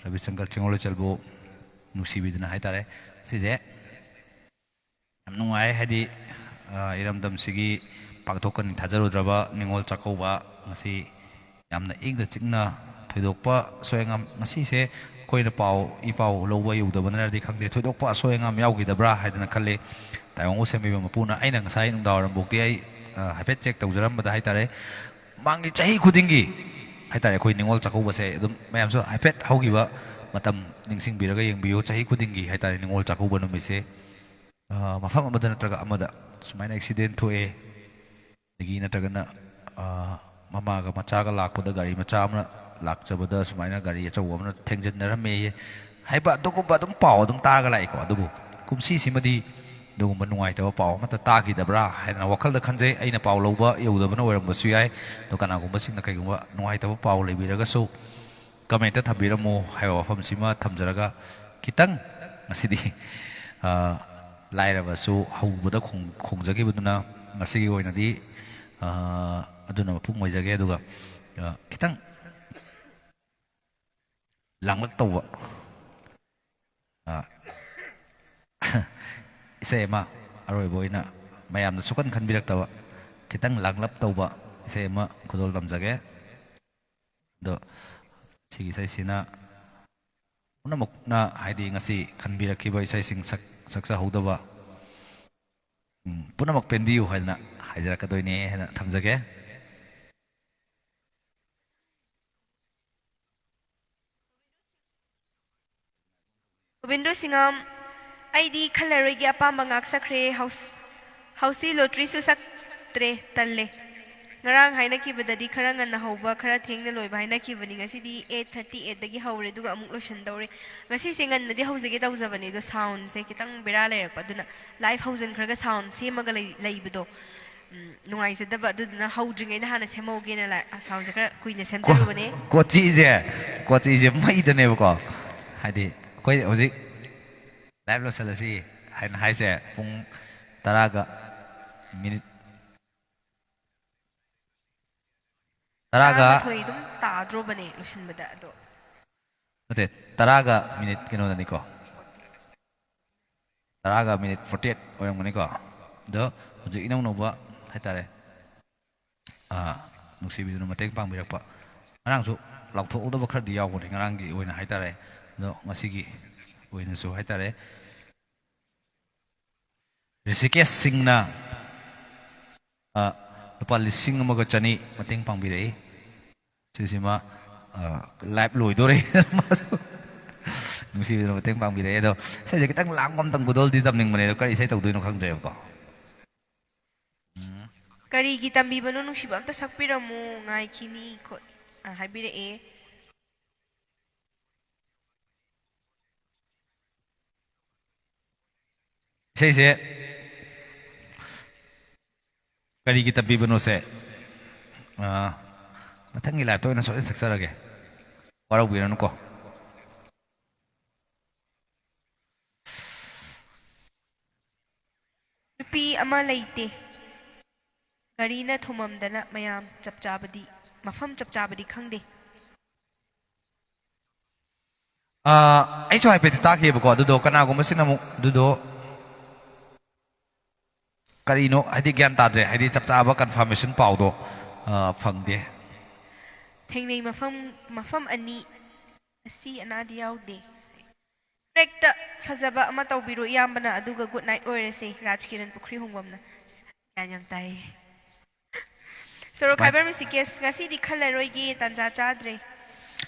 ꯔꯕꯤꯆꯪꯀꯔ ꯆꯤꯡꯉꯣꯜ ꯂꯣꯏꯆꯦꯜꯕꯨ ꯅꯨꯡꯁꯤꯕꯤꯗꯨꯅ ꯍꯥꯏꯇꯥꯔꯦ, ꯁꯤꯁꯦ ꯌꯥꯝ ꯅꯨꯡꯉꯥꯏ꯫ ꯍꯥꯏꯗꯤ, ꯑ, ꯏꯔꯝꯗꯝꯁꯤꯒꯤ ꯄꯥꯡꯊꯣꯛꯀꯅꯤ ꯊꯥꯖꯔꯨꯗ꯭ꯔꯕ ꯅꯤꯉꯣꯜ ꯆꯥꯛꯀꯧꯕ ꯉꯁꯤ ꯌꯥꯝꯅ ꯏꯪꯅ ꯆꯤꯛꯅ, ꯊꯣꯏꯗꯣꯛꯄ ꯑꯁꯣꯏ ꯑꯉꯥꯝ, ꯉꯁꯤꯁꯦ ꯑꯩꯈꯣꯏꯅ ꯄꯥꯎ, ꯏ ꯄꯥꯎ ꯂꯧꯕ ꯌꯧꯗꯕꯅꯔꯗꯤ ꯈꯪꯗꯦ, ꯊꯣꯏꯗꯣꯛꯄ ꯑꯁꯣꯏ ꯑꯉꯥꯝ ꯌꯥꯎꯈꯤꯗꯕ꯭ꯔꯥ ꯍꯥꯏꯗꯅ ꯈꯜꯂꯤ꯫ ꯇꯥꯏꯕꯪꯕꯥꯎ ꯁꯦꯝꯕꯤꯕ ꯃꯄꯨꯅ, ꯑꯩꯅ ꯉꯁꯥꯏ ꯅꯨꯡꯗꯥꯡꯋꯥꯏꯔꯝꯐꯥꯎꯗꯤ ꯑꯩ, ꯑ, ꯍꯥꯏꯐꯦꯠ ꯆꯦꯛ ꯇꯧꯖꯔꯝꯕꯗ ꯍꯥꯏꯇꯥꯔꯦ, ꯃꯃꯥꯡꯒꯤ ꯆꯍꯤ ꯈꯨꯗꯤꯡꯒꯤ ꯍꯥꯏꯇꯥꯔꯦ, ꯑꯩꯈꯣꯏ ꯅꯤꯉꯣꯜ ꯆꯥꯛꯀꯧꯕꯁꯦ ꯑꯗꯨꯝ ꯃꯌꯥꯝꯁꯨ ꯍꯥꯏꯐꯦꯠ ꯍꯧꯈꯤꯕ ꯃꯇꯝ ꯅꯤꯡꯁꯤꯡꯕꯤꯔꯒ ꯌꯦꯡꯕꯤꯌꯨ꯫ ꯆꯍꯤ ꯈꯨꯗꯤꯡꯒꯤ ꯍꯥꯏꯇꯥꯔꯦ, ꯅꯤꯉꯣꯜ ꯆꯥꯛꯀꯧꯕ ꯅꯨꯃꯤꯠꯁꯦ, ꯑ, ꯃꯐꯝ ꯑꯃꯗ ꯅꯠꯇ꯭ꯔꯒ ꯑꯃꯗ ꯁꯨꯃꯥꯏꯅ ꯑꯦꯛꯁꯤꯗꯦꯟ ꯊꯣꯛꯑꯦ, ꯑꯗꯒꯤ ꯅꯠꯇ꯭ꯔꯒꯅ, ꯑ, ꯃꯃꯥꯒ ꯃꯆꯥꯒ ꯂꯥꯛꯄꯗ ꯒꯥꯔꯤ ꯃꯆꯥ ꯑꯃꯅ ꯂꯥꯛꯆꯕꯗ ꯁꯨꯃꯥꯏꯅ ꯒꯥꯔꯤ ꯑꯆꯧꯕ ꯑꯃꯅ ꯊꯦꯡꯖꯤꯟꯅꯔꯝꯃꯦꯌꯦ ꯍꯥꯏꯕ ꯑꯗꯨꯒꯨꯝꯕ ꯑꯗꯨꯝ ꯄꯥꯎ ꯑꯗꯨꯝ ꯇꯥꯔꯒ ꯂꯥꯛꯏꯀꯣ꯫ ꯑꯗꯨꯕꯨ ꯀꯨꯝꯁꯤꯁꯤꯃꯗꯤ ꯑꯗꯨꯒꯨꯝꯕ ꯅꯨꯡꯉꯥꯏꯇꯕ ꯄꯥꯎ ꯑꯃꯠꯇ ꯇꯥꯈꯤꯗꯕ꯭ꯔꯥ ꯍꯥꯏꯗꯅ ꯋꯥꯈꯜꯗ ꯈꯟꯖꯩ꯫ ꯑꯩꯅ ꯄꯥꯎ ꯂꯧꯕ ꯌꯧꯗꯕꯅ ꯑꯣꯏꯔꯝꯕꯁꯨ ꯌꯥꯏ꯫ ꯑꯗꯣ ꯀꯅꯥꯒꯨꯝꯕꯁꯤꯡꯅ ꯀꯩꯒꯨꯝꯕ ꯅꯨꯡꯉꯥꯏꯇꯕ ꯄꯥꯎ ꯂꯩꯕꯤꯔꯒꯁꯨ ꯀꯃꯦꯟꯇ ꯊꯝꯕꯤꯔꯝꯃꯨ ꯍꯥꯏꯕ ꯋꯥꯐꯝꯁꯤꯃ ꯊꯝꯖꯔꯒ, ꯈꯤꯇꯪ ꯉꯁꯤꯗꯤ, ꯑ, ꯂꯥꯏꯔꯕꯁꯨ ꯍꯧꯕꯗ ꯈꯣꯡ-, ꯈꯣꯡꯖꯈꯤꯕꯗꯨꯅ ꯉꯁꯤꯒꯤ ꯑꯣꯏꯅꯗꯤ, ꯑ, ꯑꯗꯨꯅ ꯃꯄꯨꯡ ꯑꯣꯏꯖꯒꯦ꯫ ꯑꯗꯨꯒ, ꯑ, ꯈꯤꯇꯪ ꯂꯥꯡꯂꯛ ꯇꯧꯕ, ꯑ, ꯏꯁꯩ ꯑꯃ, ꯑꯔꯣꯏꯕ ꯑꯣꯏꯅ ꯃꯌꯥꯝꯅ ꯁꯨꯛꯈꯟ ꯈꯟꯕꯤꯔꯛꯇꯕ, ꯈꯤꯇꯪ ꯂꯥꯡꯂꯞ ꯇꯧꯕ ꯏꯁꯩ ꯑꯃ ꯈꯨꯗꯣꯜ ꯇꯝꯖꯒꯦ꯫ ꯑꯗꯣ ꯁꯤꯒꯤ ꯏꯁꯩꯁꯤꯅ ꯄꯨꯝꯅꯃꯛꯅ, ꯍꯥꯏꯗꯤ, ꯉꯁꯤ ꯈꯟꯕꯤꯔꯛꯈꯤꯕ ꯏꯁꯩꯁꯤꯡ ꯁꯛ-, ꯁꯛꯆꯍꯧꯗꯕ, ꯎꯝ, ꯄꯨꯝꯅꯃꯛ ꯄꯦꯟꯕꯤꯌꯨ ꯍꯥꯏꯗꯅ ꯍꯥꯏꯖꯔꯛꯀꯗꯣꯏꯅꯦ ꯍꯥꯏꯅ ꯊꯝꯖꯒꯦ꯫ ꯒꯣꯕꯤꯟꯗꯣ ꯁꯤꯡꯉꯝ, ꯑꯩꯗꯤ ꯈꯜꯂꯔꯣꯏꯒꯤ ꯑꯄꯥꯝꯕ ꯉꯥꯛ ꯁꯛꯈ꯭ꯔꯦ꯫ ꯍꯥꯎꯁ-, ꯍꯥꯎꯁꯤ ꯂꯣꯇ꯭ꯔꯤꯁꯨ ꯁꯛꯇ꯭ꯔꯦ, ꯇꯜꯂꯦ꯫ ꯉꯔꯥꯡ ꯍꯥꯏꯅꯈꯤꯕꯗꯗꯤ ꯈꯔ ꯉꯟꯅ ꯍꯧꯕ, ꯈꯔ ꯊꯦꯡꯅ ꯂꯣꯏꯕ ꯍꯥꯏꯅꯈꯤꯕꯅꯤ꯫ ꯉꯁꯤꯗꯤ eight thirty eight ꯗꯒꯤ ꯍꯧꯔꯦ, ꯑꯗꯨꯒ ꯑꯃꯨꯛ ꯂꯣꯏꯁꯤꯟꯗꯧꯔꯦ꯫ ꯉꯁꯤꯁꯦ ꯉꯟꯅꯗꯤ ꯍꯧꯖꯒꯦ ꯇꯧꯖꯕꯅꯦ, ꯑꯗꯣ sound ꯁꯦ ꯈꯤꯇꯪ ꯕꯦꯔꯥ ꯂꯩꯔꯛꯄ, ꯑꯗꯨꯅ live ꯍꯧꯖꯤꯟꯈ꯭ꯔꯒ sound ꯁꯦꯝꯃꯒ ꯂꯩ-, ꯂꯩꯕꯗꯣ, ꯎꯝ, ꯅꯨꯡꯉꯥꯏꯖꯗꯕ, ꯑꯗꯨꯗꯨꯅ ꯍꯧꯗ꯭ꯔꯤꯉꯩꯗ ꯍꯥꯟꯅ ꯁꯦꯝꯍꯧꯒꯦꯅ ꯂꯥꯏ-, sound ꯁꯦ ꯈꯔ ꯀꯨꯏꯅ ꯀꯣ-, ꯁꯦꯝꯖꯔꯨꯕꯅꯦ꯫ ꯀꯣꯆꯤꯁꯦ, ꯀꯣꯆꯤꯁꯦ ꯃꯩꯗꯅꯦꯕꯀꯣ꯫ ꯍꯥꯏꯗꯤ ꯑꯩꯈꯣꯏ ꯍꯧꯖꯤꯛ live ꯂꯣꯏꯁꯤꯜꯂꯁꯤ ꯍꯥꯏꯅ ꯍꯥꯏꯁꯦ ꯄꯨꯡ ꯇꯔꯥꯒ ꯃꯤꯅꯤꯠ ꯇꯔꯥꯒ ꯇꯔꯥꯃꯥꯊꯣꯏ ꯑꯗꯨꯝ ꯇꯥꯗ꯭ꯔꯣꯕꯅꯦ ꯂꯣꯏꯁꯤꯟꯕꯗ, ꯑꯗꯣ꯫ ꯅꯠꯇꯦ, ꯇꯔꯥꯒ ꯃꯤꯅꯤꯠ ꯀꯩꯅꯣꯗꯅꯤꯀꯣ꯫ ꯇꯔꯥꯒ ꯃꯤꯅꯤꯠ forty eight ꯑꯣꯏꯔꯝꯒꯅꯤꯀꯣ꯫ ꯑꯗꯣ ꯍꯧꯖꯤꯛ ꯏꯅꯧ ꯅꯧꯕ ꯍꯥꯏꯇꯥꯔꯦ, ꯑꯥ, ꯅꯨꯡꯁꯤꯕꯤꯗꯨꯅ ꯃꯇꯦꯡ ꯄꯥꯡꯕꯤꯔꯛꯄ꯫ ꯉꯔꯥꯡꯁꯨ ꯂꯥꯎꯊꯣꯛꯍꯧꯗꯕ ꯈꯔꯗꯤ ꯌꯥꯎꯕꯅꯦ ꯉꯔꯥꯡꯒꯤ ꯑꯣꯏꯅ ꯍꯥꯏꯇꯥꯔꯦ꯫ ꯑꯗꯣ ꯉꯁꯤꯒꯤ ꯑꯣꯏꯅꯁꯨ ꯍꯥꯏꯇꯥꯔꯦ, ꯔꯤꯁꯤꯀꯦꯁ ꯁꯤꯡꯅ, ꯑ, ꯂꯨꯄꯥ ꯂꯤꯁꯤꯡ ꯑꯃꯒ ꯆꯅꯤ ꯃꯇꯦꯡ ꯄꯥꯡꯕꯤꯔꯛꯏ꯫ ꯁꯤꯁꯤꯃ, ꯑ, live ꯂꯣꯏꯗꯣꯔꯦ꯫ ꯃꯥꯁꯨ ꯅꯨꯡꯁꯤꯕꯤꯗꯨꯅ ꯃꯇꯦꯡ ꯄꯥꯡꯕꯤꯔꯛꯑꯦ꯫ ꯑꯗꯣ ꯁꯤꯁꯦ ꯈꯤꯇꯪ ꯂꯥꯡꯕ ꯑꯝꯇꯪ ꯈꯨꯗꯣꯜꯗꯤ ꯇꯝꯅꯤꯡꯕꯅꯦ, ꯑꯗꯣ ꯀꯔꯤ ꯏꯁꯩ ꯇꯧꯗꯣꯏꯅꯣ ꯈꯪꯗ꯭ꯔꯦꯕꯀꯣ꯫ ꯎꯝ꯫ ꯀꯔꯤꯒꯤ ꯇꯝꯕꯤꯕꯅꯣ ꯅꯨꯡꯁꯤꯕ, ꯑꯝꯇ ꯁꯛꯄꯤꯔꯝꯃꯨ, ꯉꯥꯏꯈꯤꯅꯤ ꯈꯣꯠ-, ꯑ, ꯍꯥꯏꯕꯤꯔꯛꯑꯦ꯫ ꯏꯁꯩꯁꯦ ꯀꯔꯤꯒꯤ ꯇꯝꯕꯤꯕꯅꯣꯁꯦ, ꯑꯥ, ꯃꯊꯪꯒꯤ live ꯇ ꯑꯣꯏꯅ ꯁꯣꯏꯗꯅ ꯁꯛꯆꯔꯒꯦ, ꯋꯥꯔꯧꯕꯤꯔꯅꯨꯀꯣ꯫ ꯅꯨꯄꯤ ꯑꯃ ꯂꯩꯇꯦ꯫ ꯒꯥꯔꯤꯅ ꯊꯣꯝꯃꯝꯗꯅ ꯃꯌꯥꯝ ꯆꯞ ꯆꯥꯕꯗꯤ, ꯃꯐꯝ ꯆꯞ ꯆꯥꯕꯗꯤ ꯈꯪꯗꯦ꯫ ꯑꯥ, ꯑꯩꯁꯨ ꯍꯥꯏꯐꯦꯠꯇꯤ ꯇꯥꯈꯤꯑꯕꯀꯣ, ꯑꯗꯨꯗꯣ ꯀꯅꯥꯒꯨꯝꯕꯁꯤꯅ ꯑꯃꯨꯛ ꯑꯗꯨꯗꯣ ꯀꯔꯤꯅꯣ ꯍꯥꯏꯗꯤ ꯒ꯭ꯌꯥꯟ ꯇꯥꯗ꯭ꯔꯦ, ꯍꯥꯏꯗꯤ ꯆꯞ ꯆꯥꯕ confirmation ꯄꯥꯎꯗꯣ, ꯑꯥ, ꯐꯪꯗꯦ꯫ ꯊꯦꯡꯅꯩ ꯃꯐꯝ, ꯃꯐꯝ ꯑꯅꯤ, ꯑꯁꯤ ꯑꯅꯥꯗꯤ ꯌꯥꯎꯗꯦ꯫ ꯇ꯭ꯔꯦꯛꯇ ꯐꯖꯕ ꯑꯃ ꯇꯧꯕꯤꯔꯣ ꯏꯌꯥꯝꯕꯅ, ꯑꯗꯨꯒ good night ꯑꯣꯏꯔꯁꯦ, ꯔꯥꯖ ꯀꯤꯔꯟ ꯄꯨꯈ꯭ꯔꯤ ꯍꯣꯡꯕꯝꯅ꯫ ꯒ꯭ꯌꯥꯟ ꯌꯥꯝ ꯇꯥꯏꯌꯦ꯫ ꯁꯣꯔꯣꯛ ꯁꯨꯃꯥꯏ-, ꯈꯥꯏꯕꯔ ꯃꯤꯁꯤ ꯀꯦꯁ, ꯉꯁꯤꯗꯤ ꯈꯜꯂꯔꯣꯏꯒꯦ, ꯇꯥꯟꯖꯥ ꯆꯥꯗ꯭ꯔꯦ꯫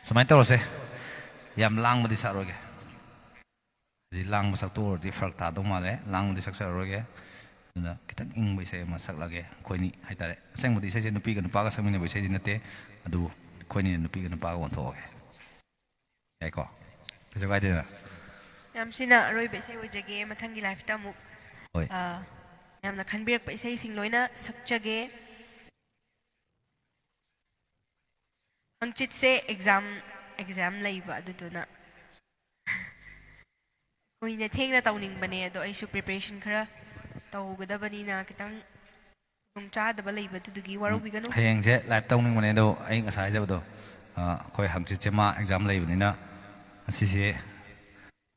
ꯁꯨꯃꯥꯏꯅ ꯇꯧꯔꯁꯦ, ꯌꯥꯝ ꯂꯥꯡꯕꯗꯤ ꯁꯥꯔꯣꯏꯒꯦ꯫ ꯍꯥꯏꯗꯤ ꯂꯥꯡꯕ ꯁꯛꯇꯣꯛꯎꯔꯗꯤ ꯐꯔꯛ ꯇꯥꯗꯧ ꯃꯥꯜꯂꯦ, ꯂꯥꯡꯕꯗꯤ ꯁꯛꯆꯔꯔꯣꯏꯒꯦ꯫ ꯑꯗꯨꯅ ꯈꯤꯇꯪ ꯏꯪꯕ ꯏꯁꯩ ꯑꯃ ꯁꯛꯂꯒꯦ꯫ ꯑꯩꯈꯣꯏꯅꯤ ꯍꯥꯏꯇꯥꯔꯦ, ꯑꯁꯦꯡꯕꯗꯤ ꯏꯁꯩꯁꯦ ꯅꯨꯄꯤꯒ ꯅꯨꯄꯥꯒ ꯁꯛꯃꯤꯟꯅꯕ ꯏꯁꯩꯗꯤ ꯅꯠꯇꯦ, ꯑꯗꯨꯕꯨ ꯑꯩꯈꯣꯏꯅꯤꯅ ꯅꯨꯄꯤꯒ ꯅꯨꯄꯥꯒ ꯑꯣꯟꯊꯣꯛꯑꯒꯦ꯫ ꯌꯥꯏꯀꯣ? ꯀꯩꯁꯨ ꯀꯥꯏꯗꯦꯗꯅ? ꯌꯥꯝ ꯁꯤꯅ ꯑꯔꯣꯏꯕ ꯏꯁꯩ ꯑꯣꯏꯖꯒꯦ꯫ ꯃꯊꯪꯒꯤ ꯂꯥꯏꯐꯇ ꯑꯃꯨꯛ, ꯍꯣꯏ꯫ ꯑ, ꯌꯥꯝꯅ ꯈꯟꯕꯤꯔꯛꯄ ꯏꯁꯩꯁꯤꯡ ꯂꯣꯏꯅ ꯁꯛꯆꯒꯦ꯫ ꯍꯪꯆꯤꯠꯁꯦ ꯑꯦꯛꯖꯥꯝ, ꯑꯦꯛꯖꯥꯝ ꯂꯩꯕ, ꯑꯗꯨꯗꯨꯅ ꯀꯨꯏꯅ ꯊꯦꯡꯅ ꯇꯧꯅꯤꯡꯕꯅꯦ, ꯑꯗꯣ ꯑꯩꯁꯨ ꯄ꯭ꯔꯤꯄꯦꯔꯦꯁꯟ ꯈꯔ ꯇꯧꯒꯗꯕꯅꯤꯅ ꯈꯤꯇꯪ ꯈꯨꯗꯣꯡꯆꯥꯗꯕ ꯂꯩꯕꯗꯨꯗꯨꯒꯤ ꯎꯝ, ꯋꯥꯔꯧꯕꯤꯒꯅꯨ꯫ ꯍꯌꯦꯡꯁꯦ ꯂꯥꯏꯚ ꯇꯧꯅꯤꯡꯕꯅꯦ, ꯑꯗꯣ ꯑꯩ ꯉꯁꯥꯏ ꯍꯥꯏꯖꯕꯗꯣ, ꯑ, ꯑꯩꯈꯣꯏ ꯍꯪꯆꯤꯠꯁꯦ ꯃꯥ ꯑꯦꯛꯖꯥꯝ ꯂꯩꯕꯅꯤꯅ ꯉꯁꯤꯁꯦ,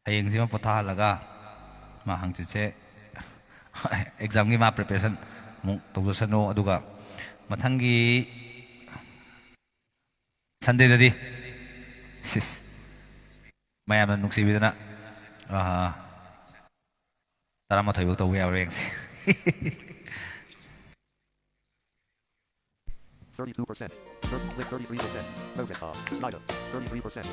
ꯍꯌꯦꯡꯁꯤꯃ ꯄꯣꯊꯥꯍꯜꯂꯒ ꯃꯥ ꯍꯪꯆꯤꯠꯁꯦ ꯑꯦꯛꯖꯥꯝꯒꯤ ꯃꯥ ꯄ꯭ꯔꯤꯄꯦꯔꯦꯁꯟ ꯑꯃꯨꯛ ꯇꯧꯖꯁꯅꯨ꯫ ꯑꯗꯨꯒ ꯃꯊꯪꯒꯤ ꯁꯟꯗꯦꯗꯗꯤ, ꯁꯤꯁ, ꯃꯌꯥꯝꯅ ꯅꯨꯡꯁꯤꯕꯤꯗꯅ, ꯑꯥ, ꯇꯔꯥꯃꯥꯊꯣꯏ ꯐꯥꯎ ꯇꯧꯕ ꯌꯥꯕ꯭ꯔꯥ ꯌꯦꯡꯁꯤ꯫ Thirty-two percent. Thirty, click thirty-three percent. Focus on. Slider. Thirty-three percent.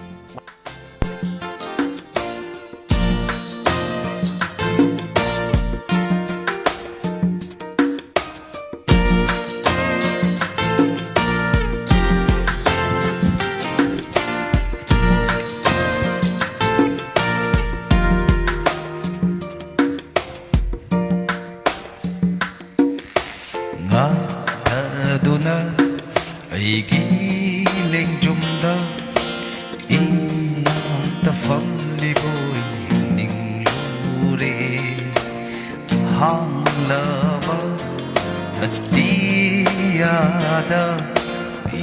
ꯉꯥꯊꯗꯨꯅ ꯑꯩꯒꯤ ꯂꯦꯡꯖꯨꯝꯗ ꯏꯅꯥꯛꯇ ꯐꯝꯂꯤꯕꯣꯏ ꯅꯤꯡꯂꯨꯔꯦ꯫ ꯍꯥꯡꯂꯕ ꯑꯇꯤꯌꯥꯗ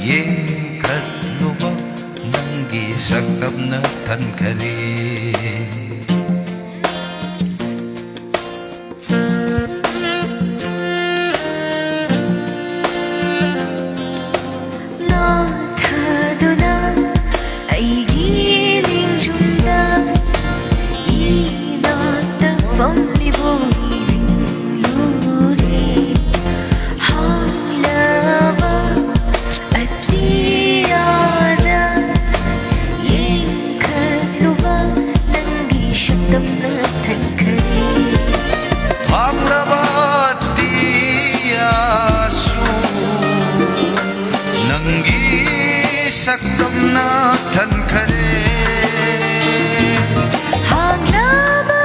ꯌꯦꯡꯈꯠꯂꯨꯕ ꯅꯪꯒꯤ ꯁꯛꯇꯝꯅ ꯊꯟꯈꯔꯦ꯫ ꯅꯥꯊꯗꯨꯅ ꯑꯩꯒꯤ ꯂꯦꯡꯖꯨꯝꯗ ꯏꯅꯥꯛꯇ ꯐꯝꯂꯤꯕꯣꯏ ꯅꯤꯡꯂꯨꯔꯦ꯫ ꯍꯥꯡꯂꯕ ꯑꯇꯤꯌꯥꯗ ꯌꯦꯡꯈꯠꯂꯨꯕ ꯅꯪꯒꯤ ꯊꯟꯈꯔꯦ꯫ ꯍꯥꯡꯂꯕ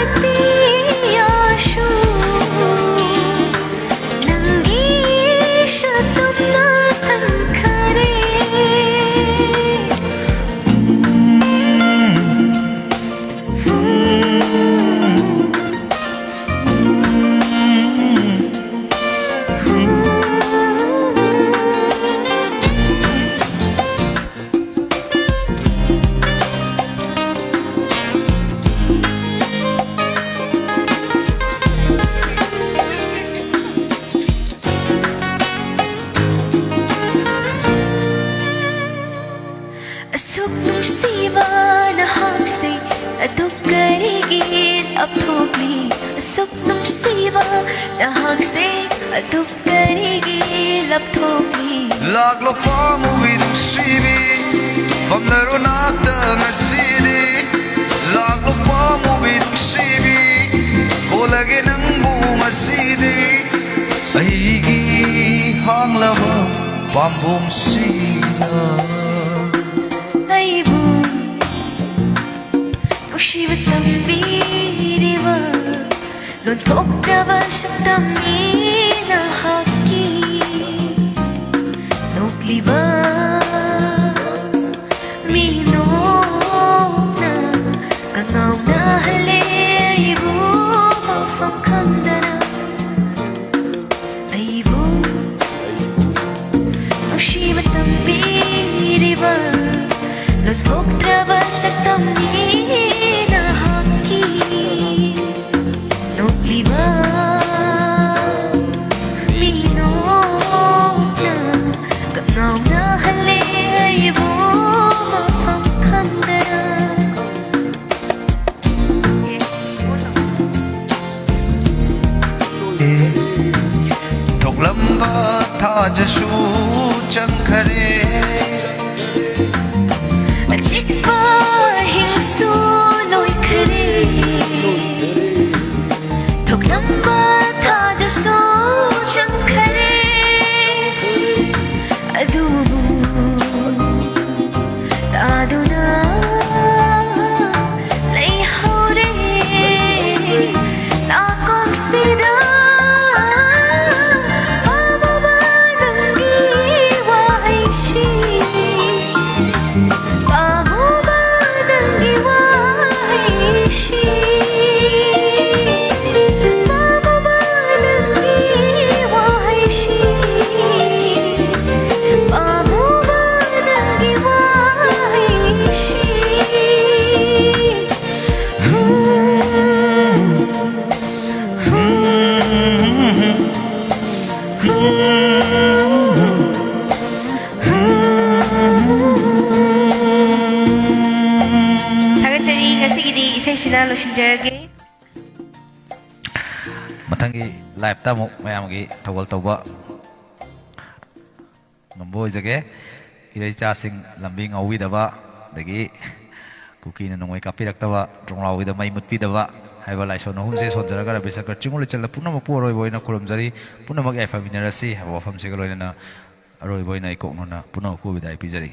ꯑꯇꯤꯌꯥꯁꯨ ꯅꯪꯒꯤ ꯁꯛꯇꯝꯅ ꯊꯟꯈꯔꯦ꯫ ꯑꯁꯨꯛ ꯅꯨꯡꯁꯤꯕ ꯅꯍꯥꯛꯁꯦ ꯑꯗꯨꯛ ꯀꯔꯤꯒꯤ ꯂꯥꯞꯊꯣꯛꯂꯤ? ꯑꯁꯨꯛ ꯅꯨꯡꯁꯤꯕ ꯅꯍꯥꯛꯁꯦ ꯑꯗꯨꯛ ꯀꯔꯤꯒꯤ ꯂꯥꯞꯊꯣꯛꯂꯤ? ꯂꯥꯛꯂꯣ ꯄꯥꯝꯃꯨꯕꯤ ꯅꯨꯡꯁꯤꯕꯤ, ꯐꯝꯂꯔꯣ ꯅꯥꯛꯇ ꯉꯁꯤꯗꯤ꯫ ꯂꯥꯛꯂꯣ ꯄꯥꯝꯃꯨꯕꯤ ꯅꯨꯡꯁꯤꯕꯤ, ꯀꯣꯜꯂꯒꯦ ꯅꯪꯕꯨ ꯉꯁꯤꯗꯤ꯫ ꯑꯩꯒꯤ ꯍꯥꯡꯂꯕ ꯄꯥꯝꯕꯣꯝꯁꯤꯅ ꯑꯩꯕꯨ ꯅꯨꯡꯁꯤꯕ ꯇꯝꯕꯤꯔꯤꯕ ꯂꯣꯟꯊꯣꯛꯇ꯭ꯔꯕ ꯁꯛꯇꯝꯅꯤ ꯅꯍꯥꯛꯀꯤ꯫ ꯅꯣꯛꯂꯤꯕ ꯃꯤꯅꯣꯛꯅ ꯀꯉꯥꯎꯅꯍꯜꯂꯦ ꯑꯩꯕꯨ ꯃꯐꯝ ꯈꯪꯗꯅ꯫ ꯑꯩꯕꯨ ꯅꯨꯡꯁꯤꯕ ꯇꯝꯕꯤꯔꯤꯕ ꯂꯣꯟꯊꯣꯛꯇ꯭ꯔꯕ ꯁꯛꯇꯝꯅꯤ ꯅꯍꯥꯛꯀꯤ꯫ ꯅꯣꯛꯂꯤꯕ ꯃꯤꯅꯣꯛꯅ ꯀꯉꯥꯎꯅꯍꯜꯂꯦ ꯑꯩꯕꯨ ꯃꯐꯝ ꯈꯪꯗꯅ꯫ ꯊꯣꯛꯂꯝꯕ ꯊꯥꯖꯁꯨ ꯆꯪꯈꯔꯦ꯫ ꯑꯆꯤꯛꯄ ꯂꯣꯏꯁꯤꯟꯖꯔꯒꯦ꯫ ꯃꯊꯪꯒꯤ live-ꯇ ꯑꯃꯨꯛ ꯃꯌꯥꯝꯒꯤ ꯊꯧꯒꯜ ꯇꯧꯕ ꯉꯝꯕ ꯑꯣꯏꯖꯒꯦ꯫ ꯏꯔꯩꯆꯥꯁꯤꯡ ꯂꯝꯕꯤ ꯉꯥꯎꯕꯤꯗꯕ, ꯑꯗꯒꯤ ꯀꯨꯀꯤꯅ ꯅꯣꯡꯃꯩ ꯀꯥꯞꯄꯤꯔꯛꯇꯕ, ꯇ꯭ꯔꯣꯡꯂꯥꯎꯒꯤꯗ ꯃꯩ ꯃꯨꯠꯄꯤꯗꯕ ꯍꯥꯏꯕ ꯂꯥꯏꯁꯣꯟ ꯑꯍꯨꯝꯁꯦ ꯁꯣꯟꯖꯔꯒ ꯔꯕꯤ ꯁꯪꯀꯔ ꯆꯤꯡꯉꯨ ꯂꯤꯆꯠꯂ ꯄꯨꯝꯅꯃꯛꯄꯨ ꯑꯔꯣꯏꯕ ꯑꯣꯏꯅ ꯈꯨꯔꯨꯝꯖꯔꯤ꯫ ꯄꯨꯝꯅꯃꯛ ꯌꯥꯏꯐꯃꯤꯟꯅꯔꯁꯤ ꯍꯥꯏꯕ ꯋꯥꯐꯝꯁꯤꯒ ꯂꯣꯏꯅꯅ ꯑꯔꯣꯏꯕ ꯑꯣꯏꯅ ꯑꯩ ꯀꯣꯛꯅꯣꯅ ꯄꯨꯝꯅꯃꯛꯄꯨ ꯕꯤꯗꯥꯏ ꯄꯤꯖꯔꯤ꯫